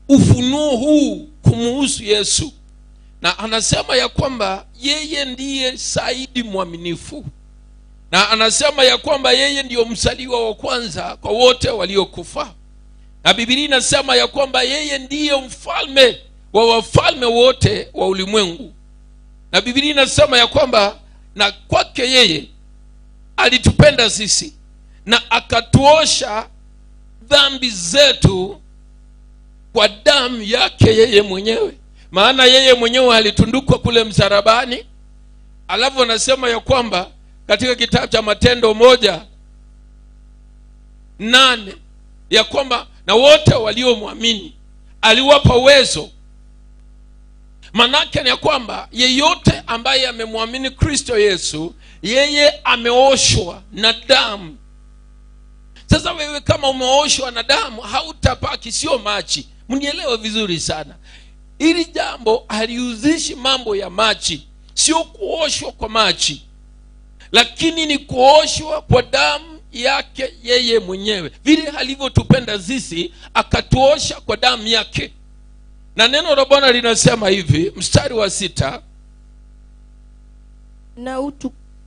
ufunuo huu kumuhusu Yesu, na anasema ya kwamba yeye ndiye zaidi mwaminifu, na anasema ya kwamba yeye ndiyo mzaliwa wa kwanza kwa wote waliokufa, na Biblia inasema ya kwamba yeye ndiye mfalme wa wafalme wote wa ulimwengu, na Biblia inasema ya kwamba na kwake yeye alitupenda sisi na akatuosha dhambi zetu kwa damu yake yeye mwenyewe. Maana yeye mwenyewe alitundikwa kule msalabani. Alafu anasema ya kwamba katika kitabu cha Matendo 1:8 ya kwamba na wote waliomwamini aliwapa uwezo. Manake ni ya kwamba yeyote ambaye amemwamini Kristo Yesu, yeye ameoshwa na damu. Sasa wewe kama umeoshwa na damu, hautapaki, sio maji. Mnielewe vizuri sana. Hili jambo halihusishi mambo ya maji, sio kuoshwa kwa maji, lakini ni kuoshwa kwa damu yake yeye mwenyewe. Vile alivyotupenda sisi akatuosha kwa damu yake. Na neno la Bwana linasema hivi, mstari wa 6,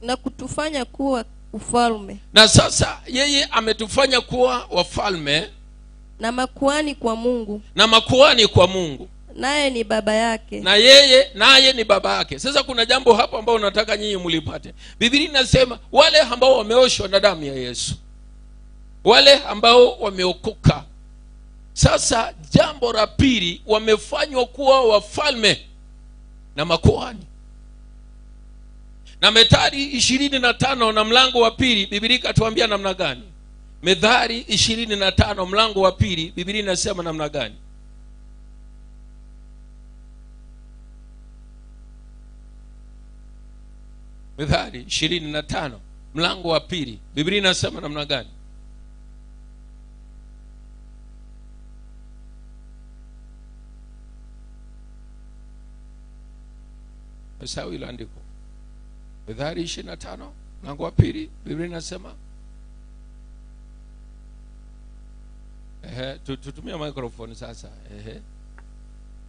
na kutufanya kuwa ufalme. Na sasa yeye ametufanya kuwa wafalme na makuhani kwa Mungu. Na makuhani kwa Mungu. Naye ni baba yake. Na yeye naye ni baba yake. Sasa kuna jambo hapo ambao nataka nyinyi mlipate. Biblia inasema wale ambao wameoshwa na damu ya Yesu, wale ambao wameokoka, sasa jambo la pili, wamefanywa kuwa wafalme na makuhani. Na Methali 25 na mlango wa 2, Biblia ikatuambia namna gani? Methali 25 mlango wa 2, Biblia inasema namna gani? Methali 25 mlango wa 2, Biblia inasema namna gani? Sawa, hilo andiko. Methali 25 mlango wa 2, Biblia inasema. Tutumie microphone sasa.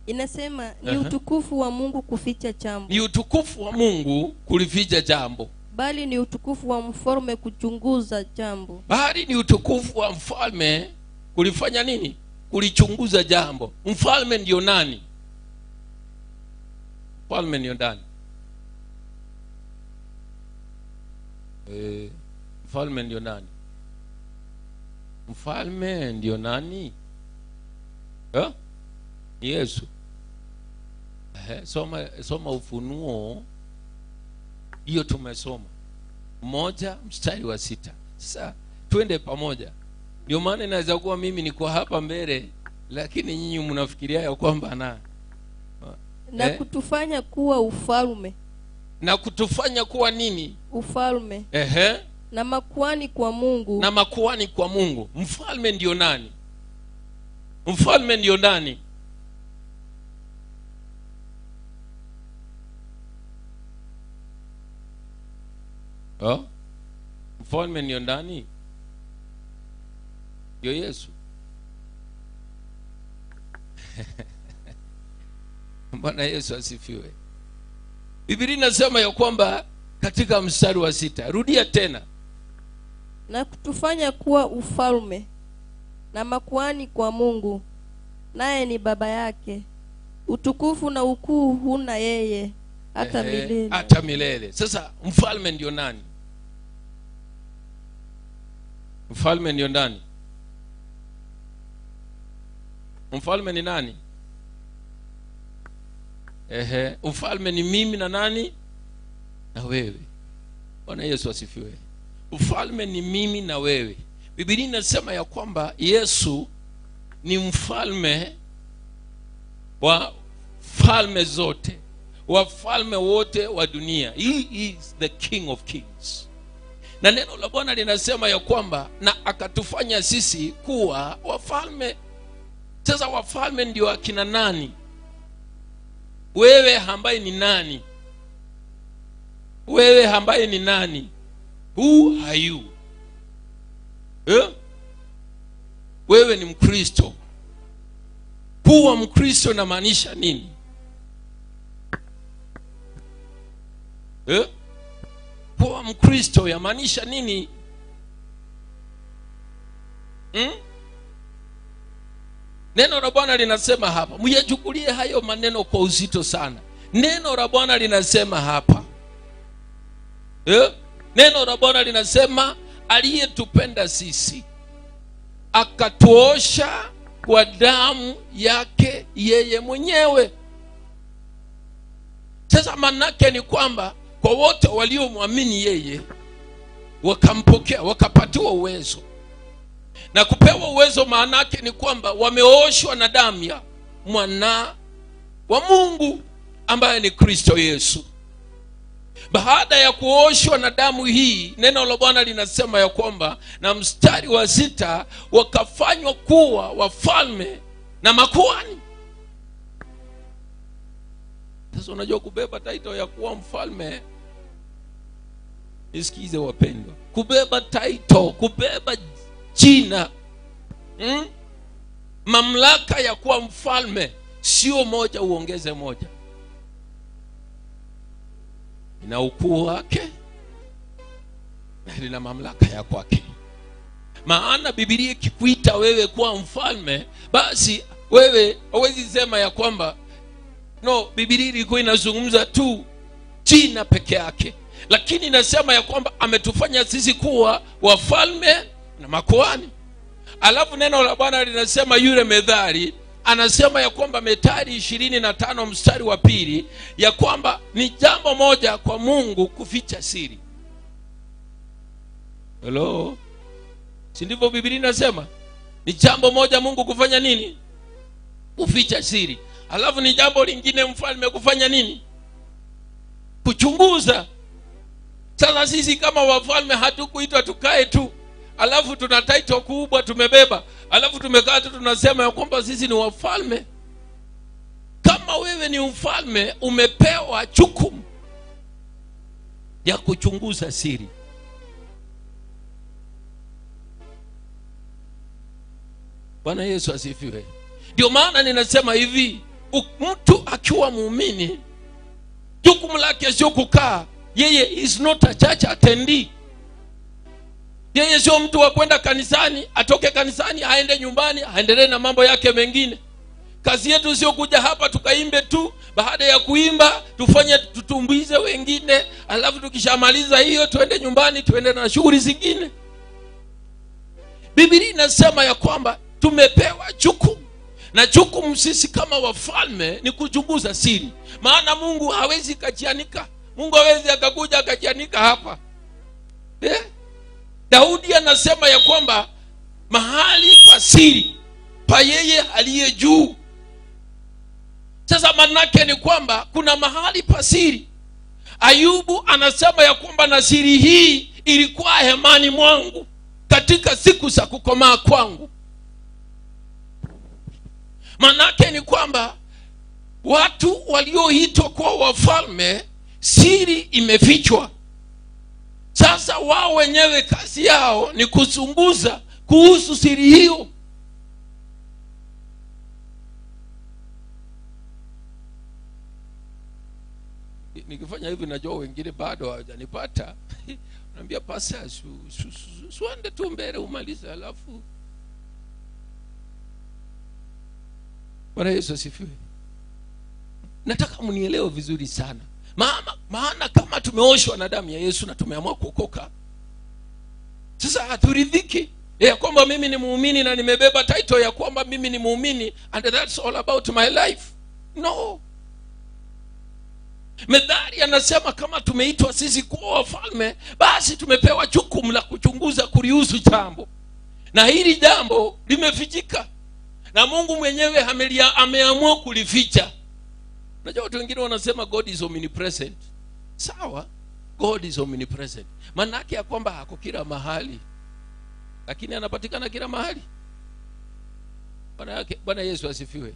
Inasema ni utukufu wa Mungu kuficha jambo. Ni utukufu wa Mungu kulificha jambo. Bali ni utukufu wa mfalme kuchunguza jambo. Bali ni utukufu wa mfalme kulifanya nini? Kulichunguza jambo. Mfalme ndio nani? Mfalme ndio nani? Mfalme ndio nani? Mfalme ndio nani? Yesu. Soma Ufunuo. Hiyo tumesoma 1 mstari wa 6. Sasa twende pamoja. Ndio maana inaweza kuwa mimi niko hapa mbele, lakini nyinyi mnafikiria ya kwamba na Na kutufanya kuwa ufalme. Na kutufanya kuwa nini? Ufalme. Na makuhani kwa Mungu. Na makuhani kwa Mungu. Mfalme ndio nani? Mfalme ndio nani? Oh? Mfalme ndio nani? Ndio Yesu. Bwana Yesu asifiwe. Biblia inasema ya kwamba katika mstari wa 6, rudia tena. Na kutufanya kuwa ufalme na makuhani kwa Mungu, naye ni baba yake. Utukufu na ukuu huna yeye hata milele. Hata milele. Sasa mfalme ndio nani? Mfalme ndio nani? Mfalme ni nani? Ufalme ni mimi na nani? Na wewe. Bwana Yesu asifiwe. Ufalme ni mimi na wewe. Biblia inasema ya kwamba Yesu ni mfalme wa falme zote, wafalme wote wa dunia. He is the King of Kings. Na neno la Bwana linasema ya kwamba na akatufanya sisi kuwa wafalme. Sasa wafalme ndio akina nani? Wewe ambaye ni nani? Wewe ambaye ni nani? Who are you? Wewe ni Mkristo. Kuwa Mkristo inamaanisha nini? Eh? Kuwa Mkristo yamaanisha nini? Hmm? Neno la Bwana linasema hapa, myachukulie hayo maneno kwa uzito sana. Neno la Bwana linasema hapa eh? Neno la Bwana linasema aliyetupenda sisi akatuosha kwa damu yake yeye mwenyewe. Sasa manake ni kwamba kwa wote waliomwamini yeye wakampokea, wakapatiwa uwezo na kupewa uwezo, maanake ni kwamba wameoshwa na damu ya mwana wa Mungu ambaye ni Kristo Yesu. Baada ya kuoshwa na damu hii, neno la Bwana linasema ya kwamba, na mstari wa 6, wakafanywa kuwa wafalme na makuhani. Sasa unajua kubeba title ya kuwa mfalme, nisikize wapendwa, kubeba title, kubeba jina, mamlaka ya kuwa mfalme sio moja uongeze moja. Ina ukuu wake na lina mamlaka ya kwake. Maana Biblia ikikuita wewe kuwa mfalme, basi wewe huwezi sema ya kwamba no, Biblia ilikuwa inazungumza tu jina peke yake, lakini inasema ya kwamba ametufanya sisi kuwa wafalme na makuhani. Alafu neno la Bwana linasema yule methali anasema ya kwamba Methali 25 mstari wa 2 ya kwamba ni jambo moja kwa Mungu kuficha siri. Hello? Si ndivyo Biblia inasema? Ni jambo moja Mungu kufanya nini? Kuficha siri. Alafu ni jambo lingine mfalme kufanya nini? Kuchunguza. Sasa sisi kama wafalme hatukuitwa tukae tu, alafu tuna title kubwa tumebeba, alafu tumekaa tu tunasema ya kwamba sisi ni wafalme. Kama wewe ni mfalme, umepewa jukumu ya kuchunguza siri. Bwana Yesu asifiwe. Ndio maana ninasema hivi, mtu akiwa muumini, jukumu lake sio kukaa. Yeye is not a church attendee. Yeye sio mtu wa kwenda kanisani, atoke kanisani aende nyumbani aendelee na mambo yake mengine. Kazi yetu sio kuja hapa tukaimbe tu, baada ya kuimba tufanye tutumbuize wengine, alafu tukishamaliza hiyo tuende nyumbani tuende na shughuli zingine. Biblia inasema ya kwamba tumepewa jukumu, na jukumu sisi kama wafalme ni kuchunguza siri. Maana Mungu hawezi kajianika. Mungu hawezi akakuja akajianika hapa. Daudi anasema ya kwamba mahali pa siri pa yeye aliye juu. Sasa manake ni kwamba kuna mahali pa siri. Ayubu anasema ya kwamba na siri hii ilikuwa hemani mwangu katika siku za kukomaa kwangu. Manake ni kwamba watu walioitwa kuwa wafalme, siri imefichwa. Sasa wao wenyewe kazi yao ni kuchunguza kuhusu siri hiyo. Nikifanya hivi najua wengine bado hawajanipata. Naambia pastor, suende tu mbele umalize alafu. Bwana Yesu asifiwe. Nataka mnielewe vizuri sana. Maana kama tumeoshwa na damu ya Yesu na tumeamua kuokoka, sasa haturidhiki ya kwamba mimi ni muumini na nimebeba title ya kwamba mimi ni muumini and that's all about my life. No. Methali anasema kama tumeitwa sisi kuwa wafalme, basi tumepewa jukumu la kuchunguza kulihusu jambo. Na hili jambo limefichika. Na Mungu mwenyewe ameamua kulificha. Unajua watu wengine wanasema God is omnipresent. Sawa, God is omnipresent. Maana yake ya kwamba hako kila mahali, lakini anapatikana kila mahali. Bwana Yesu asifiwe.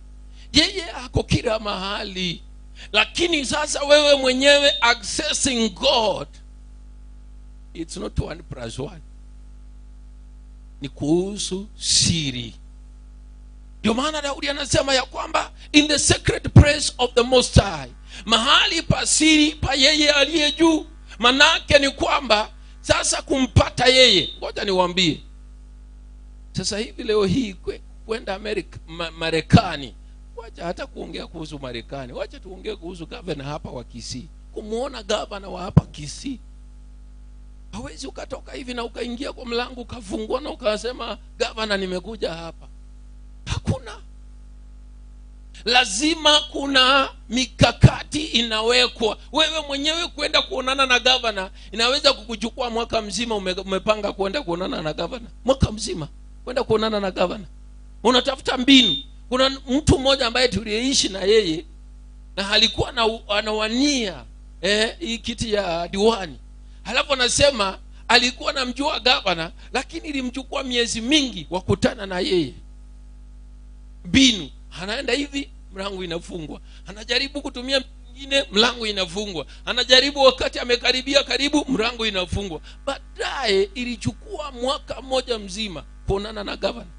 Yeye hako kila mahali, lakini sasa wewe mwenyewe accessing God, it's not 1+1. Ni kuhusu siri. Ndio maana Daudi anasema ya kwamba in the sacred place of the Most High, mahali pa siri pa yeye aliye juu. Manake ni kwamba sasa kumpata yeye, ngoja niwaambie sasa hivi leo hii kwenda Amerika, Marekani, wacha hata kuongea kuhusu Marekani, wacha tuongee kuhusu gavana hapa wa Kisii. Kumuona gavana wa hapa Kisii, hawezi ukatoka hivi na ukaingia kwa mlango ukafungua na ukasema gavana, nimekuja hapa. Hakuna. Lazima kuna mikakati inawekwa. Wewe mwenyewe kwenda kuonana na gavana inaweza kukuchukua mwaka mzima. Umepanga kwenda kuonana na gavana mwaka mzima, kwenda kuonana na gavana, unatafuta mbinu. Kuna mtu mmoja ambaye tuliishi na yeye na alikuwa anawania hii kiti ya diwani, halafu anasema alikuwa anamjua gavana, lakini ilimchukua miezi mingi wakutana na yeye. Mbinu, anaenda hivi, mlango inafungwa, anajaribu kutumia mwingine, mlango inafungwa, anajaribu wakati amekaribia karibu, mlango inafungwa. Baadaye ilichukua mwaka mmoja mzima kuonana na gavana.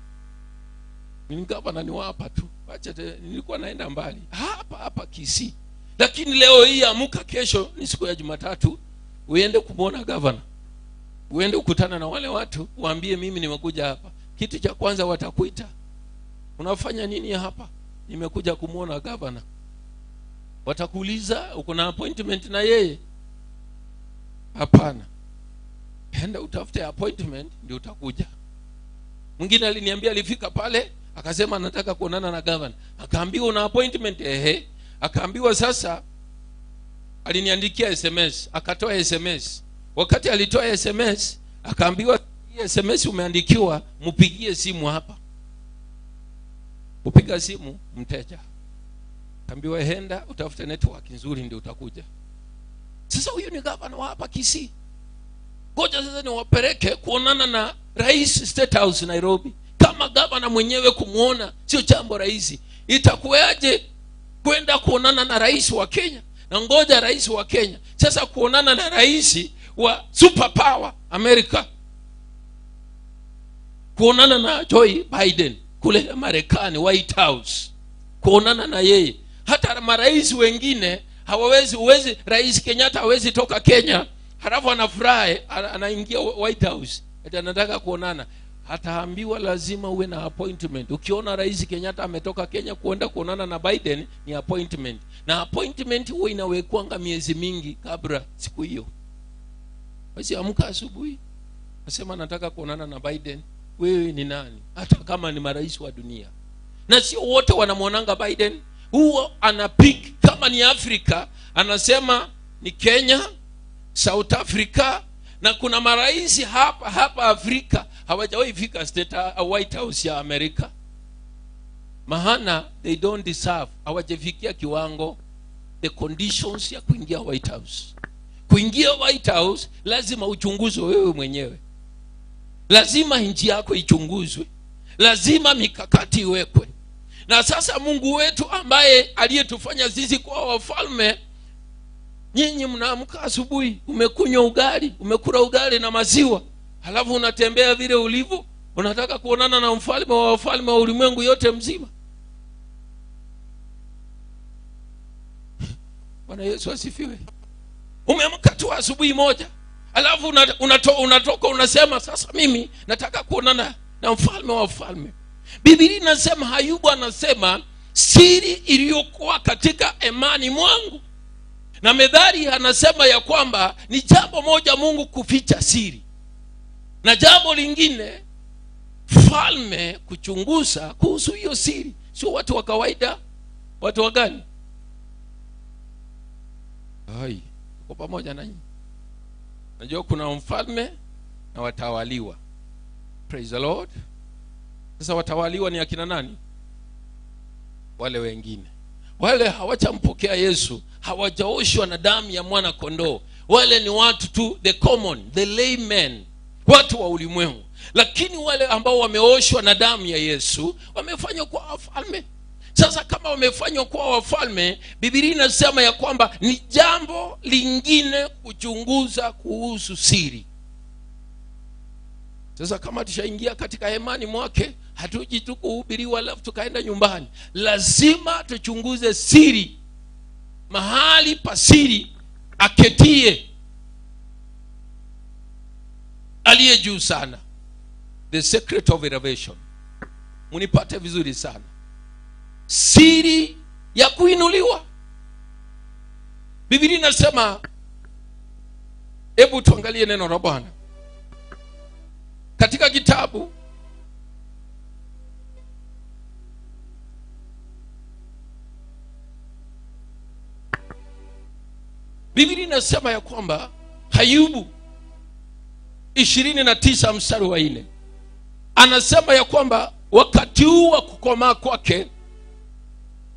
Ni gavana ni hapa tu, acha nilikuwa naenda mbali, hapa hapa Kisii. Lakini leo hii amka, kesho ni siku ya Jumatatu, uende kumwona gavana, uende ukutana na wale watu, waambie mimi nimekuja hapa. Kitu cha kwanza watakuita, unafanya nini hapa? Nimekuja kumwona gavana. Watakuuliza uko na appointment na yeye? Hapana, enda utafute appointment ndio utakuja. Mwingine aliniambia alifika pale akasema anataka kuonana na gavana, akaambiwa una appointment? Ehe. Akaambiwa sasa, aliniandikia SMS, akatoa SMS. Wakati alitoa SMS akaambiwa hii SMS umeandikiwa, mpigie simu hapa. Kupiga simu mteja akaambiwa henda utafute network nzuri ndio utakuja. Sasa huyu ni gavana wa hapa Kisii, ngoja sasa niwapeleke kuonana na rais State House Nairobi. Kama gavana mwenyewe kumuona sio jambo rahisi, itakuwaje kwenda kuonana na rais wa Kenya? Na ngoja rais wa Kenya sasa kuonana na rais wa super power America, kuonana na Joe Biden kule Marekani, White House, kuonana na yeye. Hata marais wengine hawawezi. Uwezi, Rais Kenyatta hawezi toka Kenya halafu anafurahi anaingia White House ati anataka kuonana. Ataambiwa lazima uwe na appointment. Ukiona Rais Kenyatta ametoka Kenya kuenda kuonana na Biden ni appointment, na appointment huwa inawekwanga miezi mingi kabla siku hiyo. Basi amka asubuhi nasema nataka kuonana na Biden, wewe ni nani? Hata kama ni marais wa dunia, na sio wote wanamwonanga Biden. Huo anapick kama ni Afrika anasema ni Kenya, South Africa, na kuna marais hapa hapa Afrika hawajawahi fika State White House ya Amerika, maana they don't deserve, hawajafikia kiwango the conditions ya kuingia White House. Kuingia White House lazima uchunguzwe wewe mwenyewe, lazima nchi yako ichunguzwe, lazima mikakati iwekwe. Na sasa Mungu wetu ambaye aliyetufanya sisi kuwa wafalme, nyinyi mnaamka asubuhi, umekunywa ugali, umekula ugali na maziwa, halafu unatembea vile ulivyo, unataka kuonana na mfalme wa wafalme wa ulimwengu yote mzima. Bwana Yesu asifiwe. Umeamka tu asubuhi moja, alafu unatoka unasema sasa mimi nataka kuonana na mfalme wa wafalme. Biblia inasema, Ayubu anasema siri iliyokuwa katika imani mwangu. Na Methali anasema ya kwamba ni jambo moja Mungu kuficha siri, na jambo lingine falme kuchunguza kuhusu hiyo siri. Sio watu wa kawaida. Watu wa gani? Hai, uko pamoja nanyi? Najua kuna mfalme na watawaliwa. Praise the Lord. Sasa watawaliwa ni akina nani? Wale wengine, wale hawajampokea Yesu, hawajaoshwa na damu ya mwana kondoo. Wale ni watu tu, the common, the laymen, watu wa ulimwengu. Lakini wale ambao wameoshwa na damu ya Yesu wamefanywa kuwa wafalme. Sasa kama wamefanywa kuwa wafalme, Biblia inasema ya kwamba ni jambo lingine kuchunguza kuhusu siri. Sasa kama tushaingia katika hemani mwake, Hatuji tu kuhubiriwa alafu tukaenda nyumbani. Lazima tuchunguze siri, mahali pa siri aketie aliye juu sana, the secret of elevation. Munipate vizuri sana, siri ya kuinuliwa. Biblia inasema, hebu tuangalie neno la Bwana katika kitabu Biblia inasema ya kwamba Ayubu 29 mstari wa 4 anasema ya kwamba wakati huu wa kukomaa kwake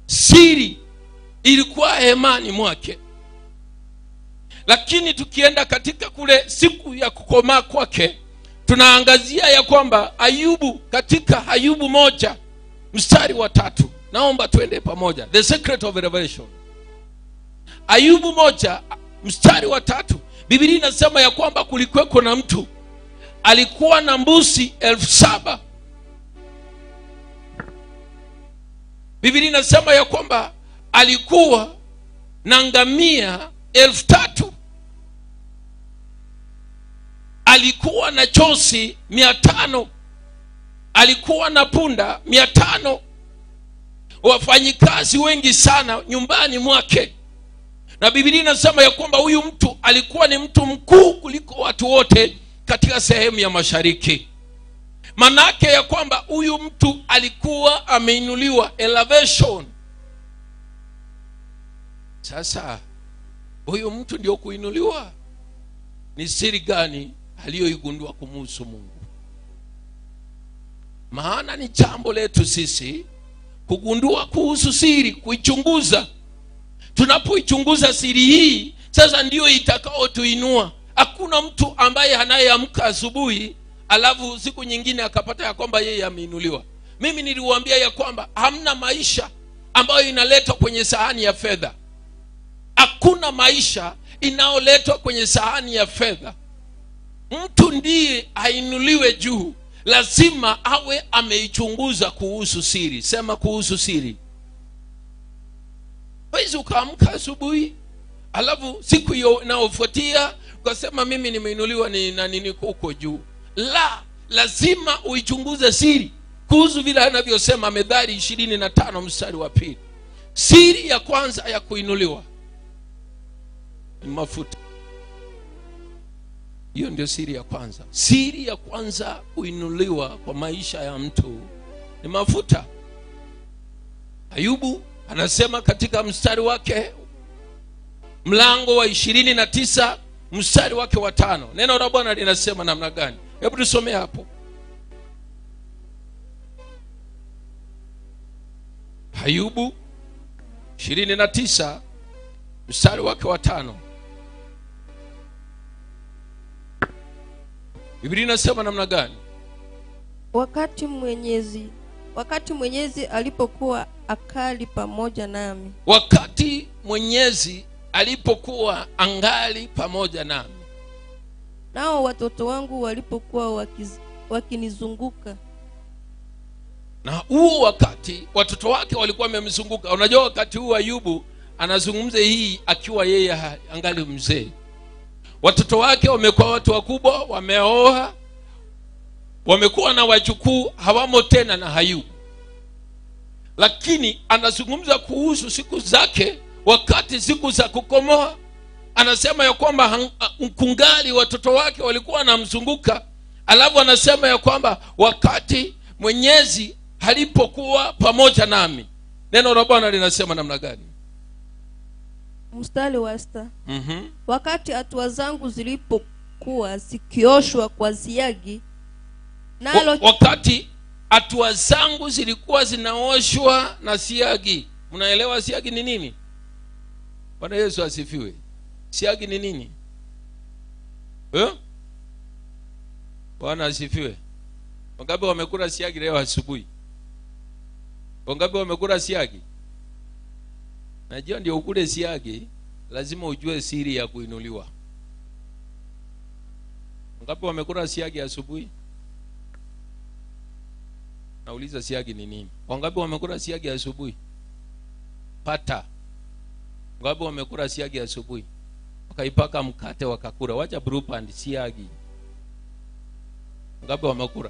siri ilikuwa hemani mwake. Lakini tukienda katika kule siku ya kukomaa kwake, tunaangazia ya kwamba Ayubu, katika Ayubu 1 mstari wa 3, naomba tuende pamoja, the secret of revelation. Ayubu 1 mstari wa 3, Biblia inasema ya kwamba kulikuweko na mtu alikuwa na mbuzi 7,000. Biblia inasema ya kwamba alikuwa na ngamia 3,000. Alikuwa na chosi 500. Alikuwa na punda 500. Wafanyikazi wengi sana nyumbani mwake. Na Biblia inasema ya kwamba huyu mtu alikuwa ni mtu mkuu kuliko watu wote katika sehemu ya mashariki. Manake ya kwamba huyu mtu alikuwa ameinuliwa, elevation. Sasa huyu mtu ndio kuinuliwa. Ni siri gani aliyoigundua kumhusu Mungu? Maana ni jambo letu sisi kugundua kuhusu siri, kuichunguza. Tunapoichunguza siri hii, sasa ndio itakaotuinua. Hakuna mtu ambaye anayeamka asubuhi alafu siku nyingine akapata ya kwamba yeye ameinuliwa. Mimi niliwaambia ya kwamba hamna maisha ambayo inaletwa kwenye sahani ya fedha. Hakuna maisha inayoletwa kwenye sahani ya fedha. Mtu ndiye ainuliwe juu, lazima awe ameichunguza kuhusu siri. Sema kuhusu siri. Huwezi ukaamka asubuhi alafu siku hiyo inayofuatia ukasema mimi nimeinuliwa ni na nini huko juu. La, lazima uichunguze siri kuhusu vile anavyosema Methali 25 mstari wa 2. Siri ya kwanza ya kuinuliwa ni mafuta. Hiyo ndio siri ya kwanza. Siri ya kwanza kuinuliwa kwa maisha ya mtu ni mafuta. Ayubu anasema katika mstari wake, mlango wa 29 mstari wake wa 5, neno la Bwana linasema namna gani? Hebu tusome hapo. Ayubu 29 mstari wake wa 5. Biblia inasema namna gani? Wakati Mwenyezi alipokuwa akali pamoja nami. Wakati Mwenyezi alipokuwa angali pamoja nami. Nao watoto wangu walipokuwa wakinizunguka. Na huo wakati watoto wake walikuwa wamemzunguka. Unajua wakati huu Ayubu anazungumza hii akiwa yeye angali mzee. Watoto wake wamekuwa watu wakubwa, wameoa, wamekuwa na wajukuu, hawamo tena na Ayubu. Lakini anazungumza kuhusu siku zake, wakati siku za kukomoa. Anasema ya kwamba kungali watoto wake walikuwa wanamzunguka. Alafu anasema ya kwamba wakati Mwenyezi alipokuwa pamoja nami. Neno la Bwana linasema namna gani? Mstari wa 6. Wakati hatua zangu zilipokuwa zikioshwa kwa siagi, nalo Wakati hatua zangu zilikuwa zinaoshwa na siagi. Mnaelewa siagi ni nini? Bwana Yesu asifiwe. Siagi ni nini? Bwana asifiwe. Wangapi wamekula siagi leo asubuhi? Wangapi wamekula siagi? Najua ndio ukule siagi lazima ujue siri ya kuinuliwa. Wangapi wamekula siagi asubuhi? Nauliza siagi ni nini? Wangapi wamekula siagi asubuhi? Pata. Wangapi wamekula siagi asubuhi? Wakaipaka mkate wakakula. Wacha Blue Band siagi. Wangapi wamekula?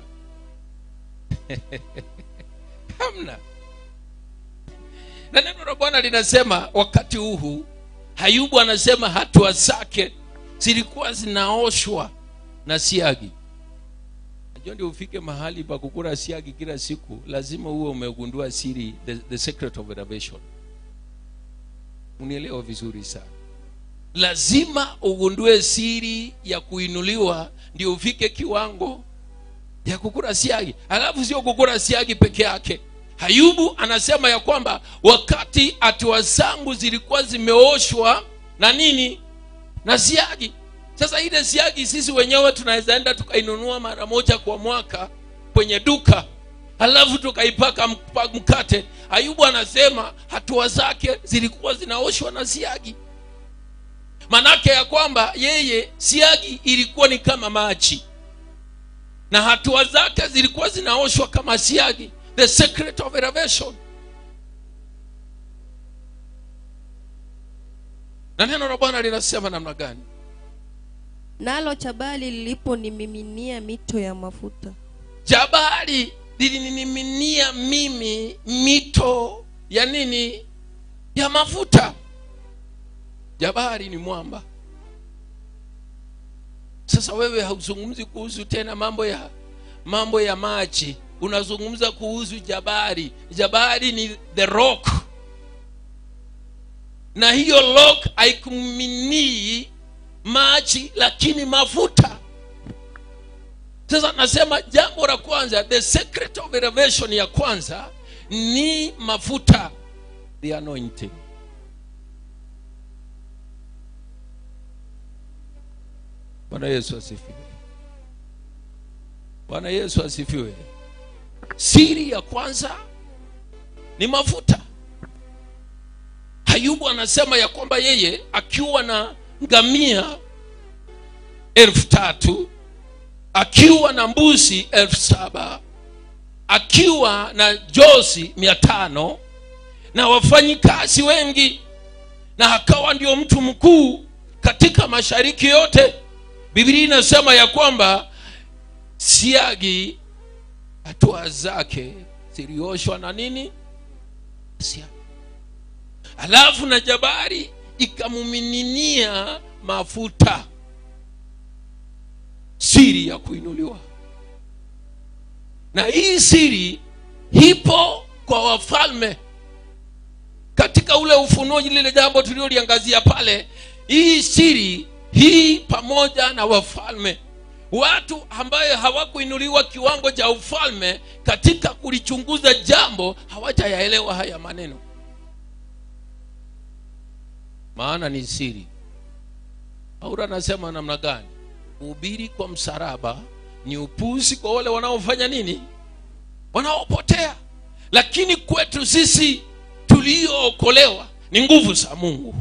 Hamna. Na neno la Bwana linasema wakati huu Ayubu anasema hatua zake zilikuwa zinaoshwa na siagi. Najua ndio ufike mahali pa kukula siagi kila siku, lazima uwe umegundua siri, the secret of elevation. Unielewa vizuri sana. Lazima ugundue siri ya kuinuliwa ndio ufike kiwango ya kukula siagi. Alafu sio kukula siagi peke yake. Ayubu anasema ya kwamba wakati hatua zangu zilikuwa zimeoshwa na nini? Na siagi. Sasa ile siagi sisi wenyewe tunaweza enda tukainunua mara moja kwa mwaka kwenye duka, alafu tukaipaka mkate. Ayubu anasema hatua zake zilikuwa zinaoshwa na siagi. Manake ya kwamba yeye siagi ilikuwa ni kama maji, na hatua zake zilikuwa zinaoshwa kama siagi. The secret of elevation. Na neno la Bwana linasema namna gani? Nalo jabali liliponimiminia mito ya mafuta. Jabali lilinimiminia mimi mito ya nini? Ya mafuta. Jabali ni mwamba. Sasa wewe hauzungumzi kuhusu tena mambo ya maji, unazungumza kuhusu jabali. Jabali ni the rock. Na hiyo rock haikuminii maji lakini mafuta. Sasa nasema jambo la kwanza, the secret of elevation ya kwanza ni mafuta, the anointing. Bwana Yesu asifiwe. Bwana Yesu asifiwe. Siri ya kwanza ni mafuta. Ayubu anasema ya kwamba yeye akiwa na ngamia 3,000, akiwa na mbuzi 7,000, akiwa na jozi 500 na wafanyikazi wengi, na akawa ndio mtu mkuu katika mashariki yote. Biblia inasema ya kwamba siagi hatua zake zilioshwa na nini? Siagi. Alafu na jabari ikamumininia mafuta. Siri ya kuinuliwa. Na hii siri ipo kwa wafalme. Katika ule ufunuo, lile jambo tulioliangazia pale, hii siri hii pamoja na wafalme, watu ambaye hawakuinuliwa kiwango cha ufalme, katika kulichunguza jambo hawajayaelewa haya maneno, maana ni siri. Paulo anasema namna gani? Kuhubiri kwa msalaba ni upuzi kwa wale wanaofanya nini? Wanaopotea. Lakini kwetu sisi tuliookolewa ni nguvu za Mungu.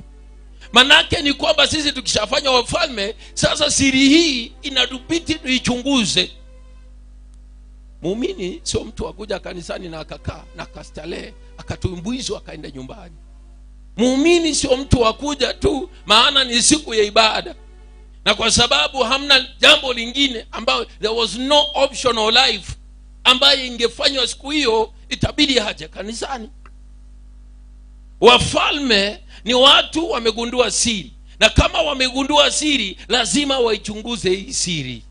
Manake ni kwamba sisi tukishafanya wafalme, sasa siri hii inatubidi tuichunguze. Muumini sio mtu wa kuja kanisani na akakaa na akastarehe, akatumbwizwa akaenda nyumbani. Muumini sio mtu wa kuja tu maana ni siku ya ibada, na kwa sababu hamna jambo lingine ambayo, there was no optional life ambayo ingefanywa siku hiyo, itabidi aje kanisani. Wafalme ni watu wamegundua siri, na kama wamegundua siri lazima waichunguze hii siri.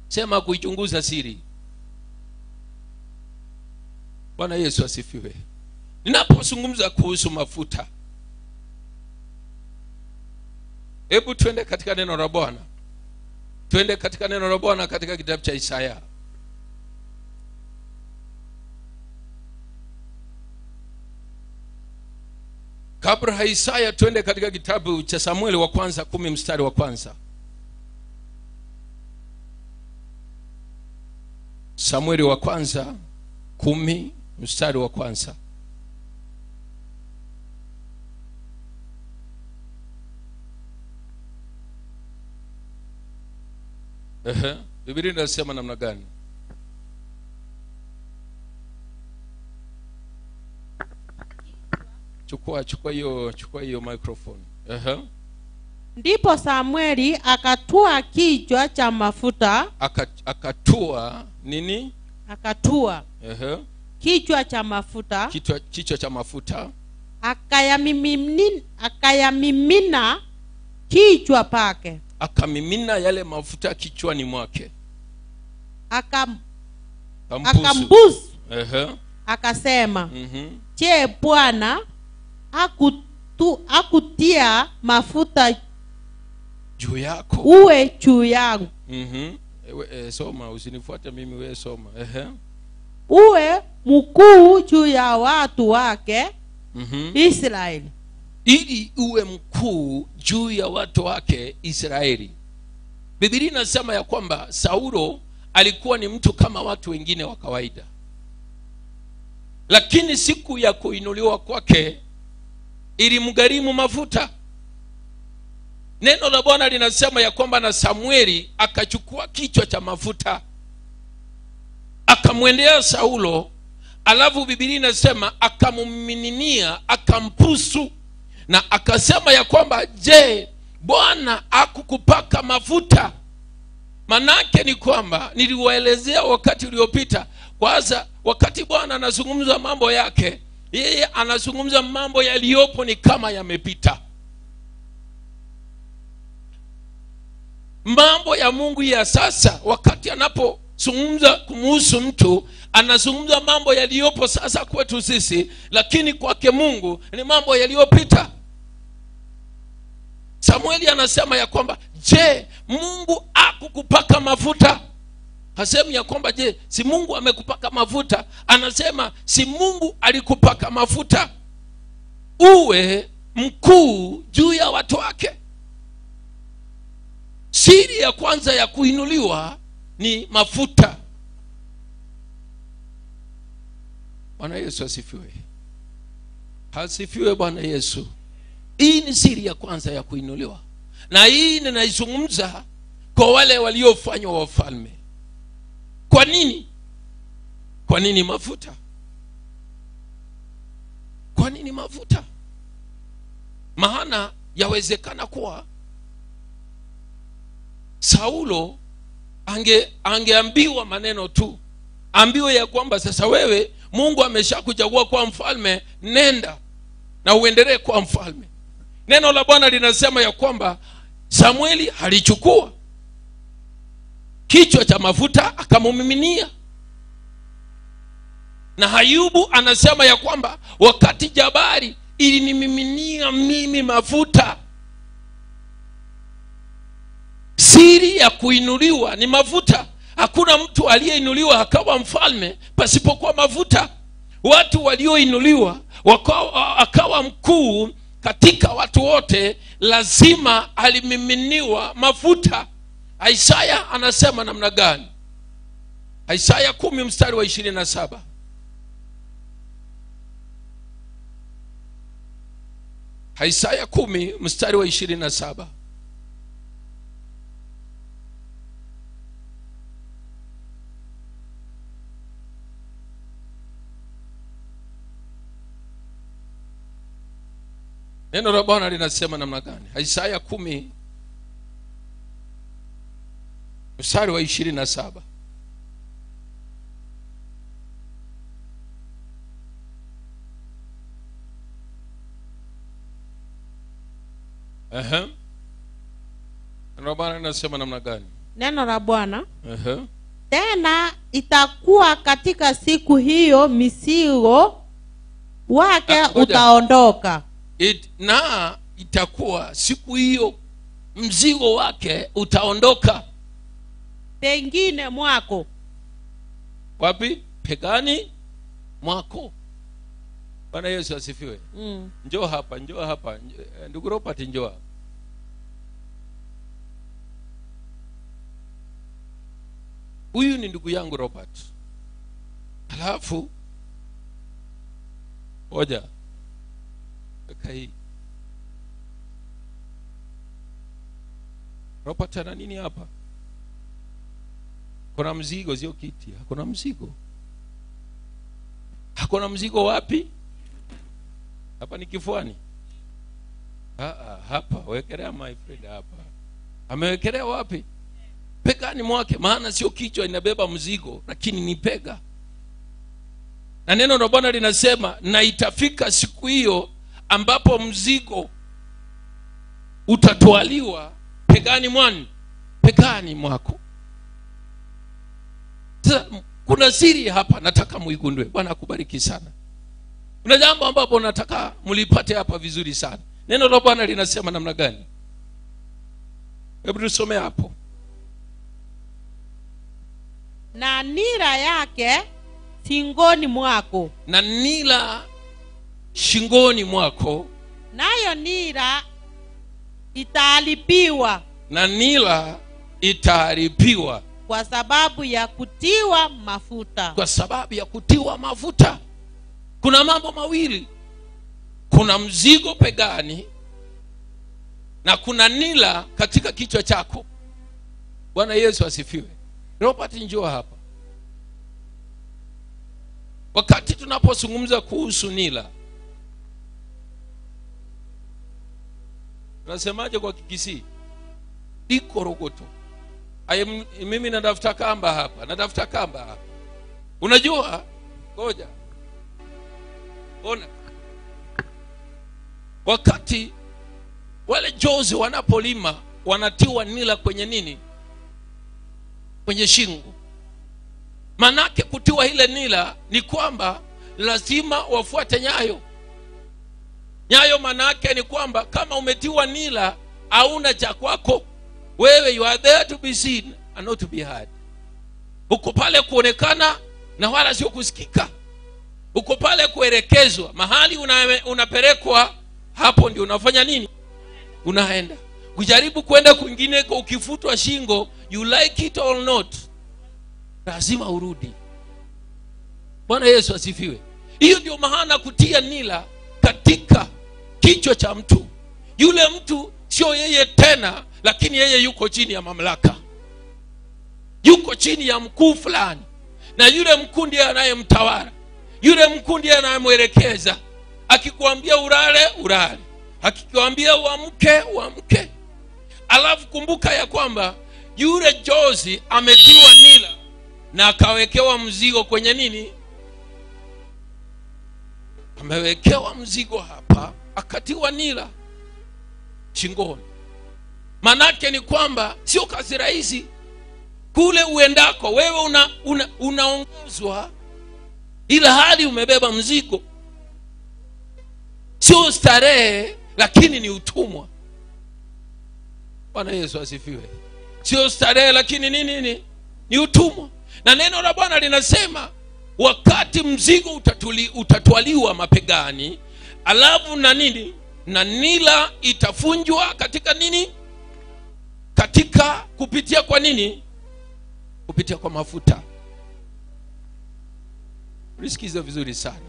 Sema kuichunguza siri. Bwana Yesu asifiwe. Ninapozungumza kuhusu mafuta, hebu twende katika neno la Bwana. Twende katika neno la Bwana katika kitabu cha Isaya. Kabla ya Isaya twende katika kitabu cha Samueli wa kwanza 10 mstari wa kwanza. Samueli wa kwanza 10 mstari wa kwanza. Biblia inasema namna gani? Chukua chukua hiyo chukua hiyo microphone. Ehe. Ndipo Samueli akatwaa kichwa cha mafuta, Akatua nini? Akatwaa Ehe. kichwa cha mafuta, Kichwa cha mafuta, akayamimina kichwa pake, akamimina yale mafuta kichwani mwake, Akambusu. Akambusu. Ehe. Akasema, Je, Bwana akutia mafuta juu yako uwe juu yangu? Ewe, soma, usinifuate mimi, wewe soma. Ehe. Uwe mkuu juu ya watu wake Israeli. Ili uwe mkuu juu ya watu wake Israeli. Biblia inasema ya kwamba Saulo alikuwa ni mtu kama watu wengine wa kawaida. Lakini siku ya kuinuliwa kwake ilimgharimu mafuta. Neno la Bwana linasema ya kwamba na Samueli akachukua kichwa cha mafuta akamwendea Saulo, alafu Biblia inasema akamumiminia, akampusu, na akasema ya kwamba je, Bwana hakukupaka mafuta? Manake ni kwamba niliwaelezea wakati uliopita, kwanza wakati Bwana anazungumza mambo yake, yeye anazungumza mambo yaliyopo ni kama yamepita. Mambo ya Mungu ya sasa, wakati anapozungumza kumuhusu mtu, anazungumza mambo yaliyopo sasa kwetu sisi, lakini kwake Mungu ni mambo yaliyopita. Samueli anasema ya kwamba je, Mungu hakukupaka mafuta? Hasemi ya kwamba je, si Mungu amekupaka mafuta? Anasema si Mungu alikupaka mafuta uwe mkuu juu ya watu wake. Siri ya kwanza ya kuinuliwa ni mafuta. Bwana Yesu asifiwe. Asifiwe Bwana Yesu. Hii ni siri ya kwanza ya kuinuliwa. Na hii ninaizungumza kwa wale waliofanywa wafalme. Kwa nini? Kwa nini mafuta? Kwa nini mafuta? Maana yawezekana kuwa Saulo angeambiwa maneno tu, ambiwe ya kwamba sasa wewe Mungu ameshakuchagua kuwa mfalme, nenda na uendelee kuwa mfalme. Neno la Bwana linasema ya kwamba Samueli alichukua kichwa cha mafuta akamumiminia. Na Ayubu anasema ya kwamba wakati jabari ilinimiminia mimi mafuta. Siri ya kuinuliwa ni mafuta. Hakuna mtu aliyeinuliwa akawa mfalme pasipokuwa mafuta. Watu walioinuliwa akawa mkuu katika watu wote lazima alimiminiwa mafuta. Isaya anasema namna gani? Isaya 10 mstari wa 27. Isaya 10 mstari wa 27. Neno la Bwana linasema namna gani? Isaya 10 mstari wa 27. Neno la Bwana linasema namna gani? Neno la Bwana. Tena itakuwa katika siku hiyo mizigo wake Ngoja. utaondoka. Na itakuwa siku hiyo mzigo wake utaondoka. Pengine mwako. Wapi? Pegani mwako. Bwana Yesu asifiwe. Njoo hapa, njoo hapa. Ndugu Robert njoo hapa. Huyu ni ndugu yangu Robert. Alafu ngoja. Weka hii. Robert ana nini hapa? Kuna mzigo, sio kiti. Hakuna mzigo. Hakuna mzigo wapi? Hapa ni kifuani? Ah, ah, hapa wekelea my friend hapa. Amewekelea wapi? Pegani mwake, maana sio kichwa inabeba mzigo, lakini ni pega. Na neno la Bwana linasema na itafika siku hiyo ambapo mzigo utatwaliwa pegani mwani, pegani mwako. Sasa kuna siri hapa nataka muigundue. Bwana akubariki sana. Kuna jambo ambapo nataka mlipate hapa vizuri sana. Neno la Bwana linasema namna gani? Hebu tusome hapo. Na nira yake shingoni mwako. Na nira shingoni mwako. Nayo nira itaharibiwa. Na nira itaharibiwa. Kwa sababu ya kutiwa mafuta. Kwa sababu ya kutiwa mafuta. Kuna mambo mawili. Kuna mzigo pegani na kuna nira katika kichwa chako. Bwana Yesu asifiwe. Robert, njoo hapa. Wakati tunapozungumza kuhusu nira, tunasemaje kwa Kikisii? Ikorogoto. Mimi natafuta kamba hapa, natafuta kamba hapa. Unajua? Ngoja. Ona. Wakati wale jozi wanapolima wanatiwa nila kwenye nini? Kwenye shingo. Manake kutiwa ile nila ni kwamba lazima wafuate nyayo. Nyayo manake ni kwamba kama umetiwa nila hauna cha kwako. Wewe you are there to be seen and not to be heard. Uko pale kuonekana na wala sio kusikika. Uko pale kuelekezwa. Mahali unapelekwa hapo ndio unafanya nini? Unaenda. Kujaribu kwenda kwingineko ukifutwa shingo, you like it or not, lazima urudi. Bwana Yesu asifiwe. Hiyo ndio maana kutia nila katika kichwa cha mtu. Yule mtu sio yeye tena, lakini yeye yuko chini ya mamlaka. Yuko chini ya mkuu fulani. Na yule mkuu ndiye anayemtawala. Yule mkuu ndiye anayemwelekeza. Akikwambia ulale, ulale. Akikwambia uamke, uamke. Alafu kumbuka ya kwamba yule jozi ametiwa nila na akawekewa mzigo kwenye nini? Amewekewa mzigo hapa, akatiwa nila shingoni. Manake ni kwamba sio kazi rahisi. Kule uendako wewe unaongozwa ila hali umebeba mzigo. Sio starehe lakini ni utumwa. Bwana Yesu asifiwe. Sio starehe lakini ni nini? Ni utumwa. Na neno la Bwana linasema wakati mzigo utatwaliwa mapegani, alafu na nini? Na nila itafunjwa katika nini? Katika kupitia kwa nini? Kupitia kwa mafuta. Nisikize vizuri sana.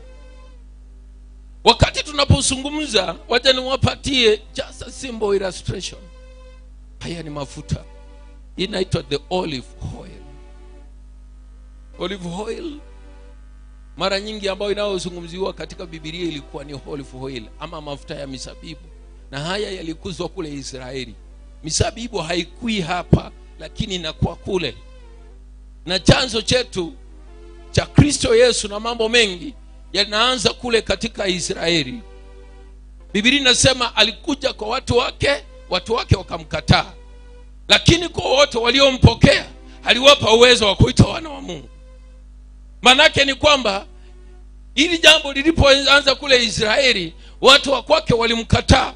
Wakati tunapozungumza, wacha niwapatie just a simple illustration. Haya ni mafuta. Inaitwa the olive oil. Olive oil mara nyingi ambayo inayozungumziwa katika Biblia ilikuwa ni olive oil ama mafuta ya mizabibu. Na haya yalikuzwa kule Israeli. Mizabibu haikui hapa lakini inakuwa kule. Na chanzo chetu cha Kristo Yesu na mambo mengi yanaanza kule katika Israeli. Biblia inasema alikuja kwa watu wake, watu wake wakamkataa. Lakini kwa wote waliompokea aliwapa uwezo wa kuitwa wana wa Mungu. Manake ni kwamba hili jambo lilipoanza kule Israeli, watu wa kwake walimkataa.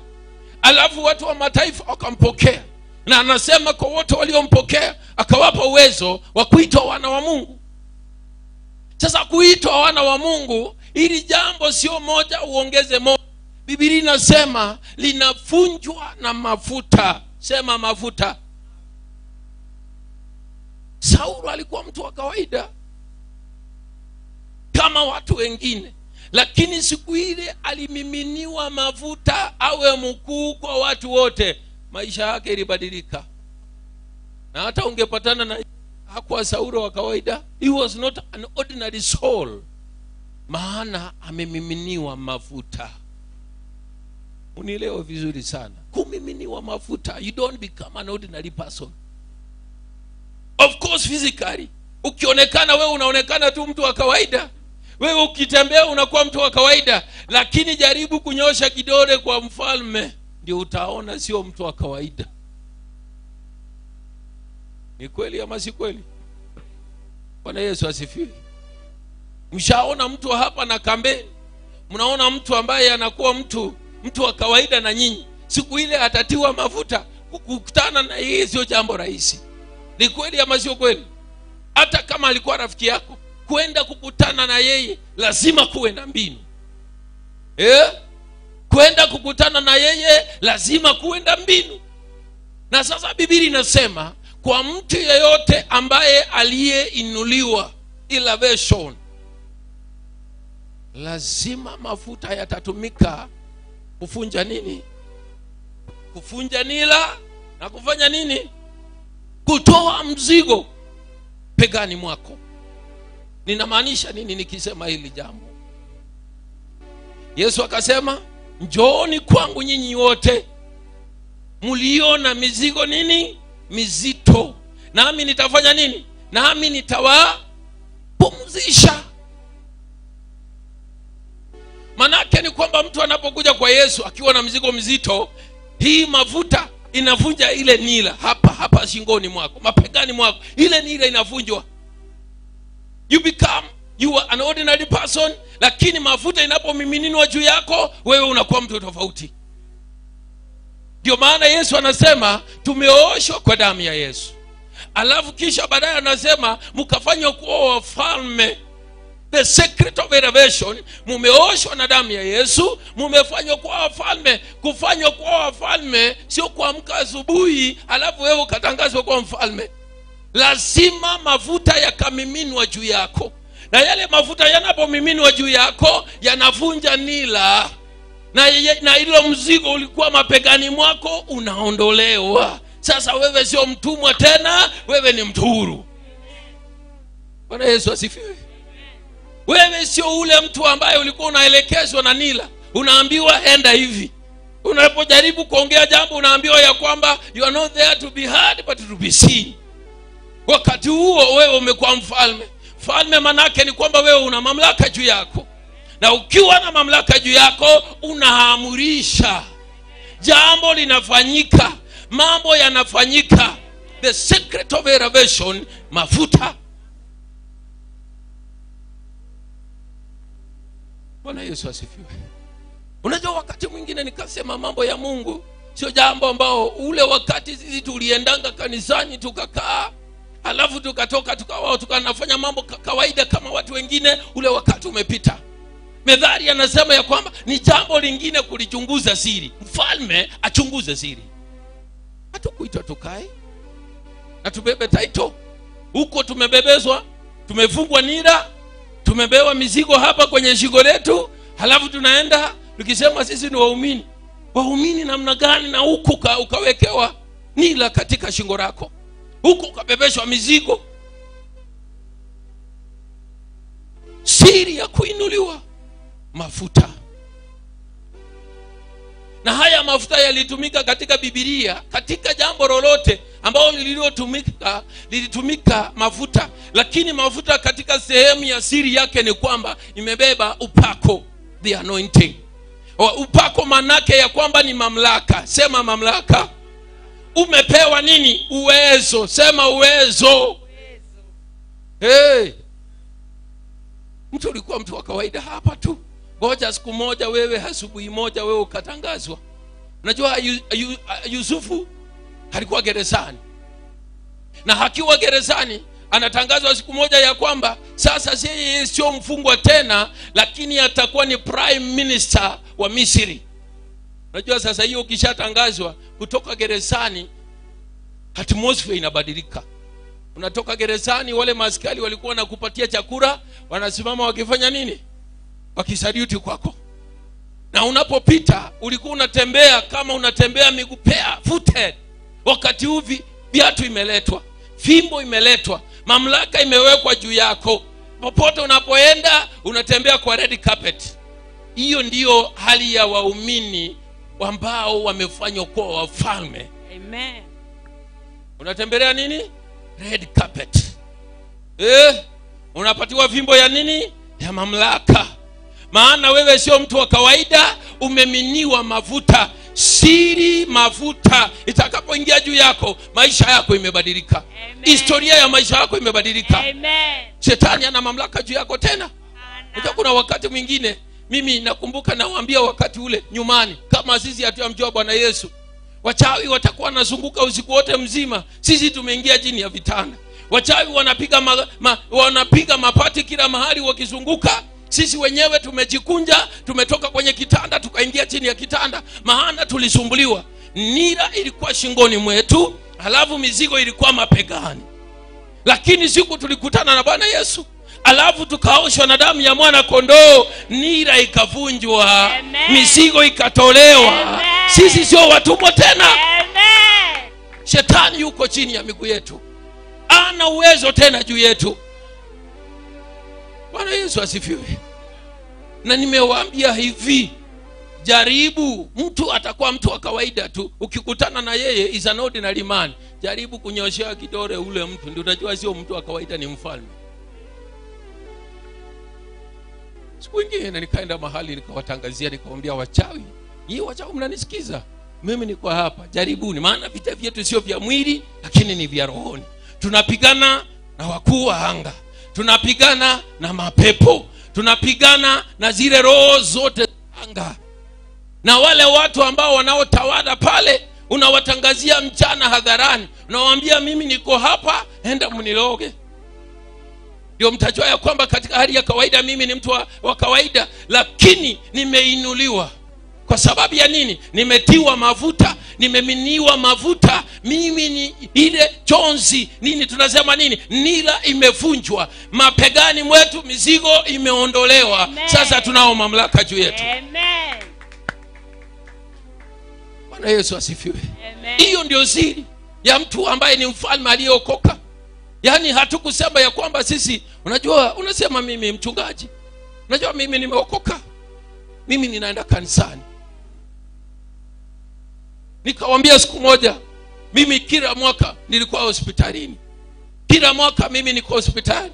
Alafu watu wa mataifa wakampokea. Na anasema kwa wote waliompokea akawapa uwezo wa kuitwa wana wa Mungu. Sasa kuitwa wana wa Mungu, hili jambo sio moja uongeze moja. Biblia inasema linafunjwa na mafuta. Sema mafuta. Saulo alikuwa mtu wa kawaida kama watu wengine, lakini siku ile alimiminiwa mafuta awe mkuu kwa watu wote. Maisha yake ilibadilika. Na hata ungepatana na hakuwa Saulo wa kawaida. He was not an ordinary soul. Maana amemiminiwa mafuta. Unielewe vizuri sana, kumiminiwa mafuta, you don't become an ordinary person. Of course physically ukionekana wewe unaonekana tu mtu wa kawaida, wewe ukitembea unakuwa mtu wa kawaida, lakini jaribu kunyosha kidole kwa mfalme, ndio utaona sio mtu wa kawaida. Ni kweli ama si kweli? Bwana Yesu asifiwe. Mshaona mtu hapa na kampeni, mnaona mtu ambaye anakuwa mtu wa kawaida na nyinyi, siku ile atatiwa mafuta, kukutana na yeye sio jambo rahisi. Ni kweli ama sio kweli? Hata kama alikuwa rafiki yako, kwenda kukutana na yeye lazima kuwe na mbinu. Kwenda kukutana na yeye lazima kuwe na mbinu. Na sasa Biblia inasema kwa mtu yeyote ambaye aliyeinuliwa, elevation, lazima mafuta yatatumika kufunja nini? Kufunja nila na kufanya nini? Kutoa mzigo pegani mwako. Ninamaanisha nini nikisema hili jambo? Yesu akasema, njooni kwangu nyinyi wote mlio na mizigo nini? Mizito, nami nitafanya nini? Nami nitawapumzisha. Manake ni kwamba mtu anapokuja kwa Yesu akiwa na mzigo mzito, hii mafuta inavunja ile nila hapa hapa shingoni mwako, mapegani mwako, ile nila inavunjwa. You become, you are an ordinary person, lakini mafuta inapomiminwa juu yako, wewe unakuwa mtu tofauti. Ndio maana Yesu anasema tumeoshwa kwa damu ya Yesu. Alafu kisha baadaye anasema mkafanywa kuwa wafalme. The secret of elevation, mumeoshwa na damu ya Yesu, mumefanywa kuwa wafalme. Kufanywa kuwa wafalme sio kuamka asubuhi alafu wewe ukatangazwa kuwa mfalme. Lazima mafuta yakamiminwa juu yako, na yale mafuta yanapomiminwa juu yako yanavunja nila, na hilo mzigo ulikuwa mapegani mwako unaondolewa. Sasa wewe sio mtumwa tena, wewe ni mtu huru. Bwana Yesu asifiwe. Wewe sio ule mtu ambaye ulikuwa unaelekezwa na nila, unaambiwa enda hivi. Unapojaribu kuongea jambo unaambiwa ya kwamba you are not there to be heard but to be seen. Wakati huo wewe umekuwa mfalme. Mfalme manake ni kwamba wewe una mamlaka juu yako, na ukiwa na mamlaka juu yako unaamurisha jambo linafanyika, mambo yanafanyika. The secret of elevation, mafuta. Bwana Yesu asifiwe. Unajua wakati mwingine nikasema mambo ya Mungu sio jambo ambao ule wakati sisi tuliendanga kanisani tukakaa alafu tukatoka tukawa tukanafanya mambo kawaida kama watu wengine, ule wakati umepita. Methali anasema ya kwamba ni jambo lingine kulichunguza siri. Mfalme achunguze siri. Hatukuitwa tukae na tubebe title. Huko tumebebezwa, tumefungwa nira, tumebewa mizigo hapa kwenye shingo letu, halafu tunaenda tukisema sisi ni waumini. Waumini namna gani? Na huko ukawekewa nila katika shingo lako, huko ukabebeshwa mizigo. Siri ya kuinuliwa, mafuta. Na haya mafuta yalitumika katika Biblia, katika jambo lolote ambalo lililotumika, lilitumika mafuta. Lakini mafuta katika sehemu ya siri yake ni kwamba imebeba upako, the anointing. Upako manake ya kwamba ni mamlaka. Sema mamlaka. Umepewa nini? Uwezo. Sema uwezo. Hey. Mtu ulikuwa mtu wa kawaida hapa tu. Ngoja siku moja wewe, asubuhi moja wewe ukatangazwa. Unajua Yusufu alikuwa gerezani. Na akiwa gerezani anatangazwa siku moja ya kwamba sasa yeye sio mfungwa tena, lakini atakuwa ni prime minister wa Misri. Unajua sasa hiyo ukishatangazwa kutoka gerezani, atmosphere inabadilika. Unatoka gerezani, wale maaskari walikuwa wanakupatia chakula, wanasimama wakifanya nini? Wakisaluti kwako. Na unapopita ulikuwa unatembea kama unatembea miguu bare footed. Wakati huu viatu imeletwa, fimbo imeletwa, mamlaka imewekwa juu yako. Popote unapoenda unatembea kwa red carpet. Hiyo ndiyo hali ya waumini ambao wamefanywa kuwa wafalme. Amen. Unatembelea nini? Red carpet. Eh, unapatiwa fimbo ya nini? Ya mamlaka. Maana wewe sio mtu wa kawaida, umeminiwa mafuta. Siri mafuta itakapoingia juu yako, maisha yako imebadilika. Amen. Historia ya maisha yako imebadilika. Amen. Shetani ana mamlaka juu yako tena. Ana. Unajua kuna wakati mwingine mimi nakumbuka nawaambia wakati ule nyumbani, kama sisi hatuyamjua Bwana Yesu, wachawi watakuwa wanazunguka usiku wote mzima, sisi tumeingia chini ya vitanda. Wachawi wanapiga mapati kila mahali wakizunguka, sisi wenyewe tumejikunja, tumetoka kwenye kitanda tukaingia chini ya kitanda, maana tulisumbuliwa. Nira ilikuwa shingoni mwetu, halafu mizigo ilikuwa mapegani. Lakini siku tulikutana na Bwana Yesu, alafu tukaoshwa na damu ya mwana kondoo, nira ikavunjwa, Amen. mizigo ikatolewa. Amen. Sisi sio watumwa tena. Amen. Shetani yuko chini ya miguu yetu, ana uwezo tena juu yetu. Bwana Yesu asifiwe. Na nimewaambia hivi, jaribu, mtu atakuwa mtu wa kawaida tu, ukikutana na yeye is an ordinary man. Jaribu kunyoshea kidole ule mtu, ndio utajua sio mtu wa kawaida, ni mfalme. Siku ingine nikaenda mahali nikawatangazia, nikamwambia wachawi, nyinyi wachawi mnanisikiza, mimi niko hapa, jaribuni, maana vita vyetu sio vya mwili, lakini ni vya rohoni. Tunapigana na wakuu wa anga, tunapigana na mapepo, tunapigana na zile roho zote za anga, na wale watu ambao wanaotawala pale. Unawatangazia mchana hadharani, unawaambia mimi niko hapa, enda mniloge, ndio mtajua ya kwamba katika hali ya kawaida mimi ni mtu wa kawaida, lakini nimeinuliwa. Kwa sababu ya nini? Nimetiwa mafuta, nimeminiwa mafuta. Mimi ni ile chonzi, nini tunasema nini, nira imevunjwa mapegani mwetu, mizigo imeondolewa. Amen. Sasa tunao mamlaka juu yetu. Amen. Bwana Yesu asifiwe. Amen. Hiyo ndio siri ya mtu ambaye ni mfalme aliyeokoka. Yaani hatukusema ya kwamba sisi, unajua unasema mimi mchungaji, unajua mimi nimeokoka, mimi ninaenda kanisani. Nikawambia siku moja, mimi kila mwaka nilikuwa hospitalini, kila mwaka mimi niko hospitali,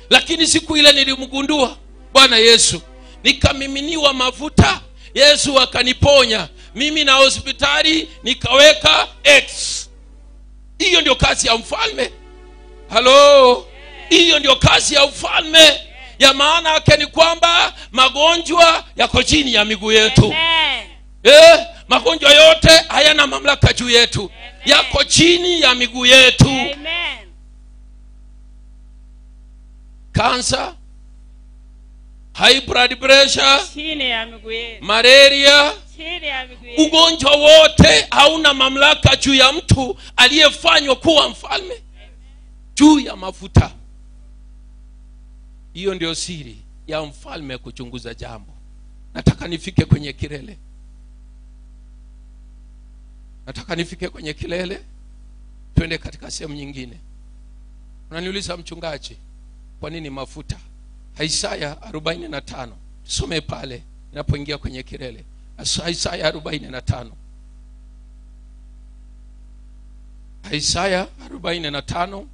lakini siku ile nilimgundua Bwana Yesu, nikamiminiwa mafuta, Yesu akaniponya mimi na hospitali nikaweka X. Hiyo ndio kazi ya mfalme. Halo, hiyo ndio kazi ya ufalme. Ya maana yake ni kwamba magonjwa yako chini ya miguu yetu. Amen. Magonjwa yote hayana mamlaka juu yetu, yako chini ya miguu yetu. Amen. Cancer, high blood pressure, Chini ya miguu yetu. malaria, Chini ya miguu yetu. ugonjwa wote hauna mamlaka juu ya mtu aliyefanywa kuwa mfalme juu ya mafuta. Hiyo ndio siri ya mfalme kuchunguza jambo. Nataka nifike kwenye kilele, nataka nifike kwenye kilele, twende katika sehemu nyingine. Unaniuliza mchungaji, kwa nini mafuta? Isaya 45, tusome pale ninapoingia kwenye kilele. Isaya 45, Isaya 45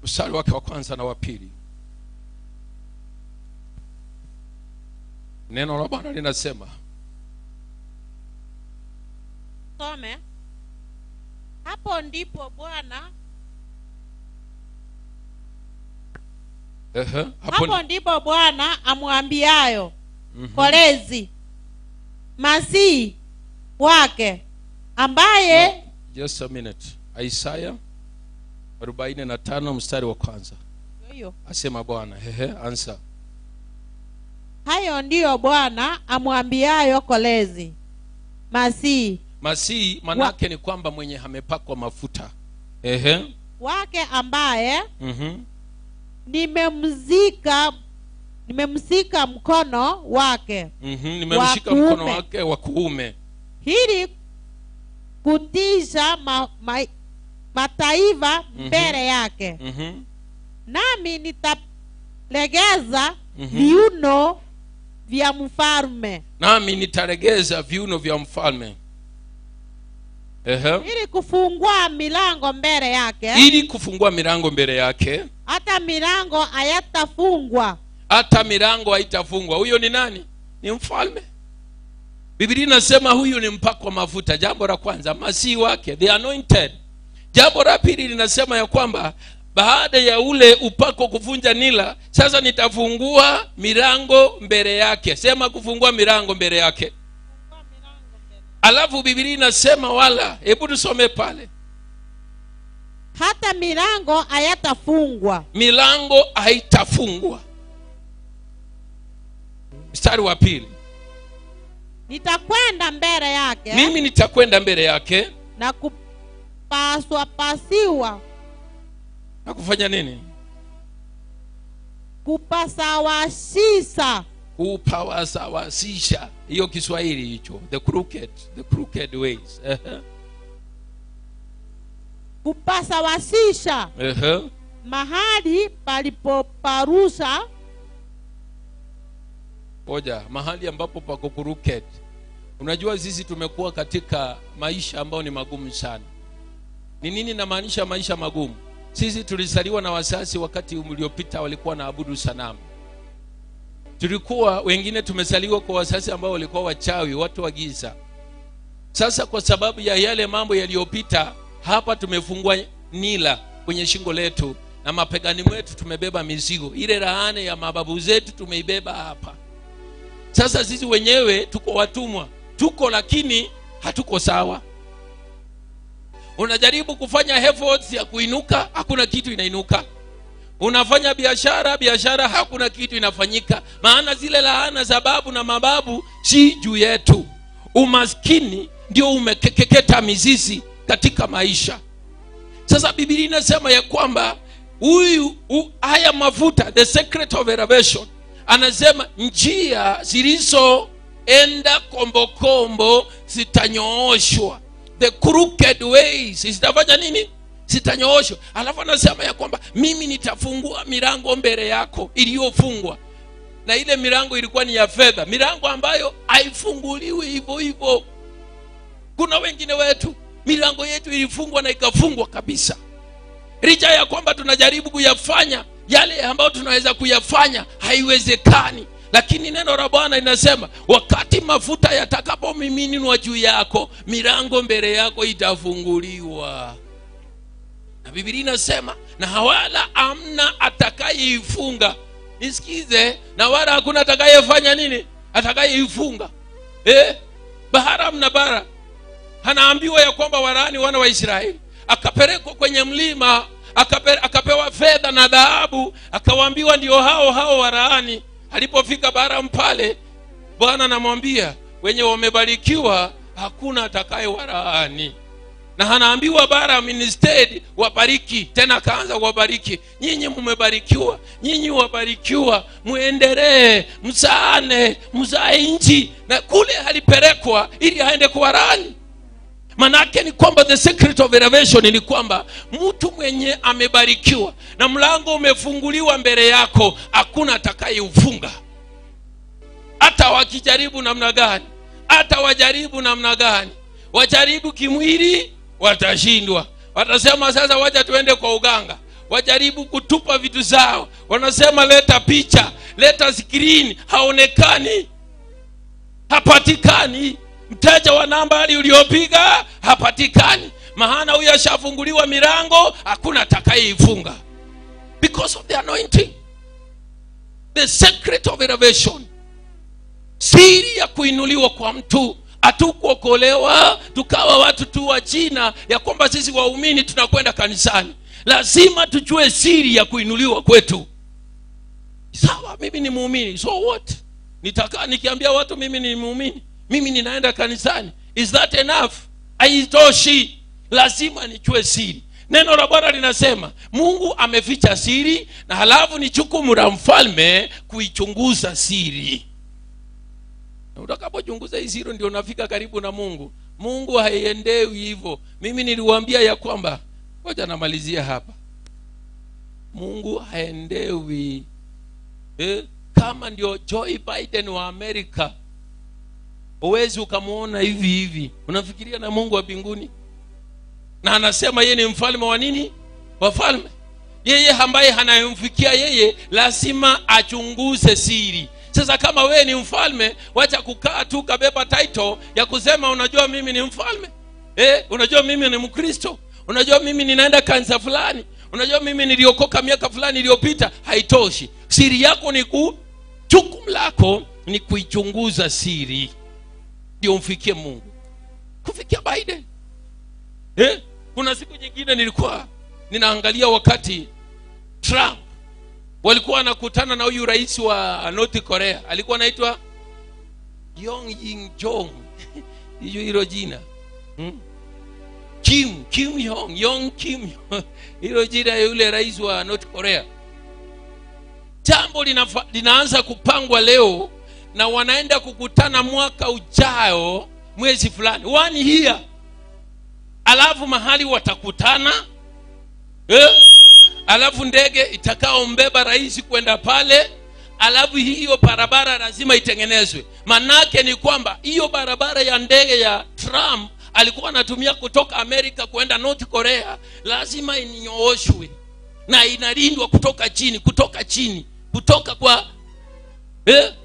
mstari wake wa kwanza na wa pili. Neno la Bwana linasema, Some. Hapo ndipo Bwana, hapo hapo ndipo Bwana amwambiayo Korezi Masihi wake ambaye No, just a minute. Isaya 45 mstari wa kwanza. Hiyo. Asema Bwana, answer. Hayo ndiyo Bwana amwambiayo Korezi Masihi. Masihi manake ni kwamba mwenye amepakwa mafuta. Wake ambaye nimemzika mkono wake. Nimemshika Wa mkono kuume. wake wa kuume. Ili kutisha mataifa mbele yake. Nami nitalegeza viuno vya mfalme Nami nitaregeza viuno vya mfalme. Ehe. Ili kufungua milango mbele yake, Ili kufungua milango mbele yake, hata milango hayatafungwa. Hata milango haitafungwa. Huyo ni nani? Ni mfalme. Biblia inasema huyu ni mpakwa mafuta. Jambo la kwanza, masihi wake, the anointed. Jambo la pili linasema ya kwamba baada ya ule upako kuvunja nila, sasa nitafungua milango mbele yake. Sema kufungua milango mbele yake. Alafu Biblia inasema wala, hebu tusome pale. Hata milango hayatafungwa. Milango haitafungwa. Mstari wa pili. Nitakwenda mbele yake. Mimi nitakwenda mbele yake. Na kupaswa pasiwa. Na kufanya nini? Kupasawasisa. Kupawasawasisha. Hiyo Kiswahili hicho. The crooked ways. Kupasawasisha. Mahali palipoparusa. Ngoja, mahali ambapo pako crooked. Unajua sisi tumekuwa katika maisha ambayo ni magumu sana. Ni nini namaanisha maisha magumu? Sisi tulizaliwa na wazazi wakati uliopita walikuwa wanaabudu sanamu. Tulikuwa wengine tumezaliwa kwa wazazi ambao walikuwa wachawi, watu wa giza. Sasa kwa sababu ya yale mambo yaliyopita, hapa tumefungwa nila kwenye shingo letu na mapegani mwetu tumebeba mizigo. Ile laana ya mababu zetu tumeibeba hapa. Sasa sisi wenyewe tuko watumwa. Tuko lakini hatuko sawa. Unajaribu kufanya efforts ya kuinuka, hakuna kitu inainuka. Unafanya biashara, biashara hakuna kitu inafanyika. Maana zile laana za babu na mababu si juu yetu. Umaskini ndio umekeketa mizizi katika maisha. Sasa Biblia inasema ya kwamba huyu haya mafuta, the secret of elevation, anasema njia zilizoenda kombokombo zitanyooshwa. The crooked ways zitafanya nini? Zitanyooshwa. Alafu anasema ya kwamba mimi nitafungua milango mbele yako iliyofungwa. Na ile milango ilikuwa ni ya fedha, milango ambayo haifunguliwi hivyo hivyo. Kuna wengine wetu milango yetu ilifungwa na ikafungwa kabisa. Licha ya kwamba tunajaribu kuyafanya yale ambayo tunaweza kuyafanya, haiwezekani. Lakini neno la Bwana linasema wakati mafuta yatakapomiminwa juu yako, milango mbele yako itafunguliwa. Na Biblia inasema na wala hamna atakayeifunga. Nisikize, na wala hakuna atakayefanya nini? Atakayeifunga. Bahara na bara. Anaambiwa ya kwamba walaani wana wa Israeli. Akapelekwa kwenye mlima, akapewa fedha na dhahabu, akawaambiwa ndio hao hao walaani. Alipofika Balaam pale, Bwana anamwambia wenye wamebarikiwa hakuna atakayewalaani. Na anaambiwa Balaam instead wabariki. Tena akaanza kuwabariki. Nyinyi mmebarikiwa, nyinyi wabarikiwa, muendelee, msaane, mzae nchi. Na kule alipelekwa ili aende kuwalaani. Manake ni kwamba the secret of elevation ni kwamba mtu mwenye amebarikiwa na mlango umefunguliwa mbele yako, hakuna atakayeufunga. Hata wakijaribu namna gani, hata wajaribu namna gani, wajaribu kimwili watashindwa. Watasema sasa wacha tuende kwa uganga. Wajaribu kutupa vitu zao, wanasema leta picha, leta screen, haonekani, hapatikani. Mteja wa nambari uliopiga hapatikani. Maana huyo ashafunguliwa milango, hakuna atakayeifunga. Because of the anointing. The secret of elevation. Siri ya kuinuliwa kwa mtu. Hatukuokolewa tukawa watu tu wa jina ya kwamba sisi waumini tunakwenda kanisani. Lazima tujue siri ya kuinuliwa kwetu. Sawa, mimi ni muumini, so what? Nitakaa nikiambia watu mimi ni muumini, mimi ninaenda kanisani. Is that enough? Haitoshi. Lazima nijue siri. Neno la Bwana linasema Mungu ameficha siri, na halafu ni jukumu la mfalme kuichunguza siri. Na utakapochunguza hii siri ndio unafika karibu na Mungu. Mungu haiendewi hivyo. Mimi niliwaambia ya kwamba, ngoja namalizia hapa. Mungu haendewi. Kama ndio Joe Biden wa Amerika, huwezi ukamwona hivi hivi, unafikiria na Mungu wa mbinguni? Na anasema yeye ni mfalme wa nini? Wafalme. Yeye ambaye anayemfikia yeye lazima achunguze siri. Sasa kama wewe ni mfalme, wacha kukaa tu kabeba title ya kusema unajua mimi ni mfalme, unajua mimi ni Mkristo, unajua mimi ninaenda kanisa fulani, unajua mimi niliokoka miaka fulani iliyopita. Haitoshi. Siri yako ni ku, jukumu lako ni kuichunguza siri ndio umfikie Mungu. Kufikia Biden. Kuna siku nyingine nilikuwa ninaangalia wakati Trump walikuwa wanakutana na huyu rais wa North Korea, alikuwa anaitwa Yong Ying Jong. Hiyo hilo jina. Kim, Kim Yong, Yong Kim. Hilo jina yule rais wa North Korea. Jambo linaanza kupangwa leo na wanaenda kukutana mwaka ujao mwezi fulani, 1 year. Alafu mahali watakutana, alafu ndege itakaombeba rais kwenda pale, alafu hiyo barabara lazima itengenezwe. Manake ni kwamba hiyo barabara ya ndege ya Trump alikuwa anatumia kutoka Amerika kwenda North Korea lazima inyooshwe na inalindwa kutoka chini, kutoka chini, kutoka kwa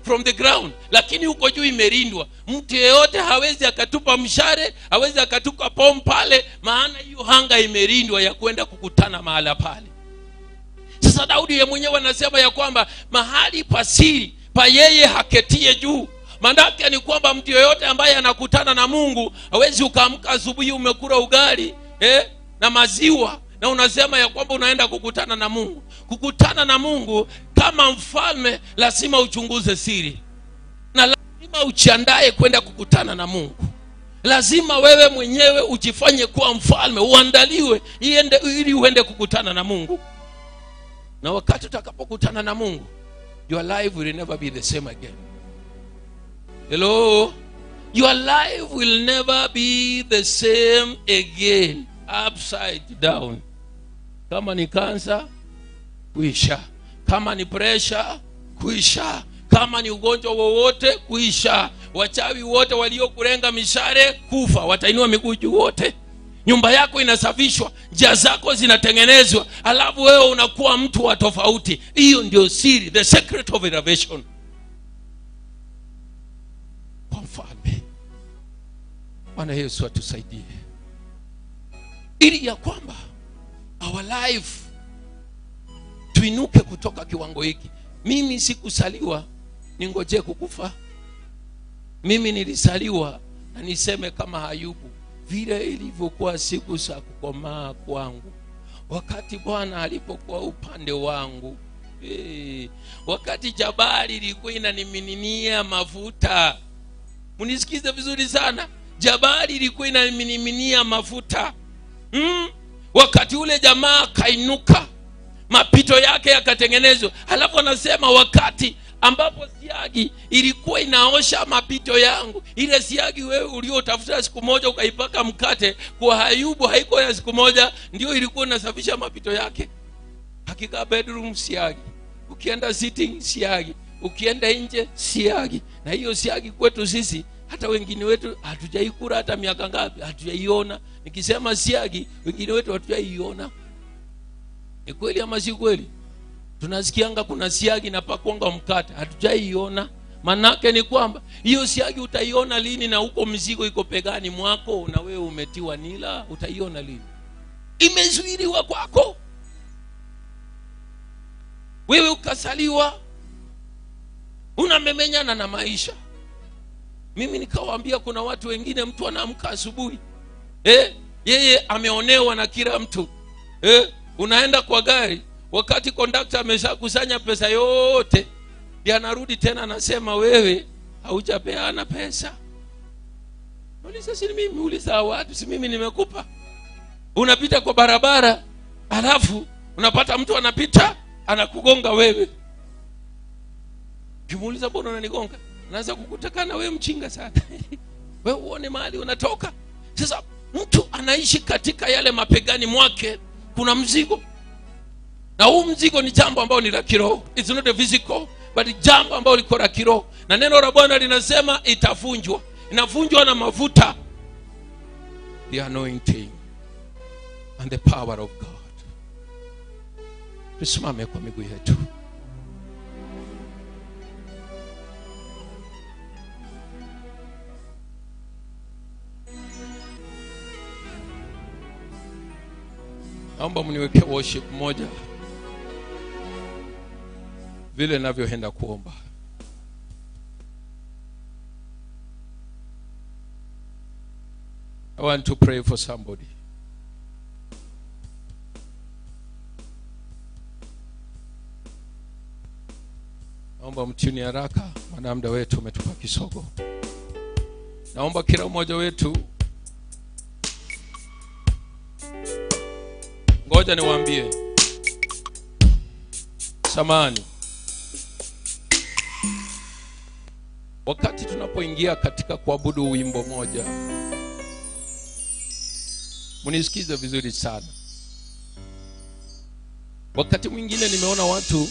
from the ground. Lakini huko juu imelindwa, mtu yeyote hawezi akatupa mshare, hawezi akatupa bomu pale, maana hiyo hanga imelindwa ya kwenda kukutana mahala pale. Sasa Daudi yeye mwenyewe anasema ya kwamba mahali pasiri pa yeye haketie juu. Maana ni kwamba mtu yeyote ambaye anakutana na Mungu hawezi ukaamka asubuhi umekula ugali na maziwa na unasema ya kwamba unaenda kukutana na Mungu. Kukutana na Mungu kama mfalme lazima uchunguze siri, na lazima ujiandae kwenda kukutana na Mungu. Lazima wewe mwenyewe ujifanye kuwa mfalme, uandaliwe ili uende kukutana na Mungu. Na wakati utakapokutana na Mungu, your life will never be the same again. Hello? Your life will never be the same again. Upside down. Kama ni kansa, kuisha. Kama ni pressure, kuisha. Kama ni ugonjwa wowote, kuisha. Wachawi wote waliokurenga mishare, kufa. Watainua miguu juu wote. Nyumba yako inasafishwa, njia zako zinatengenezwa, alafu wewe unakuwa mtu wa tofauti. Hiyo ndio siri, the secret of elevation. Kwa mfalme. Bwana Yesu atusaidie ili ya kwamba our life tuinuke kutoka kiwango hiki. Mimi sikusaliwa ningojee kukufa. Mimi nilisaliwa na niseme kama Ayubu, vile ilivyokuwa siku za kukomaa kwangu, wakati Bwana alipokuwa upande wangu, wakati jabali ilikuwa inanimiminia mafuta. Mnisikize vizuri sana, jabali ilikuwa inanimiminia mafuta. Wakati ule jamaa kainuka, mapito yake yakatengenezwa. Halafu anasema wakati ambapo siagi ilikuwa inaosha mapito yangu. Ile siagi wewe uliotafuta siku moja ukaipaka mkate, kwa Ayubu haiko ya siku moja, ndio ilikuwa inasafisha mapito yake. Hakika bedroom siagi, ukienda sitting siagi, ukienda nje siagi. Na hiyo siagi kwetu sisi hata wengine wetu hatujaikula hata miaka ngapi, hatujaiona. Nikisema siagi wengine wetu hatujaiona. Ni kweli ama si kweli? Tunasikianga kuna siagi na pakwanga mkate, hatujaiona. Manake ni kwamba hiyo siagi utaiona lini? Na huko mzigo iko pegani mwako na wewe umetiwa nila, utaiona lini? Imezuiliwa kwako. Wewe ukasaliwa, unamemenyana na maisha. Mimi nikawaambia kuna watu wengine, mtu anaamka asubuhi, yeye ameonewa na kila mtu. Unaenda kwa gari, wakati kondakta ameshakusanya pesa yote, ndiye anarudi tena anasema wewe haujapeana pesa. Uliza, si mimi, uliza watu, si mimi nimekupa. Unapita kwa barabara, alafu unapata mtu anapita anakugonga wewe. Ukimuuliza mbona unanigonga, anaanza kukutakana wewe mchinga sana. Wewe uone mahali unatoka. Sasa mtu anaishi katika yale mapegani mwake, kuna mzigo. Na huu mzigo ni jambo ambalo ni la kiroho. It's not a physical. Bali jambo ambalo liko la kiroho, na neno la Bwana linasema itavunjwa. Inavunjwa na mafuta, the anointing and the power of God. Tusimame kwa miguu yetu. Naomba mniweke worship moja vile ninavyoenda kuomba. I want to pray for somebody. Naomba mtuni haraka, maana muda wetu umetupa kisogo. Naomba kila mmoja wetu, ngoja niwaambie, samani, wakati tunapoingia katika kuabudu wimbo moja, mnisikize vizuri sana. Wakati mwingine nimeona watu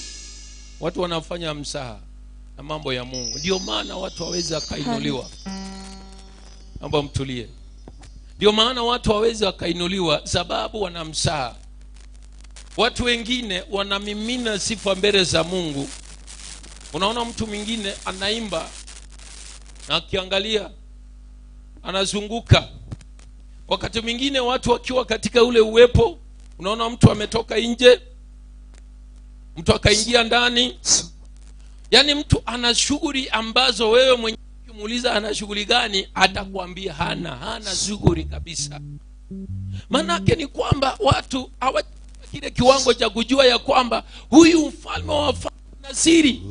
wanafanya msaha na mambo ya Mungu. Ndio maana watu hawawezi wakainuliwa. Naomba mtulie. Ndio maana watu hawawezi wakainuliwa, sababu wana msaha. Watu wengine wanamimina sifa mbele za Mungu. Unaona mtu mwingine anaimba na akiangalia anazunguka. Wakati mwingine watu wakiwa katika ule uwepo, unaona mtu ametoka nje, mtu akaingia ndani. Yaani mtu ana shughuli ambazo wewe mwenyewe ukimuuliza ana shughuli gani, atakwambia hana shughuli kabisa. Maanake ni kwamba watu hawa kile kiwango cha kujua ya kwamba huyu mfalme wa wafalme na siri.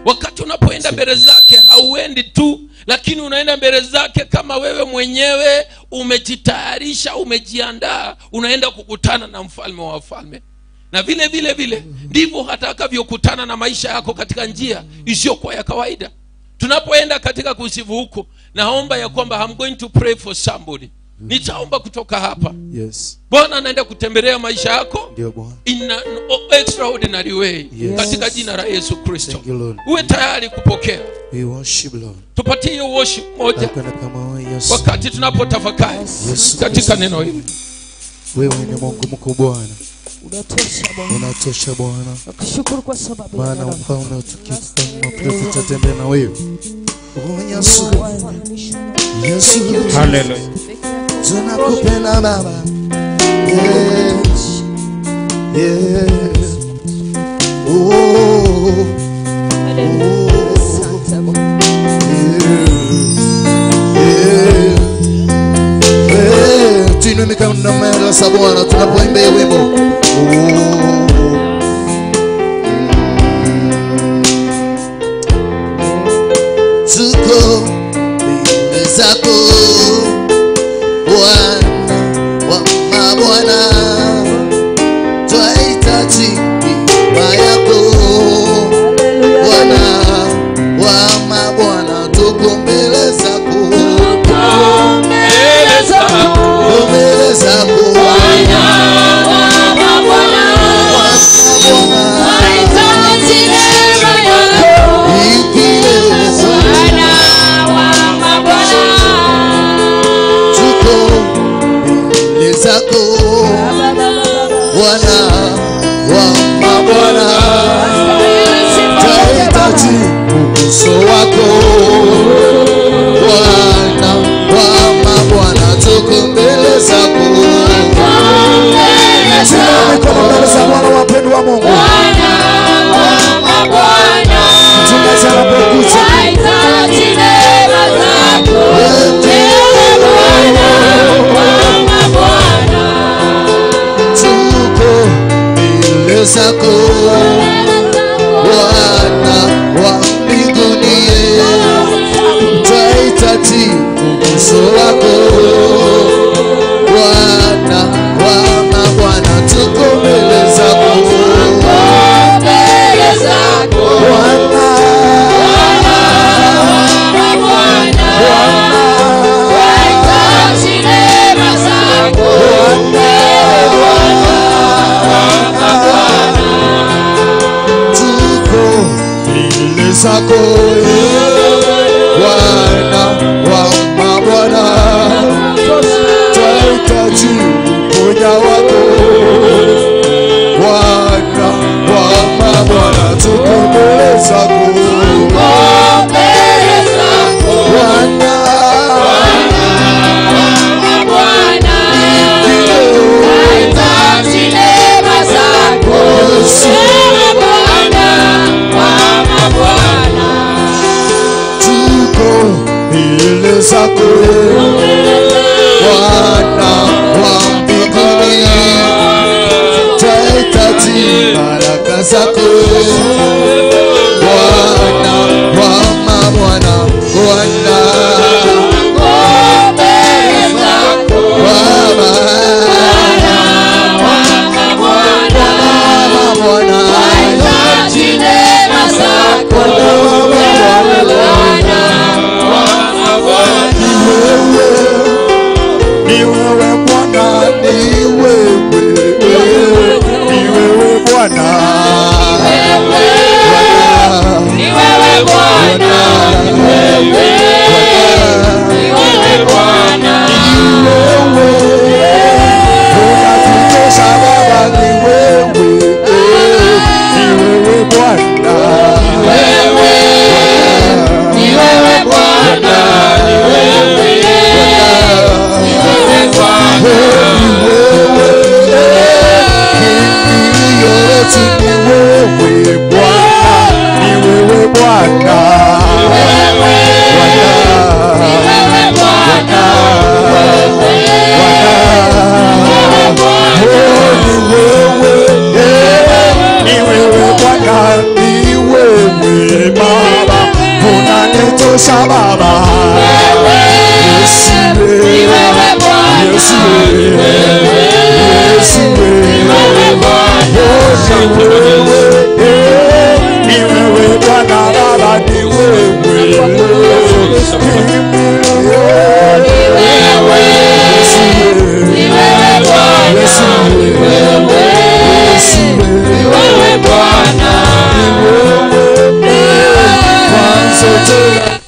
Wakati unapoenda mbele zake hauendi tu, lakini unaenda mbele zake kama wewe mwenyewe umejitayarisha, umejiandaa, unaenda kukutana na mfalme wa wafalme. Na vile vile vile ndivyo atakavyokutana na maisha yako katika njia isiyokuwa ya kawaida. Tunapoenda katika kusifu huko, naomba ya kwamba I'm going to pray for somebody. Nitaomba kutoka hapa. Yes. Bwana anaenda kutembelea maisha yako Ndio Bwana. in an extraordinary way. Yes. Katika jina la Yesu Kristo. Thank you, Lord. Uwe tayari kupokea. We worship, Lord. Tupatie hiyo worship moja Hakuna kama wewe, Yesu. wakati tunapotafakari Yesu katika neno hili. Wewe ni Mungu mkuu Bwana. Unatosha Bwana. Unatosha Bwana. Nakushukuru kwa sababu ya Maana neno. mfalme utukifanya tutatembea na wewe. Oh Yesu. Yesu. Hallelujah. Tunakupenda Baba. Yes. Yes. Oh. Asante Bwana. Tuinue mikono mbele za Bwana tunapoimba wimbo. Oh. Tuko mbele zako Bwana wa mabwana, twahitaji neema yako Bwana wa mabwana, tuko mbele zako, mbele zako Bwana wa Umoja wako Bwana wa mabwana, tuko mbele zako Bwana, tuko mbele zako Bwana wa mbinguni, twahitaji baraka zako Bwana wa mabwana, Bwana Ni wewe Bwana, ni wewe, ni wewe Bwana, ni wewe Bwana, ni wewe Bwana, ni wewe unatutosha Baba, ni wewe, ni wewe Bwana, ni wewe, ni wewe Bwana, ni wewe Baba, Yesu, Yesu, Yesu, ni wewe Bwana Baba, ni wewe. The presence of God.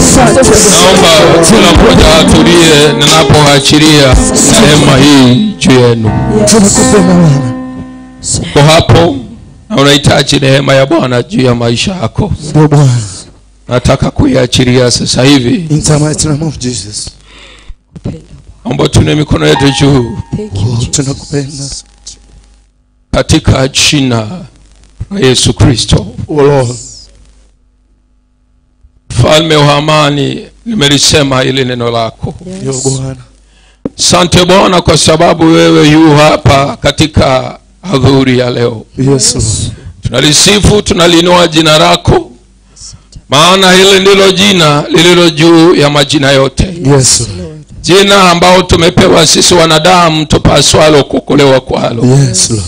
Naomba kila mmoja atulie ninapoachilia neema hii juu yenu. Tunakupenda Bwana. Uko hapo na unahitaji neema ya Bwana juu ya maisha yako, Ndio Bwana. nataka kuiachilia sasa hivi. In the mighty name of Jesus. Naomba tune mikono yetu juu Thank you, Oh, Jesus. tunakupenda. katika jina la Yesu Kristo. Oh Lord. Mfalme wa amani, nimelisema hili neno lako. Ndio Bwana. Sante Bwana kwa sababu wewe yu hapa katika adhuhuri ya leo. Yes Lord. Tunalisifu, tunalinua jina lako, maana hili ndilo jina lililo juu ya majina yote, Yes Lord. jina ambao tumepewa sisi wanadamu tupaswalo kuokolewa kwalo. Yes Lord.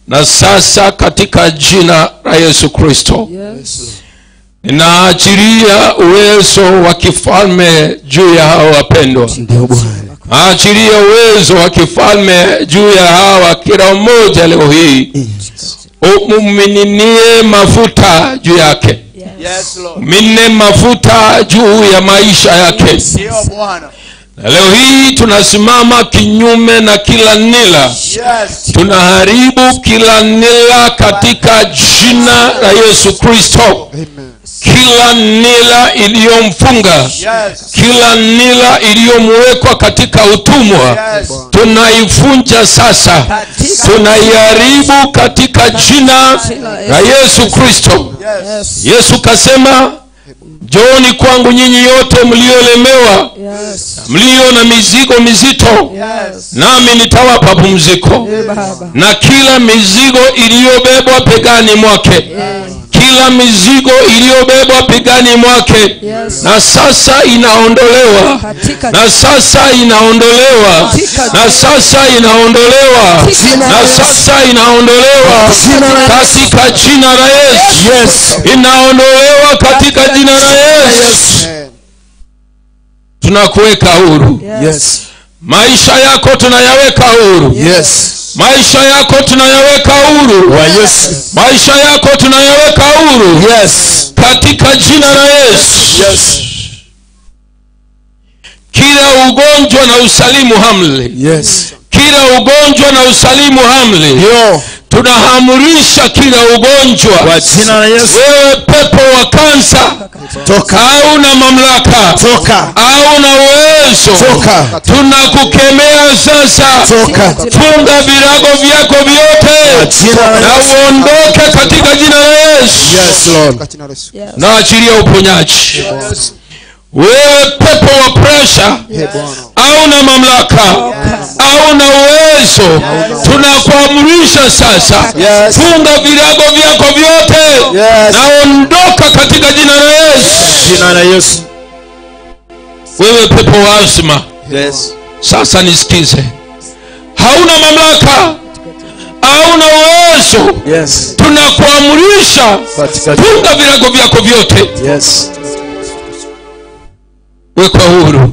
Na sasa katika jina la Yesu Kristo Yes. ninaachilia uwezo wa kifalme juu ya hawa wapendwa. Ndio Bwana. Aachilia uwezo wa kifalme juu ya hawa kila mmoja leo hii, umumininie mafuta juu yake, Yes Lord. umimine mafuta juu ya maisha yake. Ndio Bwana. Na leo hii tunasimama kinyume na kila nila, Yes. tunaharibu kila nila katika jina la Yesu Kristo, Amen. kila nila iliyomfunga, Yes. kila nila iliyomwekwa katika utumwa Yes. tunaifunja sasa, tunaiharibu katika jina la Yesu Kristo. Yes. Yesu kasema, njooni kwangu nyinyi yote mliolemewa, Yes. mlio na mizigo mizito, Yes. nami nitawapa pumziko. Baba. Na kila mizigo iliyobebwa pegani mwake, kila Kila mizigo iliyobebwa pigani mwake Yes. na sasa inaondolewa, Katika na sasa inaondolewa, Katika na sasa inaondolewa, Katika na sasa inaondolewa katika jina la Yesu. Yes. Inaondolewa katika jina la Yesu. Tunakuweka huru, Yes. maisha yako tunayaweka huru, Yes. maisha yako tunayaweka huru, Kwa Yesu. maisha yako tunayaweka huru Yes. katika jina la Yesu. Yes. Kila ugonjwa na usalimu hamli, Yes. kila ugonjwa na usalimu hamli. Yo. Tunahamrisha kila ugonjwa. Kwa jina la Yesu. Wewe pepo wa kansa, Toka. hauna mamlaka, Toka. hauna uwezo, Toka. tunakukemea sasa. Toka. Funga virago vyako vyote Jina la na Yesu. uondoke katika jina la Yesu. Yes, Lord. Yes. Na achilia uponyaji. Wewe pepo wa presha, hauna mamlaka, hauna uwezo, tunakuamrisha sasa, Yes. funga virago vyako vyote Yes. na ondoka katika jina la Yesu. Jina la Yesu. Wewe pepo wa asma, Yes. sasa nisikize, hauna mamlaka, hauna uwezo, Yes. tunakuamrisha Katika funga virago vyako vyote, Yes. wekwa huru,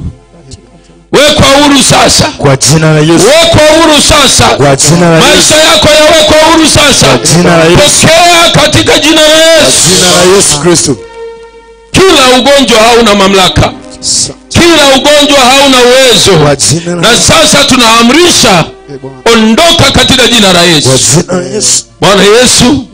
wekwa huru sasa, Kwa jina la Yesu. wekwa huru sasa, Kwa jina la Yesu. maisha yako yawekwa huru sasa, Jina la Yesu. pokea katika jina la Yesu. Jina la Yesu Kristo. Kila ugonjwa hauna mamlaka, kila ugonjwa hauna uwezo, Kwa jina la na sasa tunaamrisha ondoka katika jina la Kwa Yesu. jina la Yesu. Bwana Yesu,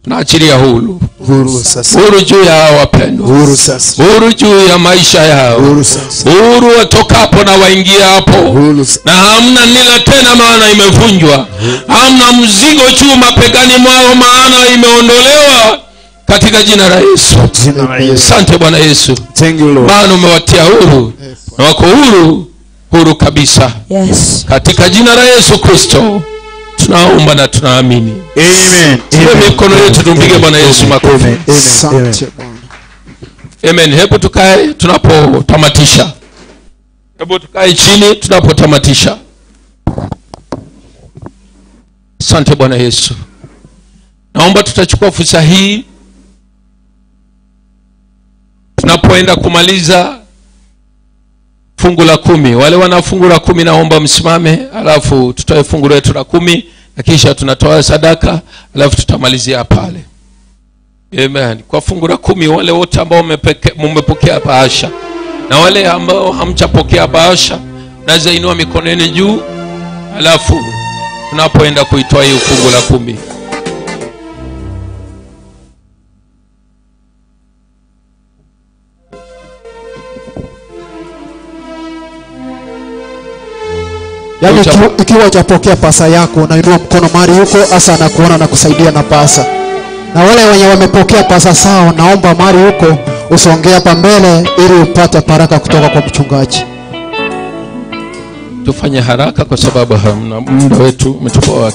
tunaachilia huru, Huru sasa. huru juu ya hawa wapendwa, Huru sasa. huru juu ya maisha yao, Huru sasa. huru watokapo na waingia hapo, Huru sasa. na hamna nila tena, maana imevunjwa. Hamna mzigo juu mapegani mwao, maana imeondolewa katika jina la Yesu. Jina la Yesu. Asante Bwana Yesu, Thank you Lord. maana umewatia huru na wako huru, huru kabisa, Yes. katika jina la Yesu Kristo tunaomba na tunaamini. Amen. Tuwe mikono yetu tumpige Bwana Yesu makofi. Amen. Amen. Amen. Hebu tukae tunapotamatisha, hebu tukae chini tunapotamatisha. Asante Bwana Yesu, naomba tutachukua fursa hii tunapoenda kumaliza fungu la 10. Wale wana fungu la 10 naomba msimame, alafu tutoe fungu letu la 10 na kisha tunatoa sadaka, alafu tutamalizia pale. Amen. Kwa fungu la 10, wale wote ambao mmepokea bahasha na wale ambao hamjapokea bahasha, naweza inua mikono yenu juu, alafu tunapoenda kuitoa hiyo fungu la 10. Yaani ikiwa hujapokea pasa yako, unainua mkono mahali huko, hasa anakuona na kusaidia na pasa. Na wale wenye wamepokea pasa sawa, naomba mahali huko usongee hapa mbele ili upate baraka kutoka kwa mchungaji. Tufanye haraka kwa sababu hamna muda wetu umetupa wa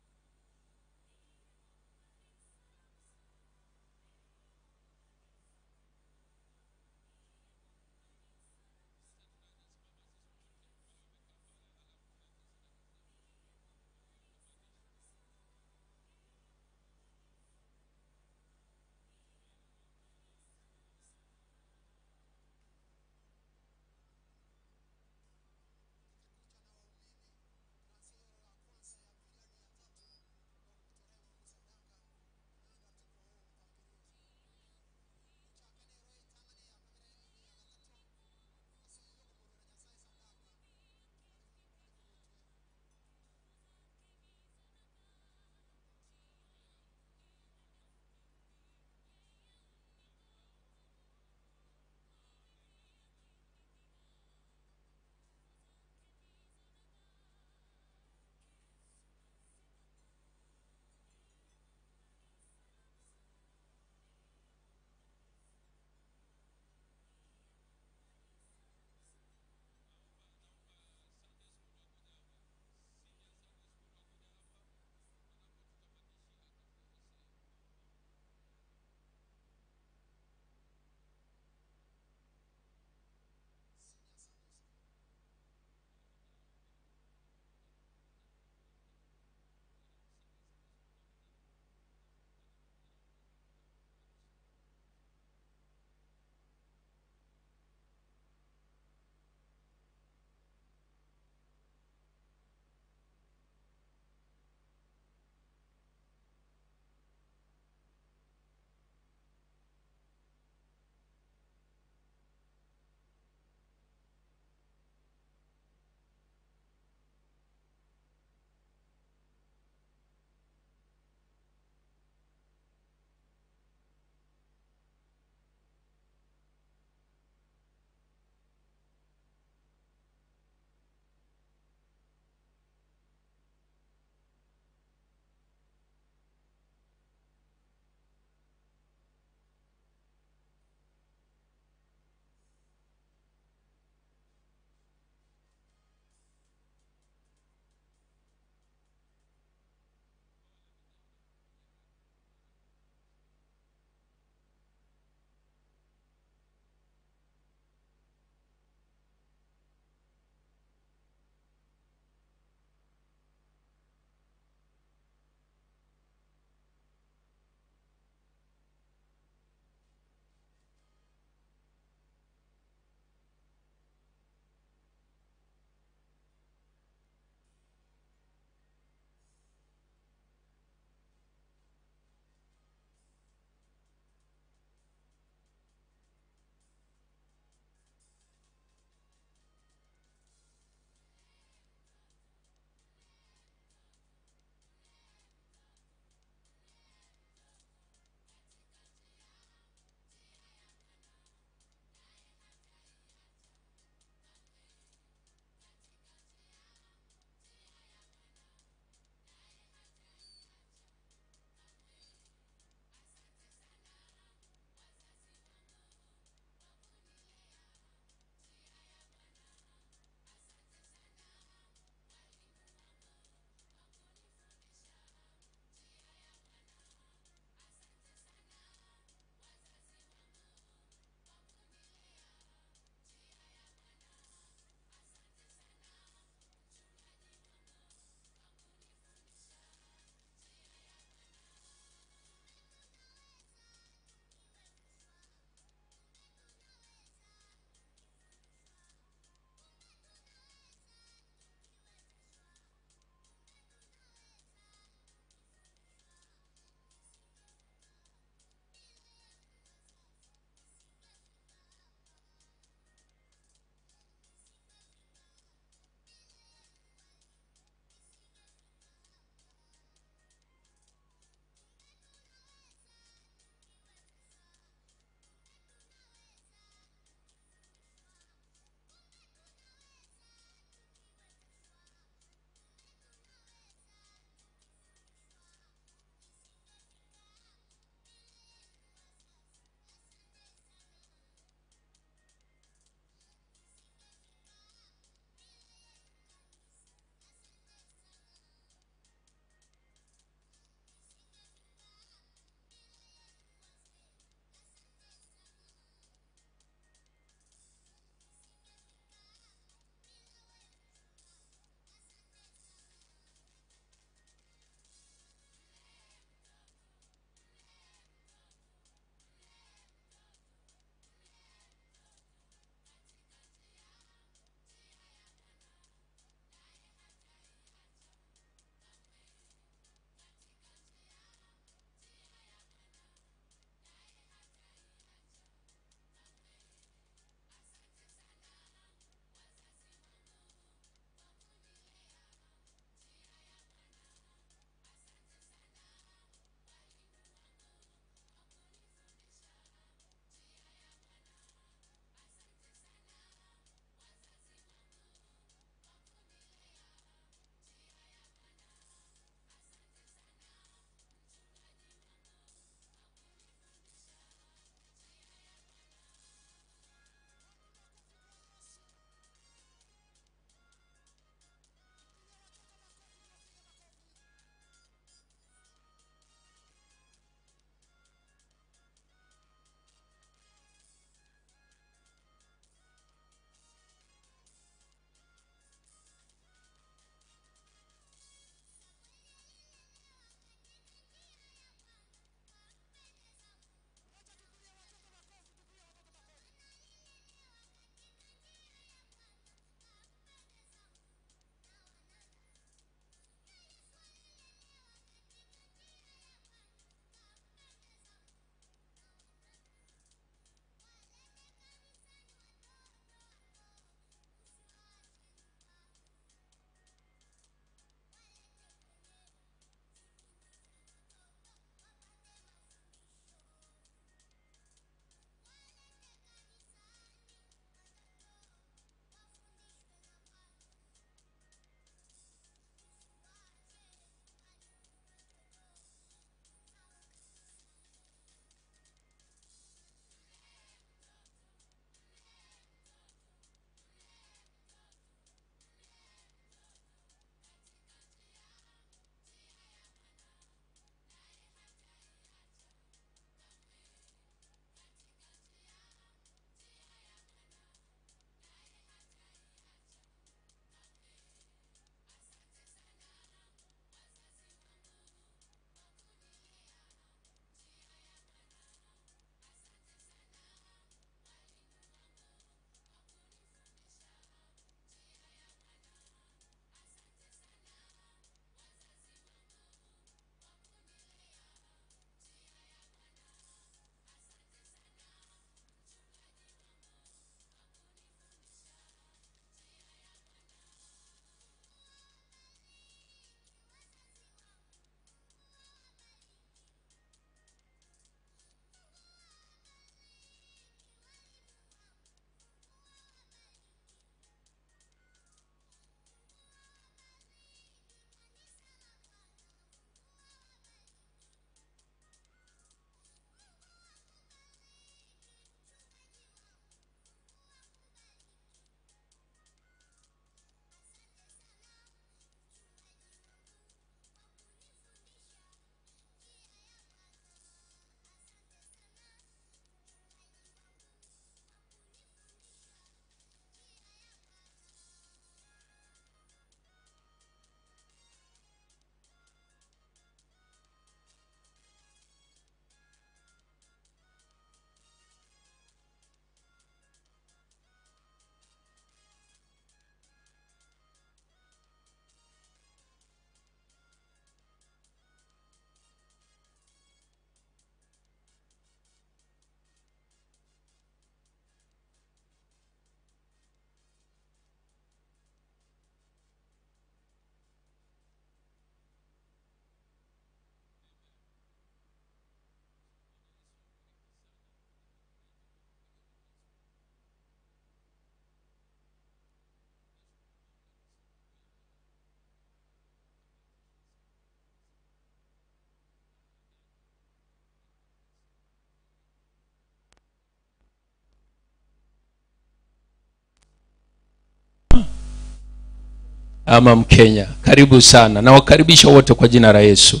ama Mkenya. Karibu sana, nawakaribisha wote kwa jina la Yesu.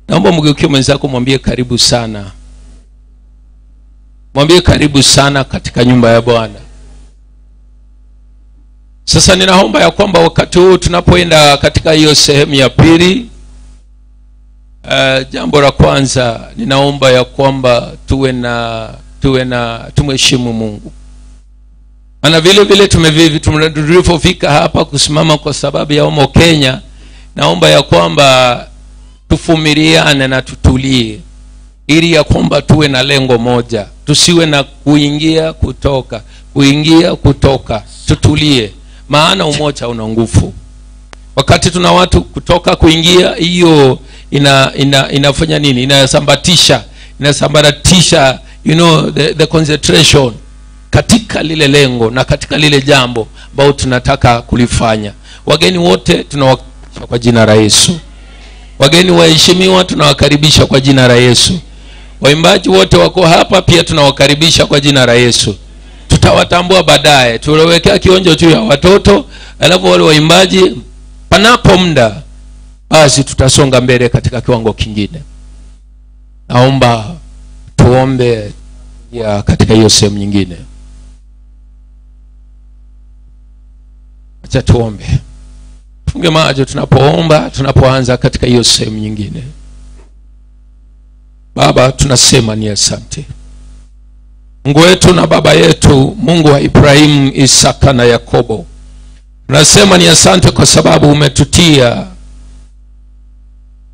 Naomba mgeukie mwenzako, mwambie karibu sana, mwambie karibu sana katika nyumba ya Bwana. Sasa ninaomba ya kwamba wakati huu tunapoenda katika hiyo sehemu ya pili, jambo la kwanza ninaomba ya kwamba tuwe na tuwe na tumheshimu Mungu. Maana vile vile tulipofika hapa kusimama kwa sababu ya Omo Kenya, naomba ya kwamba tuvumiliane na tutulie, ili ya kwamba tuwe na lengo moja, tusiwe na kuingia kutoka, kuingia kutoka. Tutulie, maana umoja una nguvu. Wakati tuna watu kutoka kuingia, hiyo ina, ina inafanya nini? Inasambatisha, inasambaratisha the concentration katika lile lengo na katika lile jambo ambao tunataka kulifanya. Wageni wote tunawakaribisha kwa jina la Yesu. Wageni waheshimiwa tunawakaribisha kwa jina la Yesu. Waimbaji wote wako hapa pia tunawakaribisha kwa jina la Yesu. Tutawatambua baadaye, tuliwekea kionjo juu ya watoto, alafu wale waimbaji panapo muda basi tutasonga mbele katika kiwango kingine. Naomba tuombe ya katika hiyo sehemu nyingine. Acha tuombe. Funge macho tunapoomba, tunapoanza katika hiyo sehemu nyingine. Baba, tunasema ni asante. Mungu wetu na Baba yetu, Mungu wa Ibrahimu, Isaka na Yakobo, tunasema ni asante kwa sababu umetutia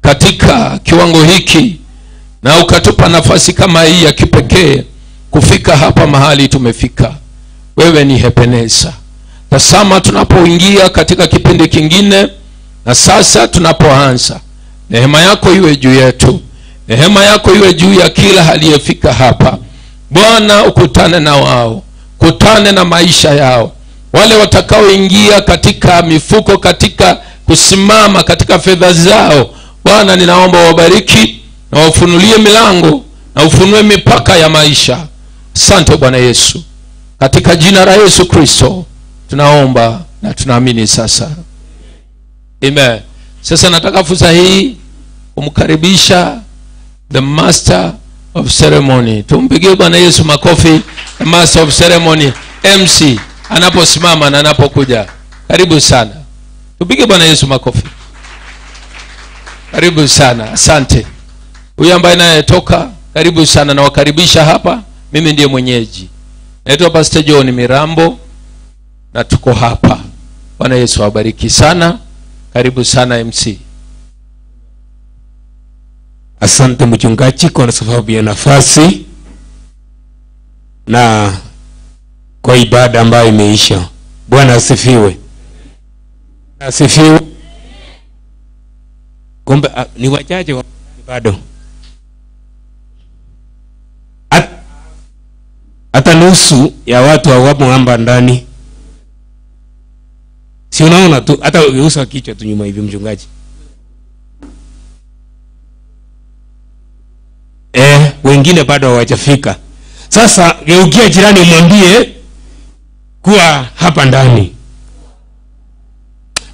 katika kiwango hiki na ukatupa nafasi kama hii ya kipekee kufika hapa mahali tumefika. Wewe ni Ebeneza. Tazama tunapoingia katika kipindi kingine na sasa tunapoanza, neema yako iwe juu yetu, neema yako iwe juu ya kila aliyefika hapa. Bwana, ukutane na wao, kutane na maisha yao, wale watakaoingia katika mifuko, katika kusimama katika fedha zao. Bwana, ninaomba wabariki na wafunulie milango na ufunue mipaka ya maisha. Asante Bwana Yesu, katika jina la Yesu Kristo tunaomba na tunaamini sasa, amen. Sasa nataka fursa hii kumkaribisha the master of ceremony. Tumpigie Bwana Yesu makofi. The master of ceremony, MC, anaposimama na anapokuja. Karibu sana, tupige Bwana Yesu makofi. Karibu sana, asante. Huyu ambaye anayetoka, karibu sana, nawakaribisha hapa. Mimi ndiye mwenyeji, naitwa Pastor John Mirambo na tuko hapa. Bwana Yesu awabariki sana. Karibu sana MC. Asante mchungaji kwa sababu ya nafasi na kwa ibada ambayo imeisha. Bwana asifiwe. Asifiwe. Kumbe ni wachache wa bado. Hata nusu ya watu hawamo hapa ndani. Si unaona tu, hata ugeusa kichwa tu nyuma hivi mchungaji. Wengine bado hawajafika. Sasa geukia jirani umwambie kuwa hapa ndani.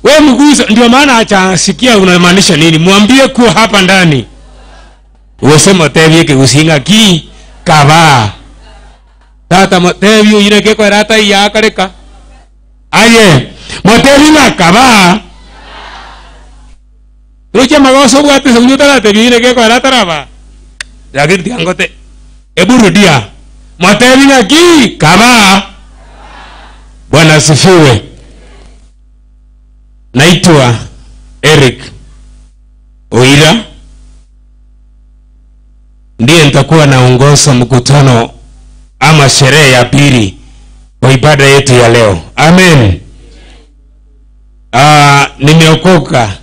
Wewe mgusa, ndio maana hajasikia unamaanisha nini. Mwambie kuwa hapa ndani. Useme tebi kigusinga ki kaba. Tata motebi uyireke kwa rata yakareka. Aye, motebi na kaba. Ruche magoso bwate saunyuta la tebi uyireke kwa rata raba. Lakini tiangote. Ebu rudia. Motebi na ki kaba. Bwana asifiwe. Naitwa Eric Oira, ndiye nitakuwa naongoza mkutano ama sherehe ya pili kwa ibada yetu ya leo. Amen. Nimeokoka,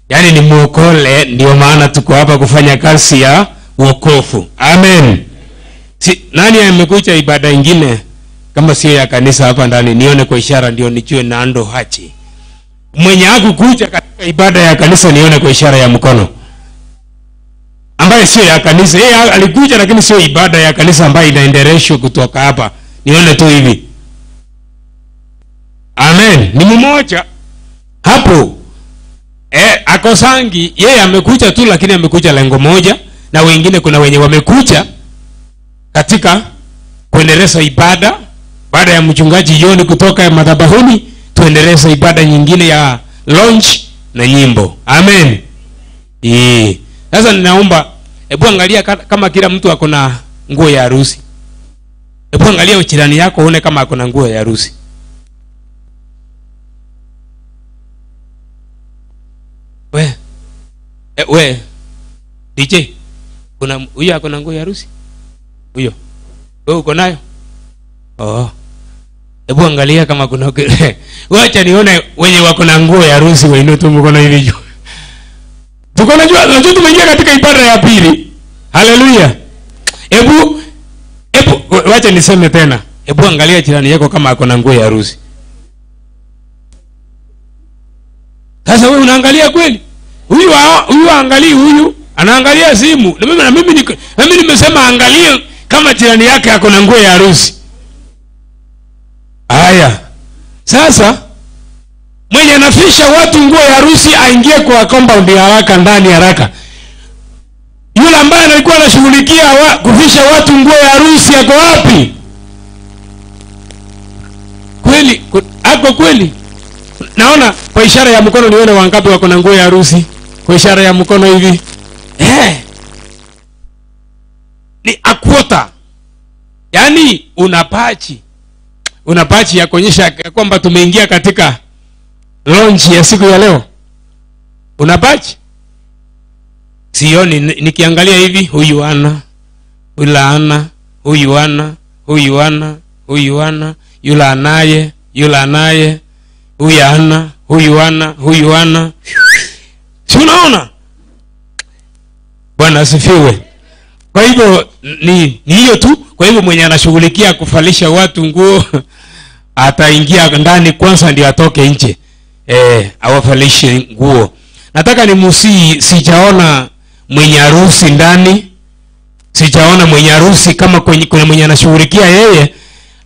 yaani ni muokole, ndio maana tuko hapa kufanya kazi ya wokovu. Amen. Si, nani amekuja ibada ingine kama sio ya kanisa hapa ndani? Nione kwa ishara ndio nijue nando hachi. Mwenye hakukuja katika ibada ya kanisa nione kwa ishara ya mkono. Ambaye sio ya kanisa, yeye alikuja lakini sio ibada ya kanisa ambayo inaendeleshwa kutoka hapa. Nione tu hivi. Amen. Ni mmoja. Hapo eh, akosangi yeye amekuja tu, lakini amekuja lengo moja, na wengine kuna wenye wamekuja katika kuendeleza ibada baada ya mchungaji Yoni kutoka madhabahuni, tuendeleze ibada nyingine ya launch na nyimbo. Amen. Eh. Sasa ninaomba hebu angalia kama kila mtu ako na nguo ya harusi. Hebu angalia jirani yako uone kama ako na nguo ya harusi. We. E, we. DJ. Kuna huyo ako na nguo ya harusi? Huyo. Wewe uko nayo? Oh. Hebu angalia kama kuna wacha nione wenye wako na nguo ya harusi wainue tu mkono hivi juu. Tuko najua najua tumeingia katika ibada ya pili. Haleluya. Hebu hebu wacha niseme tena. Hebu angalia jirani yako kama ako na nguo ya harusi. Sasa wewe unaangalia kweli? Huyu huyu angalii huyu, anaangalia simu. Na mimi na mimi niko- na mimi nimesema angalie kama jirani yake ako na nguo ya harusi. Haya. Sasa mwenye anafisha watu nguo ya harusi aingie kwa compound haraka ndani haraka. Yule ambaye alikuwa anashughulikia wa, kufisha watu nguo ya harusi ako wapi? Kweli ako kweli? Naona kwa ishara ya mkono nione wangapi wako na nguo ya harusi. Kwa ishara ya mkono hivi. Eh. Ni akwota. Yaani una pachi. Una pachi ya kuonyesha ya kwamba tumeingia katika launch ya siku ya leo. Una pachi? Sioni nikiangalia hivi huyu ana, yule ana, huyu ana, huyu ana, huyu ana, yule anaye, yule anaye, huyu ana, huyu ana, huyu ana. Si unaona? Bwana asifiwe. Kwa hivyo ni ni hiyo tu. Kwa hivyo mwenye anashughulikia kuvalisha watu nguo ataingia ndani kwanza ndio atoke nje. Eh, awavalishe nguo. Nataka nimusii, sijaona mwenye harusi ndani. Sijaona mwenye harusi kama kwenye, kuna mwenye anashughulikia yeye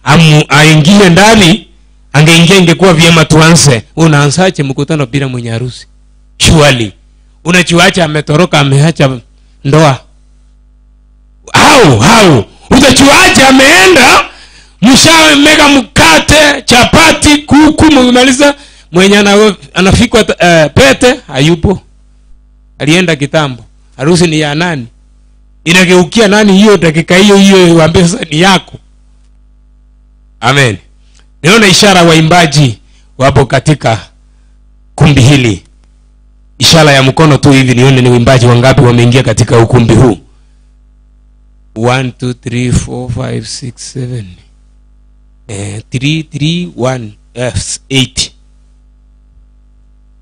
amu, aingie ndani. Angeingia ingekuwa vyema tuanze. Unaanzaje mkutano bila mwenye harusi? Surely. Unachuacha ametoroka ameacha ndoa. Hau hau. Utachuaje ameenda mshamega mkate, chapati, kuku mmemaliza, mwenye anafikwa pete hayupo. Alienda kitambo. Harusi ni ya nani? Inageukia nani hiyo dakika hiyo hiyo waambie sasa ni yako. Amen. Niona ishara waimbaji wapo katika kumbi hili. Ishara ya mkono tu hivi nione ni waimbaji wangapi wameingia katika ukumbi huu. 1 2 3 4 5 6 7 3 3 1 8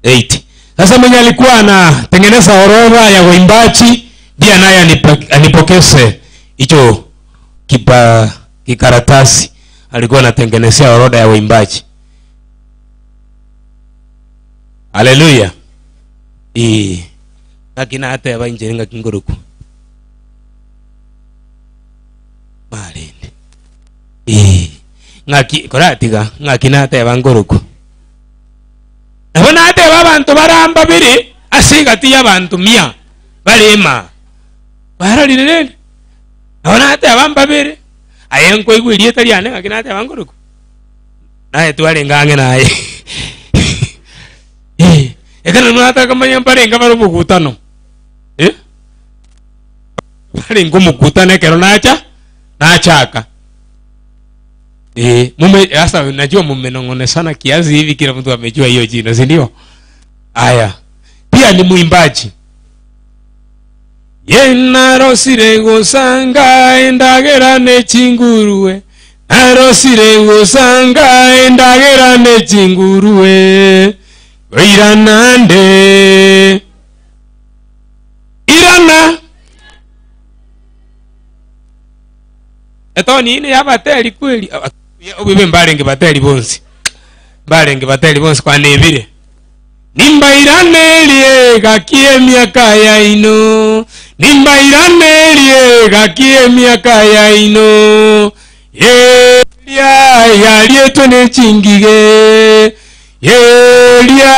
8. Sasa mwenye alikuwa anatengeneza orodha ya waimbaji pia naye anipokeze hicho kikaratasi alikuwa anatengenezea orodha ya waimbaji. Haleluya. Eh. Ngakina hata ya bainjeri ngakinguruku. Marende. Eh. Ngaki koratiga ngakina hata ya banguruku. Nabo nateba abantu baramba biri ase egati y'abantu mia barema. Barorire rende. Nabo nateba mbabere. Aye nkoigwa erieta riane ngaki nateba nguruku. Naye twarenge ang'e naye. Eh, ekero nataka komanya mbarenge bare omokutano. Eh? Barenge omokutano ekero nacha nachaka. Eh, mume sasa najua mumenong'onesana kiasi hivi kila mtu amejua hiyo jina, si ndio? Aya. Pia ni mwimbaji. Ye narosire gosanga endagera ne chinguruwe. Narosire gosanga endagera ne chinguruwe. Iranande. Irana. Etoni ine yabateri kweli. Obibe mbarenge bateri bonsi. Mbarenge bateri bonsi kwa nebire. Nimbairanerie gakie miaka ya ino. Nimbairanerie gakie miaka ya ino. Yeria yarietwe ne chingige. Eria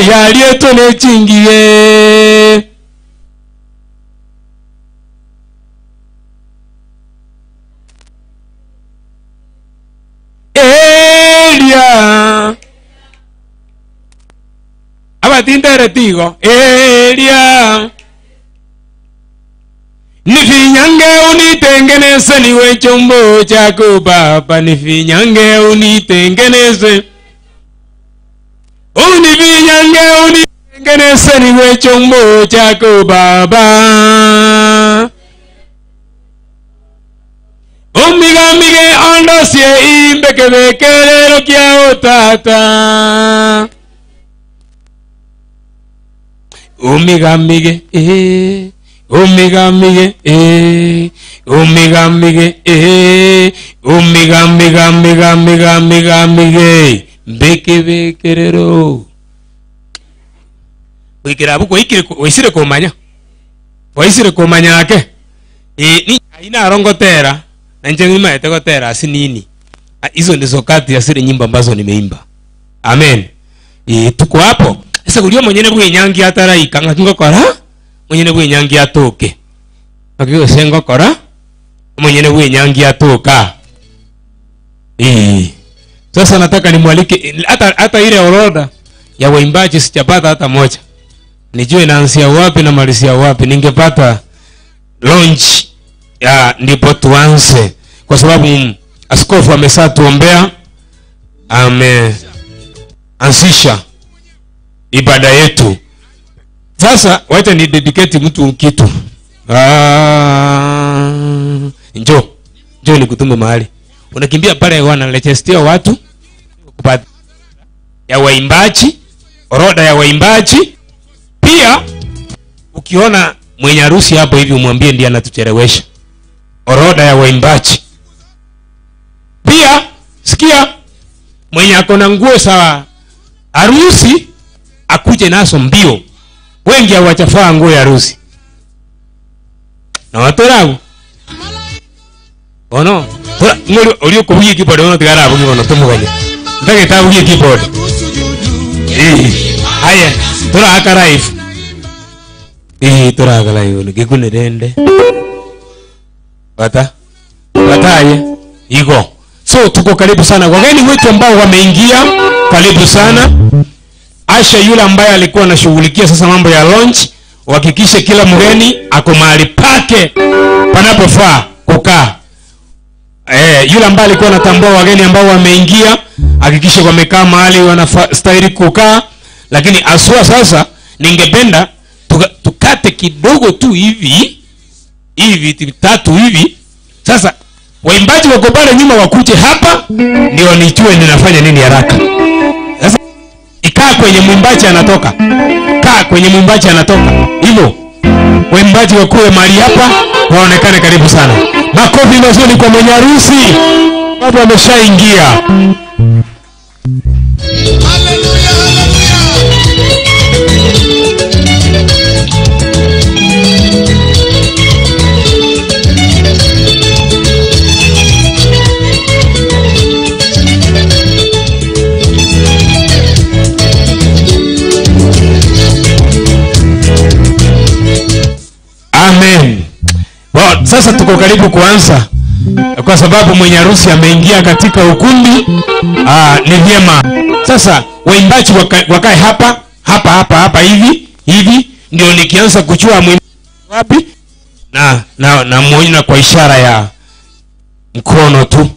yarietwe ne chingige. Eria abatintereti igo eria nifinyange unitengeneze niwe chombo chako Baba, nifinyange unitengeneze unifinyange unitengeneze niwe chombo chako Baba. Omigamige ondosie imbe kebekerero kiao Tata. Omigamige eh, omigamige eh, omigamige eh, omigamigamigamigamigamige mbekebekerero goikera abwo kwaikire waisire komanya waisire komanya ake Eh, ni ayi naro ngotera na inche nimaete gotera ase nini Ah, hizo ndizo kati ya zile nyimbo ambazo nimeimba amen Eh, tuko hapo ase goria omonyene bwenyangi ataraika ng'aki ngokora omonyene bwenyangi atoke ng'aki gose ngokora omonyene bwenyangi atoka Eh. Sasa nataka nimwalike hata hata ile orodha ya waimbaji sijapata hata moja. Nijue naanzia wapi na malizia wapi. Ningepata launch ya ndipo tuanze, kwa sababu askofu amesatuombea, ameanzisha ibada yetu. Sasa wacha ni dedicate mtu kitu. Ah, njoo njoo nikutume mahali unakimbia pale wanalechestia watu kupata ya waimbaji, orodha ya waimbaji. Pia ukiona mwenye harusi hapo hivi umwambie ndiye anatuchelewesha. Orodha ya waimbaji. Pia sikia, mwenye ako na nguo za harusi akuje nazo mbio. Wengi hawajavaa nguo ya harusi na watoragu ono tora ng'ori ori okobugia keyboard ono tigara abugie bono tomoganye ntagete abugie keyboard eh haya toraka live eh toraka live ono gekunirende bata bataye igo so tuko karibu sana wageni wetu ambao wameingia karibu sana Asha yule ambaye alikuwa anashughulikia sasa mambo ya launch, uhakikishe kila mgeni ako mahali pake panapofaa kukaa. Eh, yule ambaye alikuwa anatambua wageni ambao wameingia, hakikishe wamekaa mahali wanastahili kukaa. Lakini aswa sasa, ningependa tuka, tukate kidogo tu hivi hivi vitatu hivi. Sasa waimbaji wako pale nyuma wakuje hapa, ndio nijue ninafanya nini haraka. Sasa ikaa kwenye mwimbaji anatoka, kaa kwenye mwimbaji anatoka, hivyo waimbaji wakuwe mahali hapa, waonekane karibu sana. Makofi mazuri kwa mwenye harusi, sababu ameshaingia. Amen. Well, sasa tuko karibu kuanza kwa sababu mwenye harusi ameingia katika ukumbi. Aa, ni vyema sasa waimbaji waka, wakae hapa hapa hapa hapa hivi hivi, ndio nikianza kuchua mwimbaji wapi na na na muona kwa ishara ya mkono tu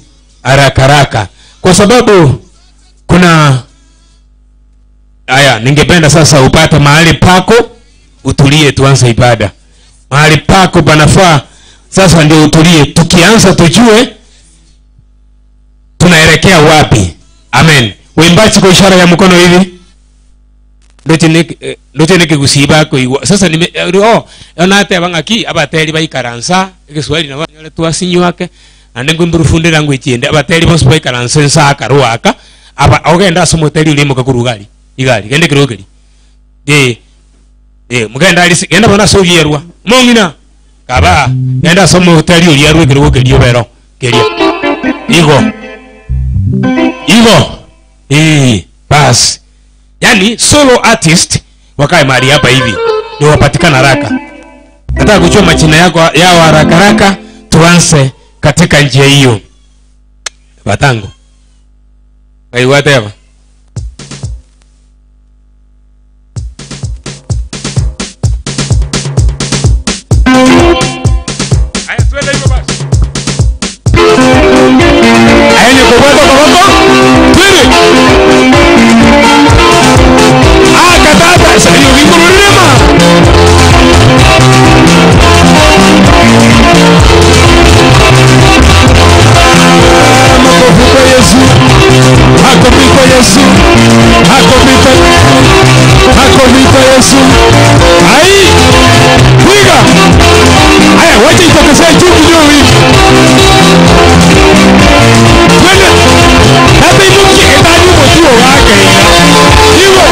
haraka haraka, kwa sababu kuna haya. Ningependa sasa upate mahali pako utulie, tuanze ibada mahali pako panafaa sasa ndio utulie tukianza tujue tunaelekea wapi amen waimbaji kwa ishara ya mkono hivi ndoche nikigusiba koigwa sasa nime eh, oh onateba ng'aki abateri baikaransa egeswahili nabo banyore twasinywake naende ngwimburufundira ngwichiende abateri bonsi baikaransa ensa akarwaka aba ogenda ase omoteri oria imoka korwa igari igari genda ekerogo keria eh Eh, mugenda alisi genda bona ase orierwa mong'ina kaba genda ase omotari orierwa ekerogo keria obero keria igo igo eh basi Yaani solo artist wakae mahali hapa hivi ndio wapatikana haraka. Nataka kujua majina yako yao haraka haraka, tuanze katika njia hiyo. Batango whatever. Haya, twende hivyo basi. Haya, ni kubweka koboko. Twende. Ah, katata, sasa hiyo kingurulima. Makofi kwa Yesu. Makofi kwa Yesu. Makofi kwa Makofi kwa Yesu. Ai! Piga. Haya, wacha itokezee juu kidogo hivi. Twende. Hata imuki etani motio wake. Hivyo.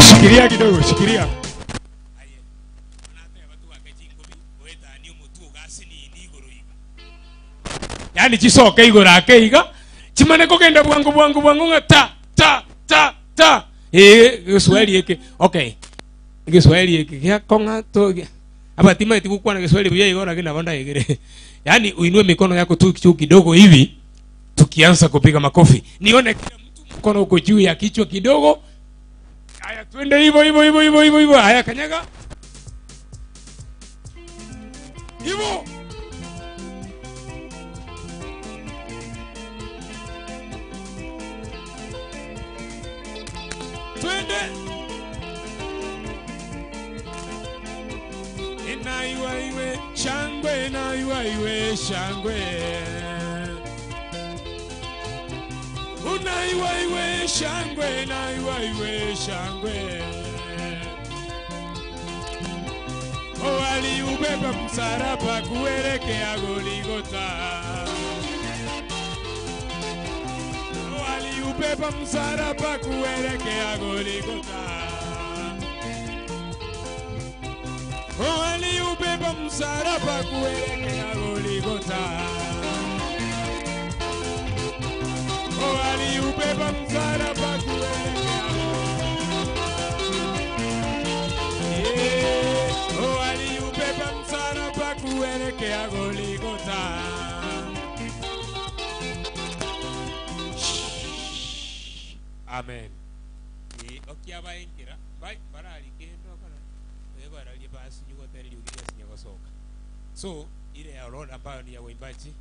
Shikilia kidogo, shikilia. Yaani chisoke igoro ake iga chimane kogenda bwangu bwangu bwangu ng'a ta ta ta ta. Giswahili eke. Okay. Giswahili eke giakong'a to abatima tikukwana Kiswahili buya igoro lakini abanda igere. Yaani uinue mikono yako tu juu kidogo hivi tukianza kupiga makofi. Nione kila mtu mkono uko juu ya kichwa kidogo. Haya, twende hivyo hivyo hivyo hivyo hivyo hivyo. Haya, kanyaga. Hivyo. Twende. Inaiwa iwe shangwe, inaiwa iwe shangwe. Unaiwa iwe shangwe, inaiwa iwe shangwe. O aliubeba msalaba kuelekea Goligota. O aliubeba msalaba kuelekea Goligota. O aliubeba msalaba kuelekea Goligota. O aliubeba msalaba kuelekea Yeah. O aliubeba msalaba kuelekea Goligota. Amen. Okiabaingira bararikendo bararie basi nyugotereri ugiria gosoka. So ile ya orodha ambayo ni ya waimbaji,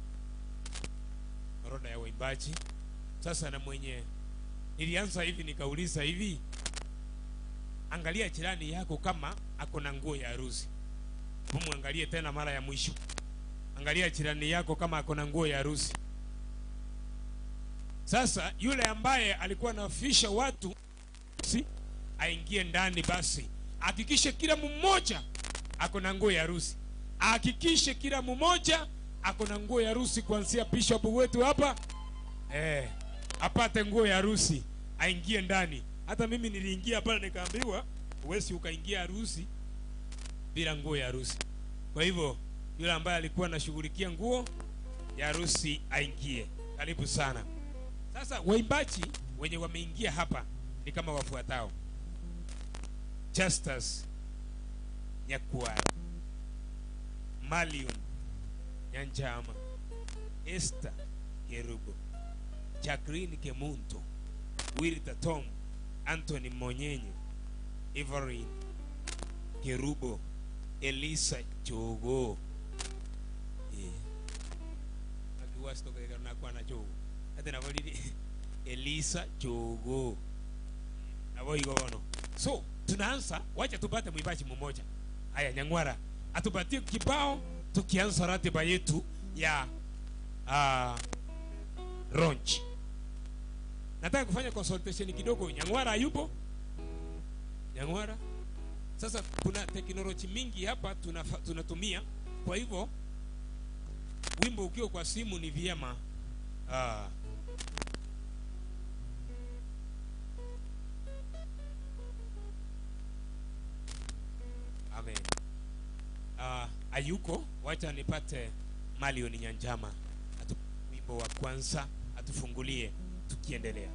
orodha ya waimbaji. Sasa na mwenye nilianza hivi nikauliza hivi, angalia jirani yako kama ako na nguo ya harusi. Mumwangalie tena mara ya mwisho. Angalia jirani yako kama ako na nguo ya harusi. Sasa yule ambaye alikuwa anafisha watu si aingie ndani basi. Hakikishe kila mmoja ako na nguo ya harusi. Hakikishe kila mmoja ako na nguo ya harusi, kuanzia bishop wetu hapa. Apate nguo ya harusi, aingie ndani. Hata mimi niliingia pale nikaambiwa huwezi ukaingia harusi bila nguo ya harusi. Kwa hivyo yule ambaye alikuwa anashughulikia nguo ya harusi aingie. Karibu sana. Sasa waimbaji wenye wameingia hapa ni kama wafuatao: Justus Nyakwara, Malion Nyanjama, Esther Kerubo, Jacqueline Kemunto, Wilda Tom, Anthony Monyenye, Everin Kerubo, Elisa Jogo. Elisa Jogo. So tunaanza, wacha tupate mwimbaji mmoja. Haya, Nyang'wara atupatie kibao tukianza ratiba yetu ya launch. Nataka kufanya consultation kidogo. Nyang'wara yupo? Nyang'wara. Sasa kuna teknoloji mingi hapa tunatumia. Kwa hivyo wimbo ukiwa kwa simu ni vyema. Amen. Ayuko, wacha nipate Malioni Nyanjama. Wimbo. Wimbo wa kwanza atufungulie tukiendelea.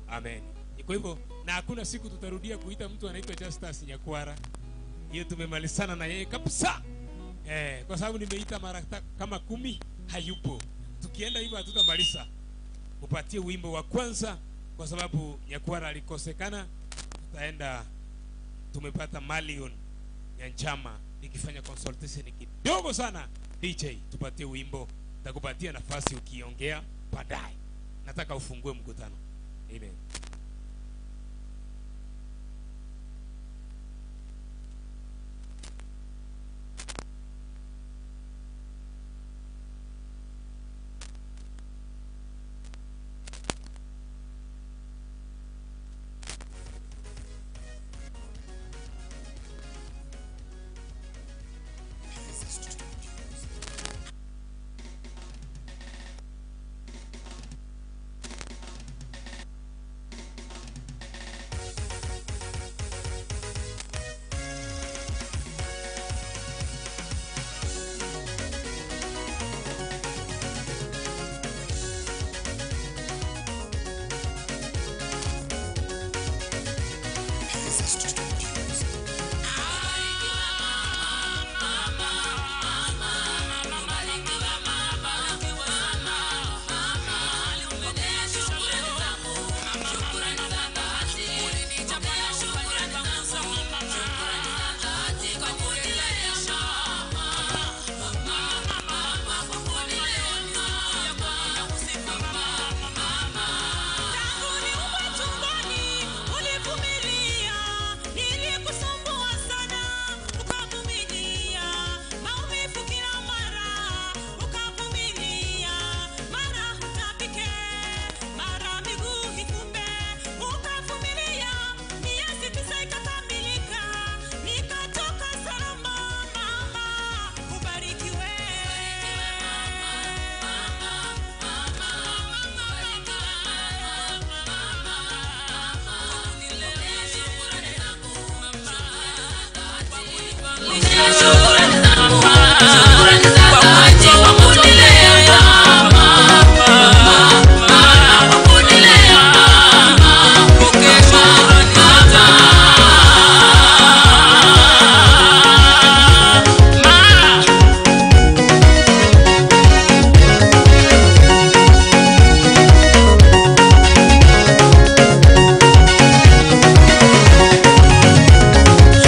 Amen. Kwa hivyo na hakuna siku tutarudia kuita mtu anaitwa Justus Nyakwara. Hiyo tumemalizana na yeye kabisa. Eh, kwa sababu nimeita mara kama 10 hayupo. Tukienda hivyo hatutamaliza. Upatie wimbo wa kwanza kwa sababu Nyakwara alikosekana. Tutaenda, tumepata Malion Nyanchama nikifanya consultation kidogo sana. DJ, tupatie wimbo, nitakupatia nafasi ukiongea baadaye. Nataka ufungue mkutano. Amen.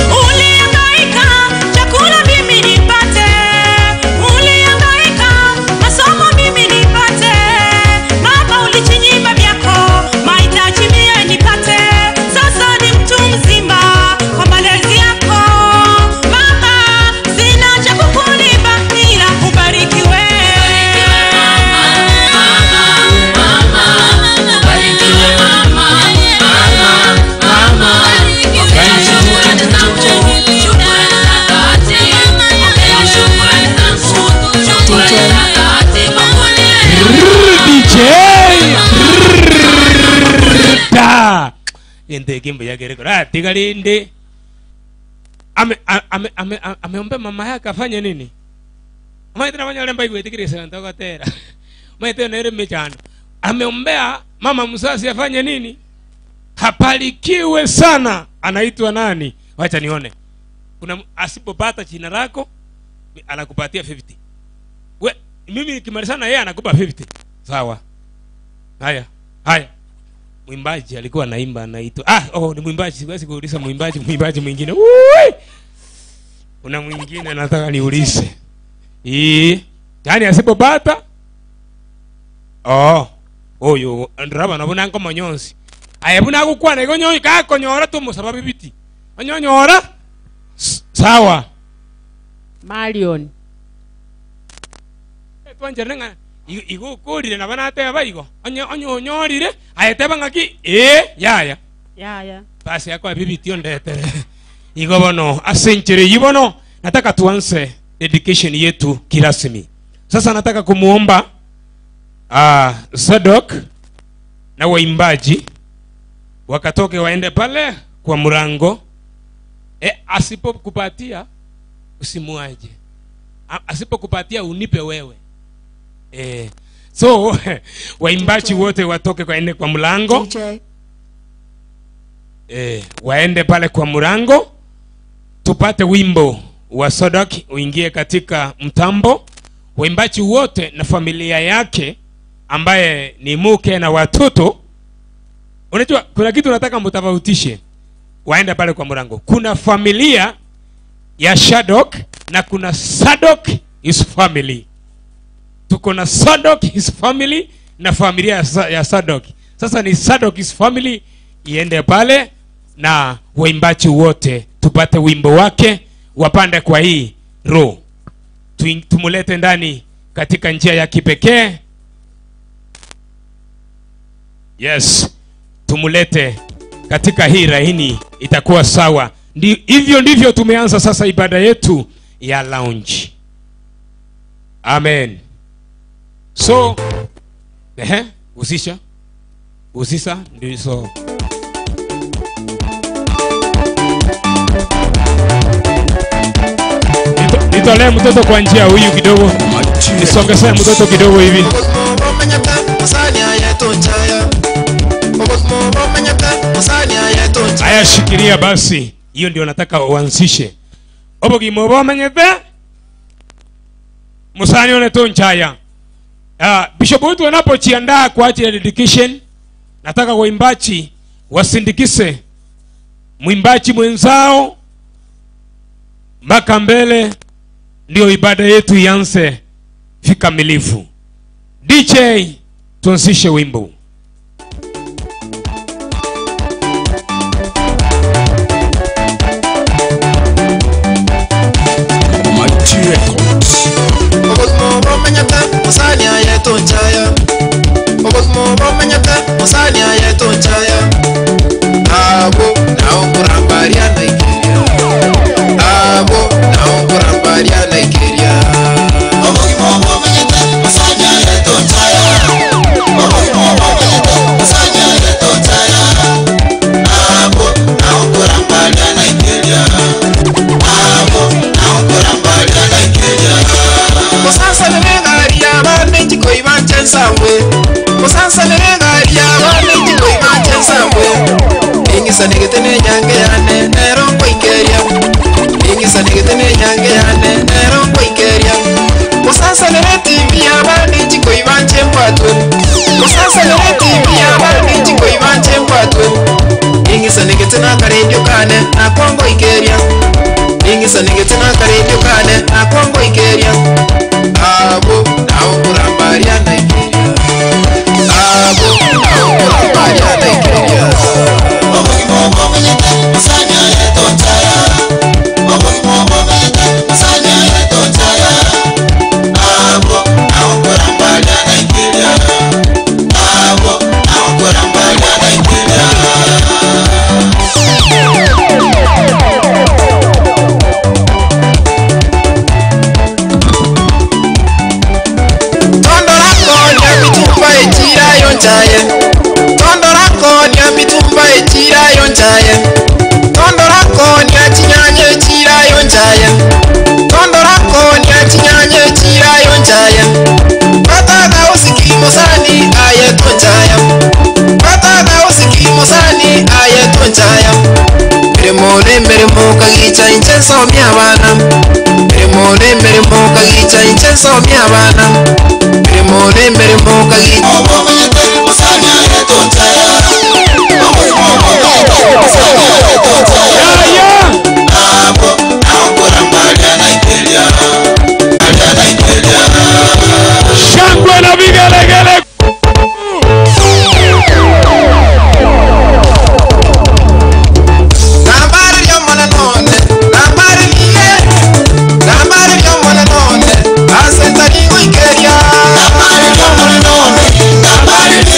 Ulihangaika chakula mimi nipate, ulihangaika masomo mimi nipate, mama ulichinyima vyako mahitaji mie nipate, sasa ni mtu mzima kwa malezi yako mama, sina cha kukulipa ila ubarikiwe. DJ da ende kimbo yake reko tiga linde ame ame ame ameomba mama yake afanye nini maite na banyale mbai gwetikirisa ntogotera maite nere mechando ameombea mama mzazi afanye nini hapalikiwe sana. Anaitwa nani? Wacha nione. Kuna asipopata jina lako anakupatia 50. We, mimi nikimalizana na yeye anakupa 50. Sawa. Haya. Haya. Mwimbaji alikuwa anaimba anaitwa ni mwimbaji, siwezi kuuliza mwimbaji, mwimbaji mwingine. Ui! Kuna mwingine nataka niulize. Ii, yaani asipopata oh, oyo ndraba nabona ngomonyonsi. Aya buna gukwana igo nyoyi gakonyora tumusaba bibiti. Onyonyora sawa. Marion. Twanjere ng'a igo ukurire nabo nateba igo. Onye onyorire aya teba ng'aki yaya. Yaya. Basi yakwa bibiti ondetere. Igo bono asenchere yibono nataka tuanze dedication yetu kirasmi. Sasa nataka kumuomba Zadok na waimbaji wakatoke waende pale kwa mlango. Asipokupatia usimuaje. Asipokupatia unipe wewe. Eh, so waimbaji wote watoke waende kwa mlango eh, waende pale kwa mlango tupate wimbo wa Sodak uingie katika mtambo. Waimbaji wote na familia yake ambaye ni mke na watoto. Unajua kuna kitu nataka mtofautishe, waende pale kwa mlango. Kuna familia ya Shadok na kuna Sadok his family. Tuko na Sadok his family na familia ya Sadok. Sasa ni Sadok his family iende pale na waimbaji wote tupate wimbo wake, wapande kwa hii roho, tumulete ndani katika njia ya kipekee. Yes, tumulete katika hii rahini, itakuwa sawa. Hivyo ndivyo tumeanza sasa ibada yetu ya lounge. Amen. So, ehe, usisha. Usisa ndio so. Nitolee mtoto kwa njia huyu kidogo. Nisongezee mtoto kidogo hivi. Aya, shikilia basi. Hiyo ndio nataka uanzishe. Obogima bomenyete musani one tonchaya. Bishop wetu anapojiandaa kwa ajili ya dedication, nataka waimbaji wasindikize mwimbaji mwenzao mpaka mbele, ndio ibada yetu ianze vikamilifu. DJ, tuanzishe wimbo. Mighty Records. Shangwe na vigelegele. Nambari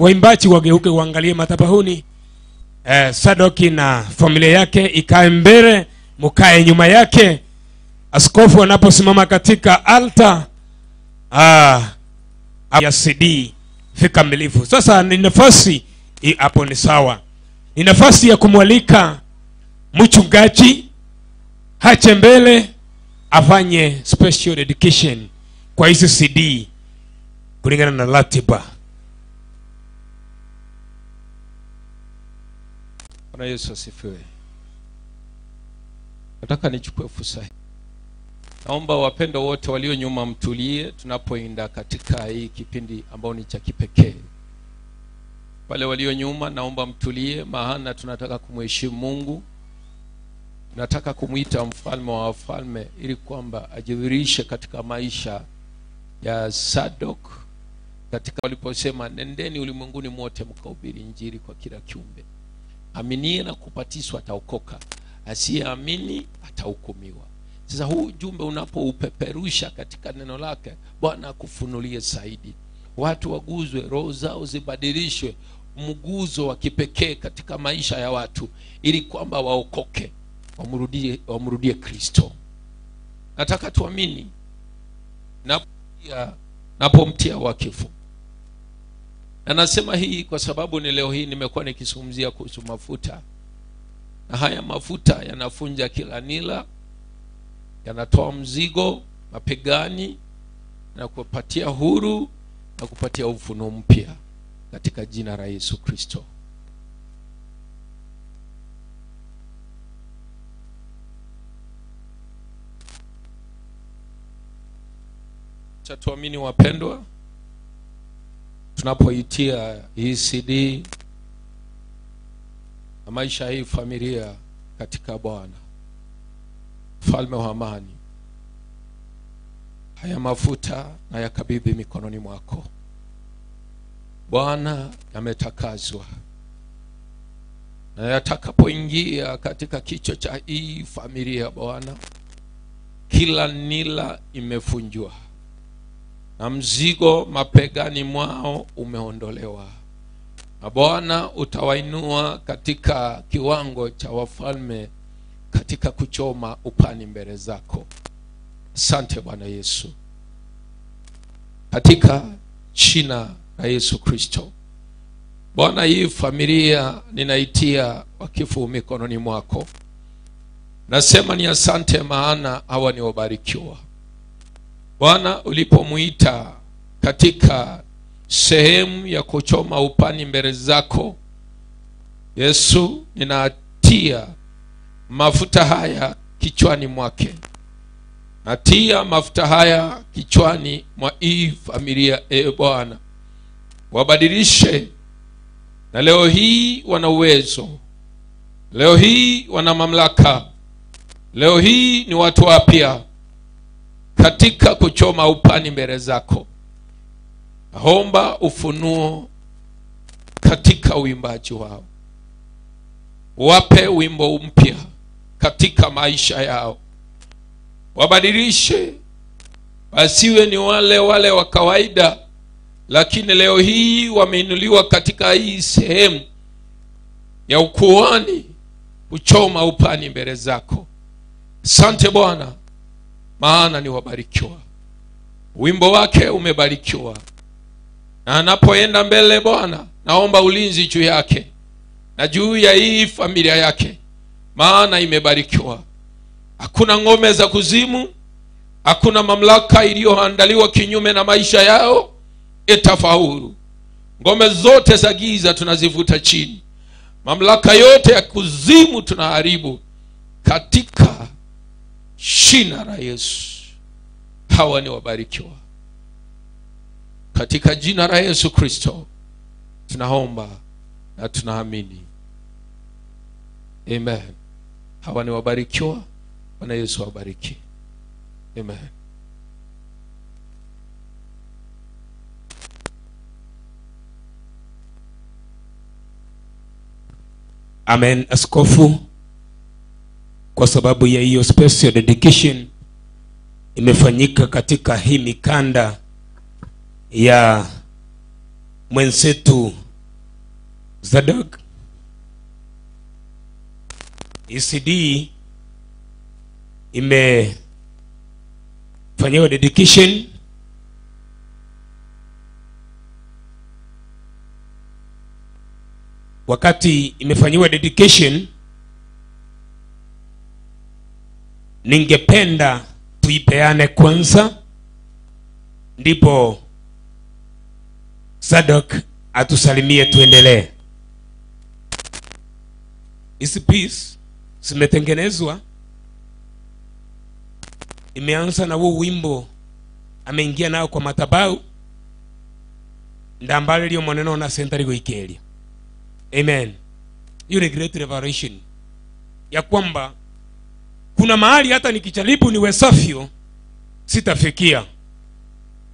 waimbaji wageuke uangalie madhabahuni. Eh, Sadoki na familia yake ikae mbele, mkae nyuma yake. Askofu anaposimama katika altar ah, ya CD vikamilifu. Sasa ni nafasi hapo, ni sawa, ni nafasi ya kumwalika mchungaji hache mbele afanye special dedication kwa hizi CD kulingana na ratiba. Bwana Yesu asifiwe. Nataka nichukue fursa hii. Naomba wapendwa wote walio nyuma mtulie tunapoenda katika hii kipindi ambao ni cha kipekee. Wale walio nyuma naomba mtulie, maana tunataka kumheshimu Mungu. Tunataka kumwita mfalme wa wafalme ili kwamba ajidhihirishe katika maisha ya Sadok, katika waliposema nendeni ulimwenguni mwote mkahubiri injili kwa kila kiumbe. Aminie na kubatizwa ataokoka, asiyeamini atahukumiwa. Sasa huu ujumbe unapoupeperusha katika neno lake, Bwana akufunulie zaidi, watu waguzwe, roho zao zibadilishwe, mguzo wa kipekee katika maisha ya watu, ili kwamba waokoke, wamrudie Kristo. Nataka tuamini napomtia wakifu. Na nasema hii kwa sababu ni leo hii nimekuwa nikizungumzia kuhusu mafuta. Na haya mafuta yanafunja kila nila, yanatoa mzigo mapegani na kupatia huru na kupatia ufunuo mpya katika jina la Yesu Kristo. Acha tuamini wapendwa, tunapoitia hii CD na maisha hii familia katika Bwana mfalme wa amani, haya mafuta na yakabidhi mikononi mwako Bwana, yametakazwa na yatakapoingia katika kichwa cha hii familia Bwana, kila nila imefunjwa na mzigo mapegani mwao umeondolewa, na Bwana utawainua katika kiwango cha wafalme katika kuchoma upani mbele zako. Asante Bwana Yesu, katika jina la Yesu Kristo. Bwana, hii familia ninaitia wakifu mikononi mwako. Nasema ni asante, maana hawa ni wabarikiwa. Bwana, ulipomuita katika sehemu ya kuchoma upani mbele zako Yesu, ninatia mafuta haya kichwani mwake. Natia mafuta haya kichwani mwa hii familia, Bwana. Wabadilishe. Na leo hii wana uwezo, leo hii wana mamlaka, leo hii ni watu wapya katika kuchoma upani mbele zako. Naomba ufunuo katika uimbaji wao, wape wimbo mpya katika maisha yao, wabadilishe, wasiwe ni wale wale wa kawaida, lakini leo hii wameinuliwa katika hii sehemu ya ukuhani kuchoma upani mbele zako. Asante Bwana, maana ni wabarikiwa. Wimbo wake umebarikiwa, na anapoenda mbele Bwana, naomba ulinzi juu yake na juu ya hii familia yake, maana imebarikiwa. Hakuna ngome za kuzimu, hakuna mamlaka iliyoandaliwa kinyume na maisha yao itafaulu. Ngome zote za giza tunazivuta chini, mamlaka yote ya kuzimu tunaharibu katika jina la Yesu. Hawa ni wabarikiwa katika jina la Yesu Kristo tunaomba na tunaamini, amen. Hawa ni wabarikiwa. Bwana Yesu awabariki, amen. Amen, askofu, kwa sababu ya hiyo special dedication imefanyika katika hii mikanda ya mwenzetu Zadok ECD imefanyiwa dedication wakati imefanyiwa dedication ningependa tuipeane kwanza ndipo Zadok atusalimie tuendelee. Hizi piece zimetengenezwa, imeanza na huu wimbo ameingia nao kwa madhabahu ndambaririe monene ona sentari goikeria. Amen. Hiyo ni great revelation ya kwamba kuna mahali hata nikijaribu niwezavyo sitafikia,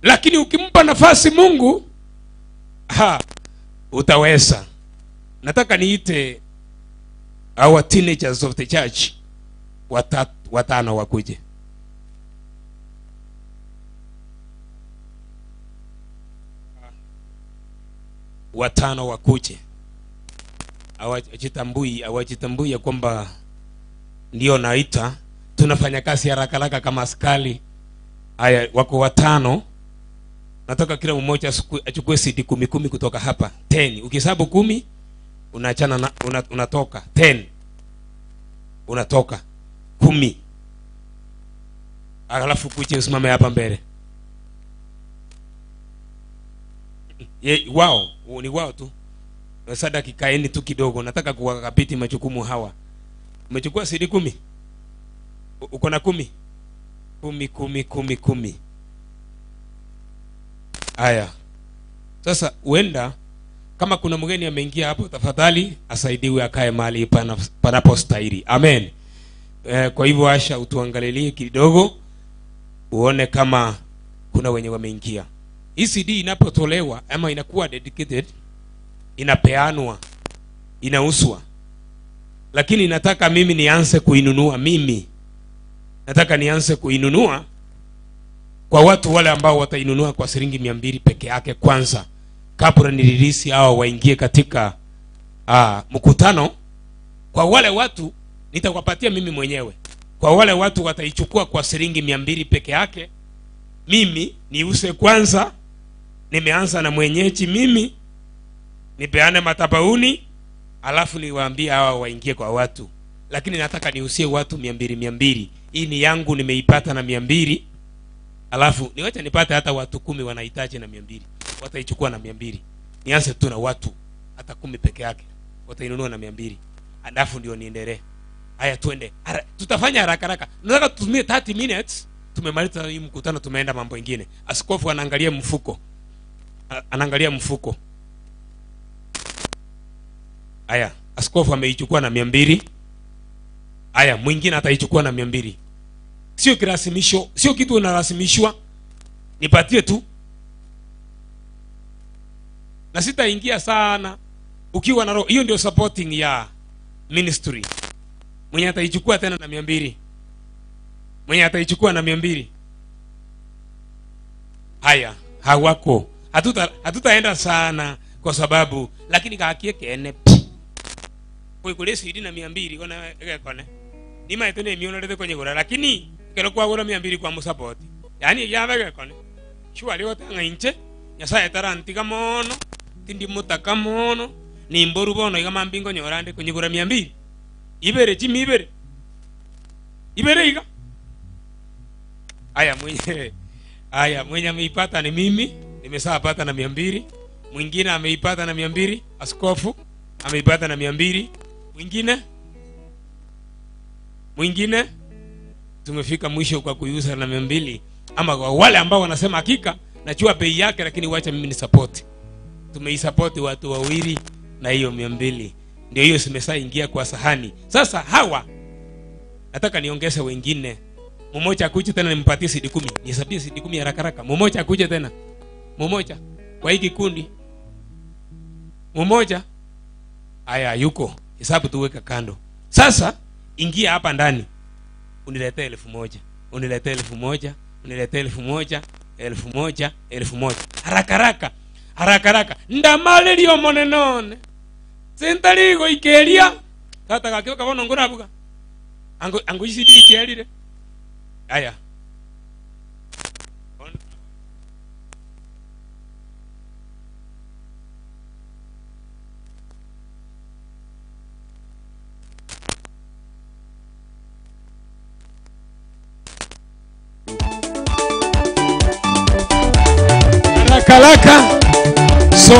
lakini ukimpa nafasi Mungu ha, utaweza. Nataka niite our teenagers of the church watano wakuje. Watano wakuje. Hawajitambui ya kwamba ndio naita. Tunafanya kazi haraka haraka kama askari. Haya, wako watano. Nataka kila mmoja achukue CD 10 10 kutoka hapa. 10. Ukihesabu 10 unaachana na, unatoka 10. Unatoka 10. Alafu kuja usimame hapa mbele. Ye, wao, ni wao tu. Sasa dakikaeni tu kidogo, nataka kuwakabidhi majukumu hawa. Umechukua CD 10? Uko na 10? 10, 10, 10, 10. Haya. Sasa huenda kama kuna mgeni ameingia hapo, tafadhali asaidiwe akae mahali panapostahili. Amen. Kwa hivyo Asha, utuangalilie kidogo uone kama kuna wenye wameingia. Hii CD inapotolewa ama inakuwa dedicated, inapeanwa, inauzwa. Lakini nataka mimi nianze kuinunua mimi. Nataka nianze kuinunua kwa watu wale ambao watainunua kwa shilingi 200 peke yake kwanza, kabla nilirisi hao waingie katika mkutano. Kwa wale watu nitawapatia mimi mwenyewe. Kwa wale watu wataichukua kwa shilingi 200 peke yake, mimi niuse kwanza. Nimeanza na mwenyeji mimi, nipeane matabauni, alafu niwaambie hawa waingie kwa watu. Lakini nataka niusie watu 200 200. Hii ni yangu, nimeipata na 200. Alafu niwache nipate hata watu 10 wanahitaji na 200. Wataichukua na 200. Nianze tu na watu hata 10 peke yake. Watainunua na 200. Alafu ndio niendelee. Haya, twende. Tutafanya haraka haraka. Nataka tutumie 30 minutes. Tumemaliza hii mkutano, tumeenda mambo mengine. Askofu anaangalia mfuko. Anaangalia mfuko. Haya, askofu ameichukua na 200. Haya, mwingine ataichukua na 200. Sio kirasimisho, sio kitu unarasimishwa. Nipatie tu. Na sitaingia sana. Ukiwa na roho, hiyo ndio supporting ya ministry. Mwenye ataichukua tena na 200. Mwenye ataichukua na 200. Haya, hawako. Hatutaenda sana kwa sababu lakini kakie kene pi. Kuikule sidi na 200 kona kone. Nima etene mionolete kwenye gura lakini kero kwa gura 200 kwa musupport. Yaani yabege kone. Shua leo tanga inche Nyasaye tarantiga mono tindi mutaka mono nimboru bono iga mambingo nyorande kwenye gura 200. Ibere chimi ibere. Ibere iga. Haya mwenye haya mwenye ameipata ni mimi, nimeshapata na 200. Mwingine ameipata na 200, askofu ameipata na 200. Mwingine? Mwingine? Tumefika mwisho kwa kuiuza na 200. Ama kwa wale ambao wanasema hakika najua bei yake lakini wacha mimi ni support. Tumeisupport watu wawili na hiyo 200. Ndio hiyo simeshaingia kwa sahani. Sasa hawa nataka niongeze wengine. Mmoja akuje tena nimpatie CD 10. Nihesabie CD 10 haraka haraka. Mmoja akuje tena. Mmoja kwa hiki kikundi. Mmoja. Haya yuko. Hesabu tuweka kando. Sasa ingia hapa ndani. Uniletee 1000. Uniletee 1000, uniletee 1000, 1000, 1000. Haraka haraka. Haraka haraka. Ndamalirio monenone. Sentari goikeria tata gaki bono ngorabuga ango ango isidi icherire aya Haraka so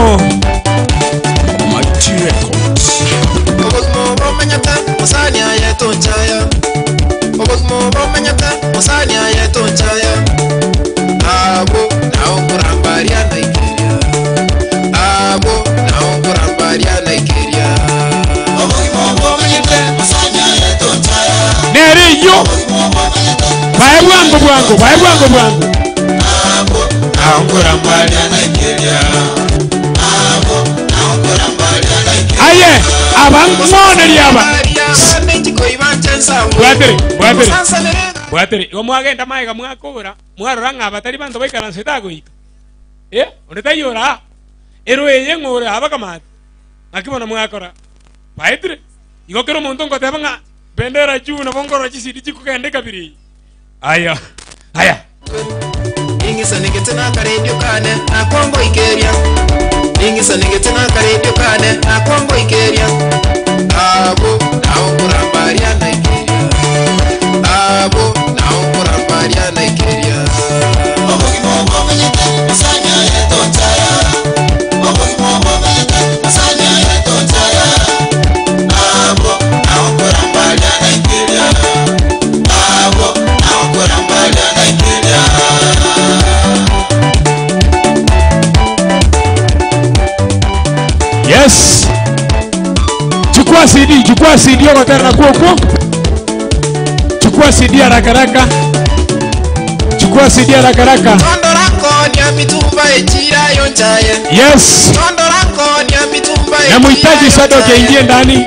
Mighty Records. Obogima bomenyete musani ayetonchaya Obogima bomenyete musani ayetonchaya Abo nao kurambaria Nigeria Abo nao kurambaria Nigeria Obogima bomenyete musani ayetonchaya Neriyo Bae bwangu bwangu bae bwangu bwangu Abo nao kurambaria Nigeria Abo nao kurambaria Nigeria Aye abang'one riaba Bwatere bwatere bwatere igo mwagenda maega mwakobora mwarora ng'a abatari banto baikaranse tagoika onde tayora ero eye ng'ore abakamata ng'aki bono mwakora baetire igo kero omonto ngoteba ng'a bendera juu nabo ngorora chisidi chikogenda ekabiri aya aya Ningisanigete n'akaredio kane nakongo ikeria Ningisanigete n'akaredio kane nakongo ikeria Abo nao kurambaria Nigeria Abo nao kurambaria Nigeria Obogima bomenyete musanya yetonchaya Obogima bomenyete musanya yetonchaya Abo nao kurambaria Nigeria Abo nao kurambaria Nigeria Yes. Chukua CD, chukua CD ogotera kuoko. Chukua CD haraka haraka. Chukua CD haraka haraka. Yes. Na muhitaji Sadoki aingie ndani.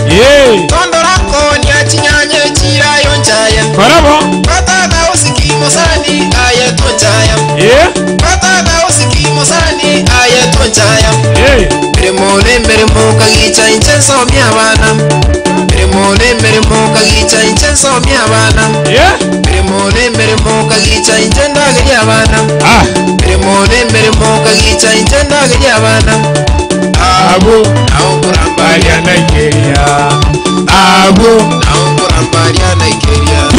Yeah. Korabo. Yeah. Mirimo nemirimo kagicha inche nsomia abana Mirimo nemirimo kagicha inche nsomia abana Mirimo nemirimo kagicha inche ndageria abana Mirimo nemirimo kagicha inche ndageria abana Abo nao kurambaria Nigeria Abo nao kurambaria Nigeria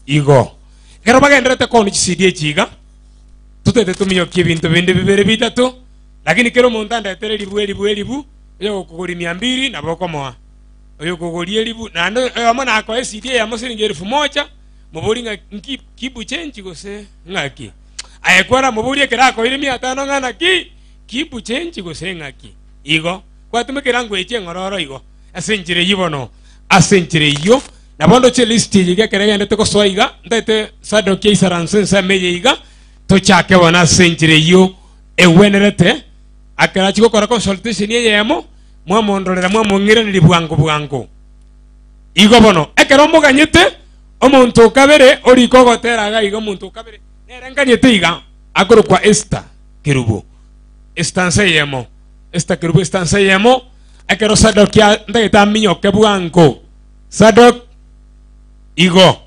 Igo Kero bagenderete koni chisidi echiga tutete tuminyokie ebinto binde bibere bitatu lakini kero omonto andetere ribu eribu eribu oyo gokogori 200 nabo okomoa oyo kogori eribu naende oyomo nakoa ecd eyamo siringi 1000 mobori ng'a kibu change gose ng'aki aye kwara mobori ekero akoire 500 ng'ana ki kibu change gose ng'aki igo kwatumikera ngweche eng'ororo igo ase enchera eywo bono ase enchera eywo nabo ndoche list eye iga ekero egendete gosoa iga ntaete Sadoki aisaranse ensemo eye iga tochake bona ase enchera eywo ewenerete akera chigokora consultation eyemo mwamondorera mwamong'iraneri bwango bwango igo bono ekero omoganyete omonto okabere oriko ogotera iga iga omonto okabere nere nkanyete iga akorokwa Esther Kerubo Esther nse eyemo Esther Kerubo Esther nse eyemo ekero Sadoki ntagete aminyoke bwango Sadok igo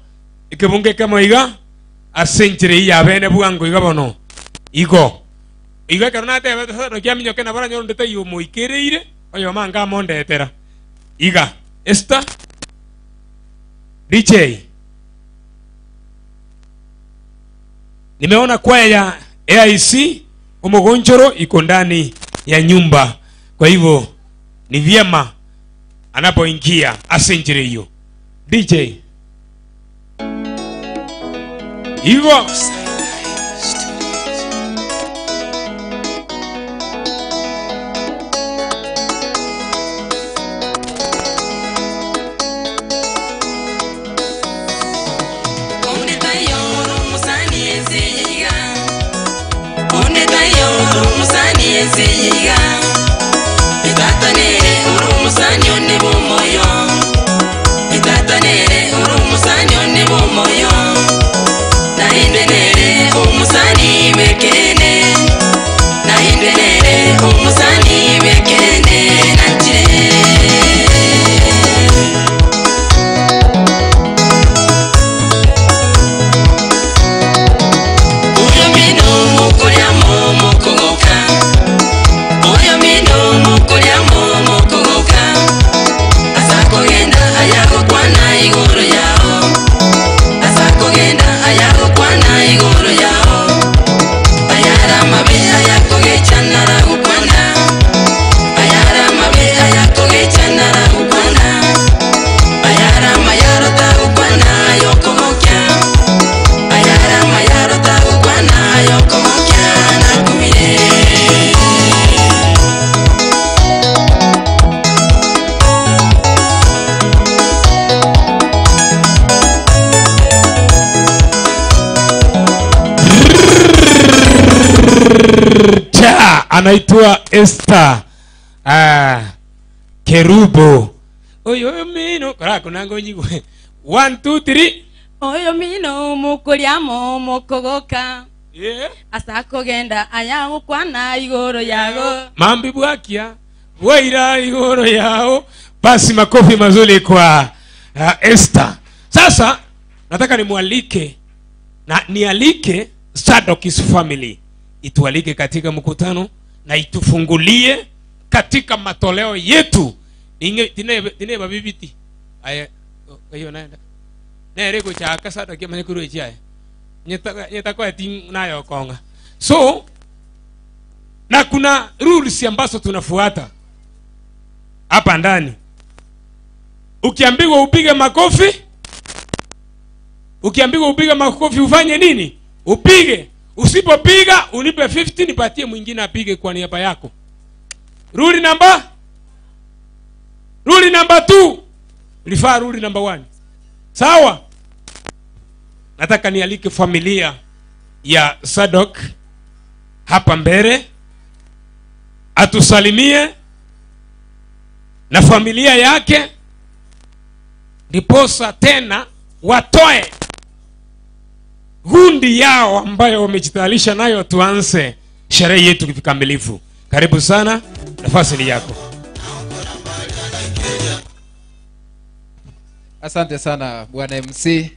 ekebungo ekemo iga ase enchera eywo yabene bwango iga bono igo igo ekero natebete Sadoki aminyoke nabo aranyore onde taiyo omoikereire oyo manga amondetera iga Esther DJ nimeona kwaya ya AIC Omogonchoro iko ndani ya nyumba, kwa hivyo ni vyema anapoingia ase enchera hiyo DJ igo Umusani wekene. Erta anaitwa Esther ah, Kerubo oyo mino korakonanga onyigwe 1 2 3. Oyo mino mokoriamo mokogoka. Yeah. Asa kogenda aya gokwana igoro yago. Mambi bwakia bwaira igoro yao. Basi makofi mazuri kwa Esther. Sasa nataka nimwalike na nialike Sadok's family itualike katika mkutano na itufungulie katika matoleo yetu. Ninge tine babibiti aya hiyo naenda nere kuchaka Sadok amanye kurwa echiaye nyetakwa ti nayo konga. So na kuna rules ambazo tunafuata hapa ndani. Ukiambiwa upige makofi, ukiambiwa upige makofi ufanye nini? Upige. Usipopiga unipe 50 nipatie mwingine apige kwa niaba yako. Rule number 2. Rifaa rule number 1. Sawa? Nataka nialike familia ya Sadok hapa mbele atusalimie na familia yake, ndiposa tena watoe gundi yao ambayo wamejitayarisha nayo, tuanze sherehe yetu kikamilifu. Karibu sana, nafasi ni yako. Asante sana Bwana MC.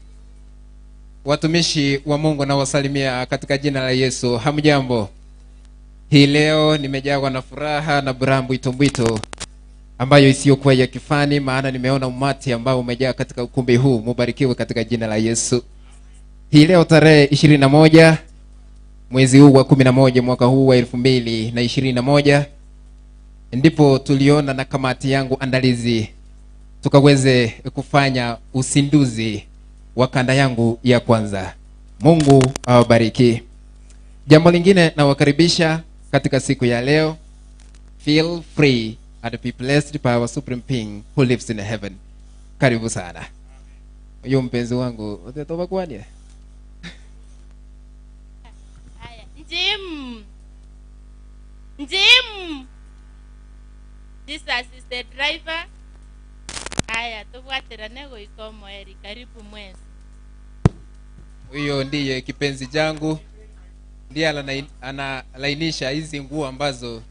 Watumishi wa Mungu nawasalimia katika jina la Yesu. Hamjambo? Hii leo nimejawa na furaha na buraha mbwito mbwito ambayo isiyokuwa ya kifani, maana nimeona umati ambao umejaa katika ukumbi huu. Mubarikiwe katika jina la Yesu. Hii leo tarehe 21 mwezi huu wa 11 mwaka huu wa 2021 ndipo tuliona na kamati yangu andalizi tukaweze kufanya usinduzi wa kanda yangu ya kwanza. Mungu awabariki. Jambo lingine nawakaribisha katika siku ya leo. Feel free and be blessed by our Supreme Being who lives in heaven. Karibu sana. Huyo mpenzi wangu, utatoka kwani? Jim. Jim. Jesus is the driver. Aya, tubwatirane goika omoeri. Karibu mwezi. Huyo ndiye kipenzi changu. Ndiye analainisha hizi nguo ambazo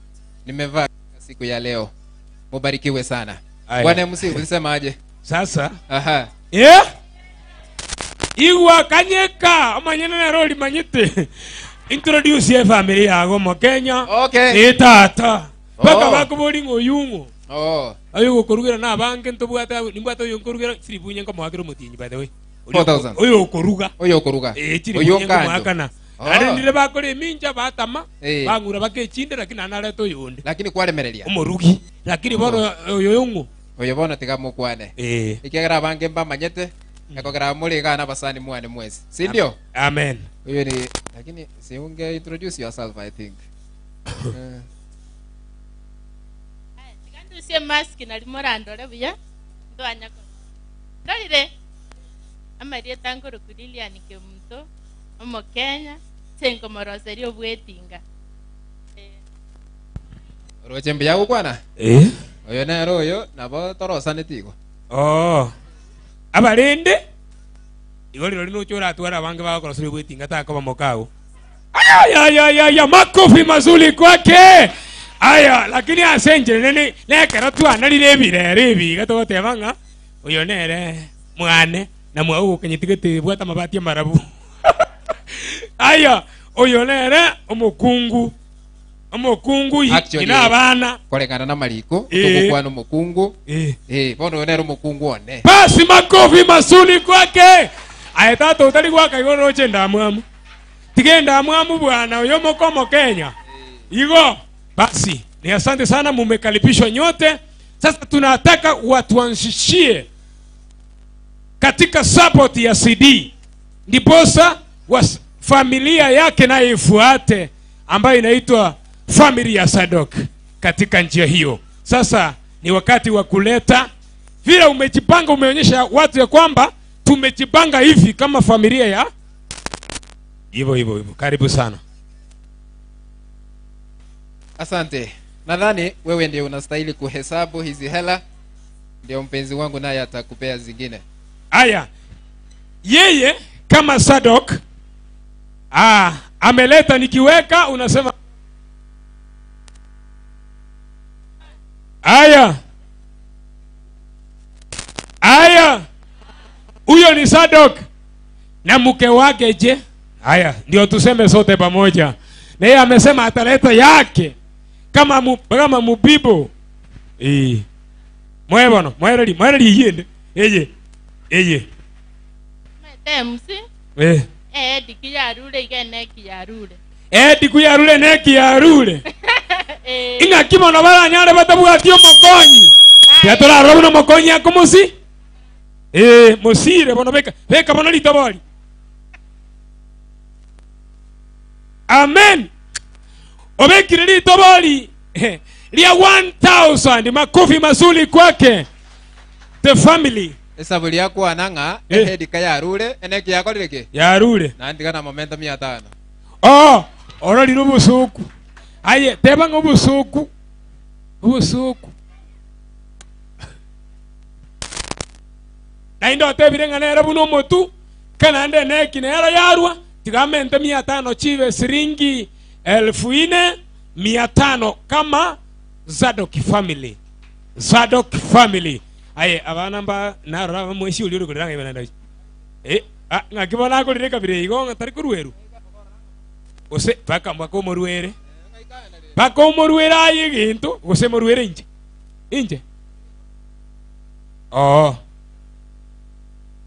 nimevaa siku ya leo. Mubarikiwe sana. Bwana MC, ulisema aje? Sasa. Aha. Yeah. Igwa kanyeka amanyene na roli manyite. Introduce ye family yago mo Kenya. Okay. Ni tata. Baka Oh. bakubori ngoyungo. Oh. Ayo gukorugira na banke ntobwata nimbwata uyo nkorugira siribunye nkomoakira omotinyi by the way. 4000. Oyo okoruga. Oyo okoruga. Chiri Oyo bunye kando. nkomoakana. Oh. Nare ndire bakora emincha batama Eh. bang'ura bakechinde lakini anareta oyonde. Lakini kwaremereria. Omorugi. Lakini bono oyo yong'o. Oyo bono tiga mukwane. Eh. Ikiagera abange mbamanyete ekogera muri gana basani mwane mwezi. Si ndio? Amen. Huyo ni lakini si unge introduce yourself I think. Tigandusie mask nari morandore buya. Ndwanya ko. Ndorire. Amarie tangoro Lilian Kemunto omo Kenya sengo moroseri obwetinga. Roche mbuya gukwana? Eh. Oyo nero oyo nabo torosaneti igo. Oh. Abarende igo riro rinocho oratwara abange bagokoroseria obwetinga takoba mokao. Aya ya ya ya makofi mazuri kwake. Aya lakini asenjere nene nekero twanarire ebirere ebiga togoteba ng'a oyo nere mwane na mwagokenyetigete bwata mabati amarabu. Aya oyo nere omokungu. Omokungu Actually, ina abana. Korekana na mariko Eh. tugukwana omokungu. Eh. Bono oyo nere omokungu one. Basi makofi masuni kwake. Aya tata utari gwaka igo roche ndamwamu. Tige ndamwamu bwana oyo mokomo Kenya. Igo basi ni asante sana, mumekaribishwa nyote. Sasa tunataka watuanzishie katika support ya CD ndiposa familia yake naye ifuate ambayo inaitwa family ya Sadok katika njia hiyo. Sasa ni wakati wa kuleta vile umejipanga, umeonyesha watu ya kwamba tumejipanga hivi kama familia ya hivyo hivyo hivyo. Karibu sana. Asante. Nadhani wewe ndio unastahili kuhesabu hizi hela, ndio mpenzi wangu naye atakupea zingine. Aya, yeye kama Sadok ameleta nikiweka, unasema aya aya, huyo ni Sadok na mke wake. Je, haya ndio tuseme sote pamoja, na yeye amesema ataleta yake kama mubibo eh mwebono mwereri mwereri yende eye eye Temusi eh eh diki yarure ige neki yarure eh diku yarure neki yarure eh ing'aki mono baranyare batabwati omokonyi tiatorarora buna omokonyi akomosi eh mosire bono beka beka bono ritabori amen obekire ritobori lia 1000 makofi mazuri kwake the family Esabu liakwana ng'a Eh. ehedika yarure eneki yakorire ki yarure nandika na momento 500. Oh, ororire obosuku aye teba ng'a obosuku obosuku naende otebire ng'a nere buna omotu kanande eneki nero yarwa tiga amente 500 chibe siringi 4500 kama Zadok family. Zadok family. Aye abana mba narora mwesi uri uri ng'e nanda eh ah ng'aki bona akorire kabire igo ng'a tari korweru gose paka mwaka omorwere paka omorwere aye egento gose morwere inche inche oh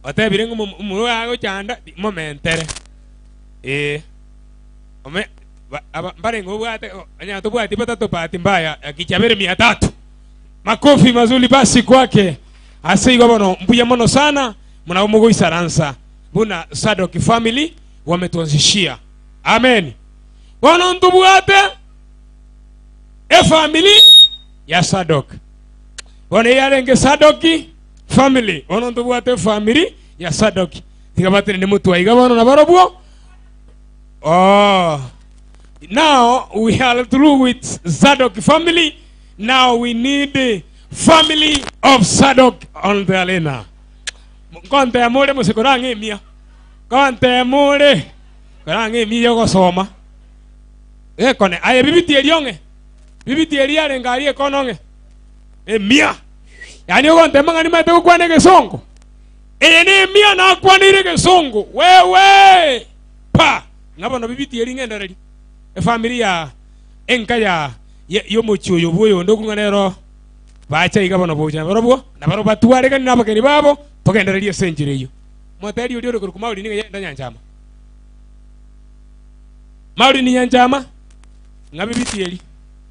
otebire ng'a omorwe agochanda momentere eh ome mbarenge obwate anya tobwati batato bahati mbaya akichabere 300. Makofi mazuri basi kwake ase igo bono mbuya mono sana mnao mugoisaransa buna Sadok family wametuanzishia amen bono ntubwate e family ya Sadok bono yarenge Sadoki family bono ntubwate family ya Sadok tigabatire ni mutwaiga bono na barobwo oh now we are through with Zadok family. Now we need the family of Sadok on the arena. Konte amore musikorang'e mia. Konte amore korang'e mia gosoma. Ekone aye bibiti erionge. Bibiti eriare ngari ekononge. Emia. Yani ogonte mang'ani mate gokwana egesongo. Eye ne emia nakwanire egesongo. Wewe pa ng'abono bibiti eri ng'endereri. Efamily ya enka ya yomochi oyo bwoyo onde okung'ana bacha iga bono bocha barobwo na baro batwaregani n'abageni babo togendererie ase enchera eywo moteri oria ore korokwa Mauri niga yenda Nyanchama Mauri ni Nyanchama ng'a bibiti eri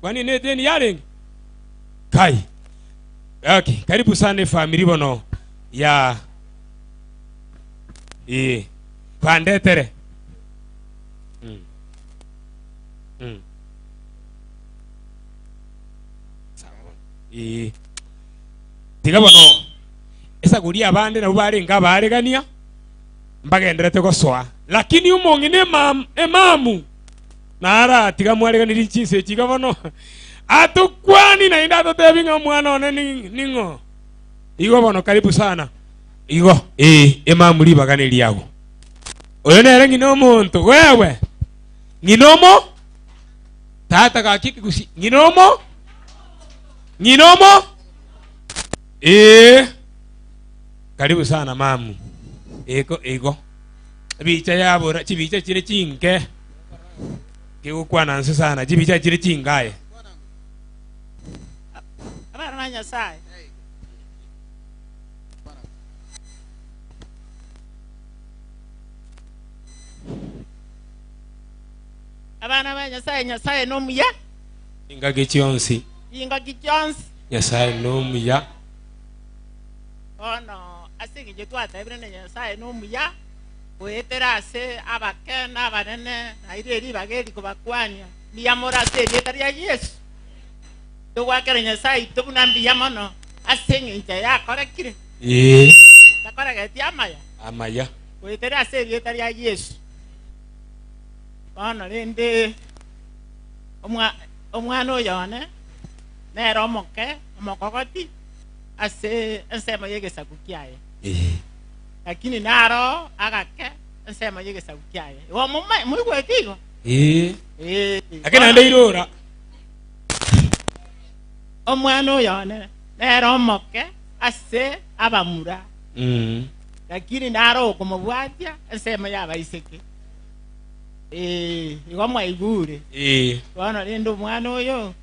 kwani ne edeni yarenge kai okay karibu sana efamily bono ya eh bandetere Eh tiga bono esaguria abande nabo barenga abaregania mbagenderete gosoa lakini omong'ina emamu nara tiga mwareganiri chinse chiga bono atukwani naende atotebi ng'a omwana one ning'o igo bono karibu sana igo eh emamu ribagane riago oyo nere ng'ina omonto wewe ng'ina omo tata gaki kigusi ng'ina omo ng'ina omo eh karibu sana mamu ego ego bicha yabora chibicha chire chinke kigukwana nse sana chibicha chire chingaye abana ba Nyasaye abana ba Nyasaye Nyasaye nomuya ingagi chionsi ingagi chionsi Nyasaye nomuya ono ase eng'encho twatebire na Nyasaye nomuya goetera ase abake na abanene naire ribaga eri kobakwania mbuya more ase erieta ria Yesu togwakera Nyasaye ito buna mbuya mono ase eng'encho yakorekire eh takoregetie amaya amaya goetera ase erieta ria Yesu bono rende Omwana oyo one nere omoke omokogoti ase ensemo y'egesaku kiaye, lakini naro agake ensemo y'egesaku kiaye. Igo moma- moigwete igo? Ee. Ee. Lakini naende irora. Omwana oyo one nere omoke ase abamura, lakini naro okomobwatia ensemo y'abaiseke. Ee, igo mwaigure. Ee. Bono rende omwana oyo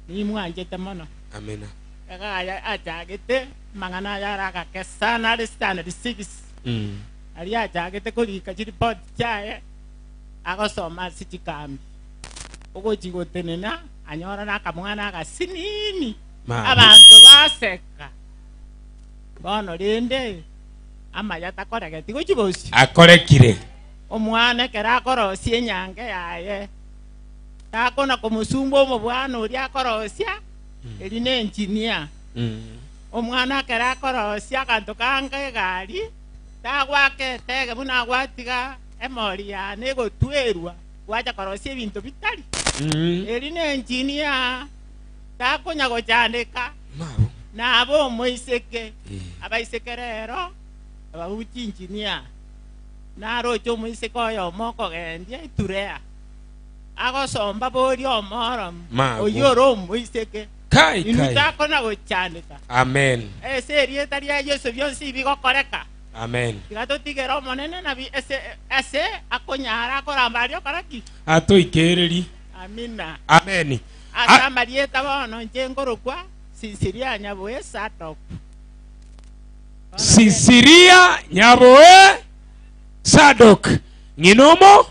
nimwanchete mono. Amina. Ekagaya achagete amang'ana aya are agake sana are standard 6. Aria achagete korika chiripoti chiaye agosoma ase chikambi. Ogochi gotenena anyora nakamwana agasinini. Mabu. Abanto baseka. Bono rende amaya takoregeti gochia bosio. Akorekire. Omwana ekero akorosia enyange yaye, takona komosumba omobwana oria akorosia, eri nenchinia. Omwana ekero akorosia aganto kange egari, tagoaka etege buna agwatiga emori yane egotwerwa gwacha korosia ebinto bitari. Eri nenchinia, takonya gochandeka, nabe omoiseke. Abaiseke rero ababuchi enchinia. Naroche omoiseke oyomo okogendia eturea, agosomba boria omooromu, Mago. oyio ore omoiseke. Kai, Inwe kai. takona gochandeka. Amen. Ase erieta ria Yeso bionsi bigokoreka. Amen. Tiga totigere Omonene nabi ase ase akonyara akoramba aria okora ki? Atoikereri. Amina. Amen. Ase amarieta bono inche nkorokwa Sisiria Nyaboe Sadok. Sisiria Nyaboe Sadok, ng'ina omo,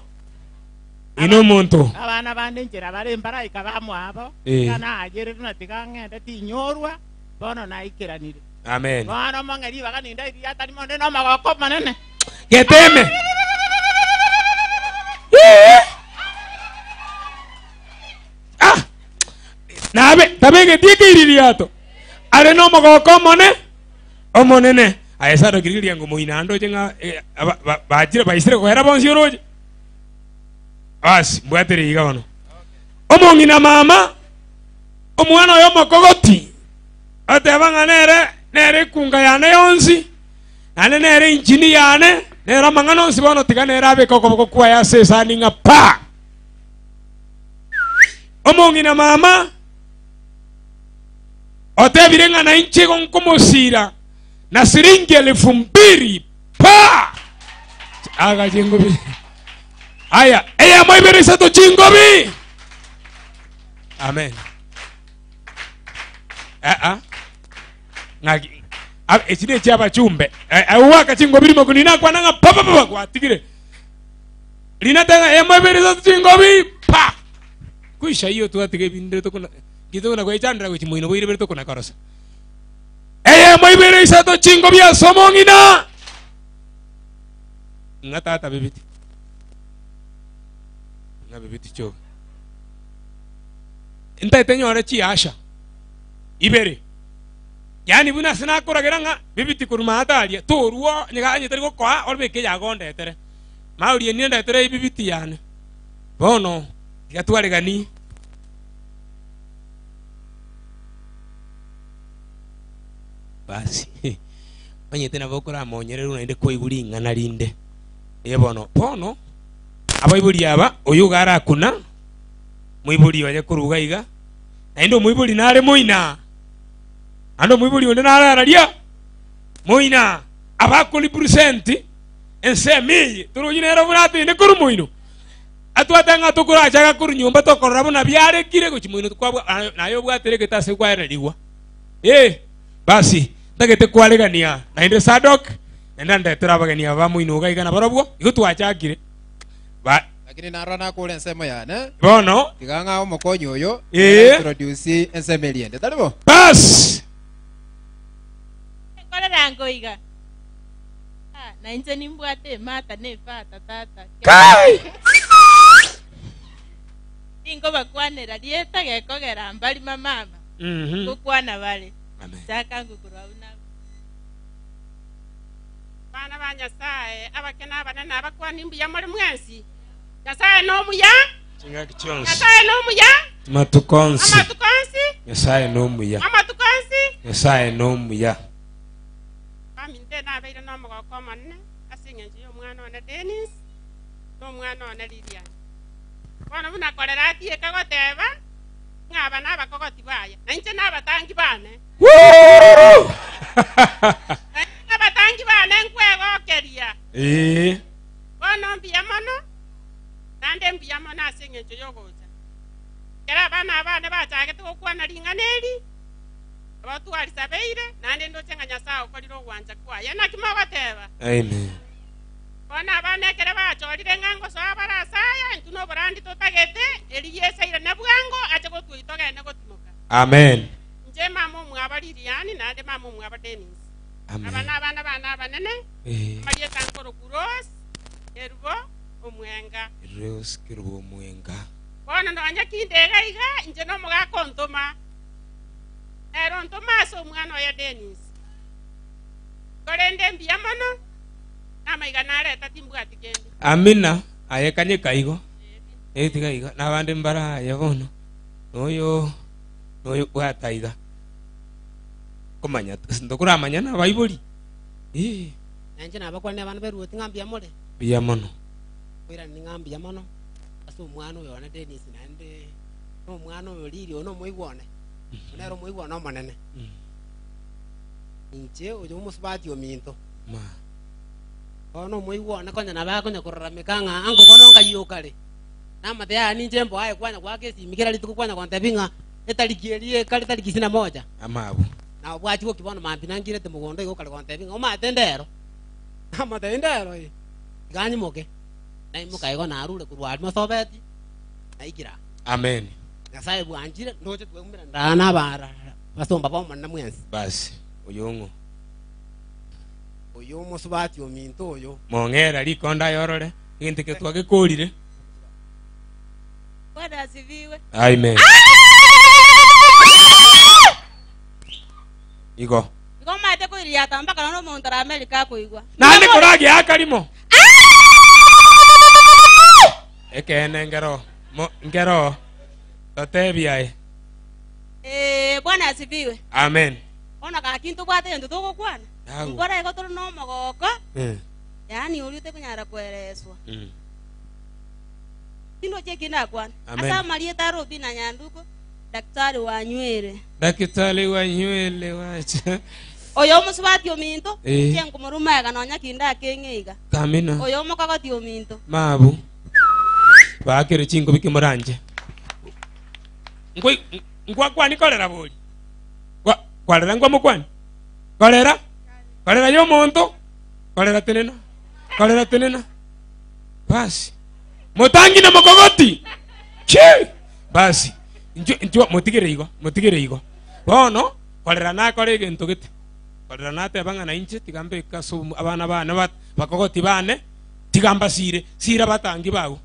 ng'ina omonto. Abana bande nchera bare mbaraika bamwabo, Eh. tiga naayereire na tiga ng'ende tinyorwa, bono naikeranire. Amen. Bono mong'e ribaga ninde riria atari monde nomogoko omonene. Geteme. Eh. Ah! Nabe tabegeti ekeiririato are nomogoko omone Omonene, aye Sadoki rigereria ngomoina ande oche ng'a eh, aba- ba- bachire baisire koera bonsi oroche. Basi, mbwatere iga bono. Omong'ina mama, omwana oyo omokogoti, ateba ng'a nere nere ekunga yane yonsi, naende nere inchini yane, nere amang'ana onsi bono tiga nere abeke okoboko kwaye ase esani ng'a pa. Omong'ina mama, Otebire ng'a nainche igo nkomosiira na siringi elfu mbiri pa! Aga chingobi. Aya, eyemo ibere isato chingobi. Amen. Eh, ah. Ng'aki ah, echi ne chiabachumbe. Eh, eh, owaka chingobi rimo kunina kwana ng'a pa pa pa pa, gwatigire. Rina tanga eyemo ibere isato chingobi pa! Kwisha iyo twatiga ebindire tokona Inki tokona gwechandera gochia moino boire bere tokona korosa? Eyemo ibere isato chingobi ase omong'ina. Ng'a tata bebeti. Ng'a bebeti choga. Ntaete nyore chiasha ibere. Yaani buna ase nakoragera ng'a bebeti korwa maate aria torwa onye onye tari gokoa orobeke eyagondetere. Maorie nindetere ebibiti yane. Bono tiga twaregani. Basi, omanyete nabo okoramonyererwa naende kwaigwa ring'ana rinde. Ee bono, bono, abaibori aba, oyo iga arakuna, moibori oye korwa iga iga, naende omoibori nare moina, naende omoibori onde nare araria, moina, abakorepresent ensemo eye, torochi nere buna ateine korwa moino. Atwate ng'a tokorachaga korwa nyomba tokorora buna biarekire gochia moino kwabwa naye obwatire egete ase kwaererigwa. Ee, basi, ntagete kwaregania naende Sadok, naende andetere abageni aba ba moino iga iga nabarobwo, igo twachakire. Ba. Lakini narora nakure ensemo yane. Bono. Tiga ng'a omokonyi oyo Ee. introduce ensemo eria ende, tari bo? Basi. Nkorera ngoiga. Ah, na inche nimbwate emata na efata tata. Kai! Ninkobakwanera rieta gekogera mbari mamama. Ngokwana bare. Amen. Chaka ngokorwa abwo na abwo. Abana ba Nyasae, abake na abanene, abakwani, mbuya more mwensi. Nyasae nomuya? Chingaki chionsi. Nyasae nomuya? Amatuko onsi. Amatuko onsi. Nyasaye nomuya. Amatuko onsi. Nyasaye nomuya. Baminto nabeire nomogoko omonene ase eng'encho y'omwana one Dennis na omwana one Lilian. Bono buna korera atieka goteba ng'a aba nabakogoti baye, na inche nabatangi bane. Na inche nabatangi bane nkwegokeria. Ee. Bono mbuya mono, naende mbuya mono ase engencho y'ogocha. Ekero abana abane bachagete gokwana ring'ana eri, nabo twarisabeire, naende ndoche ng'a Nyasae okorire ogwancha kwaye. Naki mogoteba? Amen. Bono abana ekero bachorire ng'a ngosoa bare ase aya, intwe noborandi totagete, erio Yeso airane bwango ache gotwoyia togende gotimoka. Amen. Inche mama omwabo Lilian, naende mama omwabo Dennis. Amen. Aba nabana bane abanene, Eh. amarieta nkorokwa Rose, Kerubo, Omwenga. Rose Kerubo Omwenga. Bono nonya kinde iga iga, inche nomogaka ontoma, nere ontoma ase omwana oye Dennis. Korende mbuya mono, namaiga nareta timbwati kende. Amina, aye kanyeka igo. Eh, tiga iga, nabande mbare aye bono. Noyo, noyo bwata iga. Komanya, ntokoramanya nabaibori. Eh. Na inche nabakwanire abana b'eruoti ng'a mbuya more. Mbuya mono. Nkoirania ng'a mbuya mono ase omwana oyo one Dennis, naende na omwana oyo Lily oyo nomoigwa one, oyo nere omoigwa one omonene. Inche oyo omosubati ominto. Ma. Bono omoigwa one konya nabo akonya kororameka ng'a ango bono ngai okare. Namate yaya ninche mboaye kwanya goaka esimi kera rituko kwanya gontebia ng'a etariki eria ekare tariki isini na moja. Amabu. Na obwachia gokia bono mambia nangirete mogondo igo okare gontebia ng'a omanyete ndero. Namotebia ndero ee, tiga nyimoke. Naimoka igo narure korwa aria mosobeti, naikire aa. Amen. Nyasae bwanchire, ndoche tweumera ndaa nabara basomba b'Omonene mwensi. Basi, oyo ng'o? Oyo omosubati ominto oyo. Mong'era rikonda aye orore, egento eke twagekorire. Bwana asifiwe. Amen. Igo. Igo omanyete koiriata mpaka nonya omonto ore America akoigwa. Naende korageaka rimo. Ekeene nkero mo nkero totebie aye. Ee, Bwana asifiwe. Amen. Bono gaki ntobwate egento togokwana. Agwo. Mbora igo tore nomogoko, Eh. yaani oria otekonyara koereswa. Tindochi eki ndakwane. Amen. Ase amarieta a Robina Nyanduko, Daktari wa nywele. Daktari wa nywele wacha. Oyo omosubati ominto, Eh. inche nkomoruma ega nonya kinde akeng'e iga. Kamina. Oyo omokogoti ominto. Mabu. Baakere chingobi kimoranche. Nkoi nkwakwani korera bori. Kwa kwarera nkwamokwani. Korera. Korera yomonto. Korera tenena. Korera tenena. Basi. Motangi na mokogoti. Chi! Basi. Inchwe inchwe motigere igo, motigere igo. Bono korera nakore egento gete. Korera nateba ng'a nainche tiga mbeke ase obo abana bane ba bakogoti bane tiga mbasire, sira batangi bago.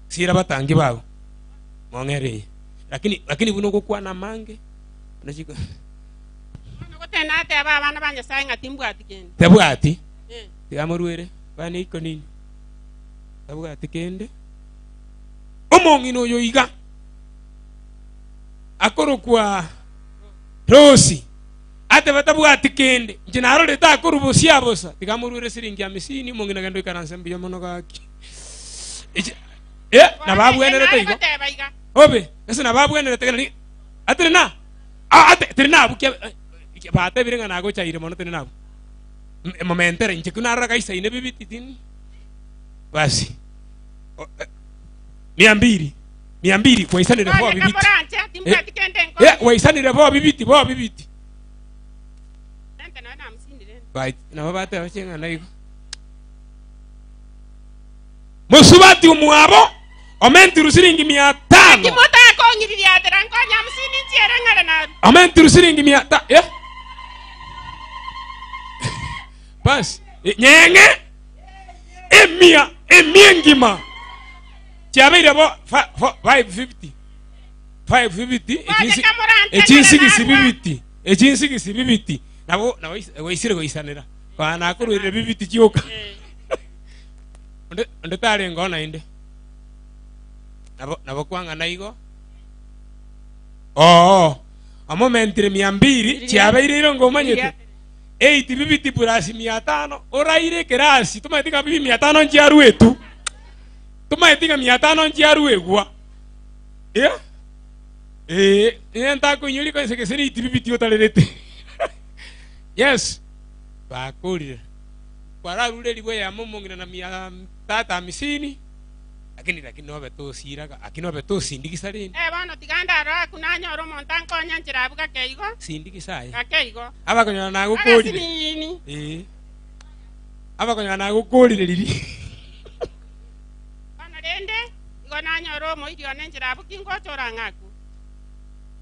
Sira batangi bago. Mong'ere eye. Lakini lakini buna ogokwana amange, buna chiko Bono goteba nateba abana ba Nyasae ng'a timbwati kende. Tabwati. Eh. Tiga morwere bane ikonini. Tabwati kende. Omong'ina oyo iga akorokwa Rosi ateba tabwati kende. Inche narorete akorwa bosia bosa. Tiga amorwere siringi amisini, omong'ina genda oikaranse mbuya mono gaki. Eche, eh, nabo abwenerete igo. Goteba iga. Obe, ase nabo abwenerete gena ni atire na ah, ate tiri nabu kia eh, batebire ng'a nagochaire mono tiri nabu. M- Momentere inche kunarora gaisaine bibiti tin. Basi. O, eh, mia mbili. Mia mbili waisanire bo Kone bibiti. kamoranche, timbwati Eh, kende nkore. eh, waisanire bo bibiti bo bibiti. Nente naye namusindire. Bai, nabo bateba ching'ana igo. Mosubati omwabo omentiru siringi mia tano. Timotakong'iririatera nkonya hamsini nchiere ng'are naru. Omentiru siringi mia ta eh. Basi, eh, nyeng'e emia emia engima chiabeire bo fa- fo- 550 550 echinsi- echinsigisi bibiti echinsigisi bibiti nabo nabo is- waisire goisanera kwa nakorwire bibiti chioka onde onde tarenge oo naende nabo nabo kwang'ana igo. Oo, omomentire mia mbiri chiabeire irongo omanyete. Eiti bibiti plus mia tano oraire ekerasi tomaeti ng'a bibi mia tano nchiaruetu. Tomaeti ng'a mia tano nchiaruegwa. Yeah? Eh, niye ntakoinyori konse gese neiti bibiti otarerete. Yes. Bakorire. Kwararure erigwe eyemo omong'ina na mia tata hamsini. Lakini lakini nobe tosiraga, lakini nobe tosindikisa rende. Eh, bono tiga ndarore aku nanyore omonto ankonye nchera abwo gake igo. Sindikisa aye. Gake igo. Abakonyora nagokorire. Agasinini. Eh. Abakonyora nagokorire riri. Bono rende, igo nanyore omoiri one nchera abwo ki ngocha orang'e aku.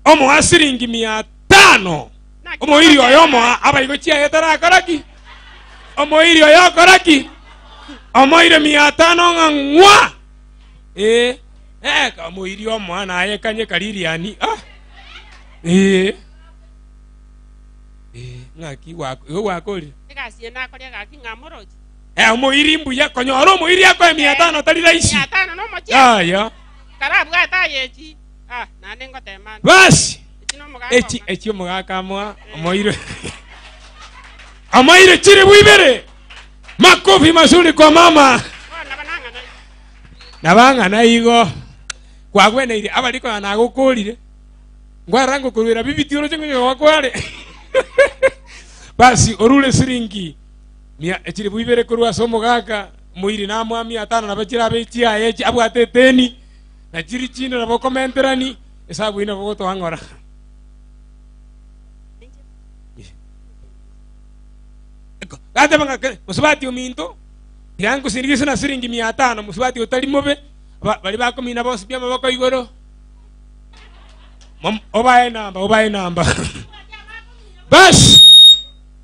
Omoa siringi mia tano. Omoiri oyo omoa abaigo chiaye tarakora ki? Omoiri oyo okora ki? Omoire mia tano ng'a ng'wa. Eh, eh, omoiri omoa naye kanye kaririani. Ah. Eh. Eh, ng'aki gwako, igo gwakorire. Egasi eye nakoria gaki ng'a moroche. Eh, omoiri mbuya konyora omoiri akoe mia tano tari rahisi. Mia tano nomochie. Aya. Karabwate aye echi. Ah, naende ngotema nde. Basi. Echi nomogaka Echi omwana. echi omogaka amoa omoire. Omoire chiribu ibere. Makofi mazuri kwa mama. Nabang'ana igo. Kwagweneire abari konya nagokorire. Ngwarora ngokorwera bibiti oroche ng'onye gwakware. Basi orure siringi mia echiribu ibere korwa ase omogaka moiri namoa mia tano nabo chirabe echiaye echi abwate eteni na chiri chinde nabo okomenterani esabu eyio nabo ogotoa ng'ora. Gateba ng'a ke- mosubati ominto tiga nkosindigise na siringi mia tano mosubati otari mobe ba- baria bakomina bonsi pi amaboko igoro Mom- obae enamba obae enamba basi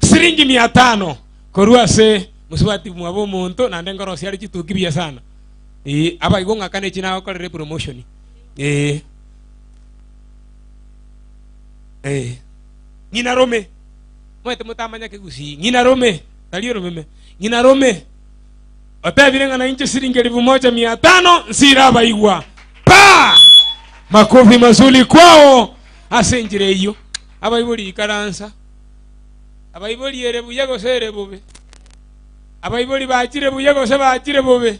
siringi mia tano korwa ase mosubati mwabo omonto naende nkorosia are chituki buya sana ee abaigwa ng'akane echi nagokorera epromotion ee ee ng'ina rome Omanyete motamanya kegusii, ng'ina rome, tari oromeme, ng'ina rome otebire ng'a nainche siringi elifu moja mia tano nsire abaigwa. Pa! Makofi mazuri kwao ase enchera eyio. Abaibori ikaransa. Abaibori ere buya gose ere bobe? Abaibori bachire buya gose bachire bobe?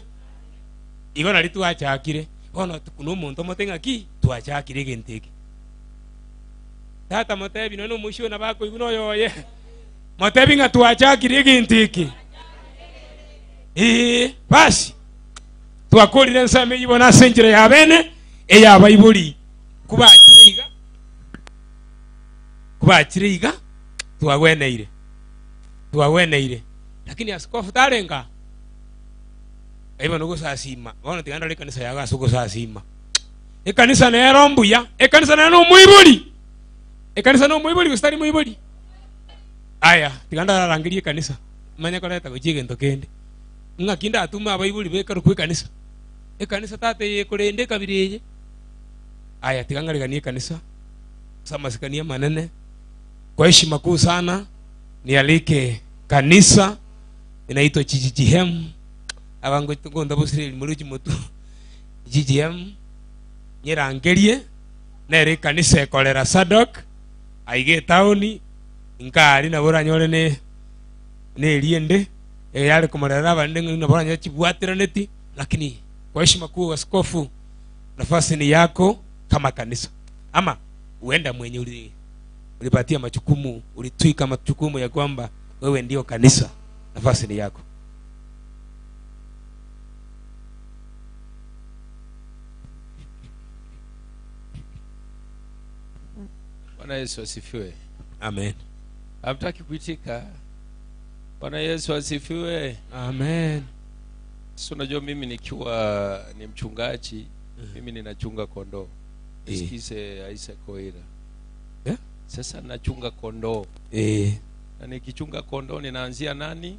Igo nari twachakire. Bono nomonto omote ng'aki twachakire egento eke. Tata motebi nonya nomoisia oyo nabo akoigwa noyo oye. Motebi ng'a twachakire egento eke. Ee, basi twakorire ensemo eyio bono ase enchera ya bene ey'abaibori kobachire iga kobachire iga twagweneire twagweneire lakini askofu tarenge aa bono ogosasima bono tiga ndore ekanisa yago ase ogosasima Ekanisa nero mbuya. Ekanisa nero nomoibori. Ekanisa nomoibori gose tari moibori? Aya, tiga ndararangerie ekanisa, manye koreta gochia egento kende. Ng'aki ndatume abaibori bekarokwa ekanisa? Ekanisa tata eye ekorenda ekabira eye. Aya, tiga ng'areganie ekanisa ase amasikani amanene. Kwa heshima kuu sana nialike kanisa inaitwa GGGM abango ngontabosire erimo chimotu GGM, nyerangerie, nere ekanisa ekorera Sadok, aiga etaoni, nkaria nabo oranyore ne neriende, eyare komorera abande ng'a nabo oranyore chibwatiraneti, lakini kwa heshima kuu askofu, nafasi ni yako kama kanisa. Ama huenda mwenye uli ulipatia majukumu, ulitwika majukumu ya kwamba wewe ndio kanisa, nafasi ni yako. Bwana Yesu asifiwe. Amen. Hamtaki kuitika? Bwana Yesu asifiwe. Amen. Sasa unajua mimi nikiwa ni mchungaji, mimi ninachunga kondoo. Nisikize Isaac Oira. Sasa nachunga kondoo. Na nikichunga kondoo ninaanzia nani?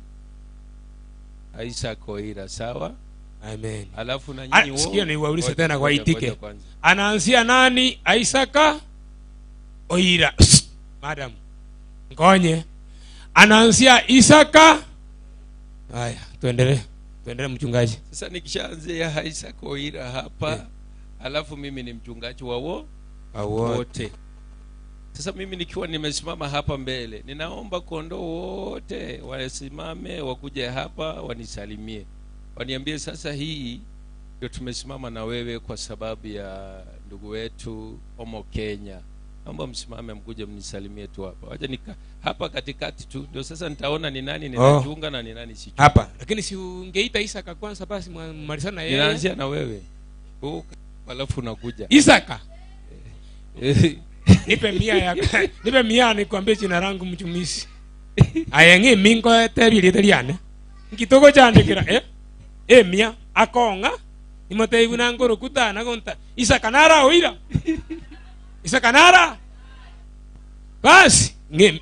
Isaac Oira, sawa? Amen. Alafu na Ah, nyinyi wo- sikia niwaulize Ngoja, tena ngoja, waitike. ngoja kwanza. Anaanzia nani? Isaka Oira. Psst, madam. Ngonye. Anaanzia Isaka. Haya, tuendelee. Tuendelee mchungaji. Sasa nikishaanzia Isaac Oira hapa, alafu mimi ni mchungaji wa wo Wote. Sasa mimi nikiwa nimesimama hapa mbele, ninaomba kondoo wote wasimame, wakuje hapa wanisalimie, waniambie sasa, hii ndio tumesimama na wewe kwa sababu ya ndugu wetu Omo Kenya. Naomba msimame mkuje mnisalimie tu hapa, wacha nika hapa katikati tu, ndio sasa nitaona ni nani ninachunga na ni nani sichunga. Hapa. Lakini si ungeita Isaka kwanza basi malizana na yeye. Ninaanzia na wewe Huku, alafu unakuja Isaka. Nipe mia ya nipe mia nikwambie jina langu mchumisi. Ayenge mingo tebi liane. Nkitoko chandikira eh? Eh mia akonga nimoteibu nangoro kutana gonta Isaka nara oira. Isaka nara. Basi nge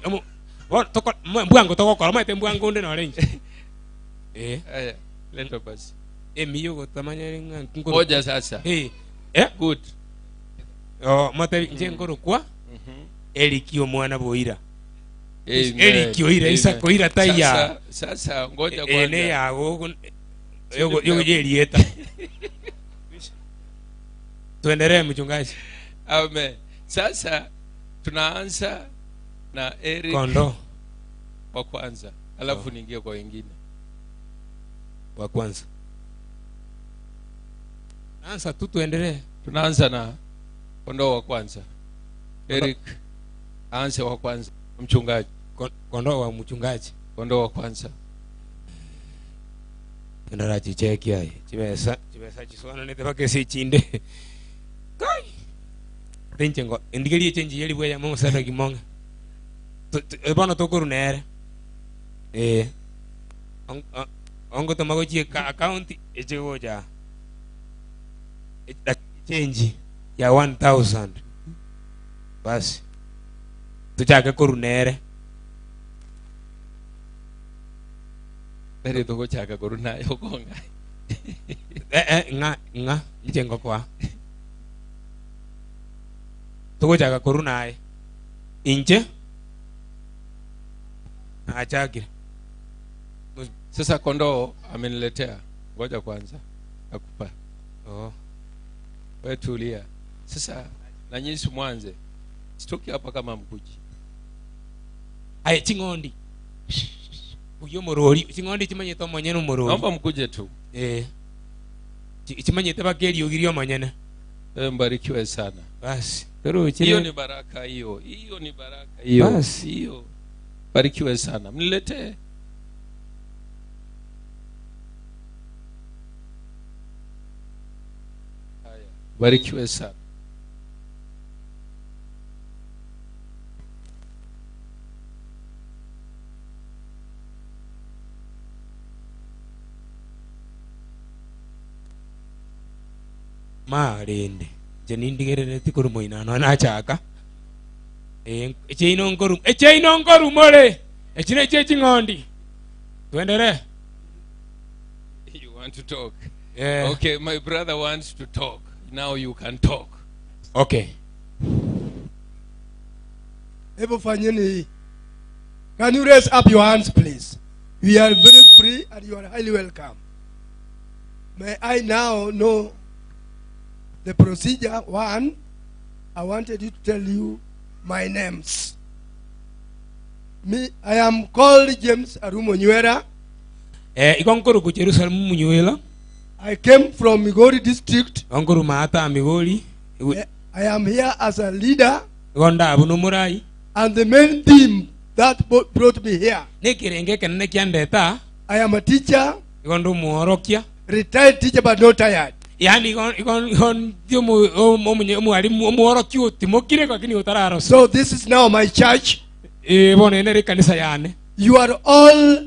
toko mbwango toko maite mbwango nde norenje. Eh. Haya, leta basi. Eh miyo gotamanya ngoro. Ngoja sasa. Eh. Eh? Good. Oh, mate nje ngoro kwa Eriki omwana boira. Amen. Eriki oira Isaka oira taya. Sasa, sasa ngoja kwanza. Ene yago yogo yogo jelieta. Tuendelee mchungaji. Amen. Sasa tunaanza na Eric Kondoo. wa kwanza, alafu niingie kwa wengine. Wa kwanza. Anza tu tuendelee. Tunaanza na kondoo wa kwanza. Eric aanze wa kwanza, mchungaji. Kondoo wa mchungaji. Kondoo wa kwanza. Ndara chicheki ai. Chibesa, chibesa chiswana nete bakese chinde. Kai. Tenche ngo indigerie chenji yeli bweya mo sada kimonga. Bono tokoru nere. Eh. Ongo tomagochie ka account echegoja. Change ya 1000. Basi. Tuchake korunere. Nere togochaka koruna yokonga. Eh nga nga nchengo kwa. Togochaka korunaye. Inche achakire. Sasa kondoo ameniletea. Ngoja kwanza nakupa. Oh. Wewe tulia. Sasa na nyinyi mwanze. Sitoki hapa kama mkuji. Aye ching'ondi. Uyo morori, ching'ondi chimanyete omonyene omorori. Naomba mkuje tu. Eh. Chimanyete bakeri ogirio omonyene. Eh, mbarikiwe sana. Basi. Pero Hiyo ni baraka hiyo. Hiyo ni baraka hiyo. Basi. Hiyo. Barikiwe sana. Mniletee. Haya. Barikiwe sana. Marende. Je nindigerere tikuru moinano nachaka. Eh echeino ngoru, echeino ngoru more. Echine che ching'ondi. Tuendelee. You want to talk? Yeah. Okay, my brother wants to talk. Now you can talk. Okay. Hebu fanyeni hii. Can you raise up your hands please? We are very free and you are highly welcome. May I now know the procedure? One, I wanted you to tell you my names. Me, I am called James Arumo Nywera. Eh ikonkuru ku Jerusalem munywela. I came from Migori district. Onkuru maata Migori. I am here as a leader. Gonda abu murai. And the main theme that brought me here. Nikirenge kenene kiandeta. I am a teacher. Igondo muorokia. Retired teacher but not tired. Yani igon ndio mwalimu muorokia utimokire lakini utararo. So this is now my church. Eh bona ene kanisa yane. You are all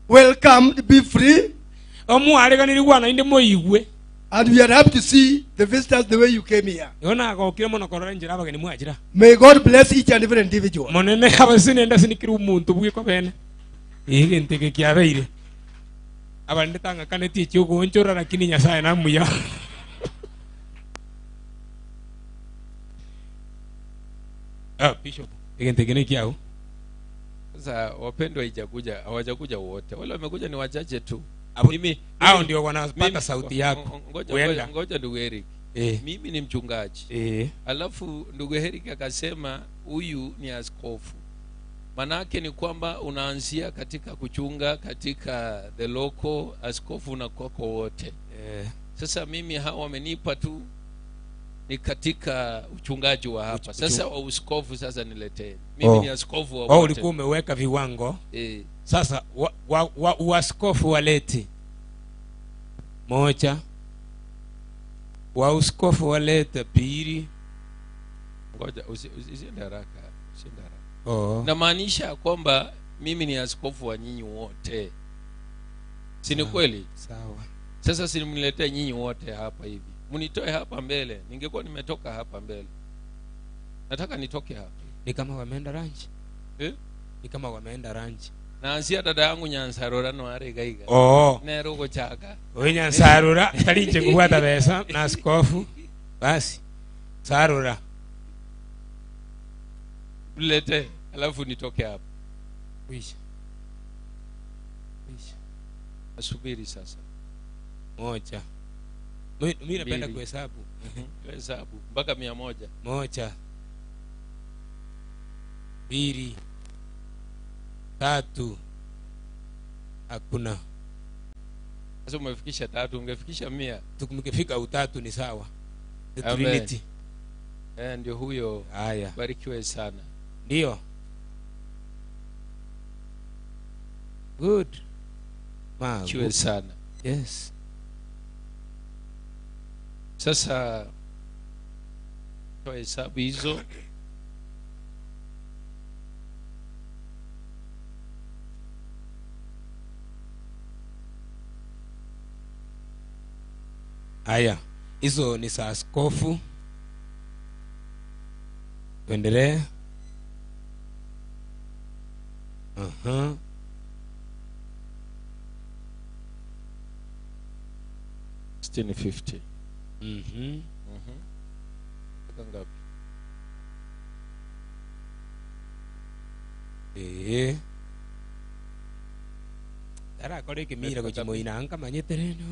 welcomed, be free. Omwareganirigwa na inde moigwe. And we are happy to see the visitors the way you came here. Yona gokire mono korora njira abageni mwajira. May God bless each and every individual. Monene abasine ndasinikira umuntu bwiko bene. Ige ntege kiabeire. Abande tanga kaneti chiogonchora lakini Nyasaye namuya. Ah, bishop. Ige ntege ne kiao. Sasa wapendwa haijakuja, hawajakuja wote. Wale wamekuja ni wachache tu. Mimi hao ndio wanapata sauti yako. Ngoja ngoja ndugu Eric. Eh. Mimi ni mchungaji. Eh. Alafu ndugu Eric akasema huyu ni askofu. Manake ni kwamba unaanzia katika kuchunga katika the local askofu na kwako wote. Eh. Sasa mimi hawa wamenipa tu ni katika uchungaji wa hapa. Sasa wa uskofu sasa niletee. Mimi Oh. ni askofu wa Oh, wote. ulikuwa umeweka viwango. Eh. Sasa wa, wa, wa, uaskofu waleti moja, wa uskofu walete pili. Ngoja usiende haraka, usiende haraka. Oh. Namaanisha kwamba mimi ni askofu wa nyinyi wote, si ni kweli? Sawa. Sasa si mniletee nyinyi wote hapa hivi, mnitoe hapa mbele. Ningekuwa nimetoka hapa mbele, nataka nitoke hapa Ni kama wameenda ranch. Eh? Ni kama wameenda ranch. Naanzia dada yangu Nyansarora no aregaiga Oh. nero gochaka Oyo Nyansarora tarinche kubwata besa na askofu basi sarora mlete, alafu nitoke hapa. Kuisha. Kuisha. Nasubiri sasa moja. Mi napenda Mbili. kuhesabu. Hesabu mpaka 100. Moja, mbili, tatu, hakuna. Sasa umefikisha tatu, ungefikisha 100. Tukifika utatu ni sawa. The Amen. Trinity. Eh, ndio huyo. Haya. Barikiwe sana. Ndio. Good. Ma, Barikiwe good. sana. Yes. Sasa toa hesabu hizo. Haya, hizo ni za askofu. Tuendelee. Aha. 1650. Mhm. Nataka ngapi? Eh. Tarakora ekemira gochimoina nkamanyete rende.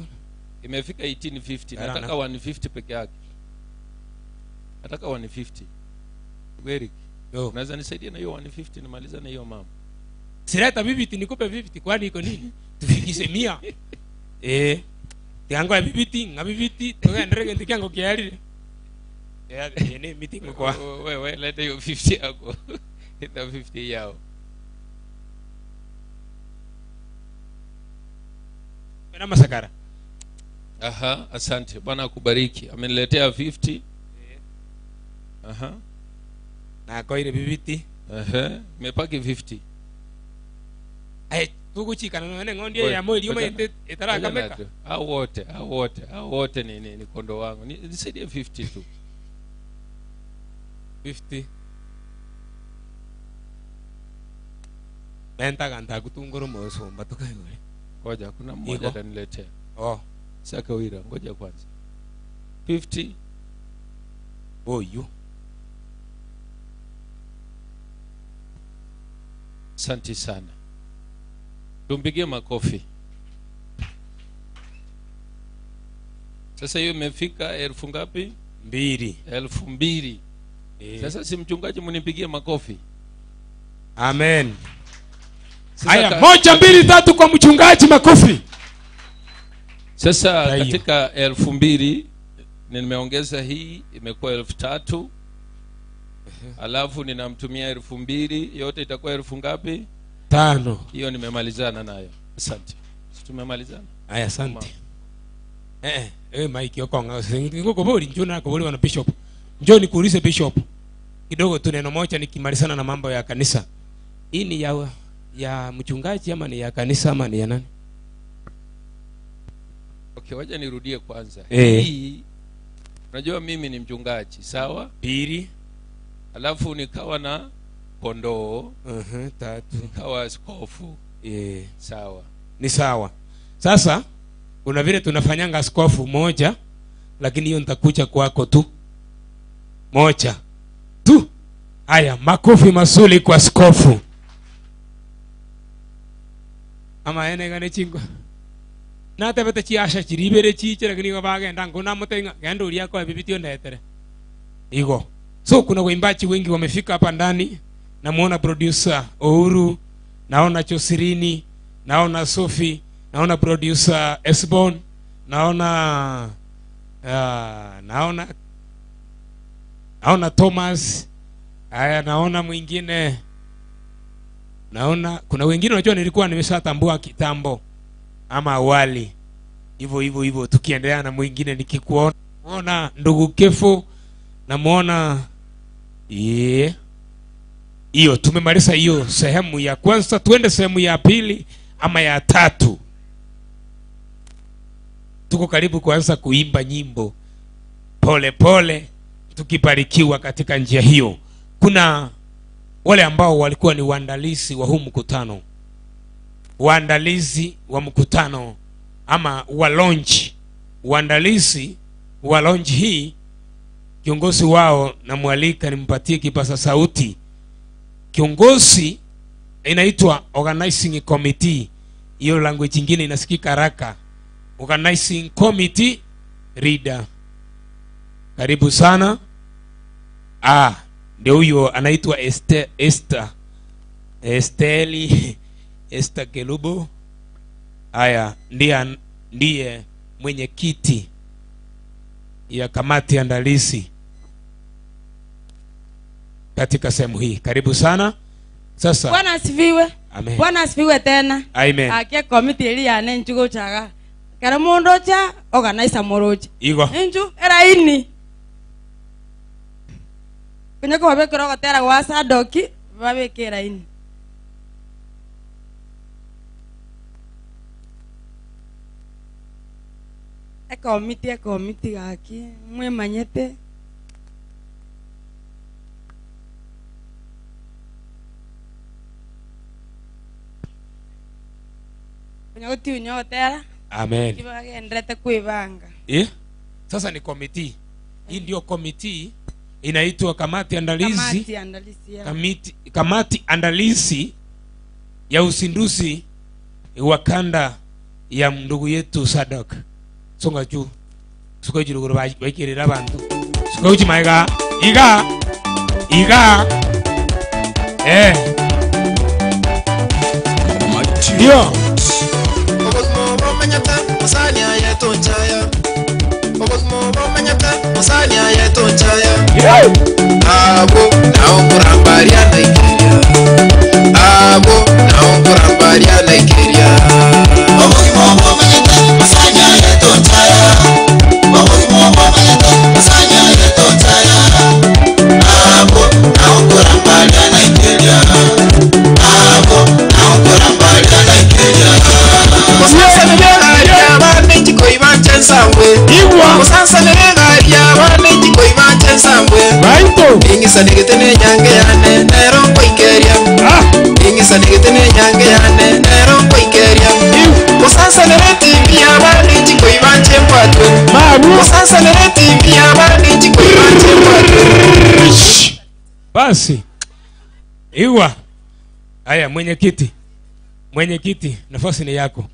Imefika 1850. Yarana. Nataka 150 peke yake. Nataka 150. Eric. Unaweza nisaidia na hiyo 150 nimaliza na hiyo mama. Sileta bibiti nikupe bibiti kwani iko nini? Tufikishe 100. Eh. Tiango ya bibiti, nga bibiti, tugendere kintu kyango kiarire. Eh, ene meeting kwa. Wewe leta hiyo 50 yako. Leta 50 yao. Na masakara. Aha, asante. Bwana akubariki. Ameniletea 50. Aha. Na koire bibiti. Aha, imepaki 50. Ai, tuguchikana none ng'ondi ya mweri Ngoja- umaite etarakameka. ngoja na- Hao wote, hao wote, hao wote ni kondoo wangu. Nisaidie 50 tu. 50. Mentaga ntakutungura musumba tukaigure. Ngoja kuna mmoja Iko. ataniletea. Oh. Saka wira, ngoja kwanza. 50. Oyo. Asante sana. Tumpigie makofi. Sasa hiyo imefika elfu ngapi? Mbili. 2000. Eh. Sasa si mchungaji mnipigie makofi. Amen. Sasa Haya, moja, mbili, tatu kwa mchungaji makofi. Sasa Hiyo. katika 2000 nimeongeza hii imekuwa 3000. Alafu ninamtumia 2000, yote itakuwa elfu ngapi? Tano. Hiyo nimemalizana nayo. Asante. Si tumemalizana? Aya, asante. Eh, eh, Mike okonga ngukubuli njoo na kubuli wana bishop. Njoo nikuulize bishop. Kidogo tu neno moja nikimalizana na mambo ya kanisa. Hii ni ya mchungaji ama ni ya kanisa ama ni ya nani? Okay, wacha nirudie kwanza. Eh. Hii unajua mimi ni mchungaji, sawa? Pili. Alafu nikawa na kondoo. Tatu. Nikawa askofu. Sawa. Ni sawa. Sasa kuna vile tunafanyanga askofu moja, lakini hiyo nitakuja kwako tu. Moja tu. Haya, makofi mazuri kwa askofu. Ama ene gane chingwa. Natebete chiasha chiria ibere chiche, lakini nigo bagenda nko namotebia ng'a genda oria akoe bibiti ondetere. Igo. So kuna waimbaji wengi wamefika hapa ndani, namuona producer Ouru, naona Josirini, naona Sophie, naona producer Esbon, naona naona naona Thomas, haya naona mwingine, naona kuna wengine unajua nilikuwa nimeshatambua kitambo ama awali, hivyo hivyo hivyo, tukiendelea na mwingine nikikuona ona ndugu Kefu, namuona yeah. Hiyo tumemaliza hiyo sehemu ya kwanza, tuende sehemu ya pili ama ya tatu. Tuko karibu kuanza kuimba nyimbo pole pole, tukibarikiwa katika njia hiyo. Kuna wale ambao walikuwa ni waandalizi wa huu mkutano, waandalizi wa mkutano ama wa launch, waandalizi wa launch hii, kiongozi wao namwalika nimpatie kipaza sauti. Kiongozi inaitwa organizing committee, hiyo language nyingine inasikika haraka. Organizing committee leader, karibu sana. Ndio huyo anaitwa Esther, Esther, Esteli, Esther Kelubo. Haya, ndiye mwenyekiti ya kamati andalizi katika sehemu hii. Karibu sana. Sasa Bwana asifiwe. Amen. Bwana asifiwe tena. Amen. Ake komiti eri yane nchugo chaga. Kera mundu cha organizer moroche. Igo. Inchu era ini. Kunya ko babekera gotera gwa Sadoki babekera ini. Ekomiti, ekomiti gaki mwemanyete. Kunya gutiunya gotera. Amen. Kibagendrete kwibanga. Sasa ni komiti. Hii ndio komiti inaitwa kamati andalizi. Kamati andalizi ya. Kamati andalizi ya uzinduzi wa kanda ya ndugu yetu Sadok. Songa juu. Suka juu guru baikirira bantu. Suka juu maiga. Iga. Iga. Ndio. Abo naokurambaria Nigeria. Abo naokurambaria Nigeria. Basi. Iwa. Haya mwenyekiti. Mwenyekiti, nafasi ni yako.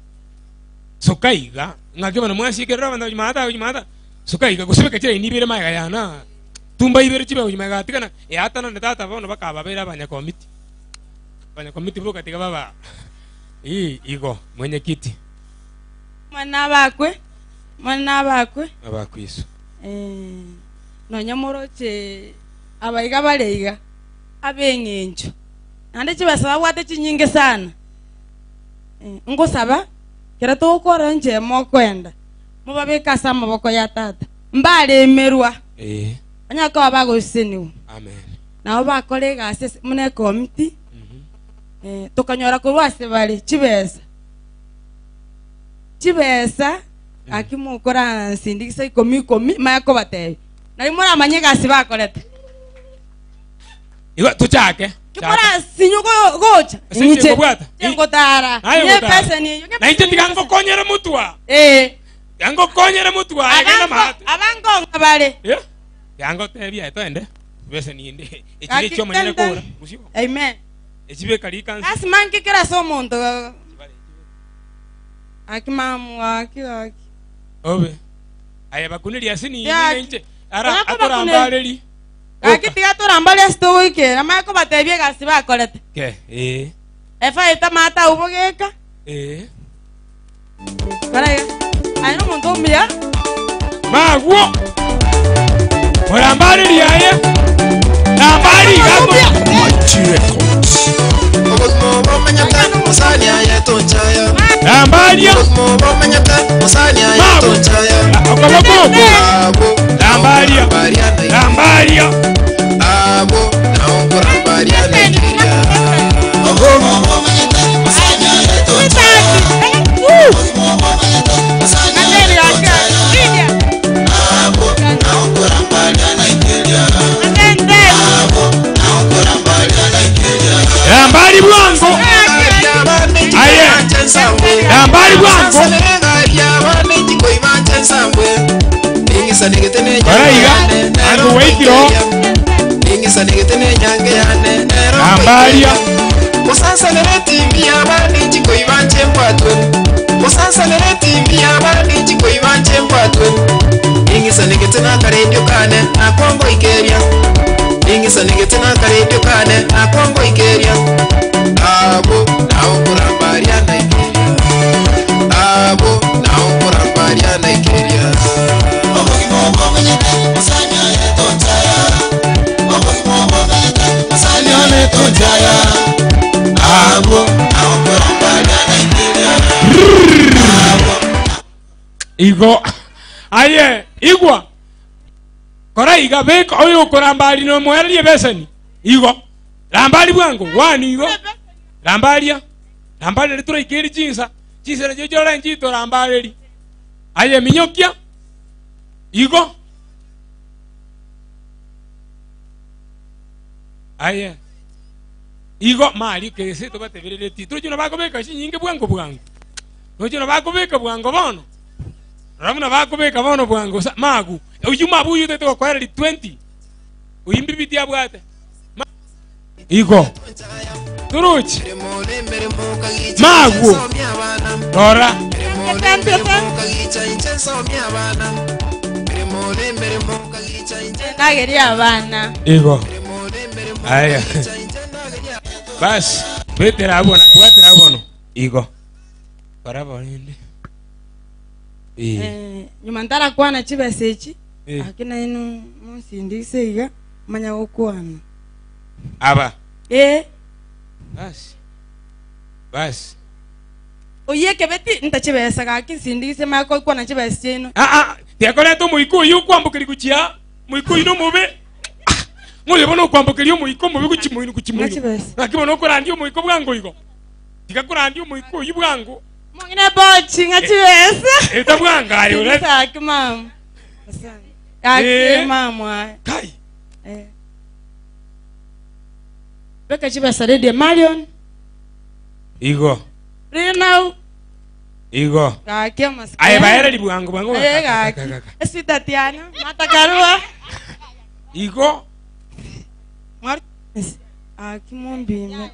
Sokaiga, ngakema na mwashikera bana jumata jumata. Sokaiga kusebeka chira inibire maega yana. Tumba ibere chiba jumata tikana ya hata na tata bono bakaba bera banya komiti. Banya komiti bo katika baba. Hii igo mwenyekiti. Mwana bakwe. Mwana bakwe. Abakwiso. Nonya moroche abaiga bareiga abeng'encho. Nande chibasa babwate chinyinge sana. Ngosaba kera tokora nje mokwenda. Mubabeka ase amaboko ya tata. Mbaremerwa. Banyaka bagoseniwa. Amen. Nabo bakora egasi ase muna ekomiti. Tokanyora korwa ase bare chibesa. Chibesa akimokora nsindikisa ikomi ikomi maya kobatebi. Nari moramanye egasi bakorete. Iwa tuchake. Kimora sinyo gocha. Sinyo Niche. kobwata. Ngotara. Ayo Nye gotara. pesa ni. Na inche ndigangokonyera mutwa. Yangokonyera mutwa agenda mahati. Abango ngabare. Yangotebia etoende. Bese ninde. Ekiri kyo manyene kora. Amen. Ekibe kali kansa. Asima nkikira so omonto. Aki mamu gaki gaki. Obe. Aye bakuneria ase nini Gaki. nenche. Ara Gaki bakuneri. atorambareri. Gaki tiga torambare ase togoikera manye kobatebia egasi bakorete. Ke. Eh. Efaita mata ubogeka. Eh. Kora iga. Aye nomonto omuya. Magwo. Orambareri aye. Rambari iga. Mighty Records. Rambaria. Mabu. Rambaria. Rambaria. Rambari bwango. Aye. Rambari bwango. Baraiga. Ango waikiro. Rambaria. Musansanire TV abandi chikoibanje mbwatwe Musansanire TV abandi chikoibanje mbwatwe Ningisanigete nakarendio kane nakongo ikeria Ningisanigete nakarendio kane nakongo ikeria Abo nao kurambaria na ikeria Abo nao kurambaria na ikeria Obogimo bomenyete musanya yetonjaya Obogimo bomenyete musanya yetonjaya Abo nao kurambaria na ikeria Igo. Aye. Igwa. Kora iga beka oyo okorambari no mwererie beseni. Igo. Rambari bwango. Wani igo. Rambaria. Rambari ritura ikeri chinsa. Chinsa nacho chora nchito rambareri. Aye minyokia. Igo. Aye. Igo mari kese tobateberereti. Tuchuna bakobeka chinyinge bwango bwango. Tuchuna bakobeka bwango bono. Ramuna bakobeka bono bwango sa magu. Uyu mabu uyu tete gokoera 20. Uyimbi biti abwate. Igo. Turuchi. Magu. Rora. Nageria abana. Igo. Aya. Bas, betera abona, bwatera abono. Igo. Barabo ninde. Eh. Eh, nyuma ntarakwana chibesa echi. Eh. Akina inu munsindise iga manya gokwana. Aba. Eh, Bas. Bas. oyeke beti ntachibesa gaki nsindise manya kokwana chibesa chino. Ah ah, tiakoreta omoiko oyo okwambukeri gochia moiko oyo nomobe. Ng'oyo bono okwambukeria omoiko omobe gochimoino gochimoino. Ng'achibesa. Naki bono okorandia omoiko bwango igo. Tiga korandia omoiko oyo bwango. Mong'ina bochi ng'achibesa. Eta bwango aye ore. Sindisa aki mama. Asante. Gaki Eh. mama aye. Kai. Eh. Beka chibesa radio Marion. Igo. Rina Igo. gaki amasika. Aye baereri bwango bwango. Eh gaki. Esita tiana matakarua. Igo. Mwar aki mumbime.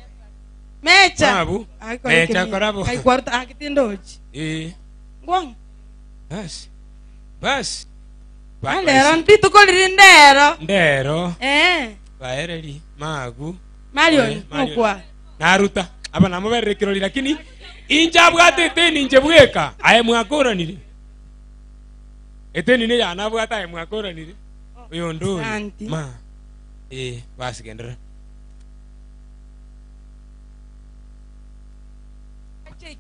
Mecha. Mabu. Aki Mecha korabo. Kai kwarta aki tindochi. Eh. Ngwang. Bas. Bas. Alero ndituko liri ndero. Ndero. Eh. Baereri magu. Marion Eh, Marion. mokwa. Naruta. Aba namuberere kirori lakini inche abwate eteni inche bweka aye mwakoranire. Eteni ne yana abwate aye mwakoranire. Oyo ndori. Asante. Ma. Eh, basi gendera.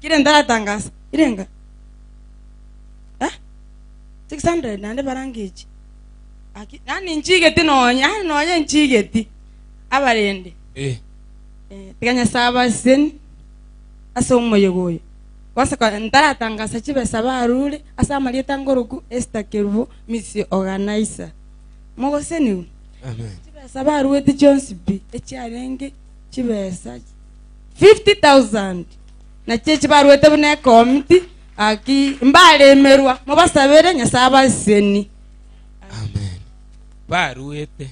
Kire ndaratangasa. Irenga. Eh? 600 nande barangeji. Aki nani nchigeti nonya, yani nonya nchigeti. Abarende. Eh. Eh, tiganya saba sen ase omoyego oyo. Kwanza kwa ndaratangasa chibesa barure ase amarieta ngoroku Esther Kerubo Miss Organizer. Mogoseni Amen. chibesa baruete chionsi pi echiarenge chibesa 50000 nachio chibaruete buna ekomiti aki mbaremerwa mubasabere nyasaye abaseni Baruete.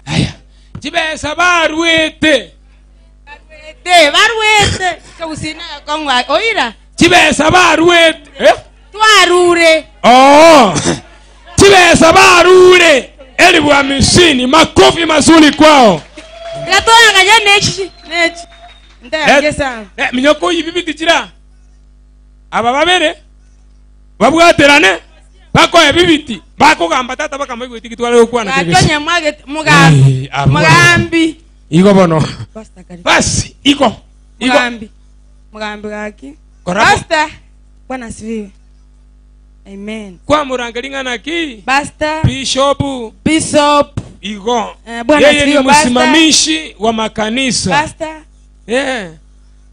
Aya. Chibesa baruete. te baruete keusina kongwa oira Chibesa baruete eh? Twarure. Oh. Chibesa barure elfu hamsini. Makofi mazuri kwao. Iga twaranganye nechi nechi. Ntagesa. Eh, minyoko ibi bitichira. Aba babere babwaterane bakoe bibiti bakogamba tata bakamaigweti gitware gokwana kegesi. Gatonya mwagete mugambi. Eh, abo. Mugambi. Igo bono. Pastor karibu. Basi iko. Iko. Mugambi. Mugambi gaki. Korabo. Pastor. Bwana asifiwe. Amen. Kwa murangeri ng'ana ki? Pastor. Bishop. Bishop. Igo. Eh, Bwana Yeye ni asifiwe, Pastor. msimamishi wa makanisa. Pastor. Eh.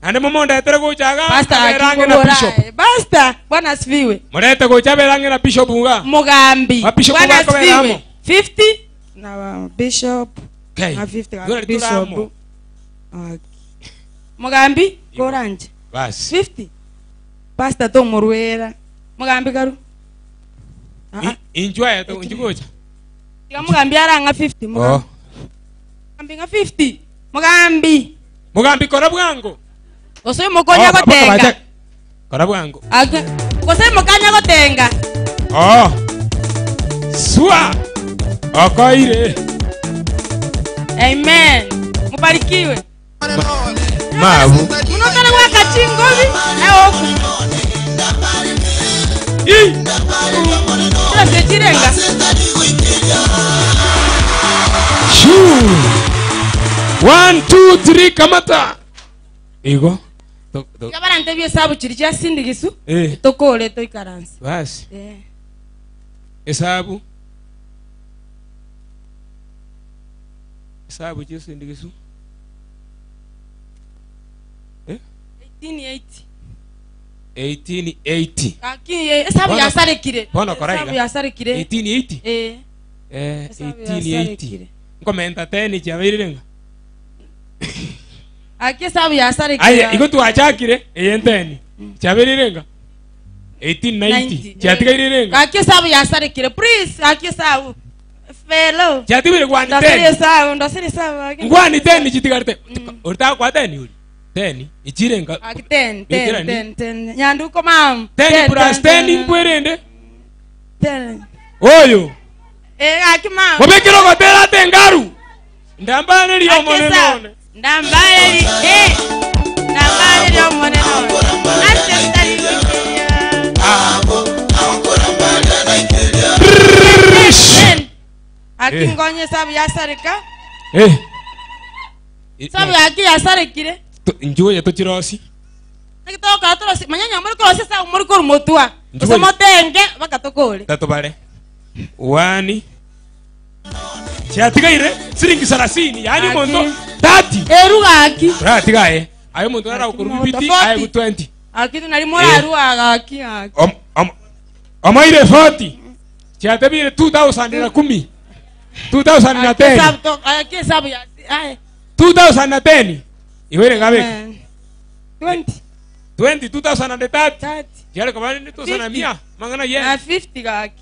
Ande mumondetere gochaga Pastor aberange na akikobora. bishop. Pastor. Bwana asifiwe. Murete gocha aberange na bishop nga. Mugambi. Bishop Bwana bako beramo. asifiwe. 50 na wa bishop. Okay. Na 50 Dora wa bishop. turamo. Okay. Mugambi koranje. Basi. 50. Pastor tomurwera. Mugambi karu. Injwa ya to injigocha. Tiga mugambi aranga 50 mugambi. Oh. Mugambi nga 50. Mugambi. Mugambi kora bwango. Gose mukonya Oh, baka gotenga. bacha- Kora bwango. Aka. Gose mukanya gotenga. Oh. Swa. Okoire. Amen. Mubarikiwe. Mabu. Munotara gwaka chingobi na oku. Kila chirenga. Shoo. One, two, three, kamata. Igo. To, to. Kabarante byesabu chiri cha sindigisu. Eh. Tokore toikaransa. Basi. Eh. Hesabu. Hesabu chisindikisu. Eh? 1880. 1880. Kaki hesabu Bono- yasarekire. Bono koraiga. Hesabu yasarekire. 1880. Eh. Eh, Hesabu 1880. yasarekire. Nkomenta 10 chiabeire nga. Aki hesabu yasarekire. Aye, igo twachakire eye 10. Chiabeire nga. 1890. Chiatigaire nga. Aki hesabu yasarekire. Please, aki hesabu. Fellow. Chiatibire gwani Ndasere 10. hesabu, ndasere hesabu. aki- Ngwani 10 chitigarite. Uritaka kwa 10 uri. 10 ichire nga. Aki 10, Bekera 10, ni? 10, 10. Nyanduko mam. 10 plus 10 nkwerende. 10. Oyo. Eh, aki mam. Mubikire gotera ate ngaru. Ndambane rio Aki monene hesabu. one. Ndambale li eh. Ndambale li omone none. Ase mtali Eh. Aki ngonye hesabu yasareka. Eh. Hesabu yaki yasarekire. Njuye tochirosi. Nikitoka torosi manyanya muri korosi hesabu muri korumotwa. Njuye. Usamotenge bakatokole. Tatubare. Wani. Chiatigaire siringi 30 yani Aki. monto 30. Eruga aki. Ratigaye. Ayo monto ara ukurubiti ayo 20. Aki tunali moraru aki aki. Om om Omaire 40. Chiatebire 2010. 2010. Hesabu to aki hesabu ya ai. 2010. Iwere gabe. 20. 20 2030. Yale kwa ni 2100. Mangana ye. Na 50 gaki.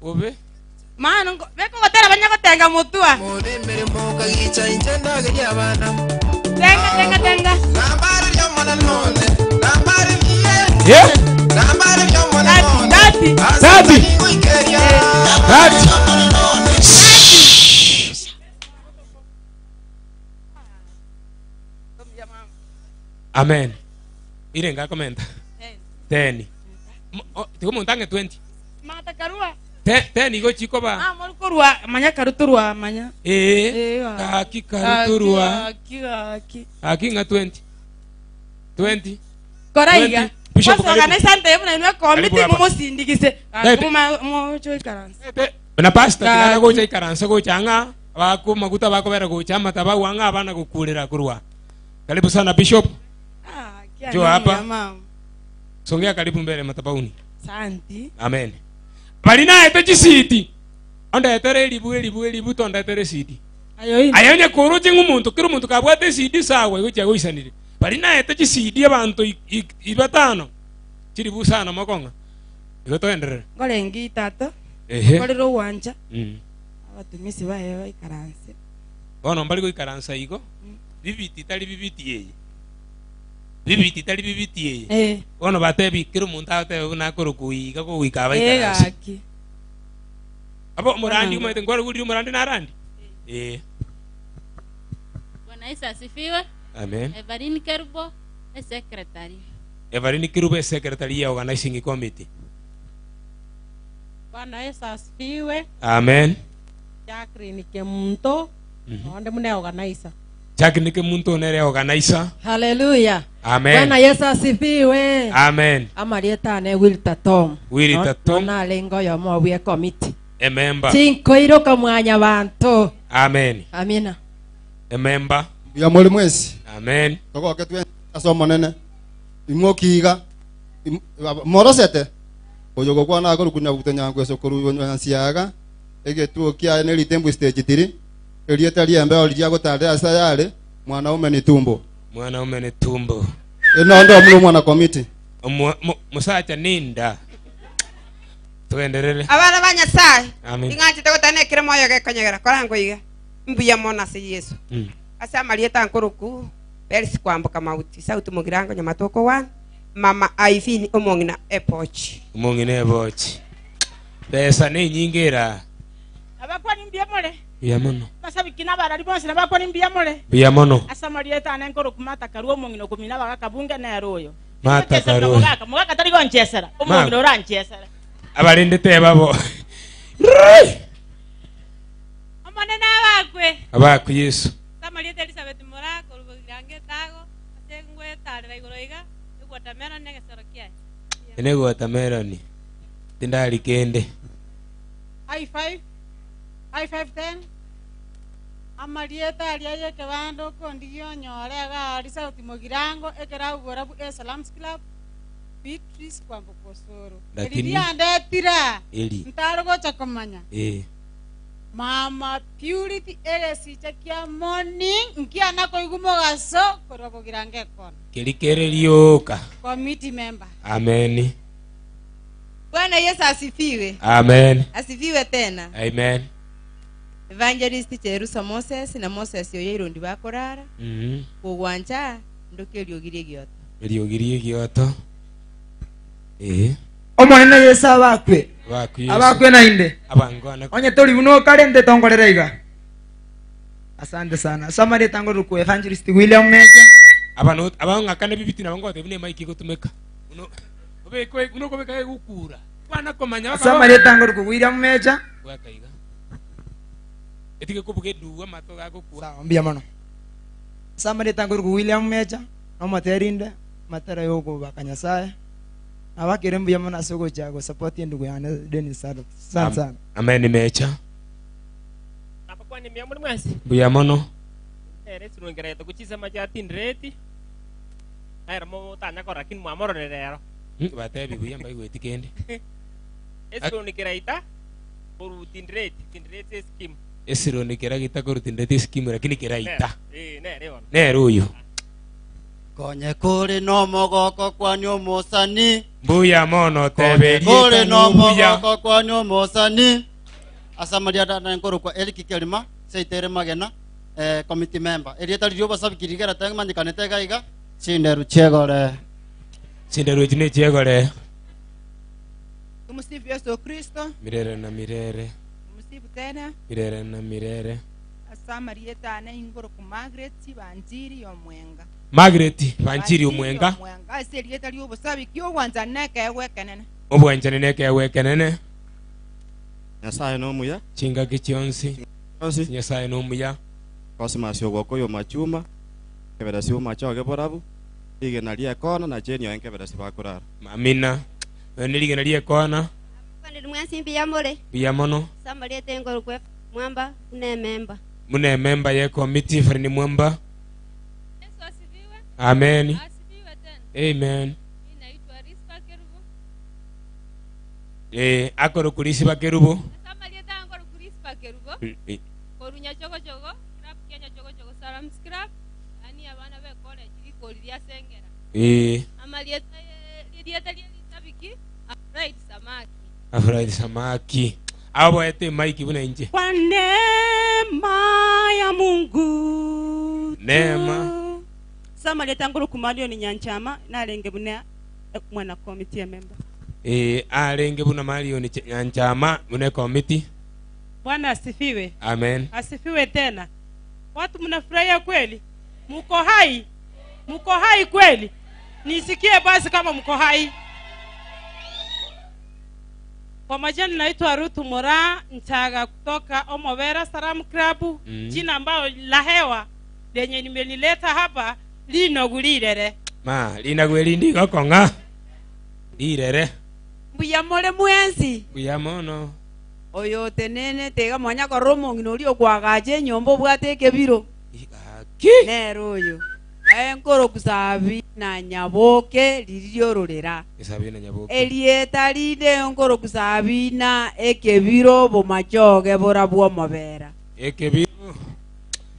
Obe. Mano beko gotera banyagotenga mutua. Kagicha inche ndageria abana. Tenga tenga tenga. Yeah. Tati. Tati. Tati. Amen. Ire ngakomenta. 10. Tigo muntange 20. Mata karua. 10 igo chikoba. Ah, muri korua manya karuturwa manya. Eh. Kaki karuturwa. Aki aki. Aki nga 20. 20. Koraiga. Bishop Bishop karibu. organize ante muna inwe Karibu komiti hapa. mumusindikize. Lete. Mu choikaransa. Na pastor Kaki. tigana gocha ikaransa gocha nga bako maguta bako bera gocha mata bawa nga abana gukurira kurwa. Karibu sana Bishop. Njoo hapa. Songea karibu mbele matabauni. Santi. Amen. Bali naye techisiti. Ondetere elibu elibu elibu tondetere siti. Ayo ine. Ayo nye kuruchi ng'umuntu kiri omuntu kabwate esidi sawa igo chiagoisanire. Bali naete chisidi abantu ibatano. Chiri busana mokong'a. Igo toenderere. Ngorengi tata. Ehe. Korero wanja. Abatumisi baye baikaranse. Bono mbari goikaransa igo. Bibiti tari bibiti yeye. Bibiti tari bibiti eye. Eh. Bono batebi kera omonto agotebe buna akorokwa iga goika Eh, abaikaranse. gaki. Abo omorandi omanyete nkwarogorire omorandi narandi? Eh. Bwana Yesu asifiwe. Amen. Evelyn Kerubo, esecretary. Evelyn Kerubo esecretary ya organizing committee. Bwana Yesu asifiwe. Amen. Jacqueline Kemunto, onde mune organizer. Jacqueline Kemunto nere organizer. Haleluya. Amen. Bwana Yesu asifiwe. Amen. Amarieta ane Wilta Tom. Wilta Tom. Narenge oyomo obwe committee. Ememba. Chinkoiroka mwanya banto. Amen. Amina. Ememba. Mbuya muri mwesi. Amen. Togoke twensi ase omonene. Imoki iga morosete oyo gokwana akorukunya bute nyangweso koru nyansiaga egetuo kiaye ne ritembu stage 3 erieta riembe ori riagotandera ase yare mwanaume ni tumbo. Mwanaume ni tumbo. Enondo omuno mwana committee. Musacha ninda. Tuenderere. Abana ba Nyasaye. Amen. Ing'anchete gotana ekere moyo gekonyegera korango iga. Mbuya mono ase Yesu. Ase amarieta nkoroku Belsi kwamboka mauti sauti mugirango nyamatoko one mama Ivini omong'ina epochi. Omong'ina ebochi. Pesa ne nyinge era. Abakwani mbuya more. Mbuya mono. Masabiki n'abarari bonsi nabakwani mbuya more. Mbuya mono. Ase amarieta ane nkoroku Martha Karua omong'ina okomina abagaka bunge nere oyo. Martha Ngochesera Karua. Mogaka, mogaka tari gonchesera, omong'ina oranchesera. Abarende teba bo. Omonene abakwe. Abakwe Yesu. Samarieta Elizabeth Moraa korwa Bogirango etago ase ngwetarera igoro iga egwatermelon negesero kiaye. Ene watermelon. Tindari kende. I five, I five ten. Amarieta aria yekebando okondigia onyore iga aria Sauti Mogirango ekero abwo bu Esalams Club Beatrice Kwamboka Osoro. Eri Lakini- riandetire Eri. ntare gocha komanya. Mama Purity egesicha kia morning nkiana koigwa mogaso korwa Bogirango ekona. Keri kere rioka. Committee member. Amen. Bwana Yesu asifiwe. Amen. Asifiwe tena. Amen. Evangelist Cheruso Moses na Moses oyo irondi bakorara. Kogwancha ndoke eriogirie gioto. Eriogirie gioto. Omonene Yesu abakwe. Abakwe Yesu. Abakwe nainde. Abangwana. Onye tori buno okarente tongorera iga. Asante sana. Samari tango ruku Evangelist William Meja. Abano abang'akane bibiti nabo ngote bune mic gotumeka. Uno obekwe uno kobeka egukura. Kwana komanya Samari tango ruku William Meja. Gwakaiga. Etige kubuga eduwa mato gagokwa. Sawa mbia mono. Samari tango ruku William Meja. No materində matera yokobaka Nyasaye. Abakere mbuya mono ase ogocha go support endugu yane Dennis Sado. Asante sana. Amen Meja. Abakwani mbuya muri mwensi. Mbuya mono. Ere sirungerete kuchisema cha tindireti. Naira mo tanya kora lakini mwamororere rero. Batebi buya mbaigweti kende. Esiruni kiraita koru tindireti, tindireti scheme. Esironi keragita koru tindireti scheme lakini kiraita. Nere ono. Nere uyu. Konye kuri no mogoko kwani omosani. Mbuya mono tebe. Kuri no Mbuya. mogoko kwani omosani. Asamaria dana nkoro kwa Eric Kelima seitere magena committee member. Erieta ryo basabikirigera tangmanyikanete gaiga chinderu chegore. Chinderu chine chegore. Tumsifu Yesu Kristo. Mirere na mirere. Tumsifu tena. Mirere na mirere. Asamarieta ane ingoro ku Margaret Banjiri omwenga. Margaret Banjiri omwenga. Omwenga ase erieta ry'obosabiki obwanchani nekeegwekenene. Obwanchani nekeegwekenene. Nyasaye nomuya. Chingaki chionsi. Nyasaye nomuya. Cosmas ogwokoyo machuma. Kebera si omachoge borabu. Rigena riekona na jeni oenke kebera si bakurara. Amina. Ni rigena riekona. Kwani mwensi mbuya more. Mbuya mono. Samarieta ingoro kwe mwamba mune memba. Mune memba ye committee Fred Mwamba. Amen. Amen. Naitwa Rispa Kerubo. Akoro kurisiba Kerubo. Samarieta angoro kurispa Kerubo. Koru Nyachogochogo, club kia Nyachogochogo Salams Club. Ani abana be college rikori ria Sengera. Amarieta rieta ria Sabiki, fried samaki. Fried samaki. Abo ete mic buna nje. Kwa neema ya Mungu Neema. Samarieta nguru Marion Nyanchama narenge buna mwana committee member. Eh, arenge buna Marion Nyanchama buna committee. Bwana asifiwe. Amen. Asifiwe tena. Watu mnafurahia kweli? Mko hai? Mko hai kweli? Nisikie basi kama mko hai. Kwa majina naitwa Ruth Mora Nchaga kutoka Omobera Salam Club. Jina ambayo la hewa lenye nimelileta hapa linogulirere. Ma linagwe lindi gokong'a. Lirere. Mbuya more mwensi. Mbuya mono. Oyo tenene tega mwanya korora omong'ina oria okwagacha enyomba obwate ekebiro. Nere oyo. Enkoro Sabina Nyaboke riri ororera. Sabina Nyaboke. Erieta rinde enkoro Sabina ekebiro bomachoge bora bw'omobera. Ekebiro.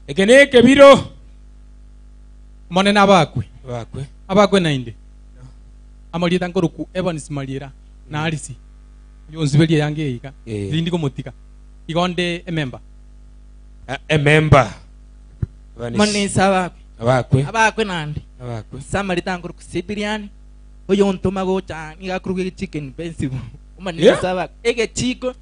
Eke ne ekebiro. Monene abakwe. Abakwe. Abakwe nainde. Amarieta nkoroku Evans Mariera na Arisi. Yonsiberia yange iga. Rindi komotika. Igonde ememba. Ememba. Monesa abakwe. Abakwe. Abakwe nande. Abakwe. Samarita nkuru kusibiriani. Oyo ntuma gocha niga kuruga chicken expensive. Omanesa abakwe. Ege chiko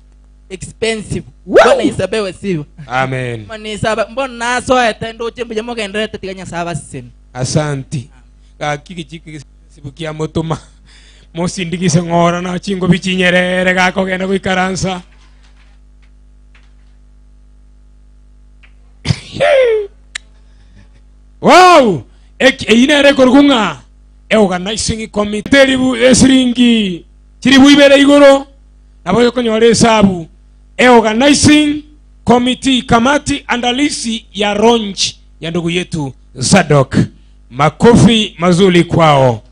expensive. Bwana isabewe sibo. Amen. Monesa abakwe. Mbona naso etendo chembe jamogenderete tiganya saba siseni. Asanti. Gaki chiki sibukia mutuma. Mosindikise ng'ora na chingo bichinyerere gakogenda goikaransa. Wow! Einere korgunga. Organizing committee ribu esiringi chiribu ibere igoro nabo yokonyora esabu. Organizing committee, kamati andalizi ya launch ya ndugu yetu Zadok. Makofi mazuri kwao.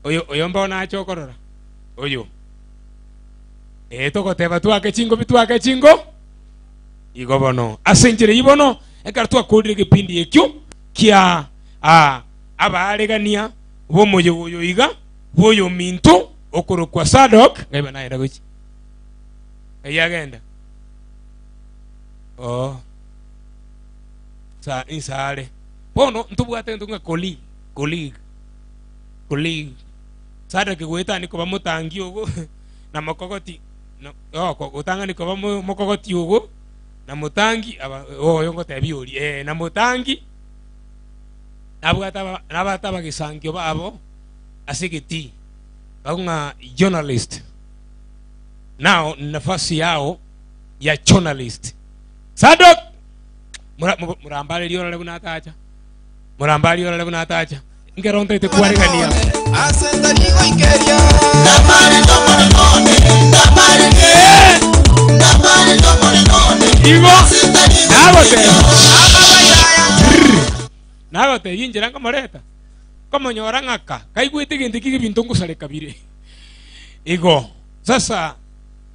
Oyo oyo mbona achokorora. Oyo. Tokoteba twake chingo bitwake chingo. Igo bono. Asenjere ibono ekero twakorire kipindi ekyo kia abaregania bomoyo iga boyo minto okorokwa Zadok ngaiba naenda gochi. Eyagenda. Oh. Sa insare. Bono ntubwate ntunga colleague, colleague. Colleague. Zadok gweta niko bamutangi ogo na mokogoti no oh gotanga niko bamokogoti ogo na mutangi aba oyo ngotebi ori na mutangi nabwata nabata bagisangio babo asigiti baunga journalist nao nafasi yao ya journalist Zadok murambale liora bunatacha murambale liora bunatacha ngeronte te kuarigania asenta nigo ikeria ndamare ndomore none ndamare ndamare ndomore none igo nagote nagote yinjira nkomoreta komonyora ng'aka kaigwete ginte kige bintu ngusareka bire igo sasa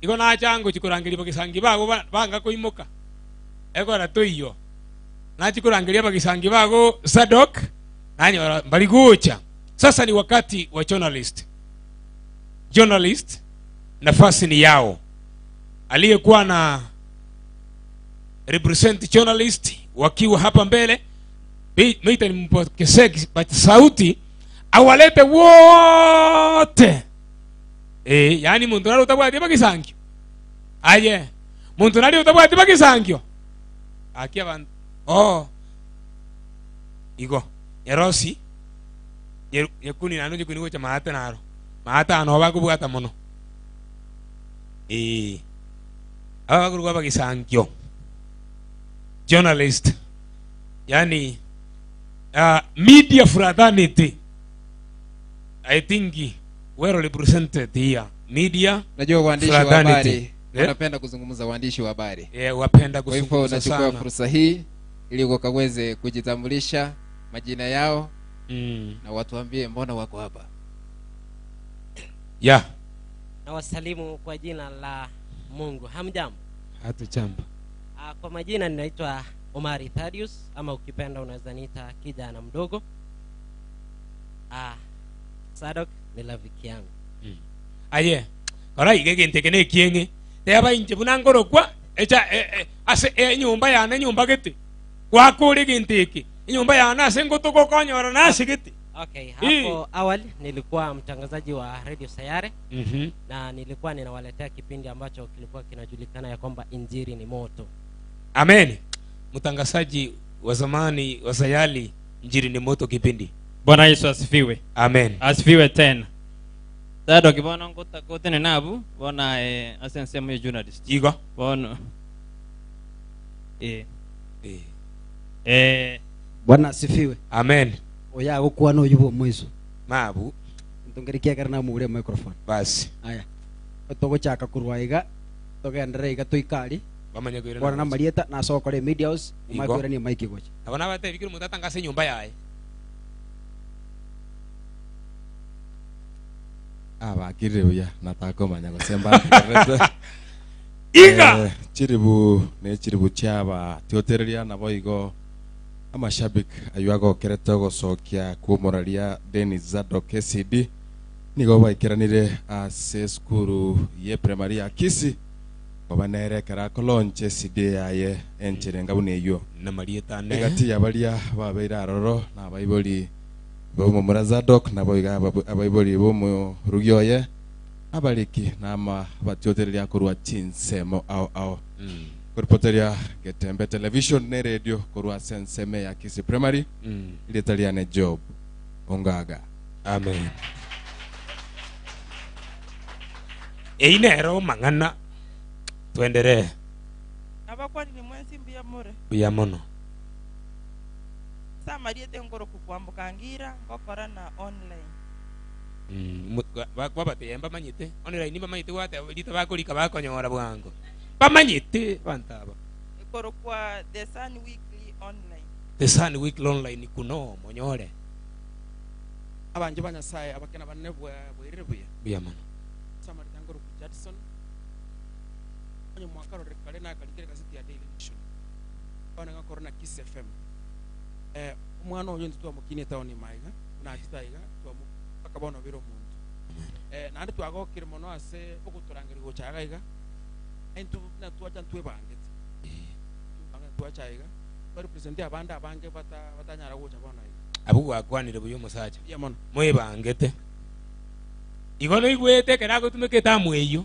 igo nachango chikurangeria bagisangi bago banga koimoka egora toiyo nachikurangeria bagisangi bago Zadok nanyora baligucha. Sasa ni wakati wa journalist. Journalist nafasi ni yao. Aliyekuwa na represent journalist wakiwa hapa mbele mita nimpokesee sauti awalete wote. Yani muntu nari utabwati bagisangio. Aye muntu nari utabwati bagisangio. Akia bantu. Oh. Igo Yerosi yekuni nanu jikuni gocha maata naro. Maata ano bakubwata mono. Aba bakuruga bagisangio. Journalist. Yani media fraternity. I think well represented here. Media. Najua waandishi wa habari wanapenda kuzungumza, waandishi wa habari. Wapenda kuzungumza sana. Kwa hivyo nachukua fursa hii ili wakaweze kujitambulisha majina yao na watuambie mbona wako hapa. Yeah. Na wasalimu kwa jina la Mungu. Hamjambo? Hatujambo. Kwa majina ninaitwa Omari Thaddeus ama ukipenda unaweza niita kijana mdogo. Zadok ni rafiki yangu. Aye. Kora igege ntekene kienge. Teba inje bunangoro kwa echa ase nyumba yana nyumba gete. Gwakora egento eke, enyomba yane ase ngotoka okonyora nasegete. Okay, Ii. hapo awali nilikuwa mtangazaji wa Radio Sayare na nilikuwa ninawaletea kipindi ambacho kilikuwa kinajulikana ya kwamba Injili ni moto. Amen. Mtangazaji wa zamani wa Sayali, Injili ni moto kipindi. Bwana Yesu asifiwe. Amen. Asifiwe tena. Sadoki bono ngota gotene nabu bona eh, ase ensemo ya journalist. Igo. Bono. Eh. Eh. Eh. Bwana asifiwe. Amen. Oya gokwana oyu bwa omweso. Mabu. Ntongeri kiagera namure microphone. Basi. Aya. Togochaka korwa iga togenderere iga toikari. Bamanye koirana Kwana na gocha. marieta nasokore media house Igo. omanye koirania mic gocha. Nabo nabatebi kera omonto atangase enyomba yaye. Abakirire buya natakomanya gose mbategererete. Iga! Eh, chiribu ne chiribu chiaba tiotereria nabo igo amashabik aywo agokerete ogosokia kw'omoraria Dennis Zadok KCD nigo baikeranire ase esukuru ye primary ya Kisii koba nere ekero akolaunch ecd yaye enchera enga buna eywo. Namarieta ane. Egati ya baria babeire aroro nabaibori b'omomura Zadok, naboigo abaibori b'omorugi oye, abariki na amatiotereria korwa chinsemo ao ao. Koripoteria Getembe Television ne radio korwa ase ensemo ya Kisii Primary, erieta riane Job Ongaga. Amen. Eyio nero mang'ana twenderee. Nabakwanire mwensi mbuya more. Mbuya mono. Ase amarieta enkoroku kwamboka ngira ngokora na online. Kwabatebia mbamanyete online mbamanyete gwateba rita bakorika bakonyora bwango bamanyete abanto aba. Ekorokwa The Sun Weekly Online. The Sun Weekly Online kuno monyore. Abanchwa ba Nyasaye abake na abanene bwairire buya. Mbuya mono. Ase amarieta nkorokwa Judson, onye mwakarorire kare nakarikire egaseti ya Daily Nation, bono ngakora na Kiss FM. Eh, omwana oyo intwe twamokinia etown ime aiga, buna achete aiga, twamu mpaka bono obeire omonto. Eh, naende twagokire mono ase ogotorangeria gocha iga iga, intwe buna twacha ntwebangete. Twebangete twacha aiga, twarepresent abande abange bata batanyara gocha bono aiga. Abwo gwakwanire buya omosacha. Mbuya mono. Mwebangete. Igo noigwete ekero agotumeka etamu eyio.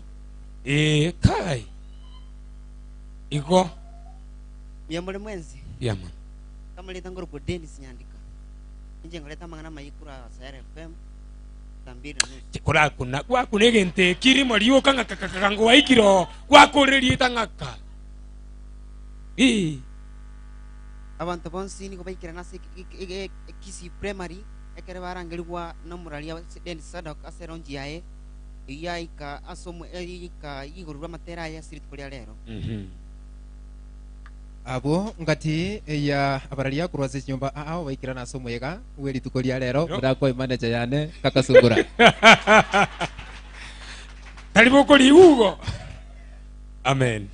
Ee, kai. Igo. Mbuya more mwensi. Mbuya mono. Nkamoreta nkorokwa Dennis Nyandika. Inche nkoreta amang'ana amaya korwa Sayare FM saa mbili na nusu. Korakuna gwakuna egento eki rimo rioka ng'a kakakaka ngwaikire oo gwakorire rieta ng'aka. Ii. Abanto bonsi nigo baikerana ase Kisii Primary ekero barangerigwa nomoraria Dennis Sadok ase elonji yaye eyio yaika ase yaika igoro rw'amatera aye ase rituko ria rero. Abwo ngati ya abararia korwa ase chinyomba ao baikerana ase omoyega bwe rituko ria rero, morakoe manager yane Kakasungura. Tari bokoriigwa igo. Amen.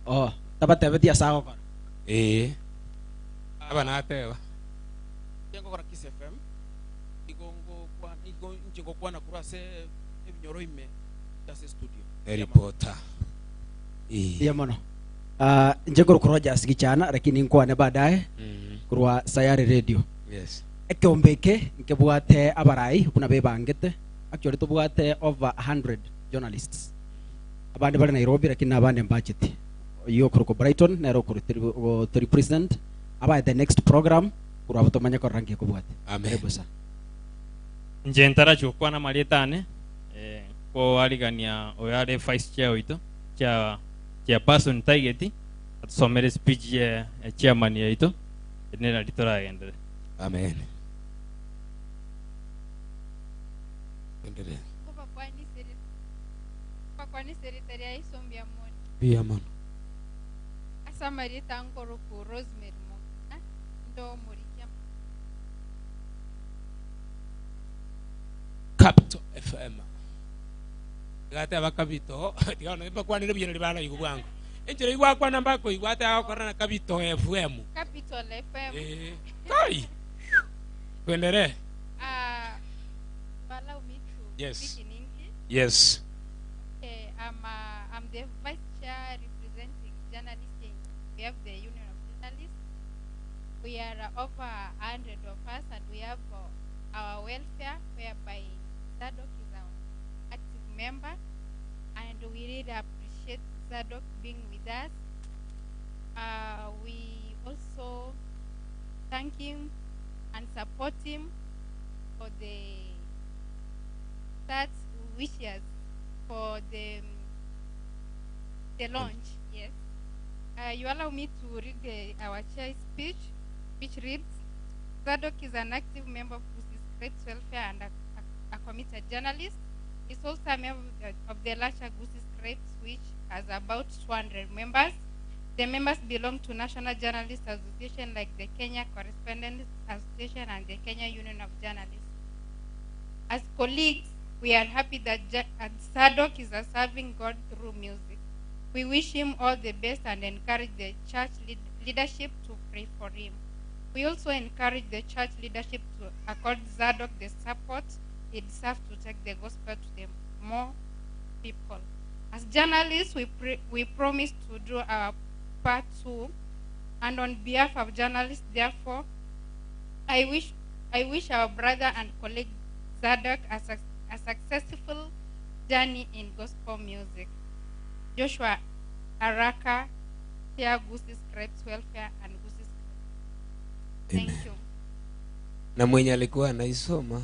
Oh, tabatebetie ase agokora. Ee. Aba nateba. Inche ngokora Kiss FM, igo ngokwana igo inche ngokwana korwa ase ebinyoro ime ase estudio. Eripota. Ee. Mbuya mono. Ah, inche nkorokwa Rogers Gichana lakini nkwane baadaye korwa Sayare Radio. Yes. Ekeombe eke nkebwate abarai buna bebangete. Actually tobwate over 100 journalists. Abande bare Nairobi lakini nabande mbacheti. Oyio okorokwa Brighton nere okoto represent abae the next program korwa abwo tomanye korora nki ekobwate. Amen. Karibu sa. Inche ntarachi gokwana amarieta ane, eh, nkoarigania oyo are vice chair oito, chair, chairperson taigeti, atusomere speech ye ya chairman yaito, eri neraria toragenderere. Amen. Endelea. Nkobakwanisere rita ria Yeso mbuya mono. Mbuya mono. Ase amarieta nkorokwa Rosemary Mogana, inde omorikia. Capital FM. Igateba Kabito, tiga bono mbakwanere buya nario baraigwe bwango. Enchera eyio gwakwana mbakoigwa ate agokora na Kabito FM. Capital FM. Eh, kai. Twenderee. Ah, you allow me to Yes. speak in English. Yes. Okay, I'm the vice chair representing journalists. In, we have the Union of journalists. We are over 100 of us and we have our welfare whereby Zadok is our active member and we really appreciate Zadok being with us. We also thank him and support him for the that wishes for the the launch. Yes. You allow me to read our chair speech, which reads, Zadok is an active member of Gusii Scripts Welfare and a committed journalist. He's also a member of the Lasha Gusii Scripts, which has about 200 members. The members belong to National Journalists Association like the Kenya Correspondents Association and the Kenya Union of Journalists. As colleagues, we are happy that Zadok is a serving God through music. We wish him all the best and encourage the church leadership to pray for him. We also encourage the church leadership to accord Zadok the support he deserves to take the gospel to the more people. As journalists, we promise to do our part too, and on behalf of journalists, therefore, I wish our brother and colleague Zadok a successful journey in gospel music. Joshua Araka, Chair Gusii Scripts Welfare and Gusii Scripts. Thank Amen. you. Na mwenye alikuwa anaisoma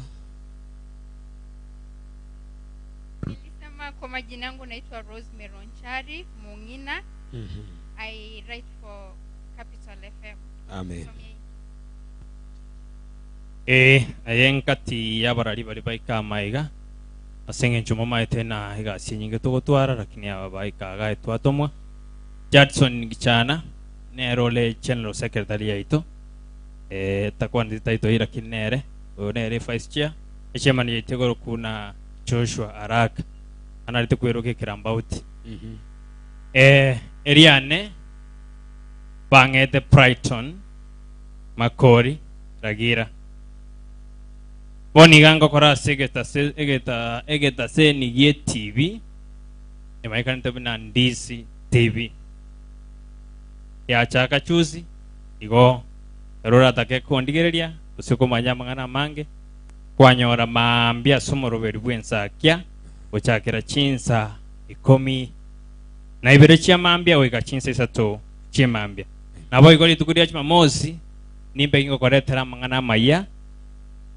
Nilisema kwa majina yangu naitwa Rosemary Onchari Mungina. I write for Capital FM. Amen. From here. Aye nkati y'abarari bari baika amaiga ase eng'encho momaete na egasi enyinge togotwara lakini aba baikaga etwatomwa Judson Gichana nere ore general secretary yaito takwanete title eye lakini nere oyo nere vice chair echairman yaito igoro kuna Joshua Araka anarete kweroka ekirambauti. Eriane bang'ete Brighton Makori Ragira bono iga ngokora ase egetaseni gie TV emaikanete buna Ndisi TV yachaka chuzi igo ero oratake kondigereria gose komanya amang'ana amange kwanyora maambia ase omoroberi bwa ensakia gochakera chinsa ikomi na ibere chia mambia goika chinsa isato chia mambia nabo igo rituko ria Jumamosi nimbe ngingokoretera amang'ana amaya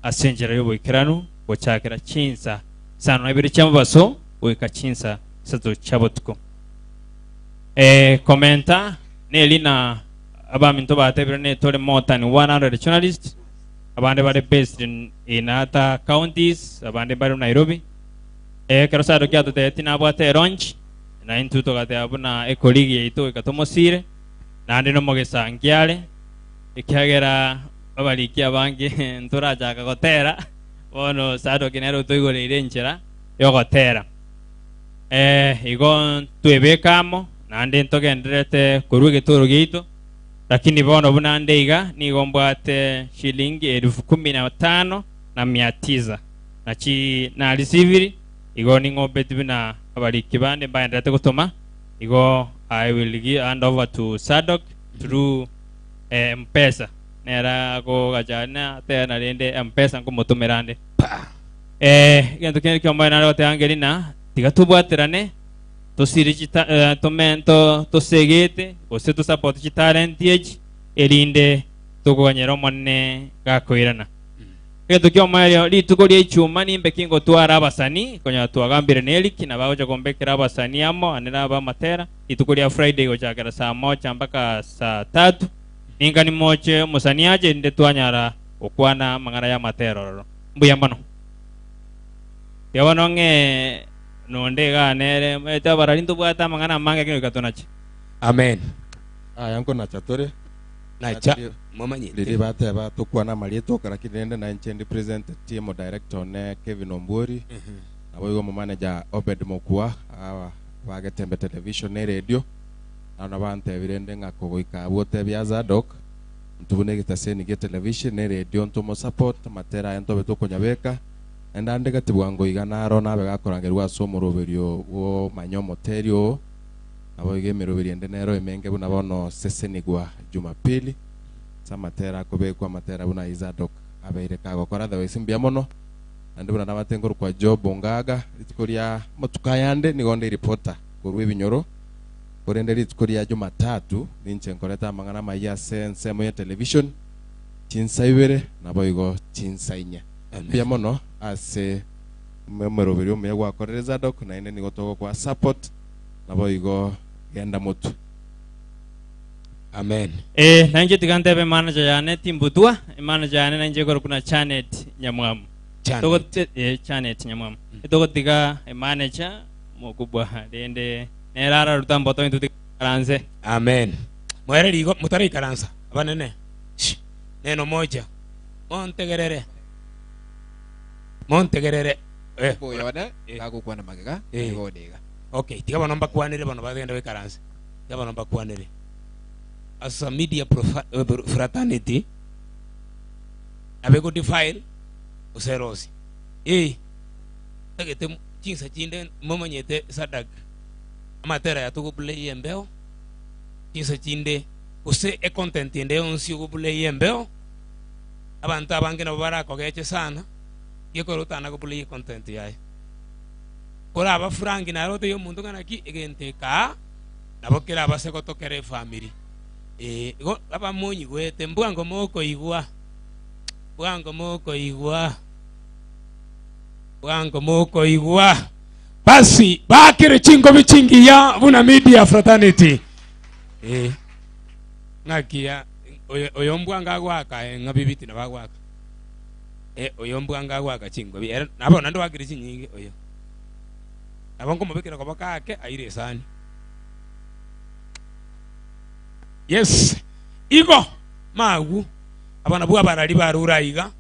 ase enchera y'oboikeranu gochakera chinsa isano na ibere chia mobaso goika chinsa isato chia botuko. Komenta neli na abaminto batebire ne tore more than 100 journalists abande bare based in other counties abande bare Nairobi. Kero sado kia toteti nabwate launch na intu togatea buna ekoligi yaito ikatomosire nande no mogesangiare ekiagera abariki abange ntorachaka gotera bono sado kinero toigoreire enchera yogotera. Igo twebekamo nande ntogenderete korwa egetoro giaito lakini bono buna nde iga nigo mbwate shilingi elfu kumi na tano na mia tisa na chi na risiviri igo ning'ombeti buna abariki bande mbaenderete gotoma igo I will give hand over to Sadok through M-Pesa nera gogachana tena rende M-Pesa nkomotomera nde. Gento kende kiombae nare goteangeria na tiga tobwaterane tosire chita tomento tosegete gose tosupport chitalent echi erinde tokoganyera omonene gakoirana. Gento kiombae rituko ria echuma nimbe kingotwara abasani konya twagambire na Eric na bagocha kombekera abasani amo anera abamatera rituko ria Friday gochakera saa moja mpaka saa tatu ninga nimoche omusani aje nde twanyara okwana mang'ana ya matera ororo mbuya mono. Tiabono ng'e nonde ganere ete abarari ntobwate amang'ana amange lakini gatonache. Amen. Aya nkonacha tore. Nacha, momanyete. Riri bateba tokwana marieto lakini rende na inche ndi present team director ne Kevin Ombori. Nabo igo mo manager Obed Mokua aba bagetembe television ne radio. Nano bantebire nde ng'ako goika abwo tebia Zadok ntubune getaseni ge television ne radio ntomo support matera aya ntobe tokonyabeka. Enda ndeka tibwango iga naro nabe gakorangerwa ase omoroberio wo manyo moterio. Nabo iga emeroberi ende nero emenge buna bono sesenigwa Jumapili. Ase amatera akobekwa amatera buna Zadok abeire kagokora otherwise mbuya mono. Naende buna nabate nkorokwa Job Ongaga rituko ria amatuko ayande nigo nde reporter korwa ebinyoro korende rituko ria Jumatatu ninche nkoreta amang'ana amaya ase ensemo ya television chinsa ibere naboigo chinsa inye. Mbuya mono ase omeroberi omuya gwakorire Zadok naende nigo togokoa support naboigo genda motwe. Amen. Eh, nainche tiga ntebe emanager yane timbutwa, emanager yane nainche ekorokwa na Janet Nyamwamu. Janet. Togote- eh, Janet Nyamwamu. Togotiga emanager mokubwa rende nere araruta mboto intwe tikaranse. Amen. Mwere rigo mutaraikaransa abanene. Shh. Neno moja. Montegerere. Montegerere. Eh. Oyone gagokwana magega Eh. nigo odiga. Okay, tiga bono mbakwanere bono bagende baikaranse. Tiga bono mbakwanere. As a media profa, eh, fraternity abe defile oserosi. Eh. Tagete chinsa chinde momanyete sadak amatera yatogoplay embeo chinsa chinde gose econtent ende yonsi ogoplay embeo abanto abange nabo barakogeche sana gekora otana goplay econtent yaye koraba frank naro otebie omonto ng'a naki egento eka nabo kerabase gotokera efamiri eh, igo abamonyigwete mbwango mokoigwa bwango mokoigwa bwango mokoigwa basi bakire chingobi chingiya buna media fraternity eh, ng'akiya oyo oyo mbwango agwaka eh, ng'a bibiti nabo agwaka eh, oyo mbwango agwaka chingobi ere nabo naende oakire chinyinge oyo nabo nkomobekera koboko ake aire esani yes igo magu abana bwa abarari barure aiga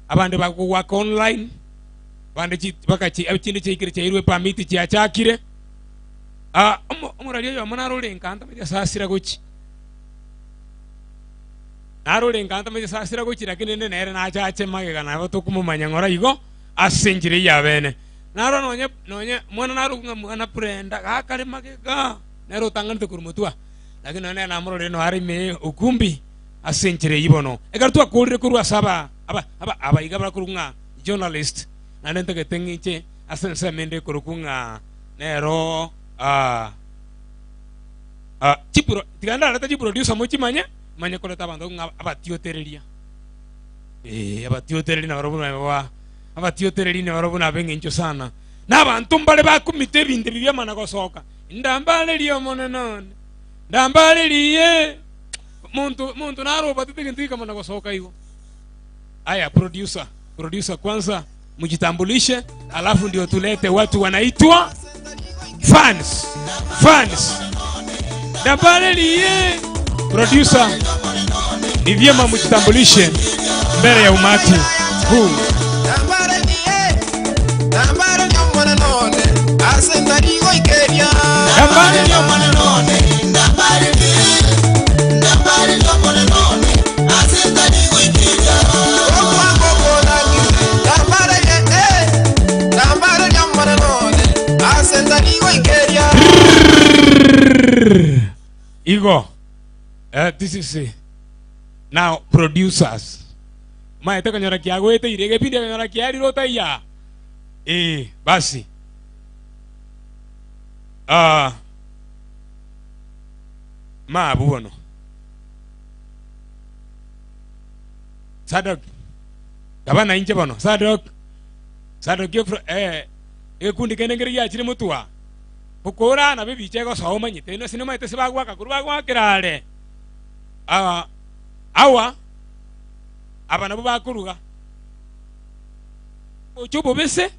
abande bakogwaka online abande chi baka chi chinde chiaikire chiairwe permit chiachakire ah, omo omorari oyomo narore nka ntamanyeti ase asira gochi narore nka ntamanyeti ase asira gochi lakini rende nere nachache magega nabo tokomomanya ng'ora igo ase enchera eyio abene. Naro nonye nonye mwana narokwa ng'a mwana Brenda gakare magega nere otang'anete korwa motwe aa lakini nonye nere namororire noyo are ime ukumbi ase enchera eyio bono. Ekero twakorire korwa ase aba aba aba abaiga bakorokwa ng'a journalist naende ntagete ng'iche ase ensemo ende ekorokwa ng'a nero ah, ah, chipro tiga ndarete chiproducer mochimanye manye koreta abanto ng'a abatiotereria eh, abatiotereria nabarobwo buna abatiotereri nabarobwo nab'eng'encho sana na abanto mbare bakumita ebinto ebi biamana gosoka ndambarerie omonene one ndambarerie monto monto naro obatete egento gikamana gosoka igo aya producer producer kwanza mjitambulishe alafu ndio tulete watu wanaitwa fans fans ndambarerie producer ni vyema mjitambulishe mbele ya umati huu Igo eh, this is eh, now producers maete konyora kiagweteire egepindi konyora kiarire otaiya eh, basi ah, mabu bono Sadok gabana inche bono Sadok Sadok efro eh, egekundi kende nkere giachire motwa gokora nabo ebicha egosoa omanyete ase nomanyete ase bagwaka korwa bagwakera are ah, awa aba nabo bakoruga oche obobese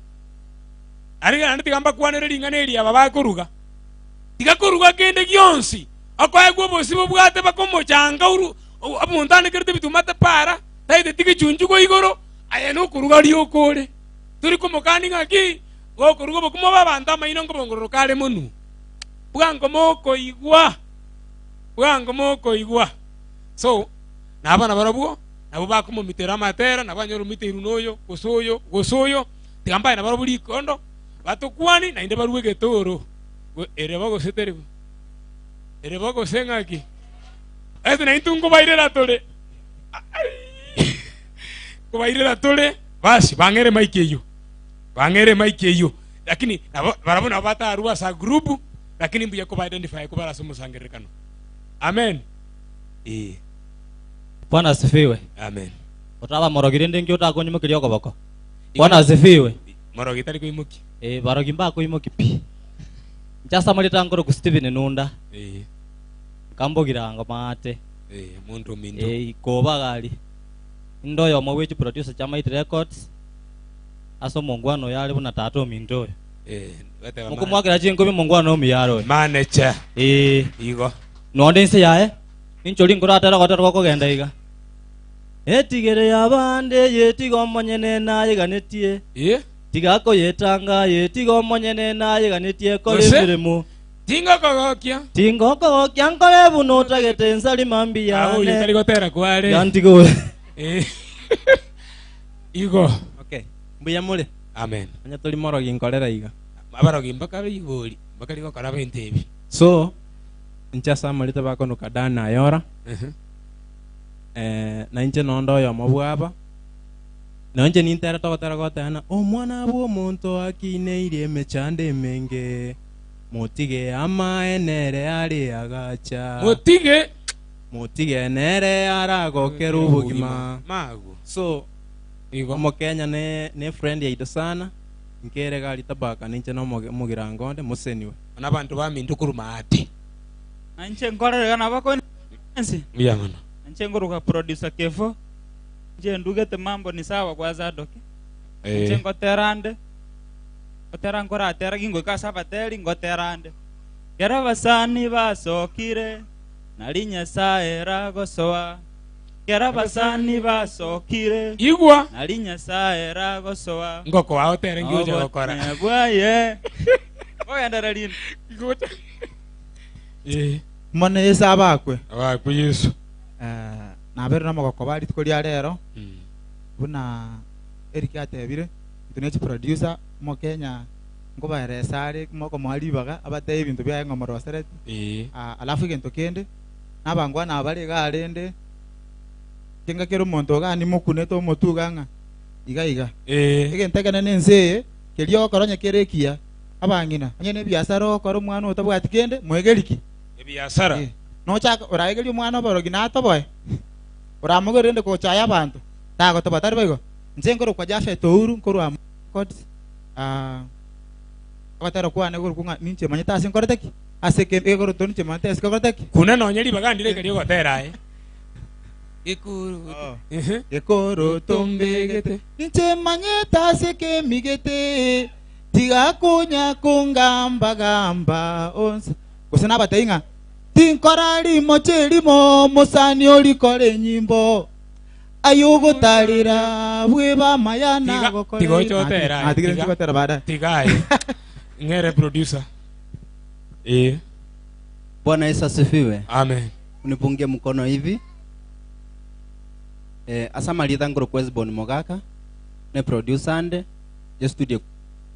aria naende tiga mbakwanere ring'ana eri aba bakoruga tiga koruga kende gionsi okoegwa obosie bobwate bakomochanga oru omonto anekerete ebituma tepara taeteti gechunchugo igoro aye nokoruga rioka ore tori komokani ng'aki gokoruga obokima bwa abanto amaino nkobongororoka are monwe bwango mokoigwa bwango mokoigwa so na abana barobwo nabo bakomomitera amatera nabo anyore omiterwa noyo gose oyo gose oyo tiga mbae nabarobwo rikondo batokwani naende barue egetoro ere bo gose teri bo. Ere bogose ng'aki? Ase naintwe nkobairera tore. Nkobairera tore, basi bang'ere mic eyio. Bang'ere mic eyio. Lakini nabo barabwo nabo batarwa ase a group, lakini mbuya koba identify kobare ase omosangererekano. Amen. Ee. Bwana asifiwe. Amen. Otaba morogi rende nki otakonyimokeria okoboko. Bwana asifiwe. Morogi tari koimokia. Eh, barogi mbakoimoki pi. Inche ase amarieta nkoroku Stephen Nunda. Eh. Nkambogirango maate. Eh, omonto ominto. Eh, ikoba gari. Inde oyomo bwe chiproducer chia Mighty Records. Ase omongwana oyo are buna tata ominto oyo. Eh, gateba Mokomwakera chinkobi omongwana omuya are oyo. Manager. Eh. Igo. Nonde inse yaye, ninchori nkoratera ogotera gokogenda iga. Etigere y'abande yetiga omonyene nayeganetie. Eh. Tiga koyetanga yetiga omonyene nayeganetie kore Gose, emeremo. Tingokogokia. Tingokogokia nkore buna otagete nsarima mbuya Ah, oyo tari gotera kware. Yantiga oyo. Eh. Igo. Okay. Mbuya more? Amen. Onye tori morogi nkorera iga. Abarogi mbakare igori, mbakari gokora binto ebi. So, inche ase amarita bakonuka Dan Ayora. Mhm. Eh, na inche nonde oyomo bwaba. Na inche ninterete ogotera goteba Omwana bw'omonto akineirie emechando emenge, motige amae nere are agacha. Motige. Motige nere aragokera obogima. Mago. So, Omokenya ne, ne friend yaito sana, nkere gari tabaka ninche na omoge- omogirango onde moseniwe. Bono abanto baminto korwa maate. Na inche nkorerega nabako ensi. Mbuya mono. Na inche ngoruka producer Kefo. Inche ndugete mambo ni sawa kwa Zadoki. Eh. Inche ngotera ande. Ngotera nkoratera gingoika ase abateri ngotera ande. Kera abasani basokire nari Nyasaye ragosoa. Kera abasani basokire Igwa. nari Nyasaye ragosoa. Ngoko ao tere ngigocha gokora. Obotime bwaye. Ogenderera rinde. Eh. Mono Yesu abakwe. Abakwe Yesu. Eh, nabere nomogoko ba rituko ria rero buna Eric atebire intwe ne chiproducer omokenya nkobaeresa are mokomoa ribaga abatebie ebinto biaye ng'a omorosereti. Eh. Ah, alafu egento kende nabangwana aba bare igaa rende kenga kera omonto igaa nimokunete omotwe iga ng'a iga iga. Eh. Egento ekenene ense eye keria ogokora onye kere ekiya abang'ina onye ne ebiasara ogokora omwana otabwati kende moegeri ki? Ebiasara. Eh. Nochaka oraegerie omwana oborogi natoboe? Oramogerere rende gochaya abanto? Tagotoboa, tari boigo? Inche nkorokwa Japhet Ouru, nkorwa Records, ah, ogotera kwane korokwa ng'a ninche manyete ase nkorete ki? Ase eke egekoroto ninche manyete ase nkorete ki? Kuna nonye ribaga ndire ekeri ogotera aye. Oh. Gekoroto mbegete ninche manyete ase kemigete tiga konya kongambagamba onse gose nabatebie ng'a tinkora rimoche erimo mosani orikore enyimbo aye ogotarera bweba amaya nagokore Tiga oche otera aye. Atigire Tiga. nchigotera baadaye. Tiga aye. Ng'ere producer. Eh. Bwana Yesu asifiwe. Amen. Unipungie mkono hivi. Eh, asa marietha ngorokwa Esbon Mogaka ne producer ande ye studio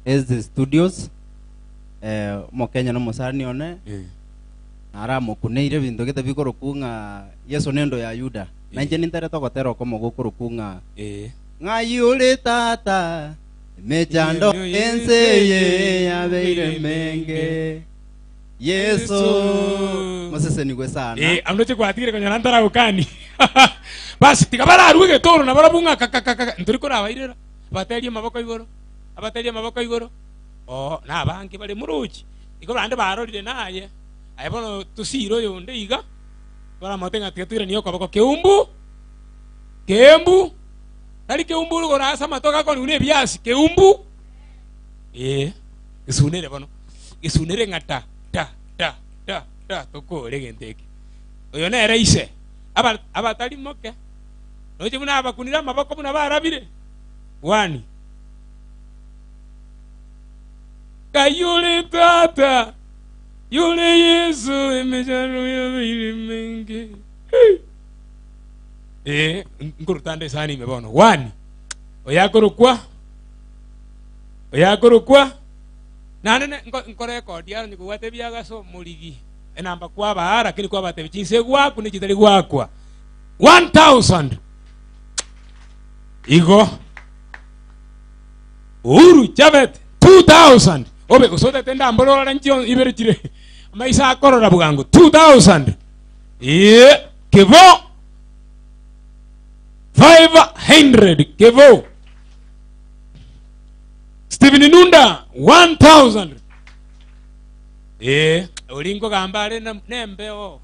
Eze Studios eh, omokenya nomosani one naramokuneire ebinto gete bikorokwa ng'a Yeso nendo ya Yuda na inche ninterete ogotera okomo gokorokwa ng'a ng'ai ore tata emechando ense eye yabeire emenge Yeso mosesenigwe sana. Eh, ando chikwatigire konyora ntaragokani. Basi tiga bararue egetoro na barabwo ng'a kakakaka ntori korabairera. Abaterie amaboko igoro. Abaterie amaboko igoro. Oo, na abange bare morochi. Igo bande barorire naye. Aye bono tosire oyonde iga. Baramote ng'a tiga toiranie okoboko keumbu. Keumbu. Tari keumbu igoro ase amatoke akoniwa na ebiasi. Keumbu. Eh, gesunere bono. Gesunere ng'a ta ta ta ta ta tokore egento eke. Oyo nere ise. Aba abatari moke. Noche buna abakunire amaboko buna barabire. Wani. Ngai ore tata, yore Yesu emechando yabeire emenge. Hey. Eh, nkorutanda esani ime bono. Wani. Oyo akorokwa oyo akorokwa naende ne- nko- nkorekodi aro nyekobwate ebiagaso morigi. Enamba kwabaa lakini kwabatebia chinsa egwakwa ne chitari gwakwa. 1000 igo Uhuru Chebet 2000 obe gose otete ndambore orore nchio ibere chire amaiso akorora bwango 2000 ee Kevo 500 Kevo Stephen Nunda 1000 ee ori nkogamba are na- nembeo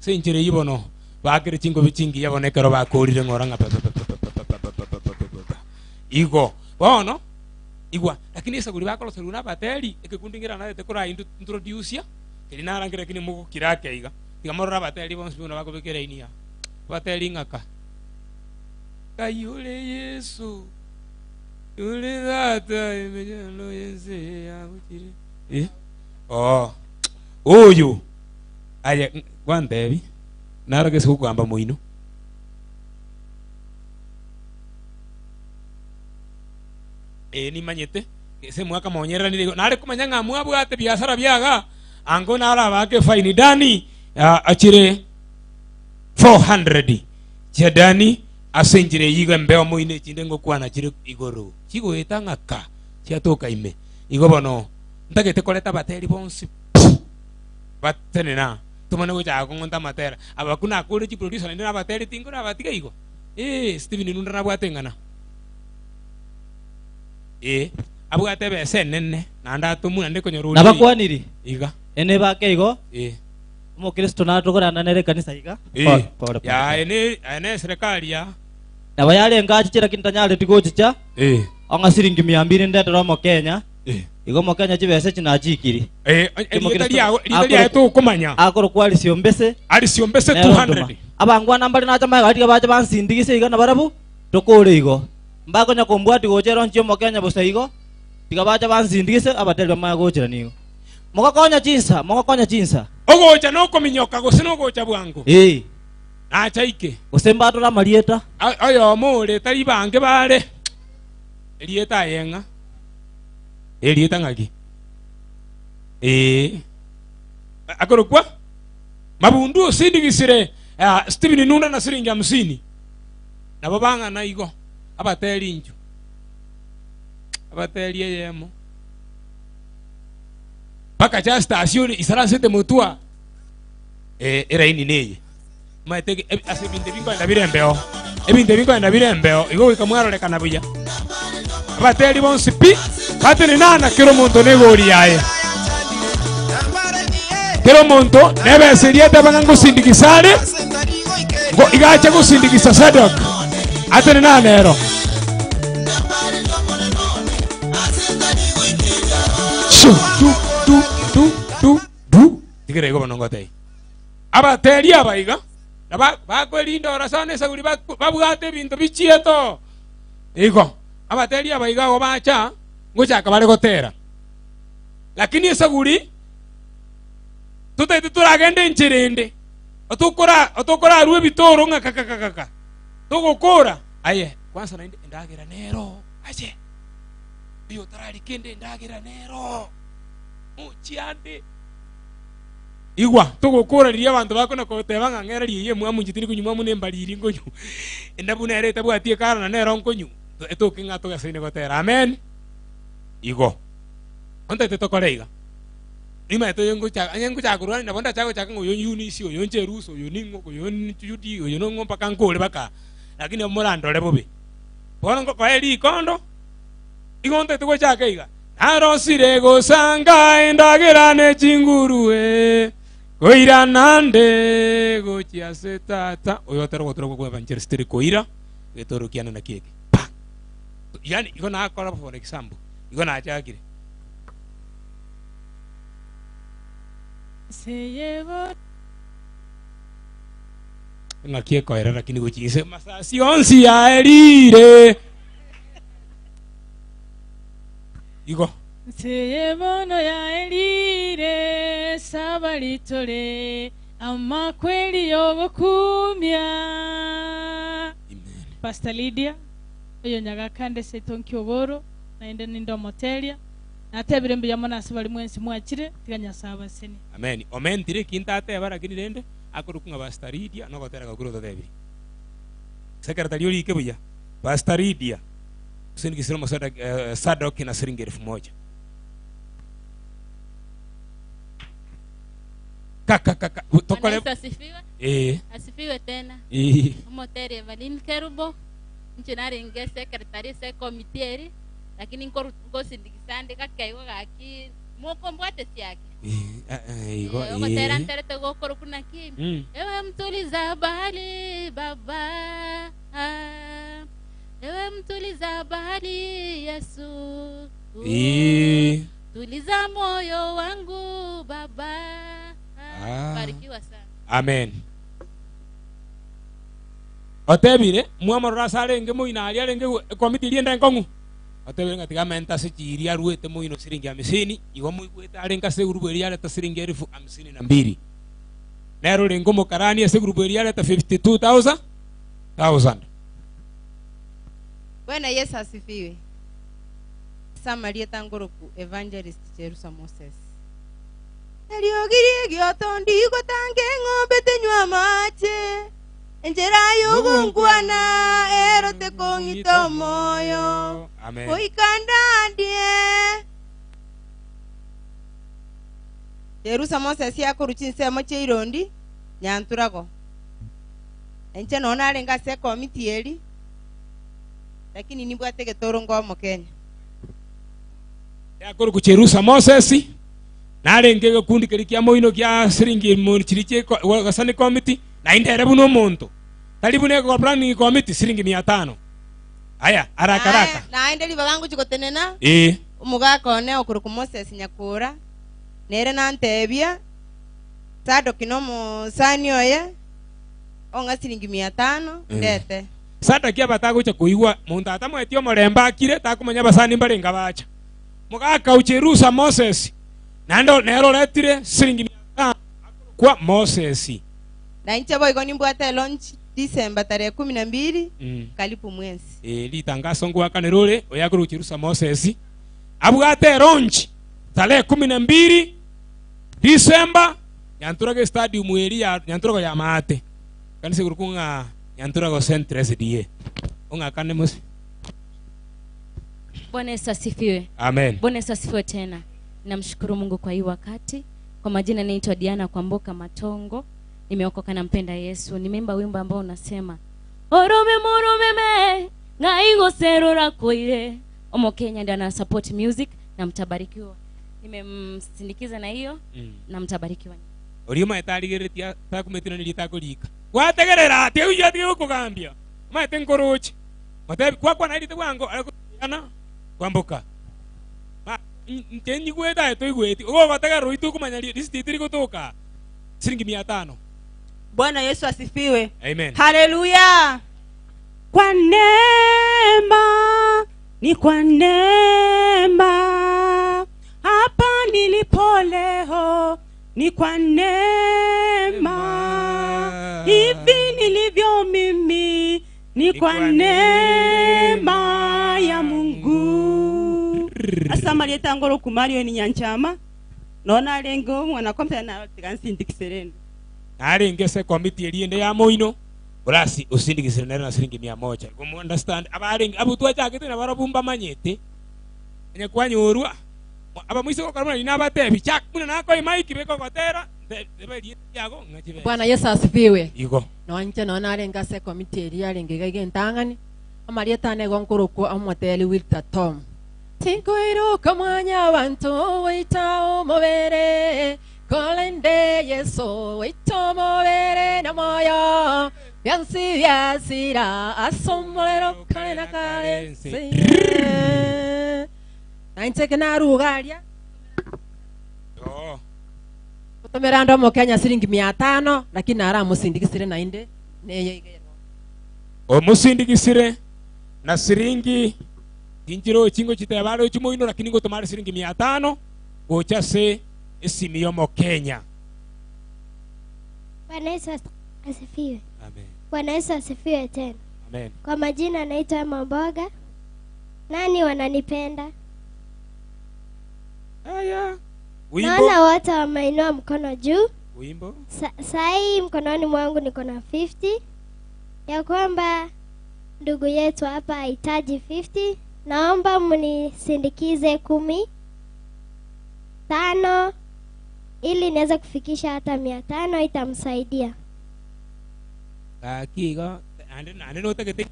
ase enchera eyio bono bakere chingobi chingiya bono ekero bakorire ng'ora ng'a pa pa pa pa pa pa pa pa pa pa pa pa pa igo bono igwa lakini esaguri bakoroserwa na abateri ekekundi nkere narete kora introduce keri narangire lakini mogokira ake iga tiga morore abateri bonsi buna bakobeka eraini aa abateri ng'aka Ngai ore Yeso ore tata emechando y'ense eye yagochire Eh, oo oyo aye gwantebi naro gese gokogamba moino. Ee, nimanyete, ase mwakamonyereranirie igo, nare komanya ng'a mwabwate biasara biaga, ango narabaake efaini Dani achire 400 chia Dani ase enchera eyio igo embeo moino echinde ngokwana chire igoro chigoeta ng'a ka chiatoka ime. Igo bono ntagete koreta abateri bonsi pi batenena tomanye gochaka kong'onta amatera. Abakwo nakore chiproducer naende nabateri tinkorabatiga igo. Ee, Stephen Nunda nabwate eng'ana. Ee, abwate ebesa enene, naende atomwe naende konyora oria Nabakwaniri, iga. ene bake igo, Ee. omokristo natogorana nere ekanisa iga. Ee. Pole, pole, pole. Ya, ene, ene eserekari ya. Nabo yarenge achiche lakini tanyareti gochicha. Ee. Ong'a siringi mia mbili ndetere omokenya. Ee. Igo omokenya chibesa echi nachikiri. Ee, erieta riago, erieta riaye tokomanya. Akorokwa Arisio Mbese. Arisio Mbese Nere 200. ontoma. Abangwana mbare nacha magega tiga bache bansindigise iga nabarabwo tokore igo. Mbakonya kombwati gocha eronchi y'omokenya bosa igo, tiga bache bansindigise abateri bamanye gochera nigo. Mogokonya chinsa, mogokonya chinsa. Ogocha nokominyoka gose nogocha bwango? Ee. Nacha ike. Gose mbatore amarieta. Oyomo ore tari bange bare. Erieta aye ng'a? Erieta ng'aki? Ee. Akorokwa Mabundu osindigisire Stephen Nunda na siringi hamsini. Nabo bang'ana igo, abateri inchuo, abateri eyemo, mpaka Justus ore isaransete motwa, eh, eraini neye. Omanyete ege- ebi- ase ebinto ebi nkoenda bire embeo, ebinto ebi nkoenda bire embeo, igo goika mwarorekana buya. Abateri bonsi pi, batenena kera omonto negori yaye. Kera omonto nebesa eria ateba ng'a ngosindikisa are, ngo iga ache gosindikisa Sadok, atenena nero. Shu, du, du, du, du, du. Tigera igo bono ngotebie. Abateri aba iga, na ba- bakwerinda ora sana esaguri baku- babwate ebinto bichieto. Igo, abateri aba iga ago bacha, ngochaka bare gotera. Lakini esaguri, totaete toragende enchera ende, otokora otokorarua ebitoro ng'a kakakakaka, togokora, aye, kwansa naende endagera nero, aye, oyo otarari kende endagera nero, mochiande. Igwa, togokora riria abanto bakona koteba ng'a ng'era riiya emwamu inche tindi konywa mwamu nembariri nkonywa, endabu nere etabwati ekara na nero nkonywa, etoke ng'a togesaine gotera amen. Igo, ontaete tokore iga. Nimanyete oyo ngocha onye ngochaka korwa nabo ndache gochaka ng'a oyo Eunice, oyo Ncherusa, oyo ning'o, oyo Judy, oyo nong'o mpaka nkore baka lakini morandore bobe. Bono ngokoe rikondo, igo ntaete gochaka iga, Narosire gosanga endagera ne chingurue, koirana nde gochia ase tata. Oyo otari gotura gokwa evangelist teri koira getoro kiane naki eke. Pa! Yani igo nakora for example, igo nachakire. Ng'aki ekoera lakini gochia inse masasi onsi yaerire. Igo. Nse eye bono yaerire, saba ritore amakweri y'ogokumia. Pastor Lydia, oyo nyagakande seito nkiogoro, naende ninde omoteria. Natebire mbuya mono ase baria mwensi mwachire, tiga Nyasae abasenie. Amen. Omentire eki ntateba lakini rende akorokwa ng'a Pastor Lydia nogotera gokure ototebirie. Secretary orike buya. Pastor Lydia osindikisire omosadak eh, Sadoki na siringi elfu moja. Kaka kaka Bwana tokore Yesu asifiwe. Eh. Asifiwe tena. Eh. Omoteri Evelyn Kerubo. Inche narenge secretary ase ekomiti eri lakini nkoru nkosindikisa ande gakeigo gaki mokombwate siake. Eh, eh, igo Eh, ogotera eh. nterete gokorokwa naki Ewe mtuliza bahari baba Ewe mtuliza bahari Yesu Eh. Tuliza moyo wangu baba Ah. Barikiwa sana. Amen. Otebire mwamorora ase arenge moino aria arenge ekomiti eria ende enkong'u otebire ng'a tiga amente ase chiria aruete moino siringi hamsini igo moigwete arenge ase egurubu eria yareta siringi elfu hamsini na mbili nere orenge omokarani ase egurubu eria yareta 52000 thousand. Bwana Yesu asifiwe. Ase amarieta ngoroku Evangelist Jerusa Moses. Eriogi ri'egioto ndigotanga eng'ombe tenywa amache, enchera y'ogonkwana ero tekong'ita omoyo, Amen. goika ndandie. Jerusa Moses akorwa chinsemo chia irondi Nyanturago. Inche nonya narenge ase ekomiti eri, lakini nimbwate egetoro ng'omokenya. Yakorokwa Jerusa Moses, narenge egekundi keria kia moino gia siringi mo chiria chia eko- gosani committee, naende ere buna omonto, tari buna ego planning committee siringi mia tano. Aya, haraka haraka. Naende ribaga ngochia gotenena, Ee. omogaka one okorokwa Moses Nyakora, nere nantebia, Sadoki nomosani oye, ong'a siringi mia tano, ndete. Sadoki aba tagocha koigwa, monto atamoeti omorembe akire, takomanya abasani mbarenge abacha. Mogaka Ocherusa Moses, naende nere oretire siringi mia tano akorokwa Moses. Na inche boigo nimbwate elaunch December tarehe kumi na mbili, karibu mwensi. Ee, ritangaso ngoakanera ore oyo akorokwa Cherusa Moses, abwate elaunch tarehe kumi na mbili December, Nyanturago estadium eria ya Nyanturago ya maate. Kanisa igoro ng'a Nyanturago Centre SDA. Ong'akane mose. Bwana Yesu asifiwe. Amen. Bwana Yesu asifiwe tena. Namshukuru Mungu kwa hii wakati. Kwa majina naitwa Diana Kwamboka Matongo. Nimeokoka na mpenda Yesu. Nimeimba wimbo ambao unasema Orume murume me ngaigo serora koire. Omo Kenya ndio ana support music na mtabarikiwa. Nimemsindikiza na hiyo na mtabarikiwa. Oria omaete arigereretie takometera niria takorika. Gwategerera, tiga oyio atige gokogambia. Omaete nkoroche. Motebi, kwakwana erite bwango, arakogana, kwamboka. Ma, inche nyigwete aye toigweti. Ogogotegerera oito okomanya ri-, risiti teri gotoka. Siringi mia tano. Bwana Yesu asifiwe. Amen. Haleluya. Kwa neema, ni kwa neema. Hapa nilipo leo, ni kwa neema. Hivi nilivyo mimi, ni kwa neema ya Mungu. Asama lietangolo kumario ni nyanchama. Nona alengo mwana kompya na tikansindikiserendo. Narenge se komiti eriende ya moino. Urasi usindikisire nere na siringi mia moja. Gumu understand abarenge abutwa chakete na barabumba manyete. Nya kwanyorwa. Aba mwise ko karmana ina batebi chak muna nako mic beko gotera ndebe riete yago ngachibe. Bwana Yesu asifiwe. Igo. Nonche nona arenga se komiti eri arenge iga entang'ani. Amarieta ane gonkorokwa omoteli Wilter Tom. Tinkoiruka mwanya abantu waita omobere. Kolende Yesu waita omobere na moyo. Byansi byasira asomolero kale na kale. Naincheke narugaria. Oh. Kutomera ndo mo Kenya siringi mia tano lakini aramusindikisire nainde neye igero. Omusindikisire na siringi injiro chingo chitabaro chimoino lakini ngotomara siringi mia tano gocha se esimi yomo Kenya. Bwana Yesu asifiwe. Amen. Bwana Yesu asifiwe tena. Amen. Kwa majina naitwa Emma Mboga. Nani wananipenda? Haya. Wimbo. Naona wote wameinua mkono juu. Wimbo. Saa hii mkononi mwangu niko na 50 ya kwamba ndugu yetu hapa hahitaji 50. Naomba mnisindikize 10, 5 ili niweze kufikisha hata 500, itamsaidia. Akiga ande ande notagete.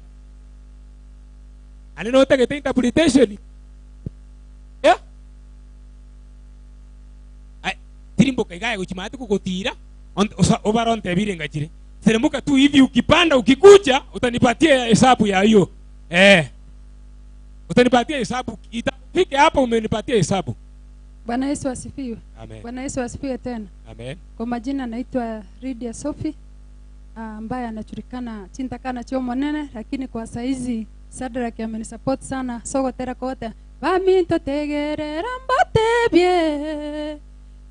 Ande notagete interpretation. Yeah? Ai tirimboka igaya guchimati kugutira obaronte birenga chire. Teremuka tu hivi ukipanda ukikuja utanipatia hesabu ya hiyo. Utanipatia hesabu itafike hapo umenipatia hesabu. Bwana Yesu asifiwe. Amen. Bwana Yesu asifiwe tena. Amen. Kwa majina naitwa Lydia Sophie ambaye anajulikana chintakana chio monene, lakini kwa saizi Sadrack amenisupport sana sogotera kote baminto tegerera mbatebie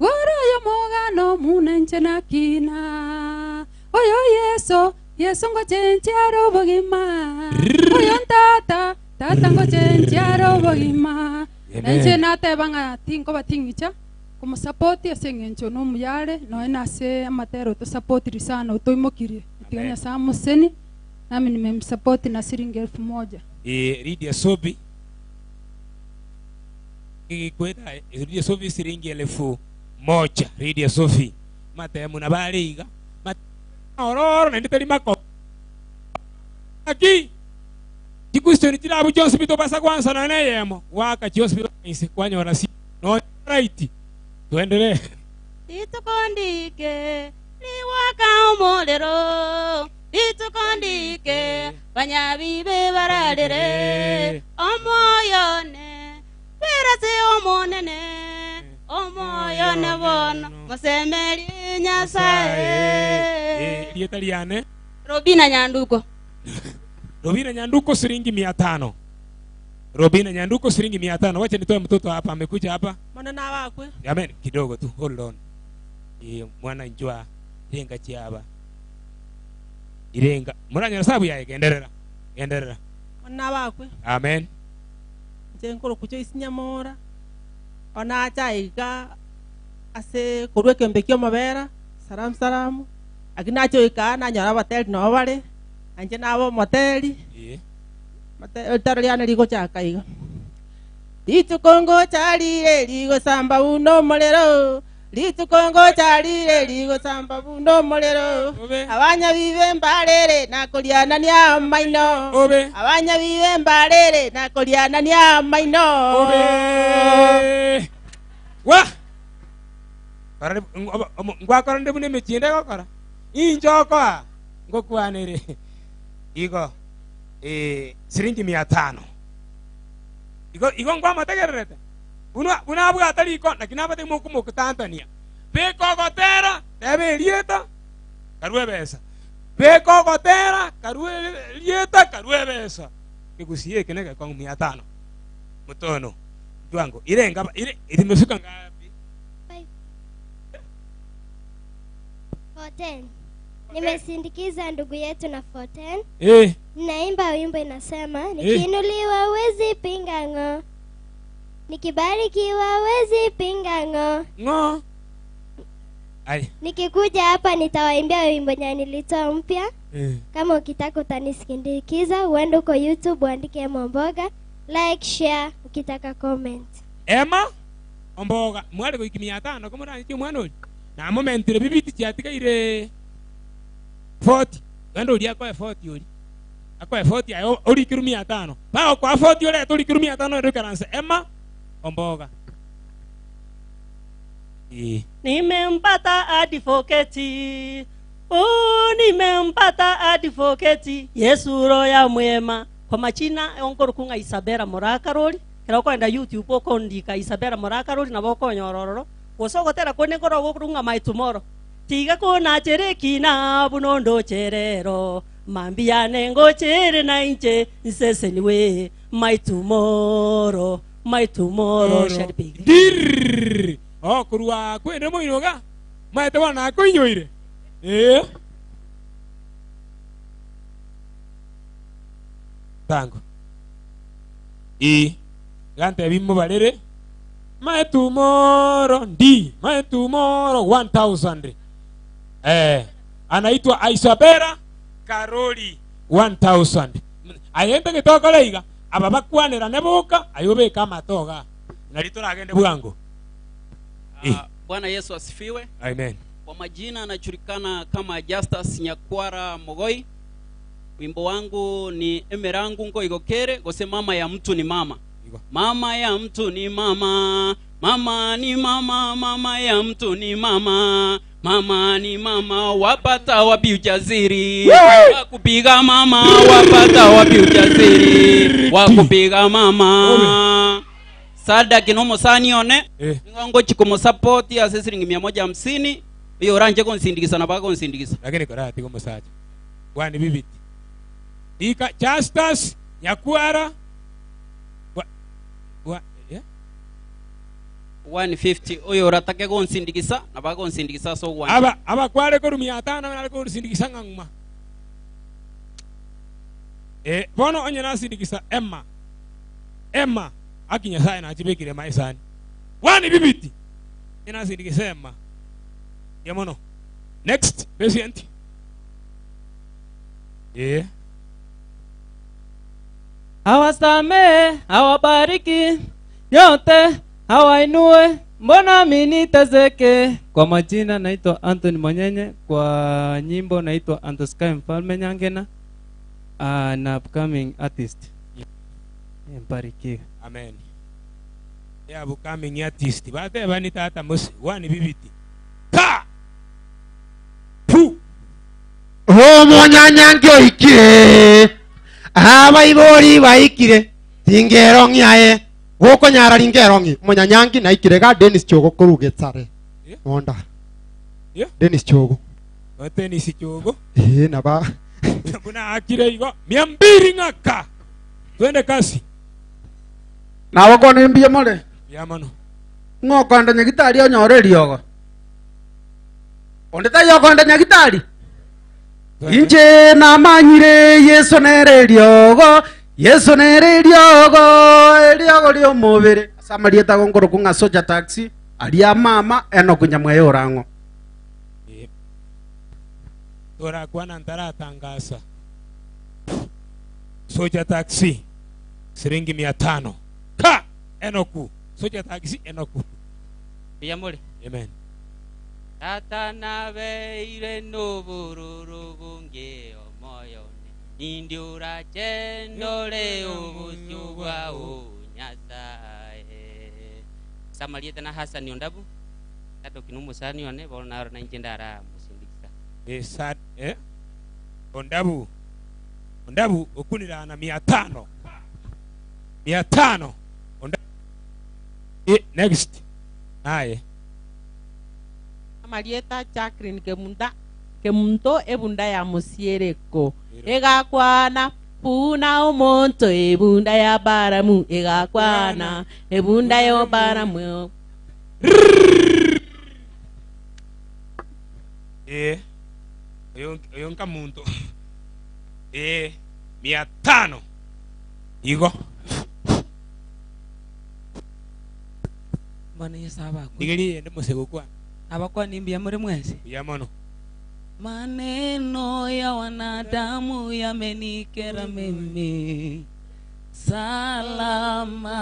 goroyo mogano munenche nakina oyo Yesu Yesu ngochenche arobogima oyo tata tata ngochenche arobogima nenche natebanga tinko batingicha kumusapoti ase eng'encho nomuyare noe nase amatero tosapotiri sana otoimokirie tiganya saa museni nami nimemsapoti na shilingi 1000. Lydia Sobi ikweta Lydia Sobi shilingi 1000. Lydia Sofi matemu na baliga ororo na nditari mako aki chikwestioni chirabu chonsi bitobasa kwansa na neyemo waka chonsi bitobasa kwanyora si no right. Tuendelee. Litukondike liwaka omuliro litukondike banyabibe baralire omwoyone birase omonene omwoyone bono musemeri Nyasaye. Lieta liane Robina Nyanduko. Robina Nyanduko shilingi 500. Robina Nyanduko shilingi 500. Wacha nitoe mtoto hapa, amekuja hapa. Mwana na wakwe. Amen, kidogo tu, hold on. Mwana njwa irenga chiaba. Irenga. Muranya sababu yae genderera. Genderera. Mwana wakwe. Amen. Nje nkoro kucho isinyamora. Ona acha iga ase korwe kembe kio mabera. Salam salamu. Akina cho ika na nyora bateli no bare. Anje nabo moteli. Taraliana ligo chaka iga. Litukongo charire ligo samba uno molero. Litukongo charire ligo samba uno molero. Abanya bibe mbarere nakoliana nya maino. Abanya bibe mbarere nakoliana nya maino. Obe. Wa. Karare ngwakora ndebune mechiende gokora. Injoko ngokwanere. Igo shilingi 500. Igo igo ngwamategererete. Una unabwata riko lakini abate mokumokutantania. Bekogotera tebe rieta karue besa. Bekogotera karue rieta karue besa. Kigusie kenega kwa 500. Mutono. Jwango irenga ire imefika ngapi? 410. Nimesindikiza ndugu yetu na 410. Naimba wimbo inasema nikiinuliwa huwezi pinga ngo. Nikibarikiwa huwezi pinga ngo. Ngo. Ai. Nikikuja hapa nitawaimbia wimbo yenye nilitoa mpya. Kama ukitaka utanisindikiza, uende uko YouTube uandike Emma Omboga, like, share, ukitaka comment. Emma Omboga, mwale ko 500 ko murani mwana oli. Na momentire bibiti chiatigaire 40. Wendo uri akoe 40 uri. Akoe 40 ayo uri kiru 500. Bao kwa 40 uri tori kiru 500 ndo karanse Emma Omboga. Nimempata advocate. Oh, nimempata advocate. Yesu roya mwema. Kwa machina onkoro kunga Isabella Morakaroli. Kera okoenda YouTube okondika Isabella Morakaroli na bokonyorororo. Gosogotera kone koro gokurunga my tomorrow. Tiga kona cherekina bunondo cherero. Mambia nengo chere na inche nseseniwe my tomorrow. My tomorrow shall be great. Oh, kurua kwende moinoga. Maete wana koinyoire. Tango. Gante bimmo barere. My tomorrow ndi my tomorrow 1000 eh, anaitwa Isabella Karoli 1000 aye ntagete okore iga aba bakwanerane boka aye obeke amato igaa nari toragende bwango. Ah, Bwana Yesu asifiwe. Amen. Kwa majina anajulikana kama Justus Nyakwara Mogoi. Wimbo wangu ni Emerangu Ngoigokere gose mama ya mtu ni mama. Mama ya mtu ni mama, mama ni mama, mama ya mtu ni mama, mama ni mama, wapata wapi ujasiri wakupiga mama, wapata wapi ujasiri wakupiga mama. Sadaki nomusani one ningo chikumusapoti ase siringi 150 iyo oranje konsindikisa na bakonsindikisa lakini korati gomusacha bwani bibiti ika Justus Nyakwara wa, wa, yeah? 150 oyo oratake gonsindikisa na bakonsindikisa so gwanja aba abakware koru 500 nare korusindikisa ng'ang'uma eh bono onye nasindikisa Emma Emma aki Nyasaye nachibekire maisani wani bibiti nasindikisa Emma yamono next patient eh awasamehe, awabariki nyote, awainue, mbona mimi niteseke? Kwa majina naitwa Anthony Monyenye, kwa nyimbo naitwa Antosky Mfalme Nyangena, an upcoming artist. Mbarikiwe. Amen. Ya upcoming artist bateba ni tata musi wani bibiti ka pu omonyanyangi oikire abaibori baikire tingerong'i aye gukonyara ringerong'i omonyanyangi naikire ga Dennis Chogo korugetsare onda Yeah. Dennis Chogo Dennis Chogo eh naba buna akire igo 200 ng'aka twende kasi nawe kona mbiya more yamono ng'okonda nyagitari onyore eriogo onde tayokonda nyagitari inche namanyire Yesu nere eriogo Yesu nere eriogo eriogo ria omobere ase amarieta gonkoroku ng'a soja taxi aria mama enoku nyamweya orang'o torakwana ntaratangaza soja taxi siringi 500 ka enoku soja taxi enoku Biyamore. Amen. Tata nabeire n'obururu bunge omoyone nindi urachendore obusyo bwao Nyasaye samariete na Hassan Ondabu tato kinumusani one bono naro nainche ndara musindikisa eh eh Ondabu Ondabu okunirana 500 500 Ondabu next aye Marieta Jacqueline Kemunda Kemunto ebunda ya musiereko egakwana puna omonto ebunda ya baramu egakwana ebunda yo baramu eh oyo oyo nkamuntu eh 500 igo Bwana Yesu abakwe ndigeri ende musegokwa abakwa nimbia muri mwezi yamono maneno ya wanadamu yamenikera mimi salama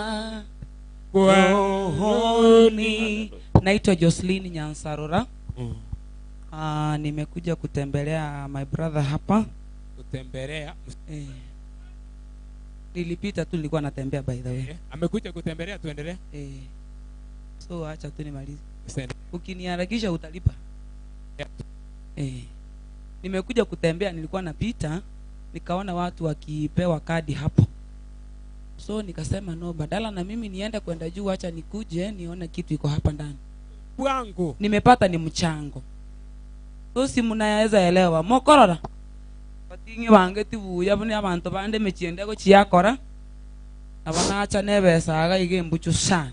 rohoni. Naitwa Jocelyn Nyansarora. Nimekuja kutembelea my brother hapa. Kutembelea? Nilipita tu, nilikuwa natembea by the way. Amekuja kutembelea, tuendelee. So acha tu nimalize. Ukiniharakisha utalipa. Nimekuja kutembea, nilikuwa napita nikaona watu wakipewa kadi hapo. So nikasema no, badala na mimi niende kwenda juu, acha nikuje nione kitu iko hapa ndani. Bwangu. Nimepata ni mchango. So si mnaweza elewa. Mokorora. Batingi bange tibuya bune abantu bande mechiende go chiakora. Abanacha nebesaga ige mbuchu sana.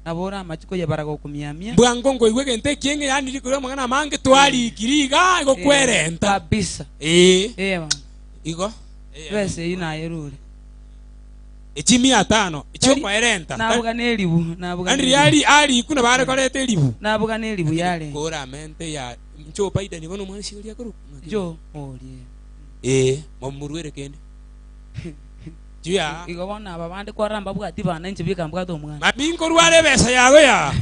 Nabora amachiko ye barago kumiamia. Bwango ngo igwe gente kienge yani rikure mangana mange twali kiriga igo kwerenta. Kabisa. Bana. Igo. Bese ina yerure. Echi 500 echiokoerenta. Nabuga neribu, nabuga Andri neribu. ari ariku na bare koreta eribu. Nabuga neribu yare. Kora amente ya ncho Biden bono mwana oria koru. Jo orie. Eh, momurwere kende. Juya. Igo bono aba bande kwarora mbabwati bana inche bika mbwate omwana. Mami nkorware ebesa yago ya.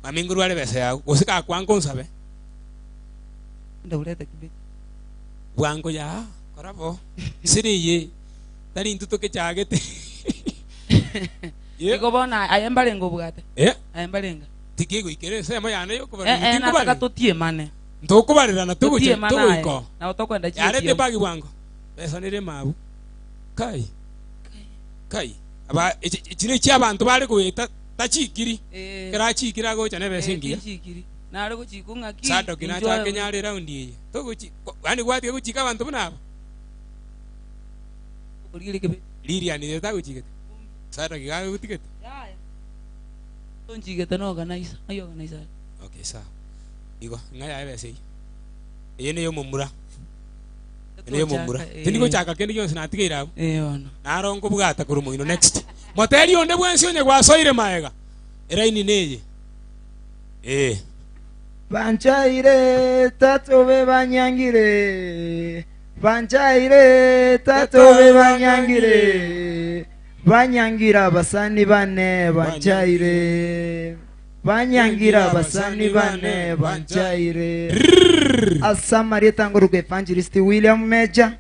Mami nkorware ebesa yago. Gose gakwanka onsabe. Ndaurete kibeti. Bwango ya korabo. Siriye. Tari ntuto kechagete. Igo bono aye mbarenga obwate. Eh? Aye mbarenga. Tikigoikera ensemo yane yokobarera. Eh eh nataka Tinkobarera. totiemane. Ntokobarerana togocha Totiemane aye. togoiko. Nabo tokwenda Yarete chietio. bagi bwango. Besa nere mabu. Kai. Kai. Aba chine chia abantu bare goeta tachikiri. Eh. Kera chikira agocha nebesa Eh, engiya. tinchikiri. Nare gochika ng'aki. Sadoki nachake nyare round eye. Togochi yani gwatiga gochika abanto buna aba. Origire kebe. Lilian ere tagochigete. Sadoki gagotigete. Yaya. Tonchigete no organizer. Ayo organizer. Okay, sawa. Igo ng'a yaye besa eye. Eye niyo momura. Niyo momura. Eh. Tindi gochaka kende gionsi natigeire abwo. Eh ono. Naro nkobwata korwa moino next. Moteri onde bwensi onye gwasoire maega. Eraini neye. Eh. Banchaire tatobe banyangire banchaire tatobe banyangire banyangira abasani bane banchaire banyangira abasani bane banchaire asamari tangoruka evangelist William Meja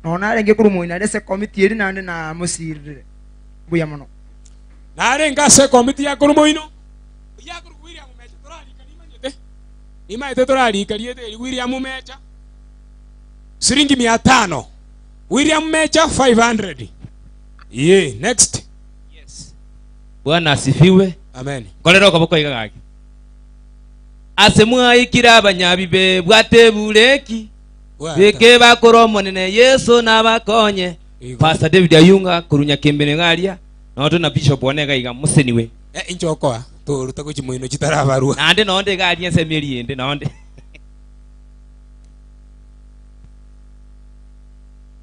nona arenge kurumuina rese committee eri nande na musirire buya muno Narenga ase komiti ya korwa moino. Nimaete torarika riete eri William Mecha. Shilingi 500. William Mecha 500. Ye, next. Bwana asifiwe. Amen. Nkorera okoboko iga gaki. Ase mwaikire abanyabibe bwatebuleki beke bakora omonene Yesu nabakonye. Pastor David Ayunga korunya kembene garia noto na Bishop one gaiga museniwe. Eh, inchokoa toruta gochi moino chitarabarua. Nande nonde garia ensemo eri ende nonde.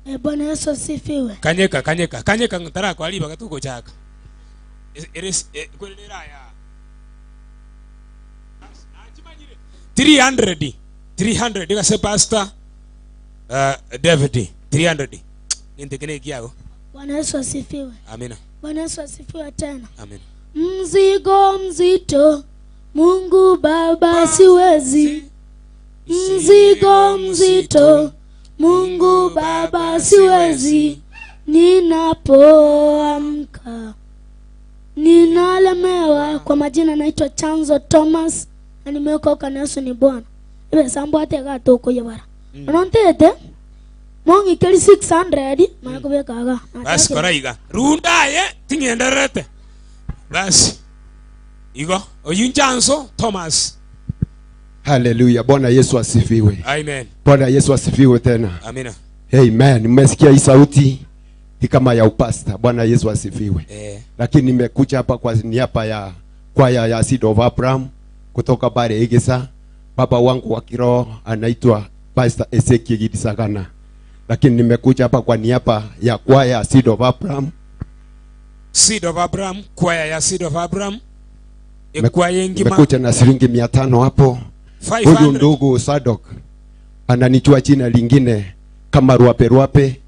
Eh, Bwana Yesu asifiwe. Kanyeka kanyeka kanyeka ntarakwa ribaga tugochaka. Ere kwerera ya 300 300 igase pastor David 300 nintekene kiago. Bwana Yesu asifiwe. Amina. Bwana Yesu asifiwe tena. Amina. Mzigo mzito Mungu Baba siwezi. Mzigo mzito Mungu Baba siwezi. Ninapoamka ninalemewa. Kwa majina naitwa Chanzo Thomas na nimeokoka na Yesu ni Bwana. Ibe sambo ate gatoko yabara. Mm. Onontete mong'ikeri 600 makubekaga. Basi koraiga. Runda ye ting'endererete. Basi. Igo oyu Chanzo Thomas. Haleluya, Bwana Yesu asifiwe. Amen. Bwana Yesu asifiwe tena. Amina. Amen. Mmesikia hii sauti ni kama ya upasta. Bwana Yesu asifiwe. Eh. Lakini nimekuja hapa kwa niaba ya kwaya ya Seed of Abraham kutoka pale Igisa. Baba wangu wa kiroho anaitwa Pastor Ezekiel Gidisagana. Lakini nimekuja hapa kwa niaba ya kwaya ya Seed of Abraham. Seed of Abraham, kwaya ya Seed of Abraham. Ekwaya engima. Nimekuja na shilingi 500 hapo. 500. Huyu ndugu Sadok ananijua jina lingine kama Ruape Ruape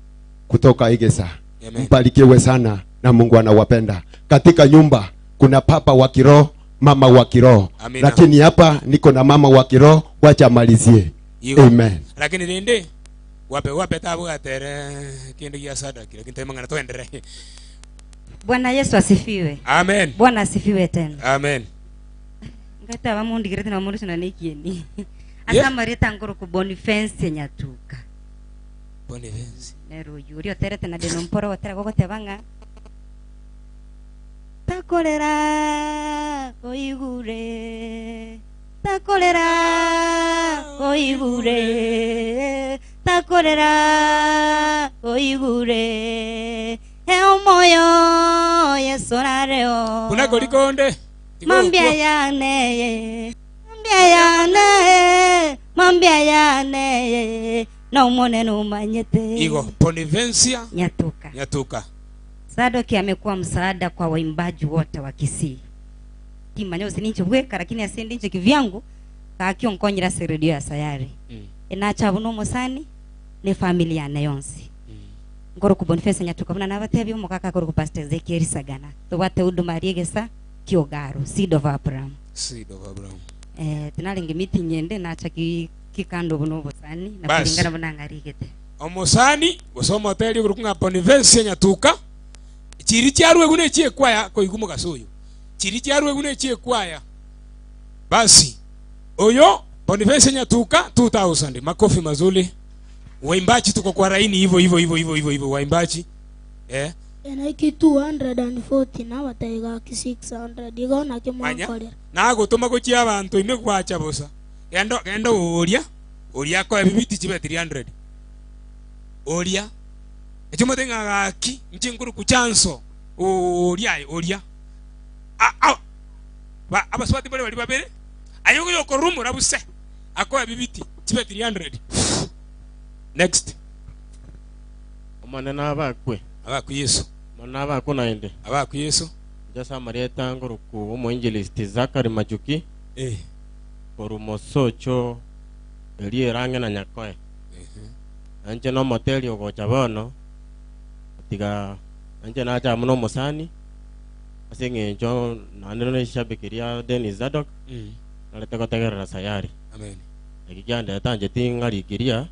kutoka Igesa. Amen. Mbarikiwe sana na Mungu anawapenda. Katika nyumba kuna papa wa kiroho, mama wa kiroho. Amina. Lakini hapa niko na mama wa kiroho, wacha amalizie. Igo. Amen. Lakini rende wape wape tabwatere kindu gia Sadaki lakini temangana twendere. Bwana Yesu asifiwe. Amen. Bwana asifiwe tena. Amen. Ngata bamundigirete na mundu cina nikieni. Yeah. Asamarita ngoro ku Boniface Nyatuka. Boniface. Nero yuri oterete na deno mporo otera gogoteba ng'a takorera koigure takorera koigure takorera koigure he omoyo Yesu rareo Kuna korikonde. mambia yane mambia yane mambia yane no mone no manyete Igo Boniface Nyatuka. Nyatuka. Sadoki amekuwa msaada kwa waimbaji wote wa Kisii. Timanya gose ninche bweka lakini ase ende inche kivyangu gaki onkonyire ase radio ya Sayari. Enacha abwo na omosani na efamily yane yonsi. Nkorokwa Boniface Nyatuka buna nabatebia omogaka akorokwa Pastor Ezekiel Sagana. Tobwate huduma aria egesa ki'Ogaro, Seed of Abraham. Seed of Abraham. Eh, tinarenge meeting ende nacha ki kikando buna obosani na Basi. kulingana buna ng'arigete. Omosani gose omoteri okorokwa ng'a Boniface Nyatuka, chiri chiarwegwe ne chi'ekwaya koigwa omogaso oyo. Chiri chiarwegwe ne chi'ekwaya. Basi, oyo Boniface Nyatuka 2000. Makofi mazuri. Waimbaji tuko kwa laini hivyo hivyo hivyo hivyo hivyo hivyo waimbaji. Eh. Enaiki 240 nabatebia gaki 600 igo naki Manya. mwankorera. Nagotoma gochia abanto ime gwacha bosa. Genda genda oria, oria akoe bibiti chibe 300. Oria. Ekio mote ng'a gaki inche nkoruku chanso. Oria aye oria. A, a, ba, abasubati bare baria babere, aye oyokorora omorabu se, akoe bibiti chibe 300. Next. Omonene abakwe. Abakwe Yesu. Omonene abakwe naende. Abakwe Yesu. Inche ase amarieta ngoroku omoinjilisti Zachary Machuki. Eh. Korwa Mosocho erio ere ang'e na Nyakoe. Na inche nomoteri ogocha bono, tiga inche nache amo nomosani ase eng'encho naende neshabiki ria Dennis Zadok narete gotegerera Sayari. Amen. Eki kiandeta inche ting'arikiria,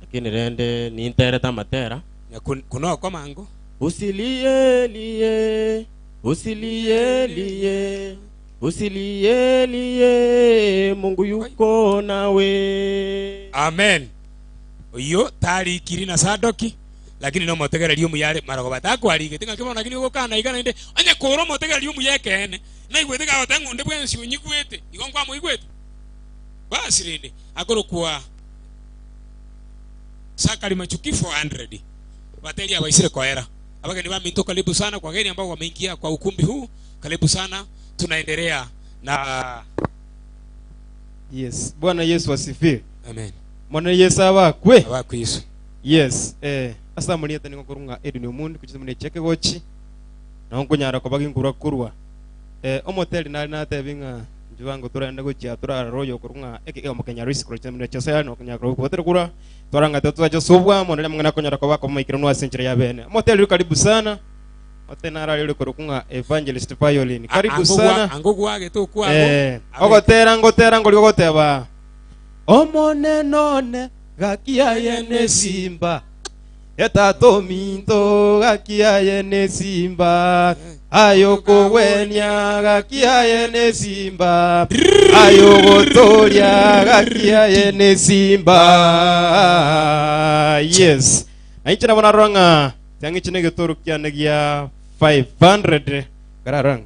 lakini rende ninterete amatera. Na kunokoma ango. Usilie lie, usilie lie, usilie lie, Mungu yuko nawe. Amen. Oyio tarikiri na Sadoki, lakini nomotegereri omuya are marogoba takwarigete ng'aki bono lakini ogokana iga naende onye kore omotegereri omuya ekeene naigwete gagoteba ng'a onde bwensi onyigwete igo nkwamoigwete. Basi rende akorokwa Sakari Machuki 400 bateri abaisire koera. Abageni baminto karibu sana kwa wageni ambao wameingia kwa ukumbi huu karibu sana tunaendelea na Yes. Bwana Yesu asifiwe. Amen. Mwana Yesu abakwe. Abakwe Yesu. Yes. Eh, ase amarieta nigo nkorwa ng'a Edwin Omundi gochia muna echeke gochi. Nabo nkonyara koba ginkorwa korwa. Eh, omoteri nare natebi ng'a inche bango torende gochia torarore oyo okorwa ng'a eke omokenya Luis korwa chimuna chia Sayari nokonyara korwa kobatera kura. Twarang'ate twacha ase obwamo naria amang'ana akonyara koba akomoikeranu ase enchera ya bene. Omoteri ori karibu sana. Ote narari ore korokwa ng'a Evangelist Violin. Karibu Ango gwa- sana. ango gwagete okwago. Eh, Abe- ogotera ngotera ngori ogoteba Omonene one gaki aye nesimba etato ominto gaki aye nesimba ayokogwenia gaki aye nesimba ayogotoria gaki aye nesimba yes na inche nabo narora ng'a Tiang'a echi negetoro kiane gia 500 Karara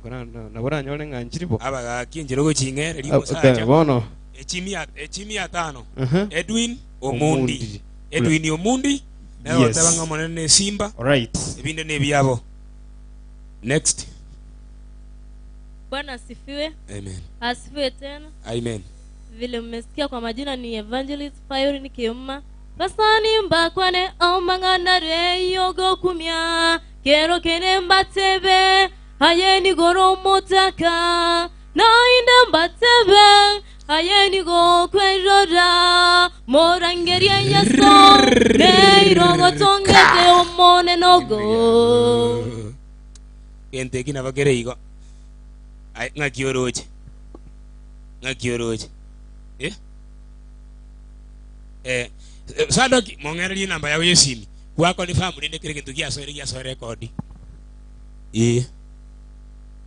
nabo oranyore ng'a nchiri bo. Abagaki enchera ogoching'era Ah, rimosacha okay, bono. echimia echimia tano Mhm. Edwin Omundi Omundi. Edwin Omundi naye Yes. ogoteba ng'a Omonene nesimba Alright. ebinde nebiabo next Bwana asifiwe. Amen. Asifiwe tena. Amen. Vile mmesikia kwa majina ni Evangelist Fayori Kiuma. Basani mbakwane omang'ana reyogokumya kero kere mbatebe aye nigoro omotaka nainde mbatebe aye nigokwerora morangerie Yesu neirogotongete omonenogo Gento eki nabo kere igo. Ai, ng'aki oroche? Ng'aki oroche? Eh? Eh, Sadoki, mong'ererie enamba yao y'esimi. Gwakonfirm rende kera egento giasoire giasoire rekodi. Ee.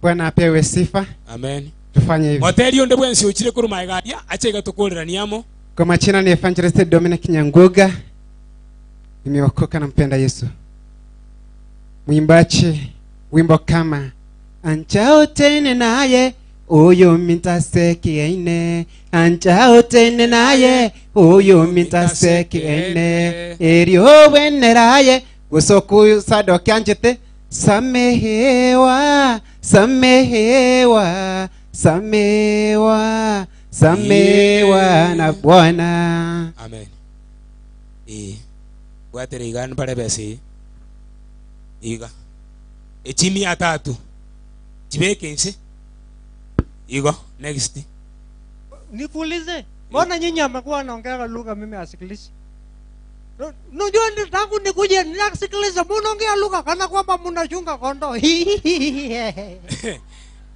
Bwana apewe sifa. Amen. Tufanye hivi. Moteri onde bwensi ochire korwa magega aria, ache iga tokoreranie amo. Kwa majina ni Evangelist Dominic Nyanguga. Nimeokoka na mpenda Yesu. Mwimbaji wimbo kama Anchao tene naye uyu mintasekiene anchao tene naye uyu mintasekiene erio weneraye gusoku sadoki anjete samehewa samehewa samewa samewa na Bwana. Amen. Ee. Bwatera iga mbare besa eye. Iga. Echi mia tatu. Chibeke inse. Igo, next. Nikuulize, mbona nyinyi amekuwa anaongea lugha mimi asikilizi? Unajua ni tangu nikuje ninasikiliza munaongea lugha kana kwamba mnachunga kondoo.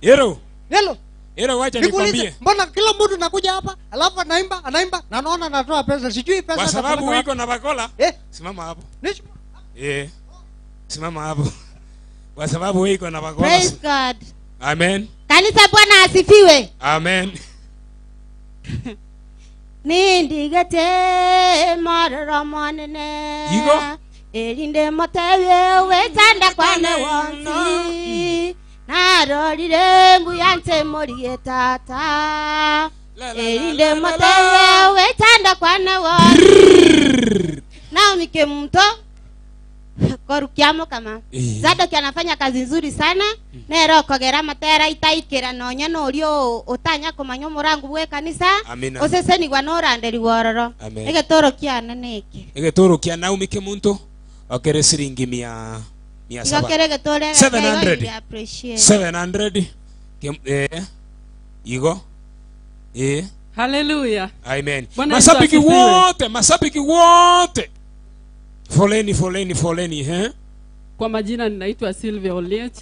Yero. Hello. Yero, wacha Nikuulize, nikwambie. mbona kila mtu nakuja hapa alafu anaimba anaimba na naona anatoa pesa, sijui pesa Kwa sababu atapeleka iko na bakola. Eh? Simama hapo. Nish- Eh. Simama hapo. Kwa sababu iko na bakola. Praise God. Amen. Kanisa Bwana asifiwe. Amen. Nindigete mororo monene. Igo. Erinde motebie wetanda kwane wonsi. Narorire mbuya morie tata. Erinde motebie wetanda kwane wonsi. Naomi Kemunto korukiamo kama Zadoki anafanya kazi nzuri sana nero kogera matera itaikira nonya norio utanya kumanya omorangu bwe kanisa Amina. osesenigwa noranderiwa ororo Amen. egetoro kiane neke Egetoro kia Naomi Kemunto okere siringi mia mia igo saba. kere egetoro 700. appreciate 700. Kem, eh. Igo. Eh. Haleluya. Amen. Bwana Yesu Mashabiki asifiwe. wote, mashabiki wote. Foleni, foleni, foleni, eh? Kwa majina ninaitwa Sylvia Oliech.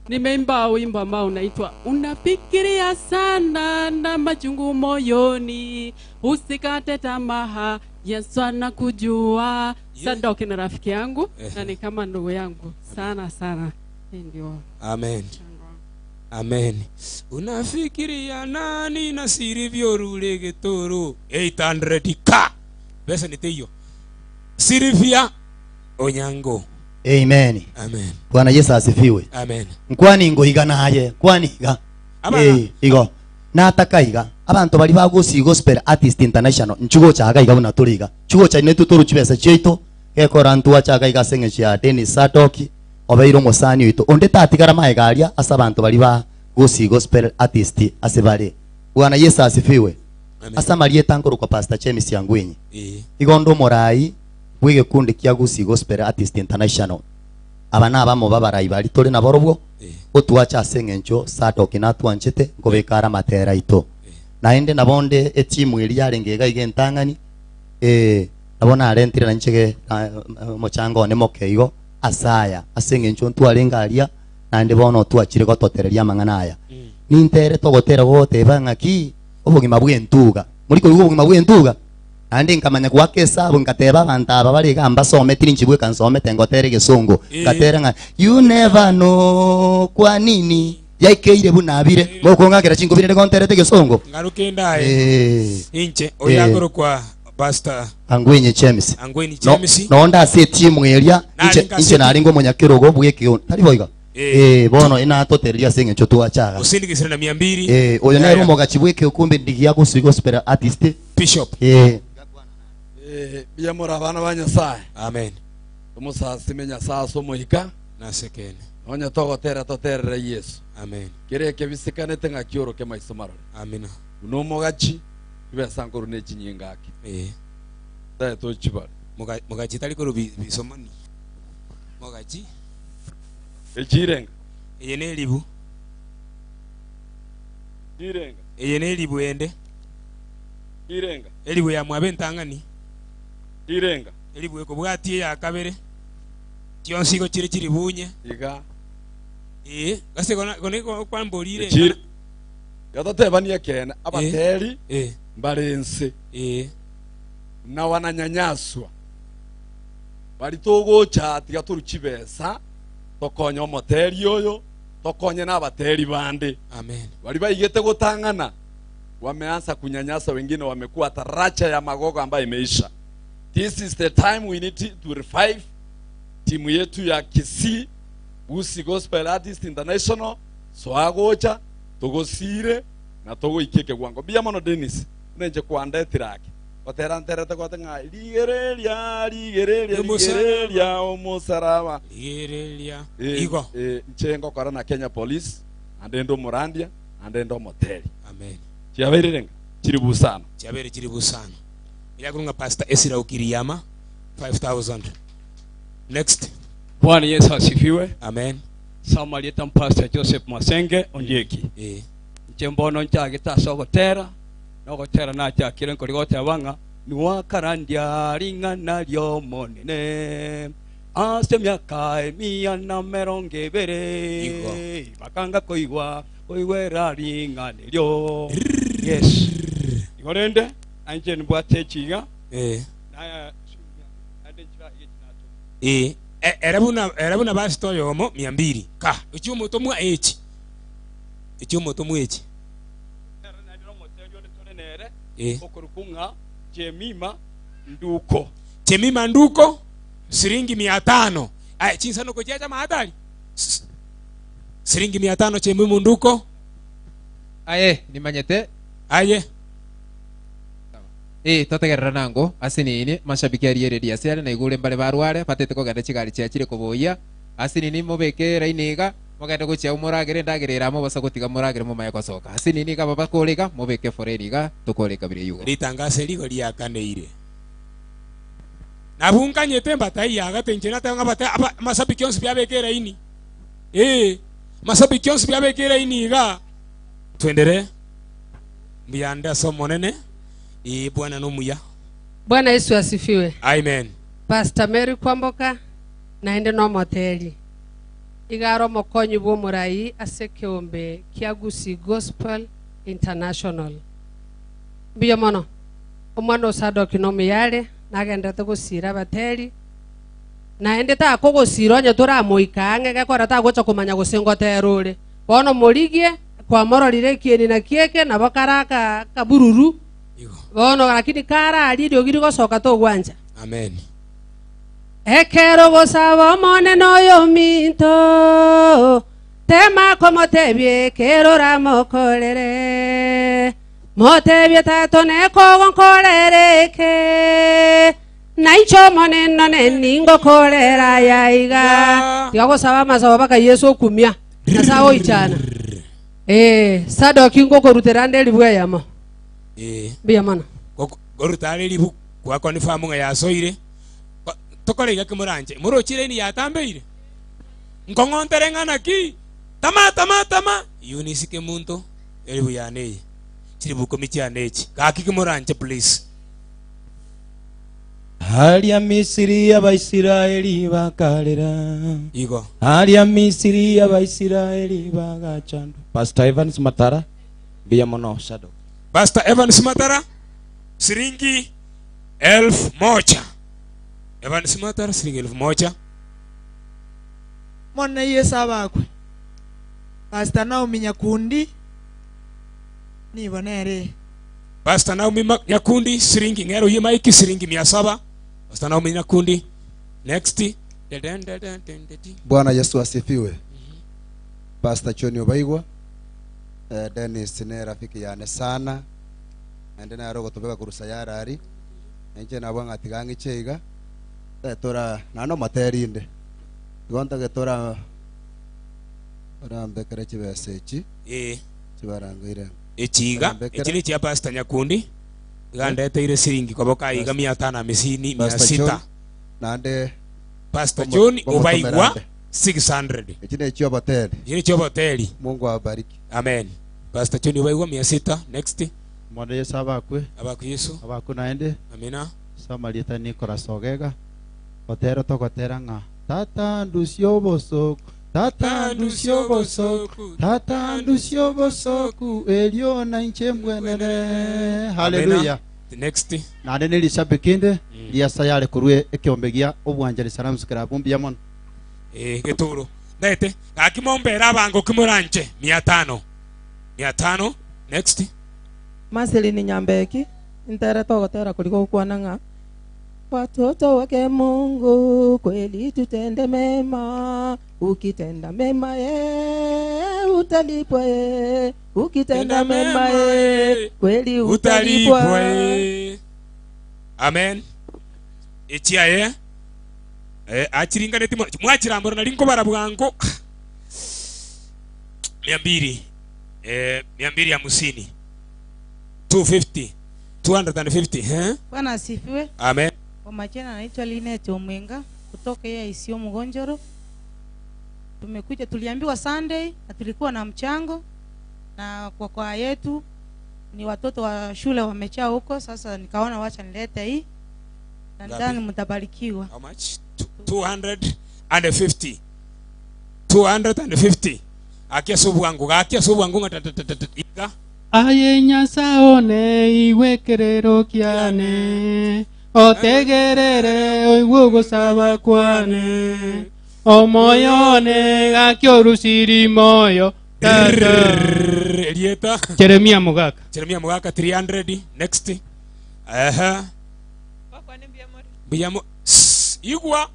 Nimeimba wimbo ambao unaitwa Unafikiria sana na machungu moyoni, usikate tamaa, Yesu anakujua. Sadoki ni rafiki yangu na ni kama ndugu yangu sana sana. Hii ndio Amen. Amen. Unafikiria nani na sirivyo rule getoro 800 k. Pesa ni hiyo. Sirivia Onyango. Amen. Amen. Bwana Yesu asifiwe. Amen. Nkwani ngoiga naye, kwani iga. Abana. Eh, igo. Nataka iga. Abantu bari bagusi gospel artist international nchugo chaga iga buna turi iga. Chugo cha netu turu chibesa chiito gekora ntua chaga iga senge chia Dennis Sadoki obeire omusani oito. Onde tatigara maegaria ase abantu bari ba gusi gospel artist ase bare. Bwana Yesu asifiwe. Asa marieta nkoro kwa Pastor James Yangwenyi. Eh. Igondo morai bwige kundi kia gusi gospel artist international aba ni abamo b'abarayi bari turi nabo rubwo otwacha ase eng'encho sadoki natwanchete nkobekara amatera aito naende nabonde etimu eri yarenge iga iga entang'ani nabo narentire na nchege omochango one moke igo asaya ase eng'encho ntwarenge aria naende bono twachire gototereria amang'ana aya nintere togotera gogoteba ng'aki obogima bwa entuga muri koigwa obogima bwa entuga naende nkamanya gwaka esabu nkateba abantu aba bariga mbasomete ninchibweka nsomete ngotere egesongo ngatera ng'a you never know kwa nini yaikeire bunabire mokong'akera chinkobire nigonterete egesongo Ngaruke ndaye. Eh. Inche oyagoro kwa Pastor Angwenye James. Angwenye No- James. nonda ase etimu eria Nari inche ngase inche naringo omonyakerogo bwekio tari boiga Eh. bono inatotereria ase eng'encho twachaga Usindikisire na 200. Oyo nere omogachi bwekio kumbe ndigia gusui gospel artist Bishop. Biyamura abana ba Nyasaye. Amen. Omusasime Nyasaye ase omoika. Nasekene. Onye togotera toterere Yesu. Amen. Kere bisikanete ng'a kioroke maiso marore. Amina. Buna omogachi ibesa nkoru ne chinyinga ake. Tae tochibare. Mugachi tari koru bisomani. Mugachi Echirenga. eye ne eribu. Chirenga. Eye ne eribu ende. Chirenga. Eribu ya mwabe entang'ani. Chirenga. Eribu ekobwatia eya kabere. Chionsi igo chire chiribunye. Iga. Gase gona gone kwamborire. Echire. Yatotebania ekene abateri mbarense na wananyanyaswa bari togocha tiga toru chibesa tokonya omoteri oyo tokonye na abateri bande. Amen. Bari baigete gotang'ana wameanza kunyanyasa wengine, wamekuwa taracha ya magogo ambayo imeisha. This is the time we need to revive timu yetu ya Kisii Usi Gospel Artist International swagocha tugosire na tugoikike gwango bia mono Dennis nenje kwandetira otera nterete gote ng'a rigereria rigereria rigereria omusaraba Rigereria igo nche ngokora na Kenya Police ande ndo murandia ande ndo moteri. Amen. Chiabeire renga chiri busana chiabere chiri busana irakurunga Pastor Esira Ukiriyama 5000. Next. Bwana Yesu asifiwe. Amen. Samarieta Pastor Joseph Masenge Ondieki. Inche mbono nchagete ase ogotera, na ogotera nachakire nkori goteba ng'a niwakarandia ring'ana ri'Omonene ase emiaka emia na emerongo ebere, bakanga koigwa koigwera ring'ana erio. Yes. Igo rende nainche nimbwate echiga na naende nchira iga echi natoma. Ee, ere buna ere buna basita oyomo mia mbili ka echi omotomwa echi echi omotomwa echi. Ere naende nomotebia onde tore nere Eh. okorokwa ng'a Jemima Nduko. Jemima Nduko siringi mia tano. Aye chinsanoko chiacha mahatari. Siringi mia tano Jemima Nduko. Aye nimanyete. Aye. Ee, totegerera nango ase nini mashabiki aria eredio ase are naigure mbare barware batete kogenda chigari chiachire koboyia ase nini mobeke eraini iga mogende gochia abwo moragere endagera ere amo bosa gotiga moragere momanye gosoka ase nini iga aba bakore iga mobeke foreni iga tokore ekabira eywo. Ritangaso eri igo riakaneire. Nabunkanyete mbatai yagate inche nateba ng'a bate aba amasabiki onsi biabeke eraini. Ee, amasabiki onsi biabeke eraini iga. Twenderee. Mbuya ande ase Omonene, ee, Bwana nomuya. Bwana Yesu asifiwe. Amen. Pastor Mary Kwamboka naende nomoteri. Iga are omokonyi bw'omorai ase ekeombe kia Gusii Gospel International. Mbuya mono. Omwana o Sadoki nomuya are, nagenderete gosiira abateri, naende takogosiira onye toramoika ang'e gekogera tagocha komanya gose ngotera ore. Bono morigie, kwamororire ekieni naki eke, nabo kare aka akabururu, bono lakini kare aria eriogi rigosoka togwancha. Amen. Ekero ogosaba Omonene oyominto, tema komotebia ekero oramokorere. Motebie Tata one kogonkorera eke, na inche Omonene one ningokorera aya iga. Tiga gosaba amasabo mpaka Yeso okumia, Nyasae oichana. Ee, Sadoki ngokorutera nde eribu eyemo. Ee. Mbuya mono. Goruta are ribu gwa confirm ng'a yasoire. Tokore iga kimoranche. Moroche line yatambeire? Nkong'ontere ng'a naki? Tama tama tama! Eunice Kemunto, eribu yane eye. Chiribu ikomi chiane echi. Gaki kimoranche please. Aria Misiri Abaisraeli bakarera. Igo. Aria Misiri Abaisraeli bagachandwa. Pastor Evans Matara, mbuya mono Shadow. Pastor Evans Matara, siringi elfu moja. Evans Matara, siringi elfu moja. Monene Yeso abakwe. Pastor Naomi Nyakundi nibo nere. Pastor Naomi Nyakundi siringi ng'ero ye mic siringi mia saba. Pastor Naomi Nyakundi next. Bwana Yesu asifiwe. Pastor John Obaigwa, eh, Dennis ne rafiki yane sana naende nare ogotobeka korwa Sayare aria, na inche nabwo ng'a tiga ng'iche iga, tora naende omoteri inde, igo ntagete ora orambekere chibesa echi Eh. chibarangeire. Echi iga, Orambekere. echi nechia Pastor Nyakundi, iga ndeteire siringi koboka aiga mia tano hamsini, mia Pastor sita. John, naende Pastor John bomotomera Obaigwa ande. 600. Echi nechia oboteri. Echi nechia oboteri. Mungu awabariki. Amen. Pastor John Obaigwa mia sita. Next. Mwana Yesu abakwe. Abakwe Yesu. Abakwe naende. Amina. Soma rieta Nicholas Ogega. Gotera togotera ng'a Tata ndusie obosoku, Tata ndusie obosoku, Tata ndusie obosoku, erio na inche mbwenere. Haleluya. Next. Naende ne rishabiki inde ria Sayare korwa ekeombe gia Obwanchani Salams Club mbuya mono. Eh, geturo. Ndete, gaki mombere abango kimoranche mia tano. Mia tano. Next. Marceline Nyambeki, ntere togotera kori gokwana ng'a watoto wake Mungu kweli tutende mema, ukitenda mema ye utalipwa ye, ukitenda mema ye kweli utalipwa. Utalipwa ye. Amen. Echi aye. Eh, achiringaneti mono. Mwachirambora nari nkobara bwango. Mia mbili. Eh, mia mbili hamsini. 250. 250, eh? Bwana asifiwe. Amen. Kwa majina naitwa Linet Omwenga kutoka AIC Mugonjoro. Tumekuja, tuliambiwa Sunday na tulikuwa na mchango na kwa kwaya yetu ni watoto wa shule wamechaa huko. Sasa nikaona wacha nilete hii na Ngapi? ndani mtabarikiwa. How much? 250. 250. Akia subu wangu, akia subu wangu ngata iga. Aye nyasaone igwekerero kiane otegerere oigwe gusaba kwane omoyone gakĩorũciri moyo tata Elieta. Jeremia Mugaka. Jeremia Mugaka 300 next. Aha. Mbiyamo. Sss, Igwa.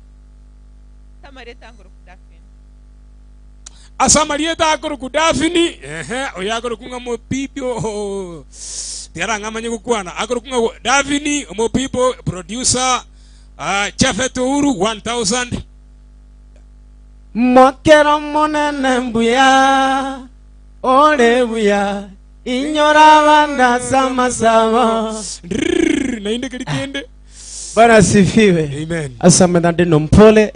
Asamarieta akoro kudafini. Ehe, oyo akoro kunga mopipo. Tiara ngamanye gukwana. Akoro kunga Dafini mopipo producer Chafet Uhuru 1000. Mwakero munene mbuya ole buya inyora banda samasama nainde kirikende Bwana asifiwe. Amen. Asante ndandi nompole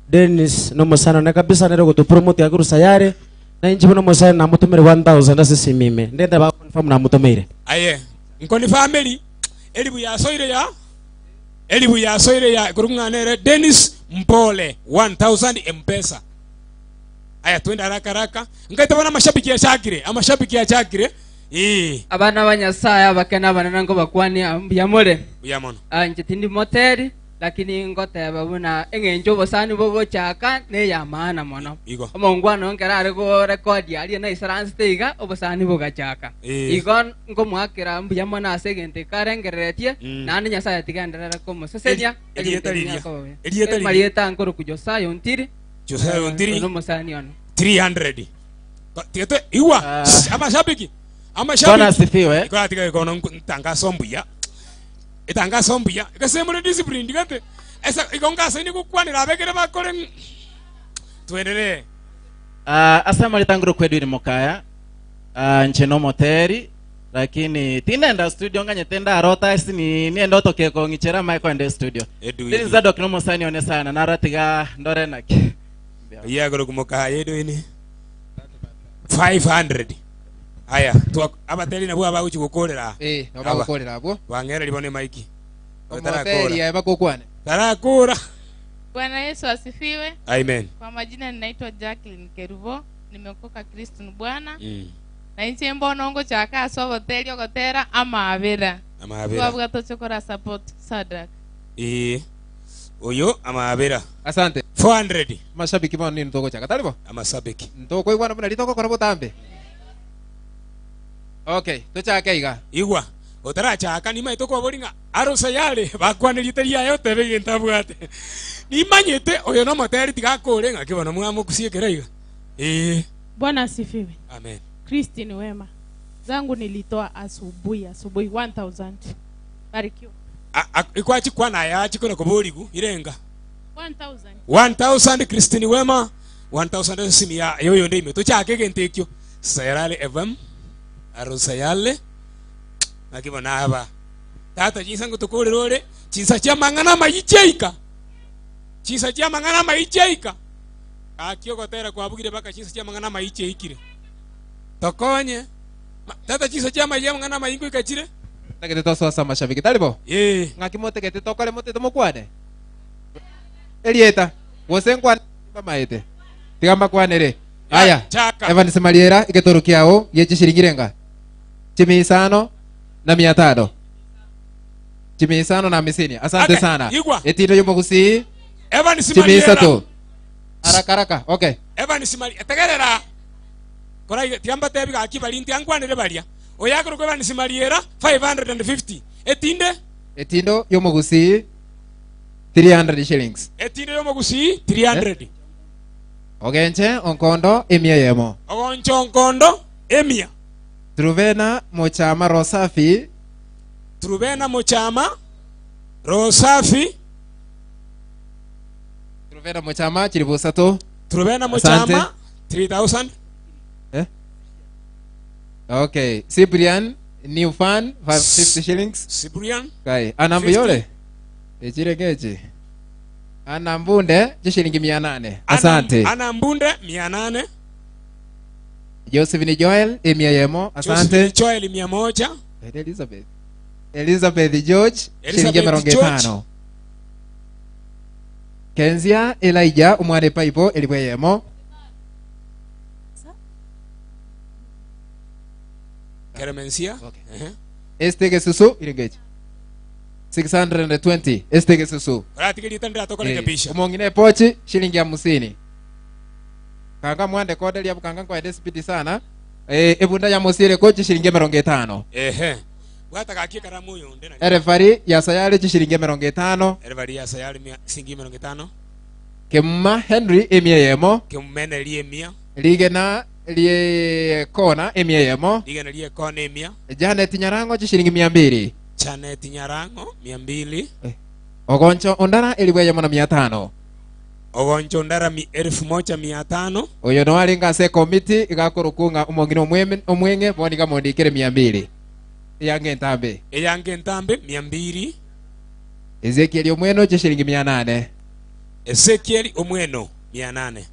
Dennis nomusana na kabisa nero gutupromote aguru sayare na inji buno musana namutumire 1000 asisimime ndenda ba confirm namutumire. Aye. Nkoni family elibu yasoire ya elibu yasoire ya kurung'anere Dennis Mpole 1000 Mpesa. Aya twende haraka haraka. Ngaita bana mashabiki ya Shakire, amashabiki ya Shakire. Eh, abana ba nyasaye abakene abanene ngo bakwania mbuyamore buyamono. Inche tindi moteri lakini ngoteba buna eng'encho obosani bogochaka neya maana mono. Igo. Omongwana nkera are gorekodi aria naisaransete iga obosani bogachaka. Eh. Igo ngomwakera mbuya mono ase egento ekarengereretie naende nyasaye tigenderere komosesenia. Erieta riria. Erieta riria. Marieta nkoroku Josiah Ontiri. Josiah Ontiri. Ono omosani ono. 300. Tigete iwa amashabiki. Amashabiki. Bwana asifiwe. Iko atika ikono ntangaso mbuya. Itangaso mbuya. Ikase muri discipline ndigate. Esa ikongasa ni gukwanira abegere bakore. Tuendelee. Asama litanguro kwedu ni mokaya nche no moteri lakini tinenda studio nganye tenda arota sini nienda otokeko ngichera michael ende studio. Edu, This edu. is Zadok no mosani one sana naratiga ndore nake. Iya goro kumokaya edu ini. 500. Aya, abateri nabwo abaguchi gukorera. Eh, nabo bagukorera abwo. Wangera libone maiki. Omoteri aye bakokwane. Tarakura. Bwana Yesu asifiwe. Amen. Kwa majina ninaitwa Jacqueline Kerubo, nimeokoka Kristo ni Bwana. Na inche mbono ngochaka ase oboteri ogotera amabera. Amabera. Twabwa tochokora support Sadak. Eh. Oyo amabera. Asante. 400. Mashabiki bono nini togochaka taribo? Amashabiki. Ntokoigwana buna ritokokora botambe. Okay, tochake iga. Igwa. Otarachaka nimaete okwaboringa arosa yare bakwanirite riaye otebe gento abwate. Nimanyete oyo nomoteri tigakore ng'aki bono mwamokusiekera iga. Eh. Bwana asifiwe. Amen. Kristi ni wema. Zangu nilitoa asubuhi asubuhi 1000. Barikiwa. Ikwachikwana yachikona koborigu irenga. 1000. 1000 Christine Wema 1000 simu ya yoyo ndime tochake gento ekio. Sayarale FM Arosayale nakibona aba tata chinsa ngutukurira ore chinsa chia mang'ana mayicheika chinsa chia mang'ana mayicheika akiogotera kwabugire baka chinsa chia mang'ana mayicheikire tokonye tata chinsa chia mang'ana mayingo ikachire Tagete tosoasa mashabiki taribo? Eh. Ng'aki motegete tokore motete mokwane. Elieta, gose nkwane bamaete. Tiga mbakwanere. Aya. Chaka. Evans Mariera egetoro kiao yechi shilingi renga. Chimi 5 na 500. Chimi 5 na 50. Asante Okay, sana. Igwa. Etito yomogusi. Evans Chimi Mariera. 3. Haraka haraka. Okay. Evans Mariera tegerera korai tiamba tebi gaki bari ntiankwanire baria oyakoro ko Evans Mariera 550 etinde Etindo yomogusi 300 shillings. Etinde yomogusi 300. Ogenche onkondo emia yemo. Ogoncho onkondo emia. Truvena Mochama Rosafi. Truvena Mochama Rosafi. Truvena Mochama chiribusato. Truvena Mochama 3000. Eh? Okay, Cyprian new fan 550 shillings. Cyprian. Kai, anamba 50. yole. Echire kechi. Ana Mbunde chishilingi 800. Asante. Ana Mbunde 800. Josephine Joel emia yemo. Josephine Asante. Joel 100. Elizabeth. Elizabeth George shilingi Elizabeth mirongo George. etano. Kenzia Elijah omwana epaipo elibwe yemo. Keremensia. Ehe. Este gesusu iringechi. 620 este gesusu. Oratigeria ndatokoreke pisha. Omong'ina epochi shilingi hamsini. Kanga mwande koderia bukanga nkoende spidi sana. Ebunda ya musire kochi shilingi 50. Ehe. Bwata gaki karamu uyu nde na. Erefari ya sayari chishilingi 50. Erefari ya sayari mia singi 50. Kemma Henry emia yemo. Kemene lie mia. Ligena lie kona emia yemo. Ligena lie kona emia. Janet Nyarango chishilingi 200. Janet Nyarango 200. Ogoncho Ondara elibwe yemo na 500. Ogoncho Ondara 1500. Oyo no aringa ase komiti igakorukunga omong'ina omweng'e boniga mondikere 200. Eyange entambe. Eyange entambe 200. Ezekiel Omweno chishilingi 800. Ezekiel Omweno 800.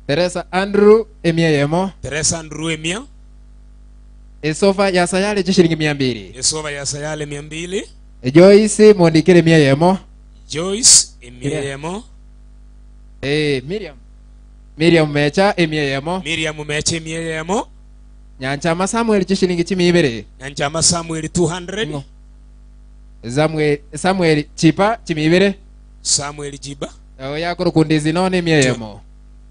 Teresa Andrew emia yemo. Teresa Andrew emia. Esofa ya sayale chishilingi 200. Esofa ya sayale 200. Joyce mondikere mia yemo. Joyce emia yemo. Miriam. Miriam Mecha emia yemo. Miriam Mecha emia yemo. Nyanchama Samuel chishilingi 200. Nyanchama Samuel 200. Samuel Chipa 200. Samuel Jiba. Oyo yakorukundizi none emia yemo.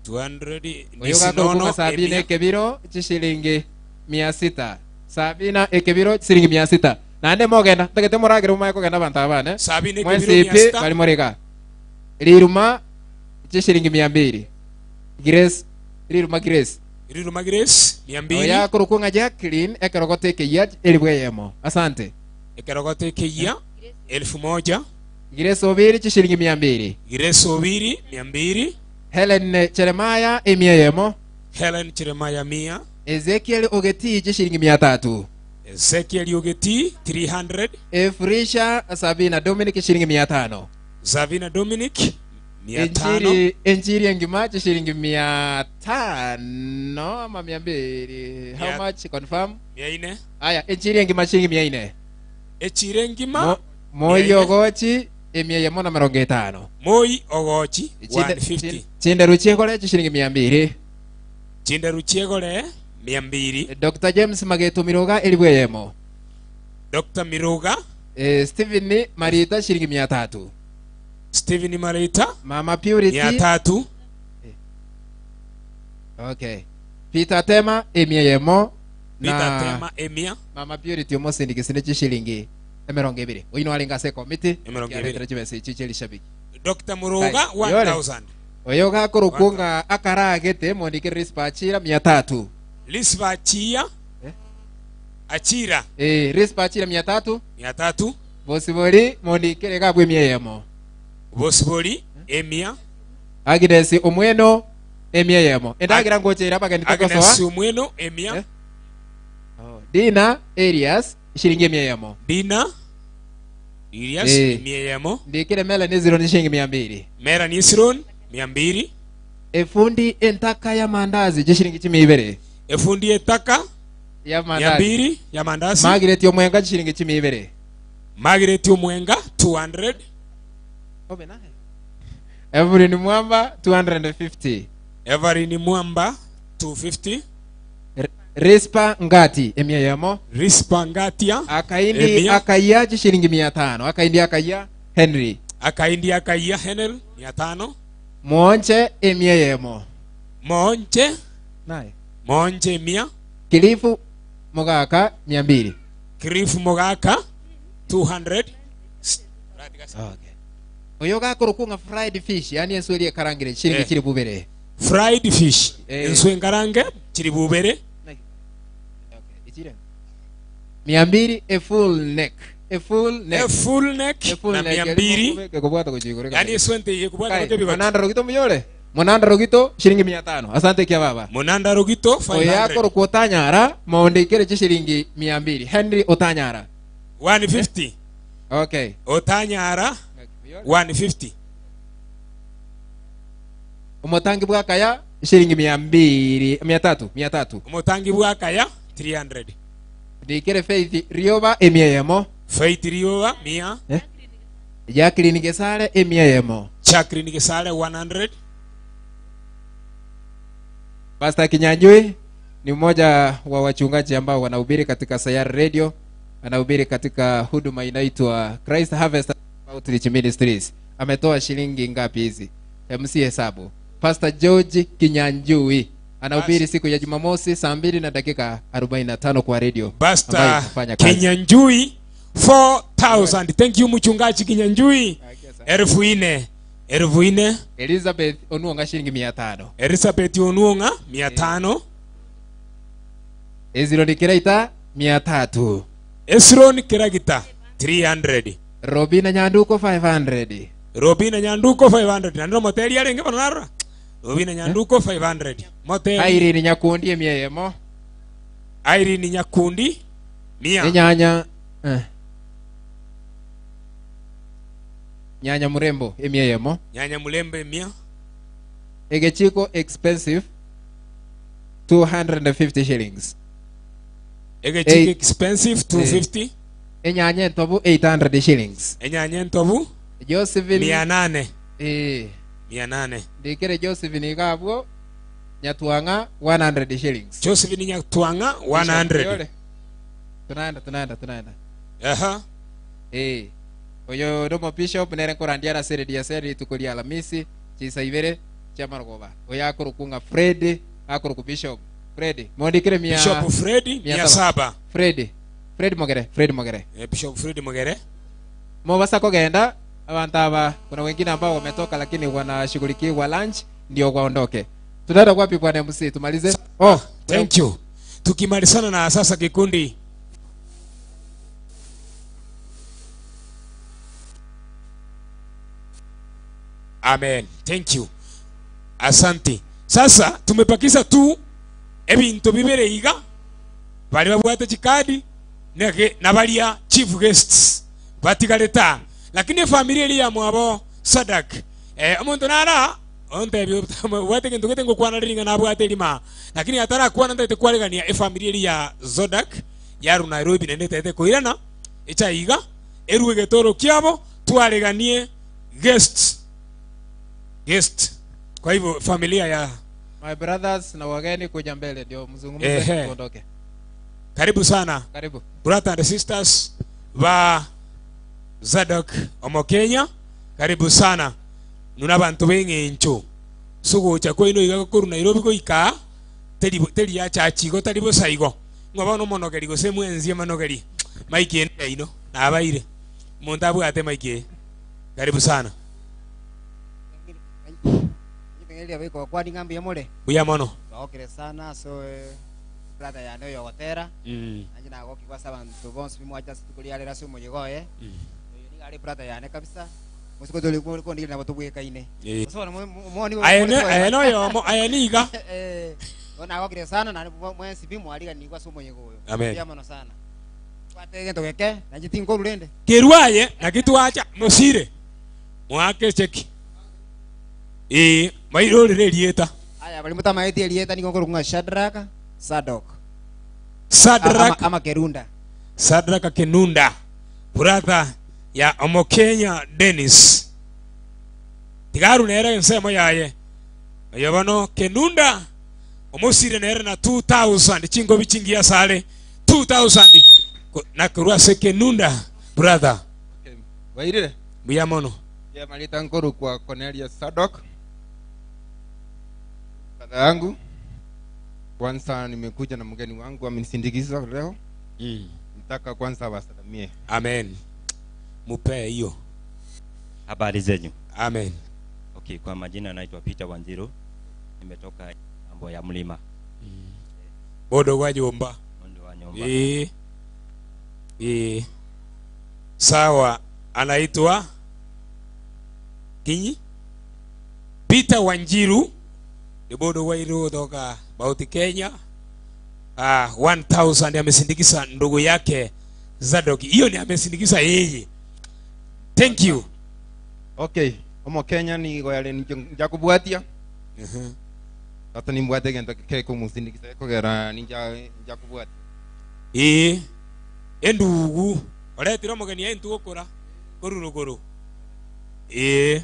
200. Oyo gakorukunga Sabina ekebiro chishilingi 600. Sabina ekebiro chishilingi 600. Nande mogenda tagete moragere mumaye kogenda abantu abane. Sabina ekebiro Mwesipi 600. bali morega. Riruma chishilingi 200. Grace Riruma Grace. Riruma Grace 200. Oya korukunga Jacqueline ekerogote ekeya elibwe yemo. Asante. Ekerogote ekeya 1000. Grace Obiri chishilingi 200. Grace Obiri 200. Helen Jeremiah emia yemo. Helen Jeremiah 100. Ezekiel Ogeti chishilingi 300. Ezekiel Ogeti 300. Efrisha Sabina Dominic shilingi 500. Sabina Dominic 500. Enjiri engima chishilingi 500 ama 200. How much confirm? 400. Aya, enjiri engima shilingi 400. Echire engima Moi Ogochi emia yemo na 50. Moi Ogochi 150. Chinderu chiegore chishilingi 200. Chinderu chiegore 200. Dr. James Mageto Miroga elibwe yemo. Dr. Miroga. Stephen Marita shilingi 300. Stephen Marita Mama Purity 300. Okay. Peter Tema emia yemo. Peter Tema emia. Mama Purity omosindikisine chishilingi 20. Oino alinga se komiti. 20. Chibese chicheli shabiki. Dr. Muroga 1000. Oyo gakorukunga akaragete mondike rispachira 300. Rispachia Achira. Rispachira 300. 300. Bosibori mondike gabwe emia yemo. Bosibori emia. Agnes Omweno emia yemo. Endagira ngochera abageni Agnes tokosoa. Omweno emia. Dina Elias shilingi emia yemo. Dina Elias emia yemo. Ndikire Melanie Ziron shilingi 200. Melanie Ziron 200. Efundi entaka ya mandazi shilingi 200. Efundi etaka ya mandazi. 200 ya mandazi. Margaret Omwenga shilingi 200. Margaret Omwenga 200. Evelyn Mwamba 250. Evelyn Mwamba 250. Rispa Ngati emia yemo. Rispa Ngatia Akaindi emia. akaiya shilingi 500. Akaindi akaiya Henry. Akaindi akaiya Henry 500. Mwonche emia yemo. Mwonche Naye. Mwonche emia. Kilifu Mugaka 200. Kilifu Mugaka 200. Okay. Oyo gakorukunga fried fish yani ensweri ekarangire shilingi chiri bubere. Fried fish. Enswe ngarange chiri bubere. Okay. 200 a full neck. A full neck. A full neck A full na neck. 200. Kubwata kuchigore. Yani eswente yekubwata Kai, kuchigore. Munanda Rugito muyore. Munanda Rugito shilingi 500. Asante kia baba. Munanda Rugito 500. Oyako rukutanyara maondikere chishilingi 200. Henry Otanyara. 150. Okay. Otanyara 150. Omotangi bwakaya shilingi mia mbili mia tatu mia tatu. Omotangi bwakaya 300. Ndikere Faith Rioba emia eyemo. Faith Rioba mia. Eh? Jacqueline Gesare emia eyemo. Jacqueline Gesare 100. Pastor Kinyanjui ni mmoja wa wachungaji ambao wanahubiri katika Sayari Radio, anahubiri katika huduma inaitwa Christ Harvest Outreach Ministries. Ametoa shilingi ngapi hizi? MC hesabu. Pastor George Kinyanjui anahubiri siku ya Jumamosi saa 2 na dakika 45 kwa radio. ambayo Pastor inafanya kazi. Kinyanjui 4000. Thank you mchungaji Kinyanjui. 4000. 4000. Elizabeth Onuonga shilingi 500. Elizabeth Onuonga 500. Ezron Kiraita 300. Esron Kiragita 300. Robina Nyanduko 500. Robina Nyanduko 500. Nandiro moteri arenge bono narora. Robina Nyanduko 500. Moteri. Irene Nyakundi emia eyemo. Irene Nyakundi mia. Enyanya eh. Nyanya murembo emia eyemo. Nyanya mulembe mia. Egechiko expensive 250 shillings. Egechiko expensive 250. Enyanya entobu 800 shillings. Enyanya entobu Josephine 800. Eh. 800. Ndikere Josephine igabwo Nyatwang'a 100 shillings. Josephine Nyatwang'a 100. Tunaenda tunaenda tunaenda. Aha. Eh. Oyo nomo bishop nere nkorandia ase radio seri rituko ria Alhamisi chisa ibere chiamarogoba. Oyo akorokunga Fred akoroku bishop Fred mondikire mia Bishop Fred, mia saba. Fred Fred Mogere Fred Mogere. Eh, Bishop Fred Mogere. Mobasa kogenda abantu aba kuna wengine ambao wametoka lakini wanashughulikiwa lunch ndio waondoke. Tunaenda wapi bwana MC tumalize? Oh, thank you. Tukimalizana na sasa kikundi Amen. Thank you. Asante. Sasa tumepakiza tu ebintu bibere iga bali babwate chikadi nage nabalia chief guests batigareta lakini familia eri ya mwabo Sadak omuntu nara onte bwate kintu gete ngokwana ringa nabwate lima lakini atara kwana ndete kwaregania efamilia eri ya Zodak yaru Nairobi nende tete koirana echaiga eruwe getoro kiabo twareganie guests guest. Kwa hivyo familia ya My brothers na wageni kuja mbele ndio mzungumze Ehe. tuondoke. Karibu sana. Karibu. Brother and sisters ba Zadok omo Kenya. Karibu sana. Nuna bantu b'eng'encho. Sugocha kwino iga koru Nairobi goika teri teri ya chachigo tari bosaigo. Ng'oba bono monogeri gose mwenzie manogeri. Mike ende ino nabaire. Muntu abwate Mike. Karibu sana. Ngipengelia biko kwani ngambi yamule. Buya mono. Bagokire sana so brother yane oyo gotera. Nanje nagokigwa ase abanto bonsi bimwacha ase rituko riarero ase omoyega oye. Oyo nigo are brother yane kabisa. Mosiko tore kondire nabo tobwekaine. Eh. Ase bono omoni Aye aye no yomo aye niga. Eh, bono nagokire sana naende mwensi bimwariganigwa ase omoyega oyo. Amen. Mbuya mono sana. Bwate egento geke nanje tinkorwa rende. Kerwaye nakitwacha musire. Mwake cheki. Eh, mairorere rieta. Aya bali mutamaete erieta nigo nkorokwa ng'a Shadrach Sadok. Shadrach ama Kerunda. Shadrach Kenunda. Brother ya Omokenya Dennis. Tigaru nere ensemo yaye. Oyo bono Kenunda omusire nere na 2000 chingobi chingiya sale 2000 na kurwa se Kenunda brother. Okay. Wairire? Buya mono. Ya malita nkoru kwa Cornelius Sadok. Brother yangu. Kwanza nimekuja na mgeni wangu amenisindikiza leo. Nataka kwanza wasalimie. Amen. Mupe hiyo. Habari zenyu. Amen. Okay, kwa majina naitwa Peter Wanjiru. Nimetoka mambo ya mlima. Bodo wa nyumba. Bodo wa nyumba. Eh. Eh. Sawa, anaitwa Kinyi Peter Wanjiru ni bodo wa iru kutoka Mount Kenya. 1000 amesindikiza ndugu yake Zadok. Hiyo ni amesindikiza yeye. Thank you. Okay, omo Kenya ni goyale njakubwatia. Tata nimbwate egento kekomusindikisa ekogera ninja njakobwati. Ee, endugu oretire omogeni aye intwe gokora korwa rogoro. Ee.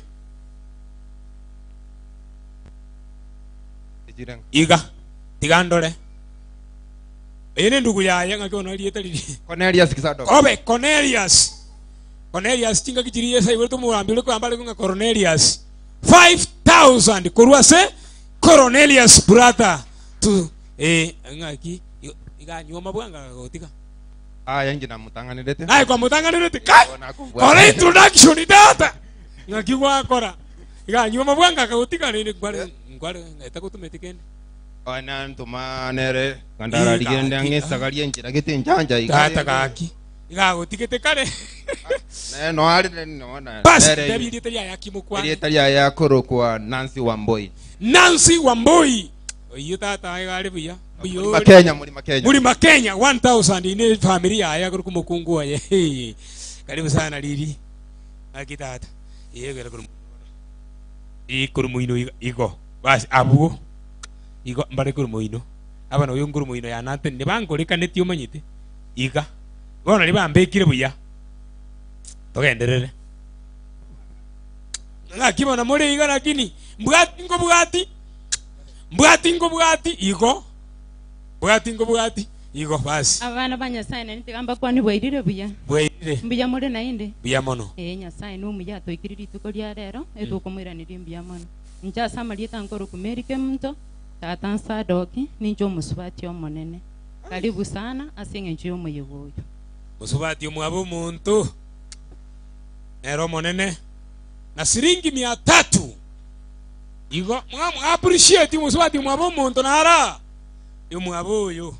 Iga, tiga ndore. Eye nendugu yaye, ng'aki bono erieta riria? Cornelius Kisadok. Obe Cornelius. Cornelius chingaki chiria Yeso aiborete omogambi oria kogamba arenge ng'a Cornelius. 5000 korwa ase Cornelius brother to eh ng'aki iga anyuoma bwango agagotiga. Aya inche namotang'anerete. Naye kwamotang'anerete kai kora introduction tata ng'aki gwakora iga anyuoma bwango akagotiga rende nkware nkware etagotumeti kende. Ona ntoma nere ngandara rigende ang'esagarie enchera gete enchanja iga. Tata gaki iga agotigete kare. Ne no ari no na. Basi tebi erieta riaye akimokwana. Erieta riaye akorokwa Nancy Wamboi. Nancy Wamboi. Oyo tata iga ari buya. Murima Kenya, Murima Kenya. Murima Kenya 1000 ine family yaye akoro kumukungu oye. Hey. Karibu sana Lili. Aki tata. Yegera kuru. Ikuru muino igo. Basi abuo. Igo mbare kuru muino. Abana oyo nkuru muino yanante ne bankorekaneti omanyete. Iga. Bono ribambekire buya. Togenderere. Ng'aki bono more iga lakini mbwati nkobwati mbwati nkobwati igo mbwati nkobwati igo basi Abana ba Nyasaye nari ntigamba kwani bwairire buya. Bwairire. Mbuya more naende. Buya mono. Ee Nyasaye nomuya atoikire rituko ria rero etukomwiranirie mbuya mono. Inche ase amarieta nkoroku Mary Kemunto, tata Nsadoki, ninche omusubati omonene. Karibu sana ase eng'encho ya omoyega oyo. Musubati omwabo omonto nere omonene na siringi mia tatu igo mwa appreciate musubati omwabo omonto nara omwabo oyo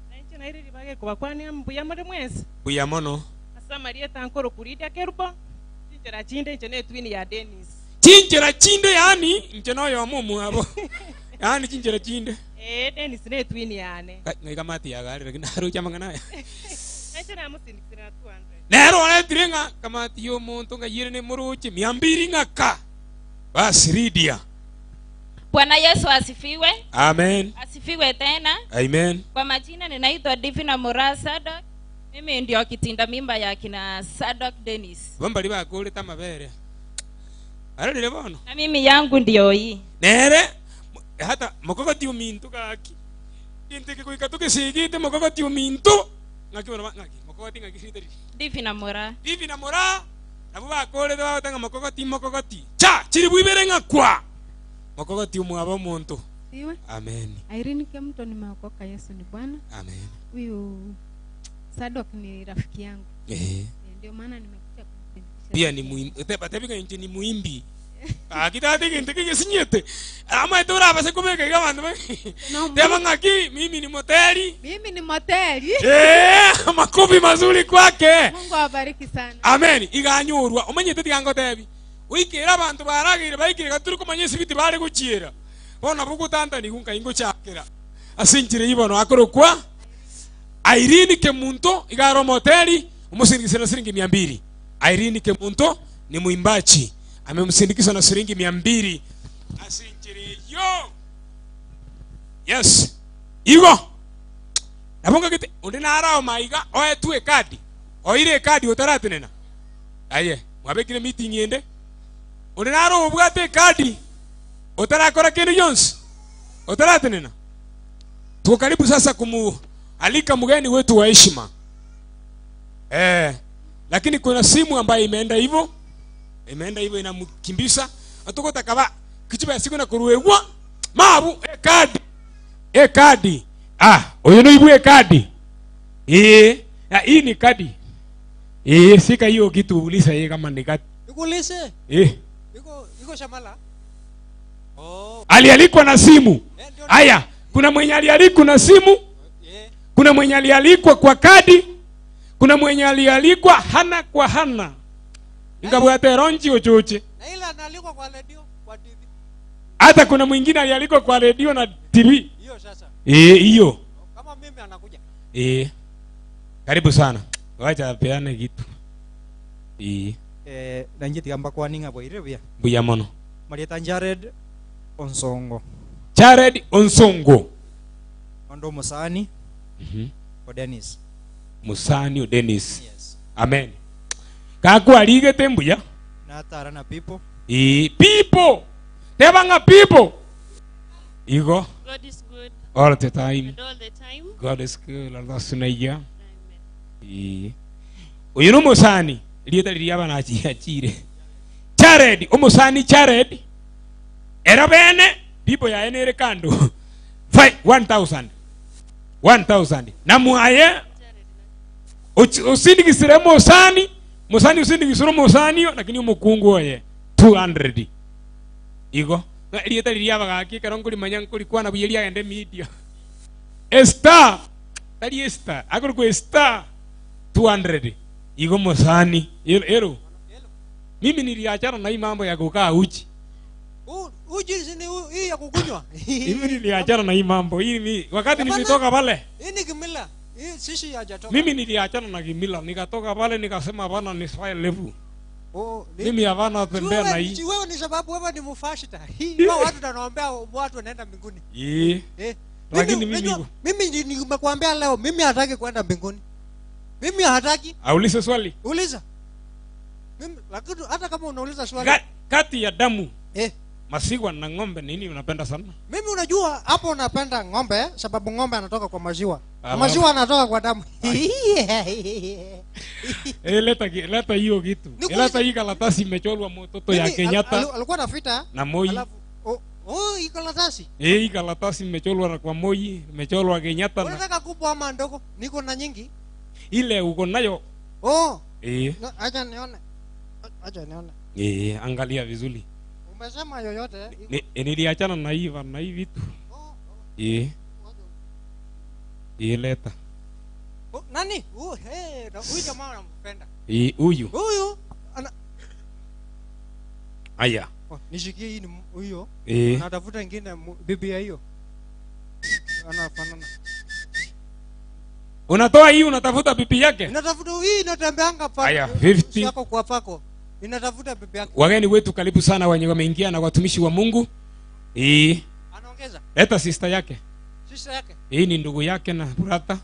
Nainche naire ribaga ekobakwania mbuya muri mwensi. buya mono. Ase amarieta nkoroku Lydia Kerubo, chinchera chinde inche ne etwini ya Dennis. Chinchera chinde yaani inche noyomo omwabo yaani chinchera chinde. Ee Dennis ne etwini yane. Ng'ai kamati yagarire lakini naroche amang'ana aya. Nainche namosindikisire na 200. Nero oretire ng'a kamati ya omonto ng'ayire nemoroche mia mbili ng'aka. Basi Lydia. Bwana Yesu asifiwe. Amen. Asifiwe tena. Amen. Kwa majina ninaitwa Divina Mora Sadok. Mimi ndio kitinda mimba ya kina Sadok Dennis. Bombari bakorete amabere. Ararire bono. Na mimi yangu ndio hii. Nere hata mokogoti ominto gaki. Ginteke goika tugesigite mokogoti ominto. Ng'aki bono ng'aki mokogoti ng'aki ritari. Divina Mora. Divina Mora. Nabo bakorete bagotanga mokogoti mokogoti. Cha chiri bwibere ng'akwa. Mokogoti omwabo omonto. Siwe. Amen. Irene Kemunto, nimeokoka. Yesu ni Bwana. Amen. Huyu Sadok ni rafiki yangu. Ndio maana nimekuja kumthibitisha. Pia ni muimbi. Teba tebika inche ni muimbi. Akitate kintu kigesinyete. Ama tora base kubeka iga bantu. Teba ng'aki mimi ni moteri. Mimi ni moteri. Makofi mazuri kwake. Mungu awabariki sana. Amen. Iganyorwa omanyete tigango tebi. Oikera abantu baragire baikire gaturi kumanya esibiti bare guchiera. Bono bugutantani gunka ingo chakera. Ase enchera ibono akorokwa Irene Kemunto igaro moteri umusindikisa na shilingi 200. Irene Kemunto ni mwimbaji amemsindikisa na shilingi 200 ase enchera yo. Yes. Igo. Nabonga gete onde narao maiga oetwe kadi. Oire kadi otaratenena. Aye, mwabekire meeting yende. Onde naro obwate kadi otarakora kindu yonsi. Otaratenena. Tuko karibu sasa kumualika mgeni wetu wa heshima. Lakini kuna simu ambayo imeenda hivyo. Imeenda hivyo inamkimbisha. Atukotaka kichiba ya siku na kuruegwa. Mabu e kadi. E kadi. Ah, oyo no ibu e kadi. Ya hii ni kadi. Sika hiyo kitu uliza yeye kama ni kadi. Nikuulize. Iko shamala. Oh. Alialikwa na simu. Aya, kuna mwenye alialikwa na simu. Kuna mwenye alialikwa kwa kadi. Kuna mwenye alialikwa hana kwa hana. Ingabwate ronji ochoche. Na ile analikwa kwa radio, kwa TV. Hata kuna mwingine alialikwa kwa radio na TV. Hiyo sasa. Hiyo. Kama mimi anakuja. Karibu sana. Wacha peane kitu. Nanjye tigamba kwaninga bwaire buya. Buya mono. Marieta Jared Onsongo. Jared Onsongo. Ondo Musani o Dennis. Musani o Dennis. Amen. Gakwarigete mbuya. Natara na people. Ee, people. Teba ng'a people. Igo. God is good. All the time. And all the time. God is good. Alasunaija. Ee. Oyo nomosani rieta riria abanachiachire Jared omosani Jared era bene bibo yaye nere kando 1000 1000 namwaye osindigisire mosani mosani osindigisire omosani lakini omokungu oye 200 igo rieta riria abagaki ekero nkorimanya nkorikwana buya riagenda emidia Esther tari Esther akorokwa Esther 200 igo mosani ero mimi niliachana na hii mambo ya kukaa uchi Uji si ni hii ya kukunywa. mimi niliachana na hii mambo hii mi, wakati nilitoka pale Hii ni kimila. Hii sisi hajatoka. mimi niliachana na kimila nikatoka pale nikasema hapana ni swahili level Oh, mimi hapana tembea na hii Si wewe ni sababu wewe ni mufashita. Hii wao watu tunaombea watu wanaenda mbinguni. Eh. Eh. Lakini mimi Mimi nimekuambia leo mimi hataki kwenda mbinguni. Mimi hataki. aulize swali Uliza. Mimi lakini hata kama unauliza swali. Kati ya damu eh, maziwa na ng'ombe nini unapenda sana Mimi unajua hapo unapenda ng'ombe sababu ng'ombe anatoka kwa maziwa. Ah, Maziwa anatoka kwa damu. Eh, leta leta hiyo kitu leta hii karatasi imechorwa mtoto ya Mimi, Kenyatta alikuwa na vita na Moi Alafu oh, oh iko karatasi. eh, hii karatasi imechorwa na kwa Moi imechorwa Kenyatta na Unataka kubwa ama ndogo? Niko na nyingi. ile uko nayo Oh, eh acha nione. Acha nione. eh, angalia vizuri Umesema yoyote? Ni, niliachana na hii na hii vitu eh eh, leta Oh, nani? Oh, hey, na huyu jamaa anampenda. eh, huyu Huyu ana haya oh, nishikie hii ni huyo. Eh. Anatafuta ingine bibi ya hiyo. Anafanana. unatoa hii unatafuta bibi yake Inatafuta hii inatembeanga pa. Aya, 50. Yako kwa pako. Inatafuta bibi yake. wageni wetu karibu sana wenye wameingia na watumishi wa Mungu eh Anaongeza. leta sister yake Sister yake. hii ni ndugu yake na brother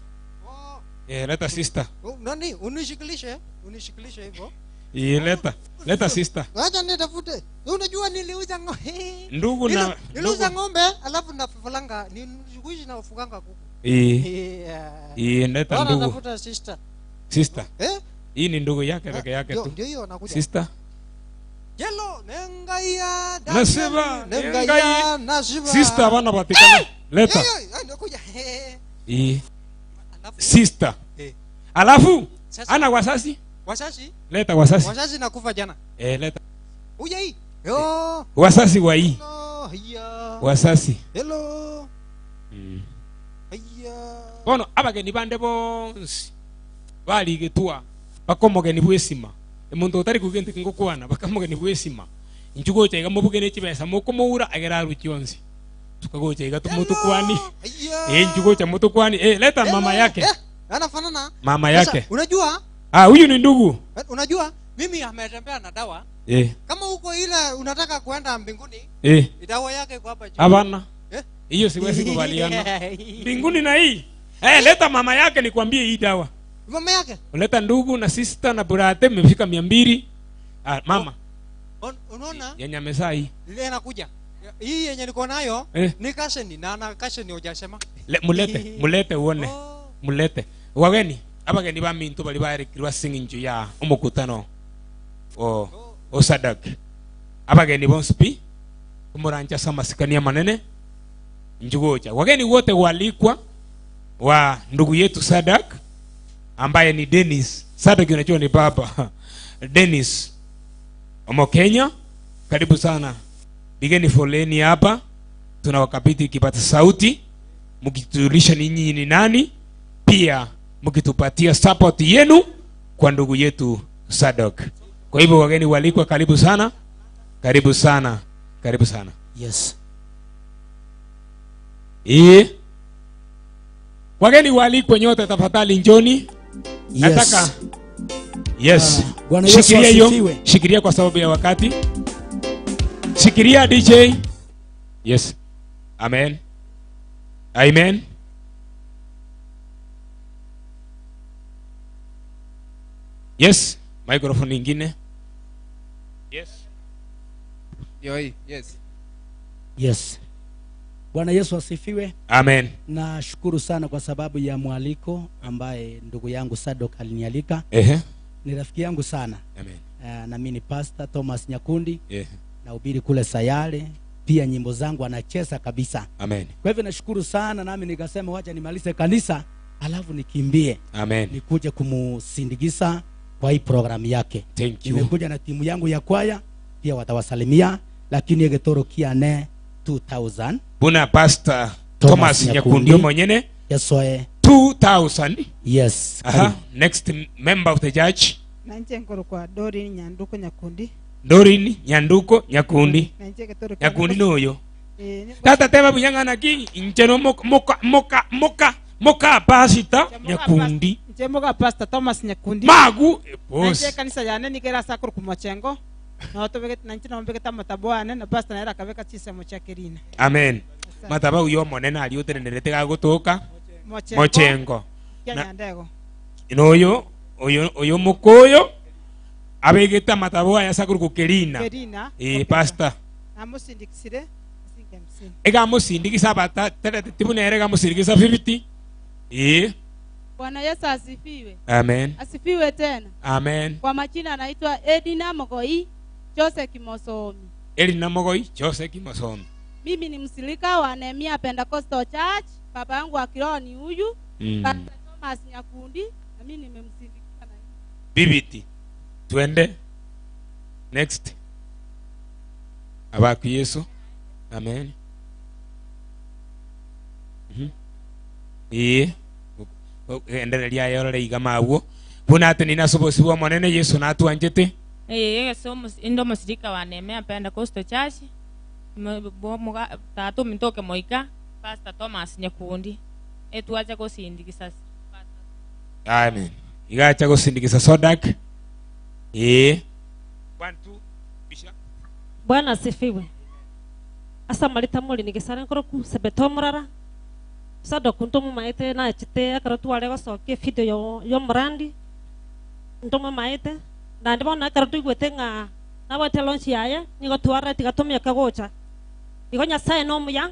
eh, leta sister Oh, nani? Unishikilishe, unishikilishe hivyo. eh, leta leta sister Acha nitafute. Unajua niliuza ng'ombe. Ndugu na- niliuza ng'ombe alafu nafufulanga ni siku hizi nafuganga kuku. eh Yeah. eh, leta Bwana ndugu tafuta sister. sister Eh? hii ni ndugu yake peke yake Ndio tu ndio hiyo nakuja. sister Jelo nengaia Nasiba, nengaia nengai. nasiba. Sister bana patikana. Leta. Hiyo hiyo nakuja. Eh. Sister. Eh. Alafu Sasa- ana wasasi? Wasasi? Leta wasasi. Wasasi nakufa jana. Eh, leta. Uja hii. Yo. Wasasi wa hii. Hello, hiya. Wasasi. Hello. Mm. Hiya. Bono abageni bande bonsi baligetwa bakomogeni bwesima omonto otari kuga ntiki ngokwana bakamogeni bwesima inchu gocha iga mobugene chibesa mokomoura agera aru chionsi tukagocha iga tumutukwani eh inchu gocha mutukwani eh leta mama yake Eh, anafanana. Mama Sasa, yake. Unajua? ah huyu ni ndugu Unajua mimi ametembea na dawa. eh Kama uko ile unataka kuenda mbinguni, eh dawa yake iko hapa chini. hapana Eh? hiyo siwezi kubaliana mbinguni na hii eh leta mama yake nikwambie hii dawa Mama yake. leta ndugu na sister na brother mmefika 200 ah mama Unaona? yenye amezaa hii Ile inakuja. Hii yenye niko nayo Eh. ni kasheni na ana kasheni hujasema. Le, mulete mulete uone mulete wageni abageni ba minto bali baerekirwa sing'incho ya omokutano o o sadak abageni bonsi pi omorancha ase amasikani amanene njugocha wageni wote walikwa wa ndugu yetu sadak ambaye ni Dennis Sadak unajua ni baba Dennis Omokenya karibu sana pigeni foleni hapa tunawakabidhi kipata sauti mkitujulisha ninyi ni nani pia mkitupatia support yenu kwa ndugu yetu Sadok. Kwa hivyo wageni walikwa, karibu sana, karibu sana, karibu sana. Yes. Eh. Wageni waalikwa nyote, tafadhali njoni. Yes. Nataka yes. Ah, Bwana Yesu Shikilia hiyo, asifiwe. shikilia kwa sababu ya wakati. Shikilia DJ. Yes. Amen. Amen. Yes, microphone ingine. Yes. Yoi, yes. Yes. Bwana Yesu asifiwe. Amen. Nashukuru sana kwa sababu ya mwaliko ambaye ndugu yangu Sadok alinialika. Ehe. Ni rafiki yangu sana. Amen. Na mimi ni Pastor Thomas Nyakundi. Ehe. Nahubiri kule Sayale, pia nyimbo zangu anacheza kabisa. Amen. Kwa hivyo nashukuru sana, nami nikasema wacha nimalize kanisa alafu nikimbie. Amen. Nikuje kumusindikiza kwa hii programu yake. Thank you. Nimekuja na timu yangu ya kwaya pia watawasalimia, lakini egetoro kiane 2000 Buna Pastor Thomas Nyakundi mwenyewe Yesoe 2000. Yes. Aha. Karibu. Next member of the church. Nanje nkoro kwa Dorin Nyanduko Nyakundi. Dorin Nyanduko Nyakundi. Nanje getoro Nyakundi noyo. Eh, Tata teba bunyang'ana ki inche no moka moka moka moka moka pasita Nyakundi. Nje moka Pastor Thomas Nyakundi. Magu eh, boss. Nanje kanisa yane nigera sakuru kumachengo. Na otobeke nanje nombeketa matabo ane na pastor naera akabeka chisemo cha kerina. Amen. Mataba uyo monene ari utenenerete gagotoka Mochengo. mochengo. Kia Na- Nyandego. Noyo oyo oyo mukoyo abegete amatabo aya sakuru kukerina. Kerina. Eh pastor. Namusindikisire singe msini. Egamusindikisa bata terete tibunere egamusindikisa 50. Eh. Bwana Yesu asifiwe. Amen. Asifiwe tena. Amen. Kwa majina anaitwa Edina Mogoi Jose Kimosomi. Elina Mogoi Jose Kimosomi. Mimi ni msilika wa Nehemia Pentecostal Church. Baba yangu wa kiroho ni huyu Pastor Thomas Nyakundi, na mimi nimemsindikiza na Bibiti. Twende. Next. Abaku Yesu. Amen. Ee. Endereria yorore iga maguo. Buna ati nina sobosi bwa monene Yesu natwanjete. Yesu ndo musirika wa Nehemia Pentecostal Church. Tatu mintoke moika Pastor Thomas Nyakundi. Etwacha kusindikisa. Amen. Igacha gusindikisa Sodak. Ee. Bwana asifiwe. Asa marita muri nigisare nkoro ku sebeto murara. Sadok ntomo maete na chite akaro tware gocokia video yo yo murandi. Ntomo maete na ndibona akaro tuigwete ng'a nabwate launch yaye nigo tware tigatumia kagocha. Igo Nyasaye no muya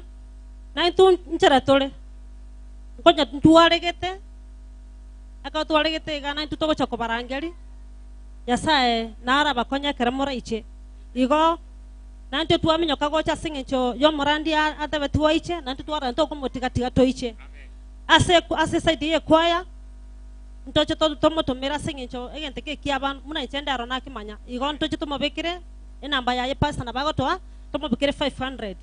na intu nchera tore. Nkonya ntwaregete akaro twaregete iga na intu togocha kobarangeri. Nyasaye nara bakonya kere muraiche. Igo nanto twamenyoka gocha sing'encho yo murandi atebe twaiche nanto twara ntokomotigatiga toiche ase ase side ye kwaya ntoche tomotomera sing'encho egente kekia muna iche ndaro nakimanya igo ntoche tomobekere enamba yaye pastor nabagotoa tomobekere 500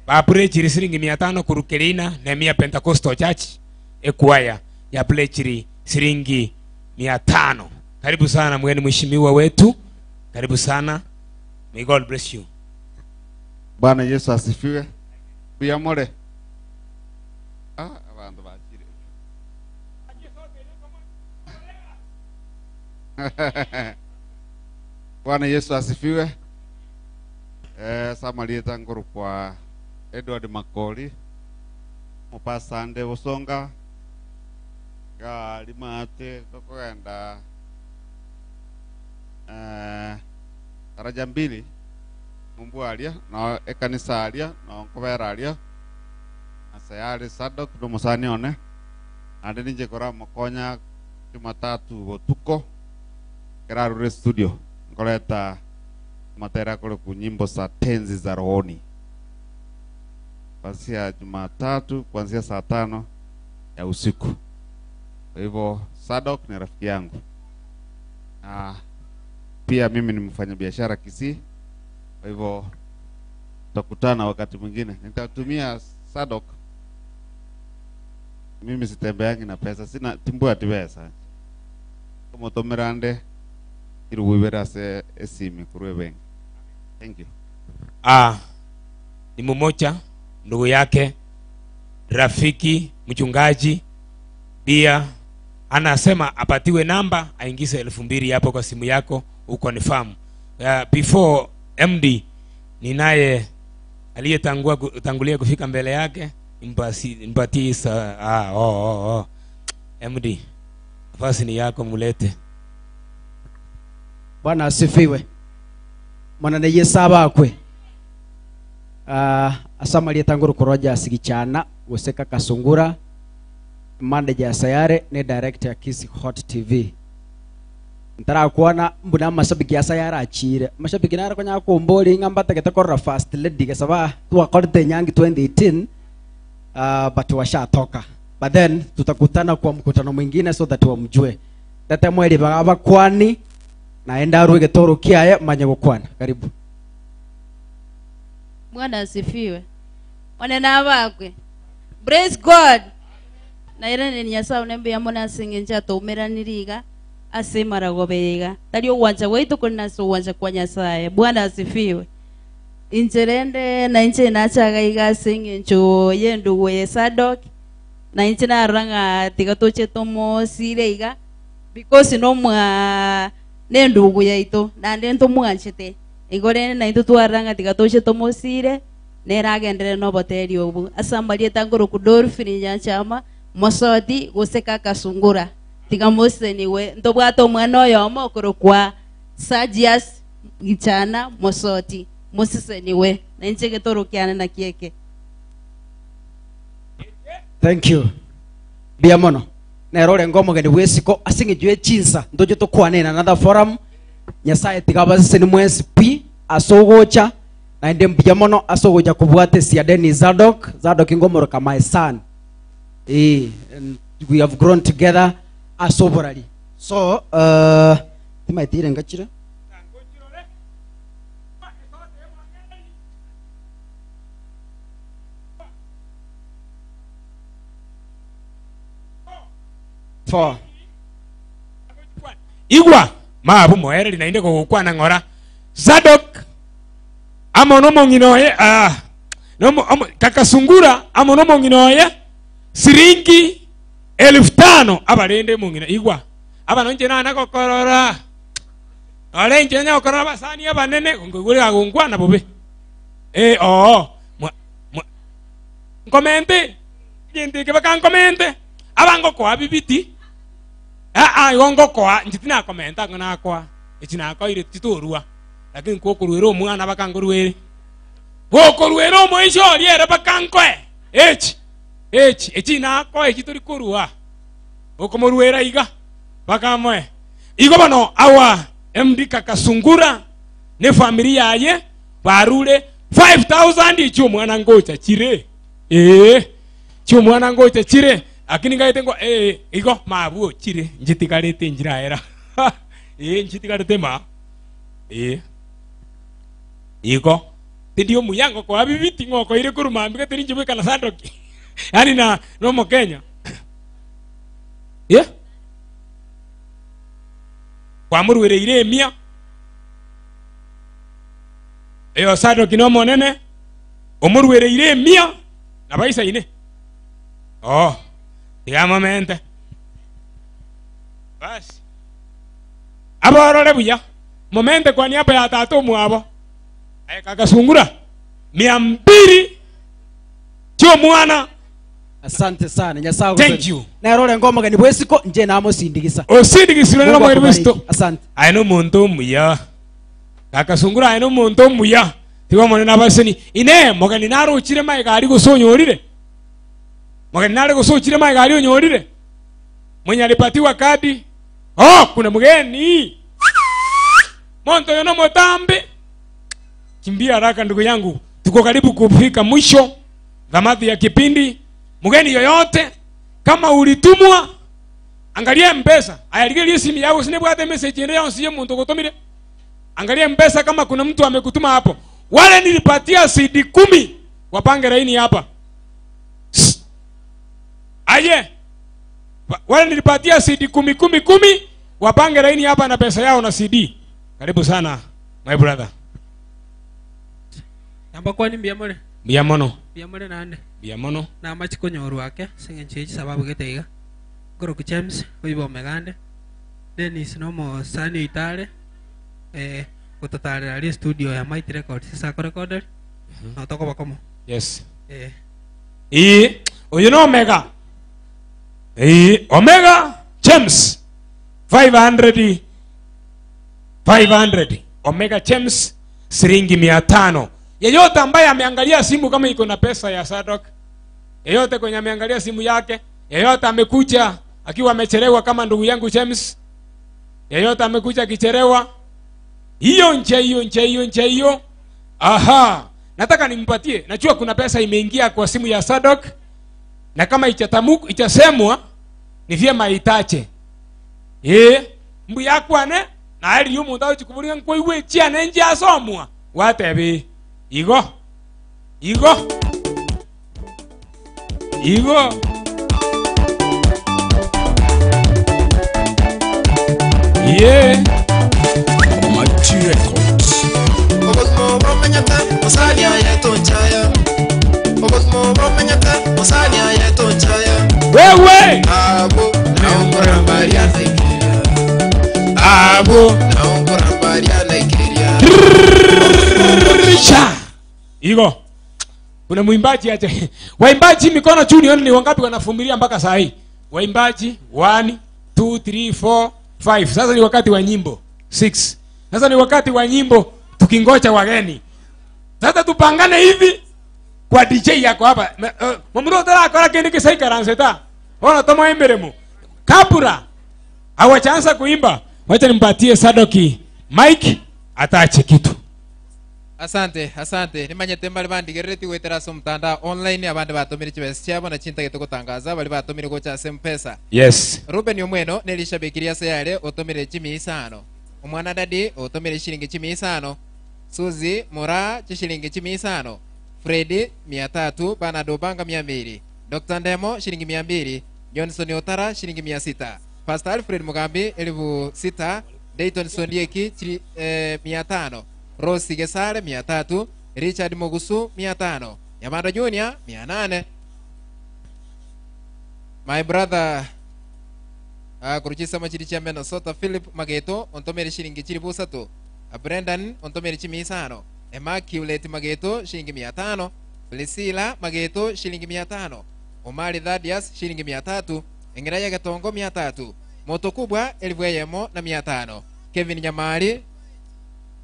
Bapurechiri siringi 500 kurukerina Nehemia Pentecostal Church ekwaya ya plechiri siringi 500. Karibu sana mgeni mheshimiwa wetu. Karibu sana. May God bless you. Bwana Yesu asifiwe. Buyamore. Ah, abantu bakire. Bwana Yesu asifiwe. Samalieta nguru kwa Edward Makori. Mupasande busonga. Galimate tokogenda daraja mbili mumbu aria no ekanisa aria no nkobera aria asayari Sadok no musani one ande ninje kora mokonya Jumatatu botuko kerarure studio nkoreta matera kule kunyimbo za tenzi za rohoni kuanzia Jumatatu kuanzia saa 5 ya usiku. Kwa hivyo Sadok ni rafiki yangu na pia mimi ni mfanyabiashara Kisii. Kwa hivyo tutakutana wakati mwingine. Nitatumia Sadok. Mimi sitembeangi na pesa, sina timbua ati pesa. Komotomerande iruwibera se esimi kurwe bengi. Thank you. Ni mmoja ndugu yake, rafiki, mchungaji pia anasema apatiwe namba aingize 2000 hapo kwa simu yako uko ni famu. Before MD ninaye Aliyetangua tangulia kufika mbele yake mpasi mpatie sa ah, oh, oh, oh. MD nafasi ni yako, mulete. Bwana asifiwe. Mwana Yesu abakwe. Ah, asamalie tanguru koroja sigichana guseka kasungura manager ya Sayare ne director ya Kisi Hot TV. Ntarakuona mbuna mashabiki ya Sayare achire. Mashabiki nare konya kumbori ngamba tegete korora first lady gesaba tuwakorete nyangi 2018 but washatoka. But then tutakutana kwa mkutano mwingine so that wamjue. Tete mweli bagaba kwani naenda arwe getoro kiaye manye gukwana. Karibu. Bwana asifiwe. Wanena bakwe. Praise God. Na ira ni nyasaye unembe yamona asengenja toumeraniriga ase maragobeiga. Tari ogwancha gwaitu kuri nase ogwancha kwa Nyasaye. Bwana asifiwe. Incherende na inche nachaga iga ase eng'encho yendugu ye Sadok. Na inche narora ng'a tiga toche tomosire iga because nomwa nendugu yaito naende ntomwanchete. Igo rende naintwe twarora ng'a tiga toche tomosire neragendere noboteri obu. Ase amarieta nkoroku Dolphin Nyanchama mosoti gose Kakasungura. Tiga moseniwe ntobwate omwana oyomo okorokwa Sergius Gichana mosoti moseseniwe na inche getorokiane na kieke. Thank you. Bia mono. Nero rengo omogeni bwesiko ase eng'encho ya chinsa ntoche tokwane in another forum. Nyasaye tiga abaseseni mwensi pi ase ogocha naende mbuya mono ase ogocha kobwata esia Dennis Zadok. Zadok ngomoroka my son. And we have grown together ase oborari. So timaetire ngachire. Four. Igwa mabu moereri nainde gogokwana ng'ora Zadok amo nomong'ina oye nomo, amo, kakasungura amo nomong'ina oye siringi 5,000 abarende mong'ina igwa abano nche nana gokorora ore nche nya gokorora abasani abanene ngigure agongwana bobe oo mwa, mwa, nkomente ginte ke bakankomente abango kwa bibiti igo ngokoa nche tinakomenta ngo nakoa echi nakoire titorua lakini kokorwera omwana bakangorwere gokorwera omoisho oriere bakankoe echi echi echi nakoe echi tori korua okomorwera iga bakamoe igo bono awa MD Kakasungura ne family yaye barure 5000 echi omwana ngocha chire chi omwana ngocha chire lakini ngaete ngo igo mabuo chire njitikarete njira era njitikarete ma igo tindio muyango kwa bibiti ngoko ire kuruma mbike tiri njibwe kana Sadoki yani na no mo Kenya ye kwa murwere ire mia eyo Sadoki no monene omurwere ire mia na baisa ine oh tiga momente basi aborore buya momente kwa niaba ya tata omwabo Kakasungura 200 chio mwana. Asante sana Nyasaye. Thank you. Nero rengo omogeni bwesiko nje namosindigisa. Osindigisirwe Mungu nomogeni akubariki. bwesiko. Asante. Aye no muntu omuya. Kakasungura aye no muntu omuya. Tiga monene abaseni. Ine mogeni narochire maega ari gose onyorire. Mogeni nare gose ochire maega ari onyorire. Mwenye alipatiwa kadi. Oh, kuna mgeni. Monto yono motambe. Kimbia haraka ndugu yangu. Tuko karibu kufika mwisho dhamati ya kipindi. Mgeni yoyote kama ulitumwa angalia M-Pesa. Ayaligelie simu yako sinebwate message ende yao siye muntu kutumire. Angalia M-Pesa kama kuna mtu amekutuma hapo. Wale nilipatia CD 10 wapange laini hapa. Sst. Aye. Wale nilipatia CD 10 10 10 wapange laini hapa na pesa yao na CD. Karibu sana my brother. Namba kwani mbia more? Mbia mono. Mbia more nande. Mbia mono. Na machiko nyoru ake singenche echi sababu gete iga. Goroku James oibo megande. Dennis nomo sani itare. Gutotarera ri studio ya Mighty Records sako recorder. No tokoba komo. Yes. Eh. Ii, oyo no Omega. Ii, Omega James 500 500 Omega James shilingi 500. Yeyote ambaye ameangalia simu kama iko na pesa ya Sadok, yeyote kwenye ameangalia simu yake, yeyote amekuja akiwa amechelewa kama ndugu yangu James, yeyote amekuja akichelewa, hiyo nje hiyo nje hiyo nje hiyo. Aha, nataka nimpatie. Najua kuna pesa imeingia kwa simu ya Sadok, na kama ichatamuku ichasemwa ni vyema itache. Eh, mbu yakwane na ali yumuntu achikuburia nkoigwe chiane nje asomwa watebi igo igo igo yeah. Mighty Records. Obogimo bomenyete musania yetonchaya Obogimo bomenyete musania yetonchaya Wewe Abo naongora mbaria Nigeria Abo naongora mbaria Nigeria Cha. Igo. Kuna mwimbaji aje. Waimbaji mikono juu nione ni wangapi wanavumilia mpaka saa hii. Waimbaji 1 2 3 4 5. Sasa ni wakati wa nyimbo. 6. Sasa ni wakati wa nyimbo tukingoja wageni. Sasa tupangane hivi kwa DJ yako hapa. Mumuro tarakora kindu kisaikaranseta. Ona tomo emberemo. Kapura hawachaanza kuimba. Wacha nimpatie Sadoki Mike atache kitu. Asante, asante. Nimanyete mbali bandigerereti gwetera ase omotandao online abande batomire chibesa chiabo na chintagete gotangaza bari batomire gocha ase mpesa. Yes. Ruben Omweno nerishabiki ase yare otomire chimi isano. Omwana dadi otomire shilingi chimi isano. Suzy Mura chishilingi chimi isano. Fredi 300, Bernard Obanga 200, Dr. Ndemo shilingi 200, Johnson Otara shilingi 600, Pastor Alfred Mugambi 6,000, Dayton Sondieki 500, Rose Gesare 300, Richard Mogusu 500, Yamando Junior 800. My brother kuruchisa machiri cha Minnesota Philip Mageto ontomere shilingi chiri busatu. Brendan ontomere chimi isano. Immaculate Mageto shilingi 500, Priscilla Mageto shilingi 500, Omari Thadias shilingi 300, Engiraya Gatongo 300, Moto Kubwa 1500, Kevin Nyamari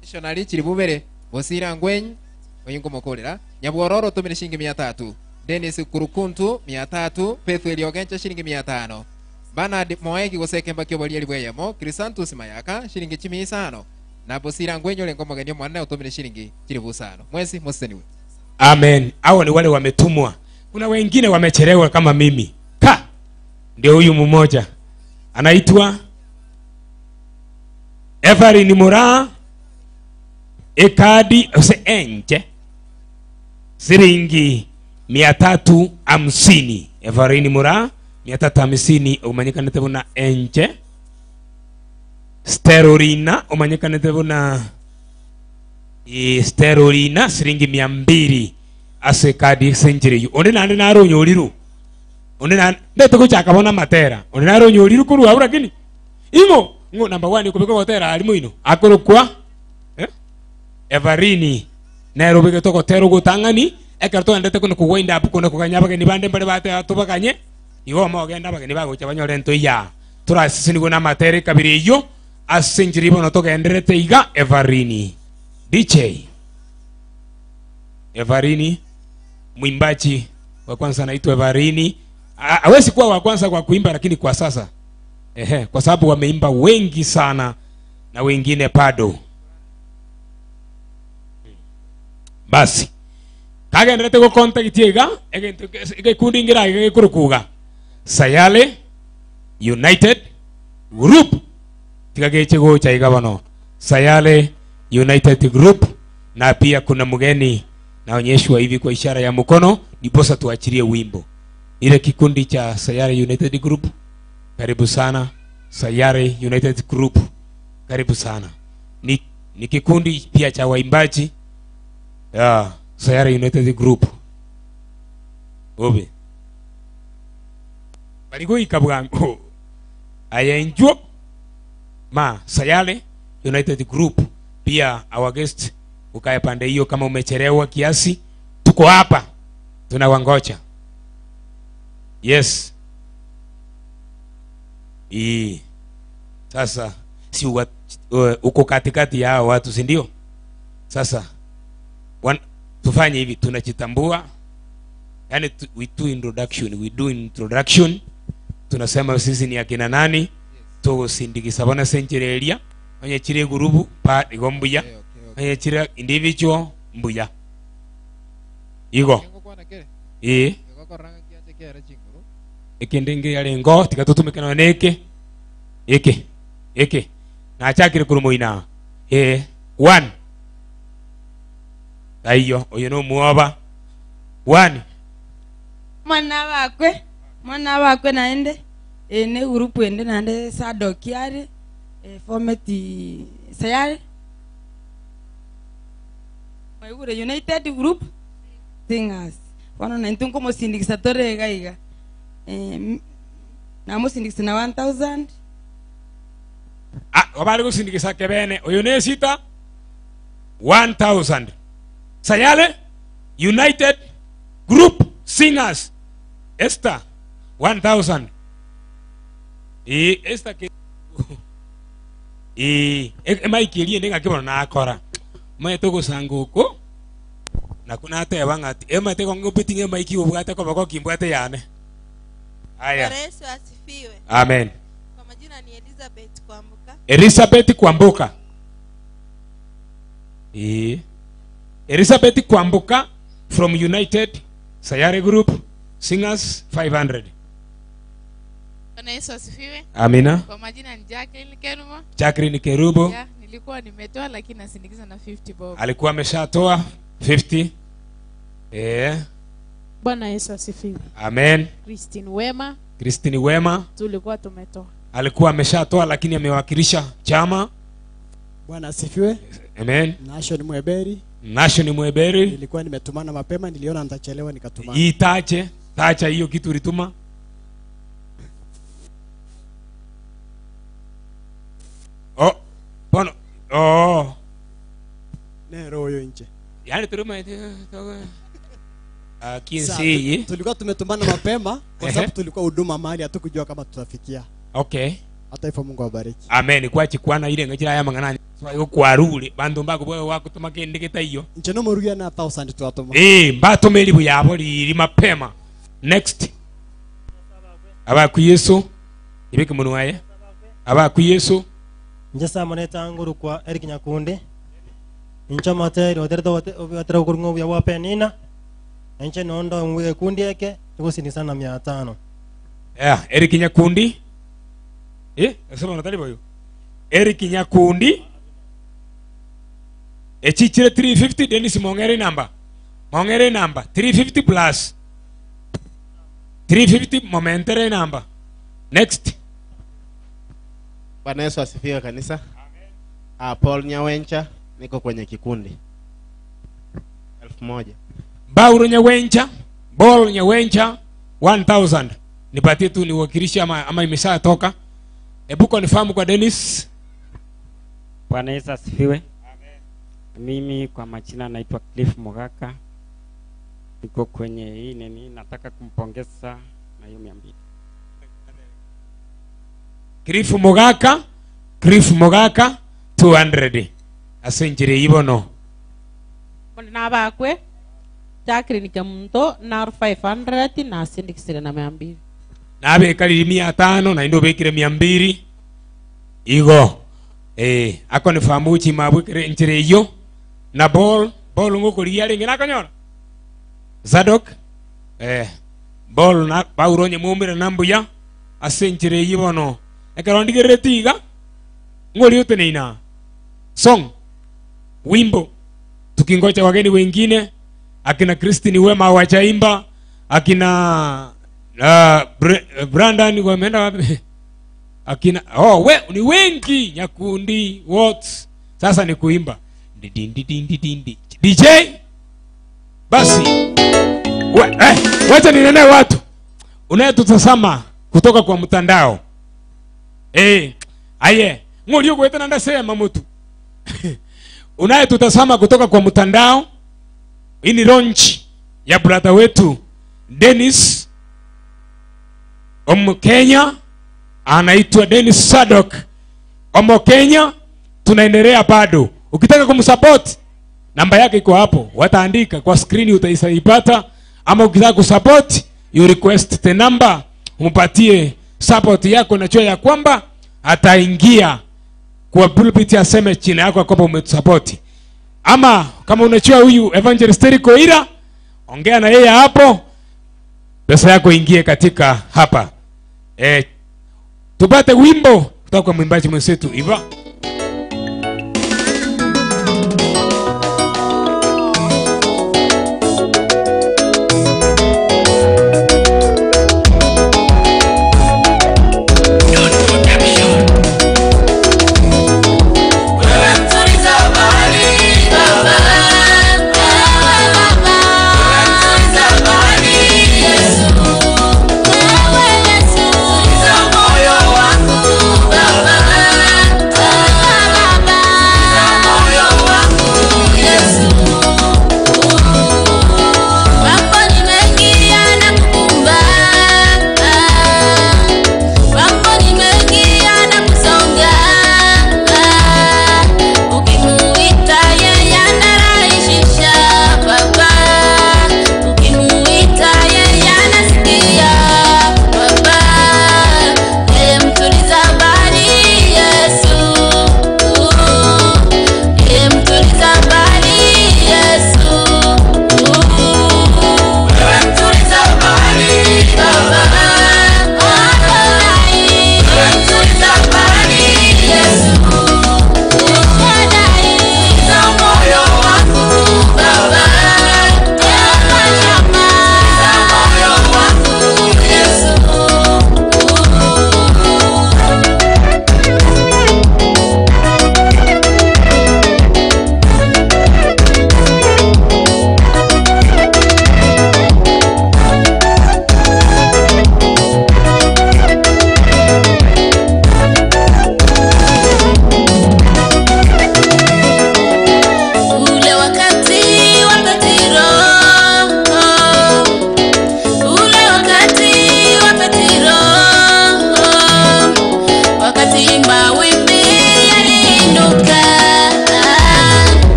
Missionary chiri bubere, Bosira Ngweny oyingo mokorera, Nyabwororo otomere shilingi 300, Dennis Kurukuntu 300, Pethuel Ogencha shilingi 500, Bernard Moegi gosekemba kyoboria 1500, Crisantus Mayaka shilingi 500, na Bosira Ngwenyo lengo mageni mwana otomere shilingi 500. Mwezi moseniwe. Amen. Hao ni wale wametumwa. Kuna wengine wamechelewa kama mimi. Ka ndio huyu mmoja anaitwa Everin Mura ekadi ose enje siringi 350. Everin Mura 350 umanyikanite buna enje. Sterolina umanyikanite buna Sterolina siringi 200 ase kadi senjire. Onde nande naronyoriru. Onde nande ndete bona matera. Onde naronyoriru kurwa abura kini. Ingo ngo number 1 kubeka gotera ali muino. Akorokwa Everini Nairobi getoko gutangani ekerto ndete kuno kuwind up kuno kuganya bageni bande mbare bate atubaganye. Igo mogenda bageni bagocha banyore nto ya. Turasisinigo na matere kabiri iyo asenjiri bono togenderete iga Everini. DJ Everini mwimbaji wa kwanza anaitwa Everini. Hawezi kuwa wa kwanza kwa kuimba lakini kwa sasa. Ehe, kwa sababu wameimba wengi sana na wengine bado. Basi. Kagenderete go contact iga, egekundi ngira egekurukuga. Sayale United Group. Tigageche gocha iga bono. Sayale United Group, na pia kuna mgeni naonyeshwa hivi kwa ishara ya mkono ndiposa tuachilie wimbo. Ile kikundi cha Sayare United Group, karibu sana. Sayare United Group, karibu sana. Ni kikundi pia cha waimbaji ya Sayare United Group. Obe baligoika bwangu ayenjwo ma Sayare United Group. Pia our guest Ukae pande hiyo kama umechelewa kiasi, tuko hapa tunawangoja. Yes. Ii. Sasa si uko katikati ya hao watu, si ndio? Sasa tufanye hivi, tunajitambua. Yaani we do introduction, we do introduction. Tunasema sisi ni akina nani? Yes. Tugusindikisa bona senchereria, onye chire gurubu pa igo mbuya. Okay, okay, okay. Onye chire individual mbuya. Igo. Eh. Ekende nge yale ngo tika tutumike na neke. Eke. Eke. Nachakire kurumoina. Eh, 1. Aiyo, oyo no muoba. 1. Mwana wakwe naende ne group ende naende Sadoki are formati sayare Maigure United Group Singers. Bono naintwe nkomosindikisa tore iga iga. Namosindikisa na 1000. Ah, wabali gusindikisa kebene oyo ne sita 1000. Sayale United Group Singers Esther 1000. Esther ke emaiki erie ndinga kibona nakora. Maete gusanga uko na kuna teba ngati emate kongo pitinge maiki obwate ko bako kimbwate yane. Haya. Bwana Yesu asifiwe. Amen. Kwa majina ni Elizabeth Kwambuka. Elizabeth Kwambuka. Elizabeth Kwambuka from United Sayare Group Singers 500. Bwana Yesu asifiwe. Amina. Kwa majina ni Jacqueline Kerubo. Jacqueline Kerubo. Yeah, nilikuwa nimetoa lakini nasindikiza na 50 bob. Alikuwa ameshatoa 50. Bwana Yesu asifiwe. Amen. Christine Wema. Christine Wema. Tulikuwa tumetoa. Alikuwa ameshatoa lakini amewakilisha chama. Bwana asifiwe. Amen. Nation Mweberi. Nation Mweberi. Nilikuwa nimetumana mapema, niliona nitachelewa nikatumana. Hii tache, tacha hiyo kitu ulituma. Oh, bono. Oh. Nero huyo nje. Yaani tuluma kinsi. Tulikuwa tumetumana mapema kwa sababu tulikuwa huduma mahali hatukujua kama tutafikia. Okay. Hata hivyo Mungu awabariki. Amen. Kwa chikwana ile ngachira ya mangana. So kwarure bandu mbako bwe wakutuma kende kita iyo. Nje no murugia na 1000 twatuma. Mbatumiri buyabo liri mapema. Next. Abaku Yesu. Ibiki munhu waye. Abaku Yesu. Nje samoneta nguru kwa Eric Nyakundi. Incha materi otereta otera kurungo bya wa penina. Nche nondo ngwe kundi yake tukusini sana 500. Yeah, Eric Nyakundi. Nasema unatali boyo. Eric Nyakundi. Echichire 350 Dennis Mongere number. Mongere number 350 plus. 350 momentere number. Next. Bwana Yesu asifiwe kanisa. Amen. Paul Nyawencha niko kwenye kikundi. 1000. Bauro Nyawencha, Paul Nyawencha 1000. Nipatie tu niwakilishe ama imeshatoka. Hebu confirm kwa Dennis. Bwana Yesu asifiwe. Amen. Mimi kwa majina naitwa Cliff Mugaka. Niko kwenye hii nini, nataka kumpongeza na hiyo 200. Cliff Mugaka, Cliff Mugaka 200. Asenjire ibono. Mwana bakwe Jacqueline Kemunto na 500 na sindikisire na 200. Nabe kaliri 500 na ndo bekire 200. Igo. Ako ni famuchi mabwekere nchire iyo na ball ngoko riare ngina kanyora. Zadok ball na bauronye mumire nambuya asenjire ibono. Ekero ndigere tiga ngori yote song wimbo tukingoja wageni wengine akina Christine Wema wachaimba akina Brandon wameenda wapi akina we ni wengi Nyakundi what sasa ni kuimba di di di di di DJ basi wacha ninene watu unayetutazama kutoka kwa mtandao. Aye ngori yokweta ndasema mutu. Unayetutazama kutoka kwa mtandao, hii ni launch ya brother wetu Dennis Omkenya, anaitwa Dennis Sadok Omkenya. Tunaendelea bado, ukitaka kumsupport namba yake iko hapo, wataandika kwa screen, utaipata. Ama ukitaka kusupport, you request the number, umpatie support yako, najua ya kwamba ataingia kwa pulpit aseme chini yako ya kwamba umetusupport. Ama kama unajua huyu Evangelist Eric Oira, ongea na yeye hapo, pesa yako ingie katika hapa. Tupate wimbo kutoka kwa mwimbaji mwenzetu Iva.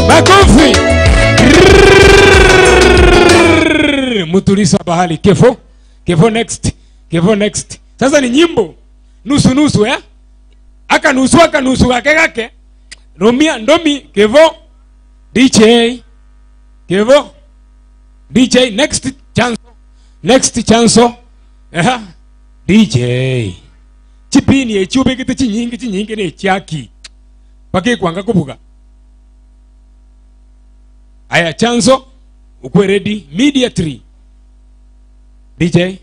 Makofi. Mutulisa bahali. Kefo. Kefo next. Kefo next. Sasa ni nyimbo nusu nusu eh? Aka nusu aka nusu gake gake. Romia ndomi Kevo DJ Kevo DJ next chance. Next chance. Eh? DJ. Chipini echube kete chinyingi chinyingi ne chaki. Pake kwanga kubuga. Aya chanzo ukwe ready media 3. DJ.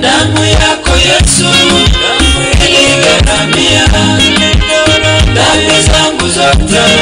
Damu yako Yesu iligharamia dhambi zangu zote.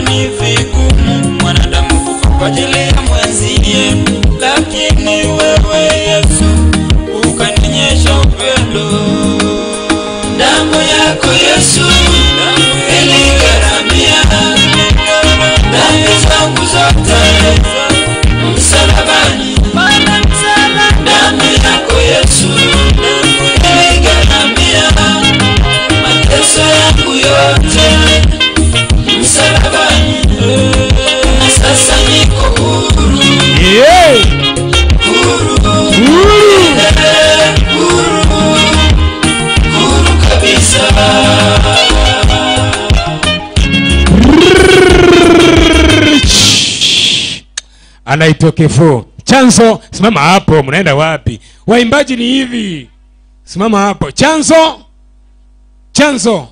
Maana ni vigumu mwanadamu kufa kwa ajili ya mwenzie, lakini wewe Yesu ukanionyesha upendo. Damu yako Yesu iligharamia dhambi zangu zote msalabani. Damu yako Yesu iligharamia mateso yangu yote msalabani. Na sasa niko huru, Yeah. huru, Huru. huru, huru kabisa. Anaitwa Kifo. Chanzo, simama hapo, mnaenda wapi? Waimbaji ni hivi. Simama hapo. Chanzo. Chanzo.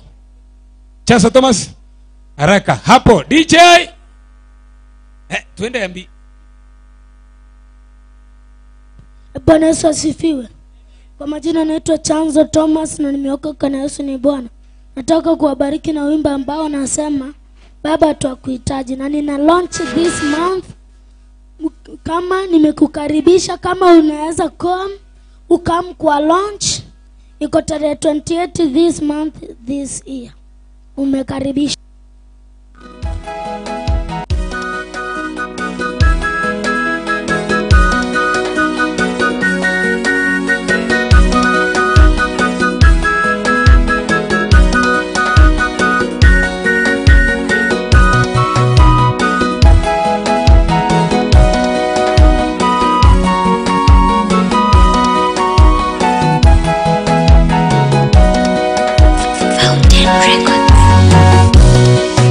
Chanzo Thomas. Haraka hapo DJ. Tuende ambi. Bwana Yesu asifiwe. Kwa majina naitwa Chanzo Thomas na nimeokoka na Yesu ni Bwana. Nataka kuwabariki na wimbo ambao nasema Baba twakuhitaji, na nina launch this month. Kama nimekukaribisha, kama unaweza come ukam kwa launch, iko tarehe 28 this month this year. Umekaribisha.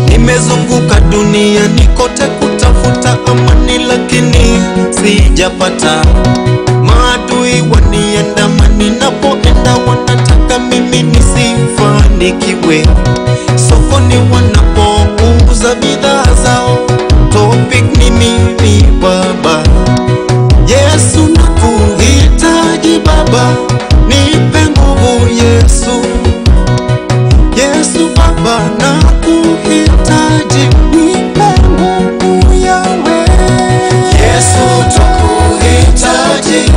Nimezunguka duniani kote kutafuta amani, lakini sijapata. Maadui waniandama ninapoenda, wanataka mimi nisifanikiwe. Sokoni wanapouza bidhaa zao, topic ni mimi Baba. Yesu nakuhitaji Baba, nipe nguvu Yesu. Yesu Baba nakuhitaji, nipe nguvu yawe. Yesu twakuhitaji,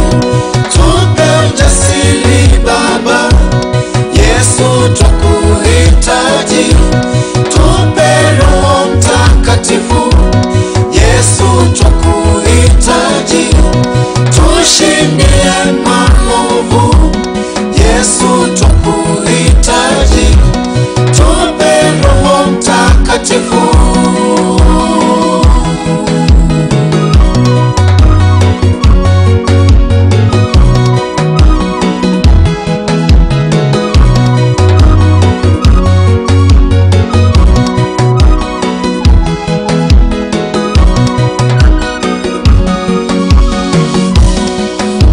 tupe ujasiri Baba. Yesu twakuhitaji, tupe Roho Mtakatifu. Yesu twakuhitaji, tushindie maovu. Yesu twakuhitaji, tupe Roho Mtakatifu.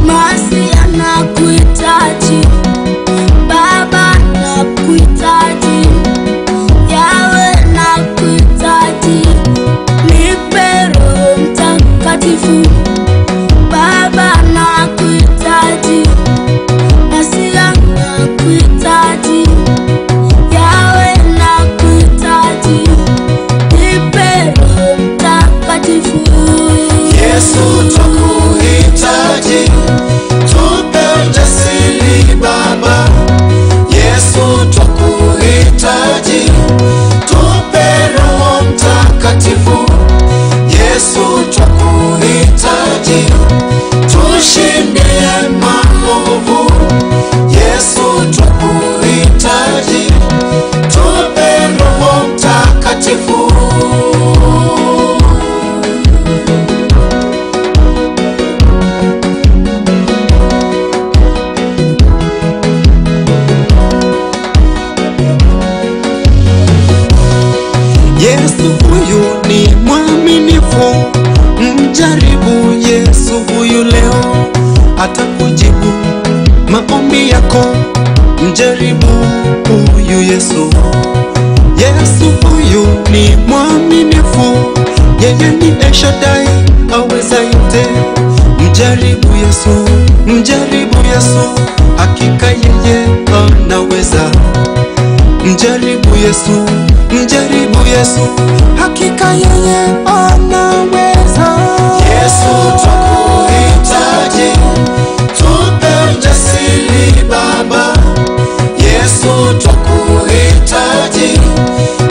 Masi anakuhitaji, Baba nakuhitaji, Yawe nakuhitaji, nipe Roho Mtakatifu. Baba nakuhitaji, Masia nakuhitaji, Yawe nakuhitaji, nipe Roho Mtakatifu. Yesu twakuhitaji, tupe ujasiri Baba. Yesu twakuhitaji, tupe Roho Mtakatifu. Yesu twakuhitaji, tushindie maovu. Yesu twakuhitaji, tupe Roho Mtakatifu. Yesu huyu ni mwaminifu, mjaribu Yesu huyu leo, atakujibu maombi yako. Mjaribu huyu Yesu. Yesu huyu ni mwaminifu, yeye ni El Shaddai, aweza yote. Mjaribu Yesu, mjaribu Yesu, hakika yeye anaweza. Mjaribu Yesu, mjaribu Yesu. Yesu, hakika yeye anaweza. Yesu twakuhitaji, tupe ujasiri Baba. Yesu twakuhitaji,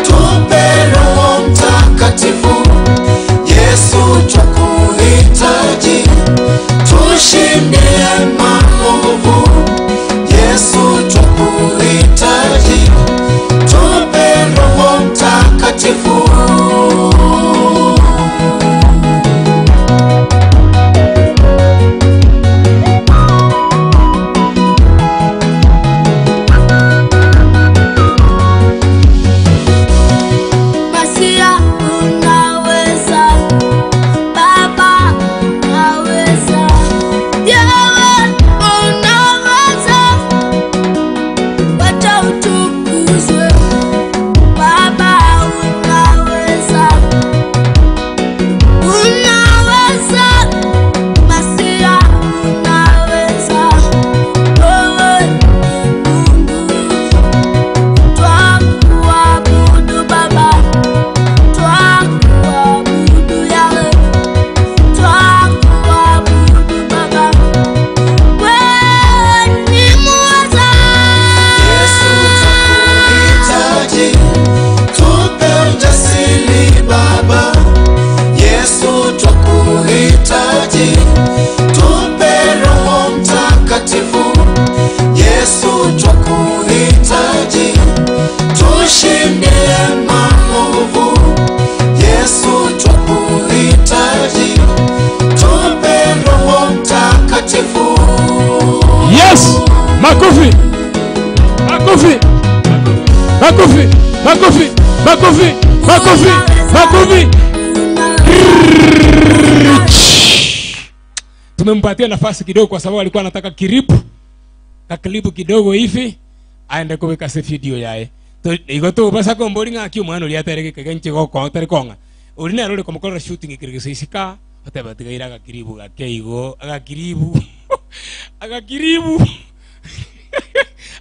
tupe Roho Mtakatifu. Yesu twakuhitaji, tushindie maovu. Yesu twakuhitaji, tupe Roho Mtakatifu. Masia unaweza, Baba unaweza, Yewe unaweza, wacha utukuzwe. Baba unaweza, unaweza, Masia unaweza, wewe ni Mungu, twakuabudu Baba. Twakuabudu Yahweh, twakuabudu Baba, wewe ni mweza. Yesu twakuhitaji, tupe ujasiri Baba. Yesu twakuhitaji, tupe Roho Mtakatifu. Yesu twakuhitaji, tushindie maovu. Yesu twakuhitaji, tupe Roho Mtakatifu. Yes! Makofi! Makofi! Makofi! Makofi! Makofi! Makofi! Makofi! Tumempatia nafasi kidogo kwa sababu alikuwa anataka kiripu kaklipu kidogo hivi aende kuweka se video yae igo tubasa kombori ng'aki omwana oria atereke kenche goko tari kong'a ori nero ori komokorera shooting ekere isika oteba tigaire agakiribu gake igo agakiribu agakiribu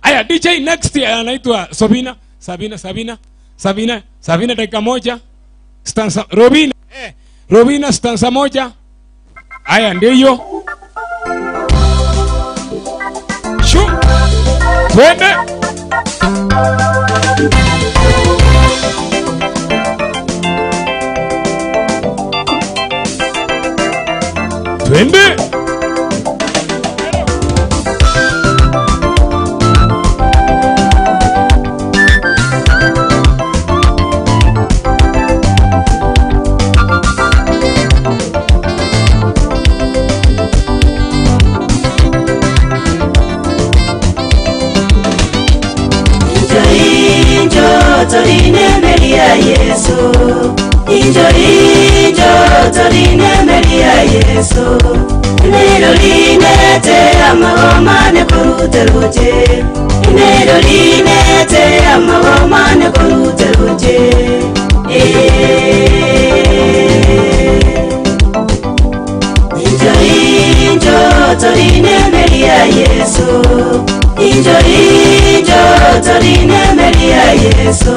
aya dj next anaitwa sabina sabina sabina sabina sabina dakika moja stanza robina robina stanza moja aya ndio hiyo shu twende twende Injo injo tolinemelia Yesu, injo injo tolinemelia Yesu. Inero linete amagomane koruteruje, inero linete amagomane koruteruje. Injo injo tolinemelia Yesu, injo injo tolinemelia Yesu.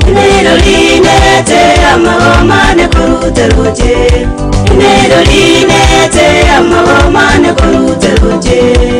Inero linete amagomane koruteruje, inero linete amagomane koruteruje.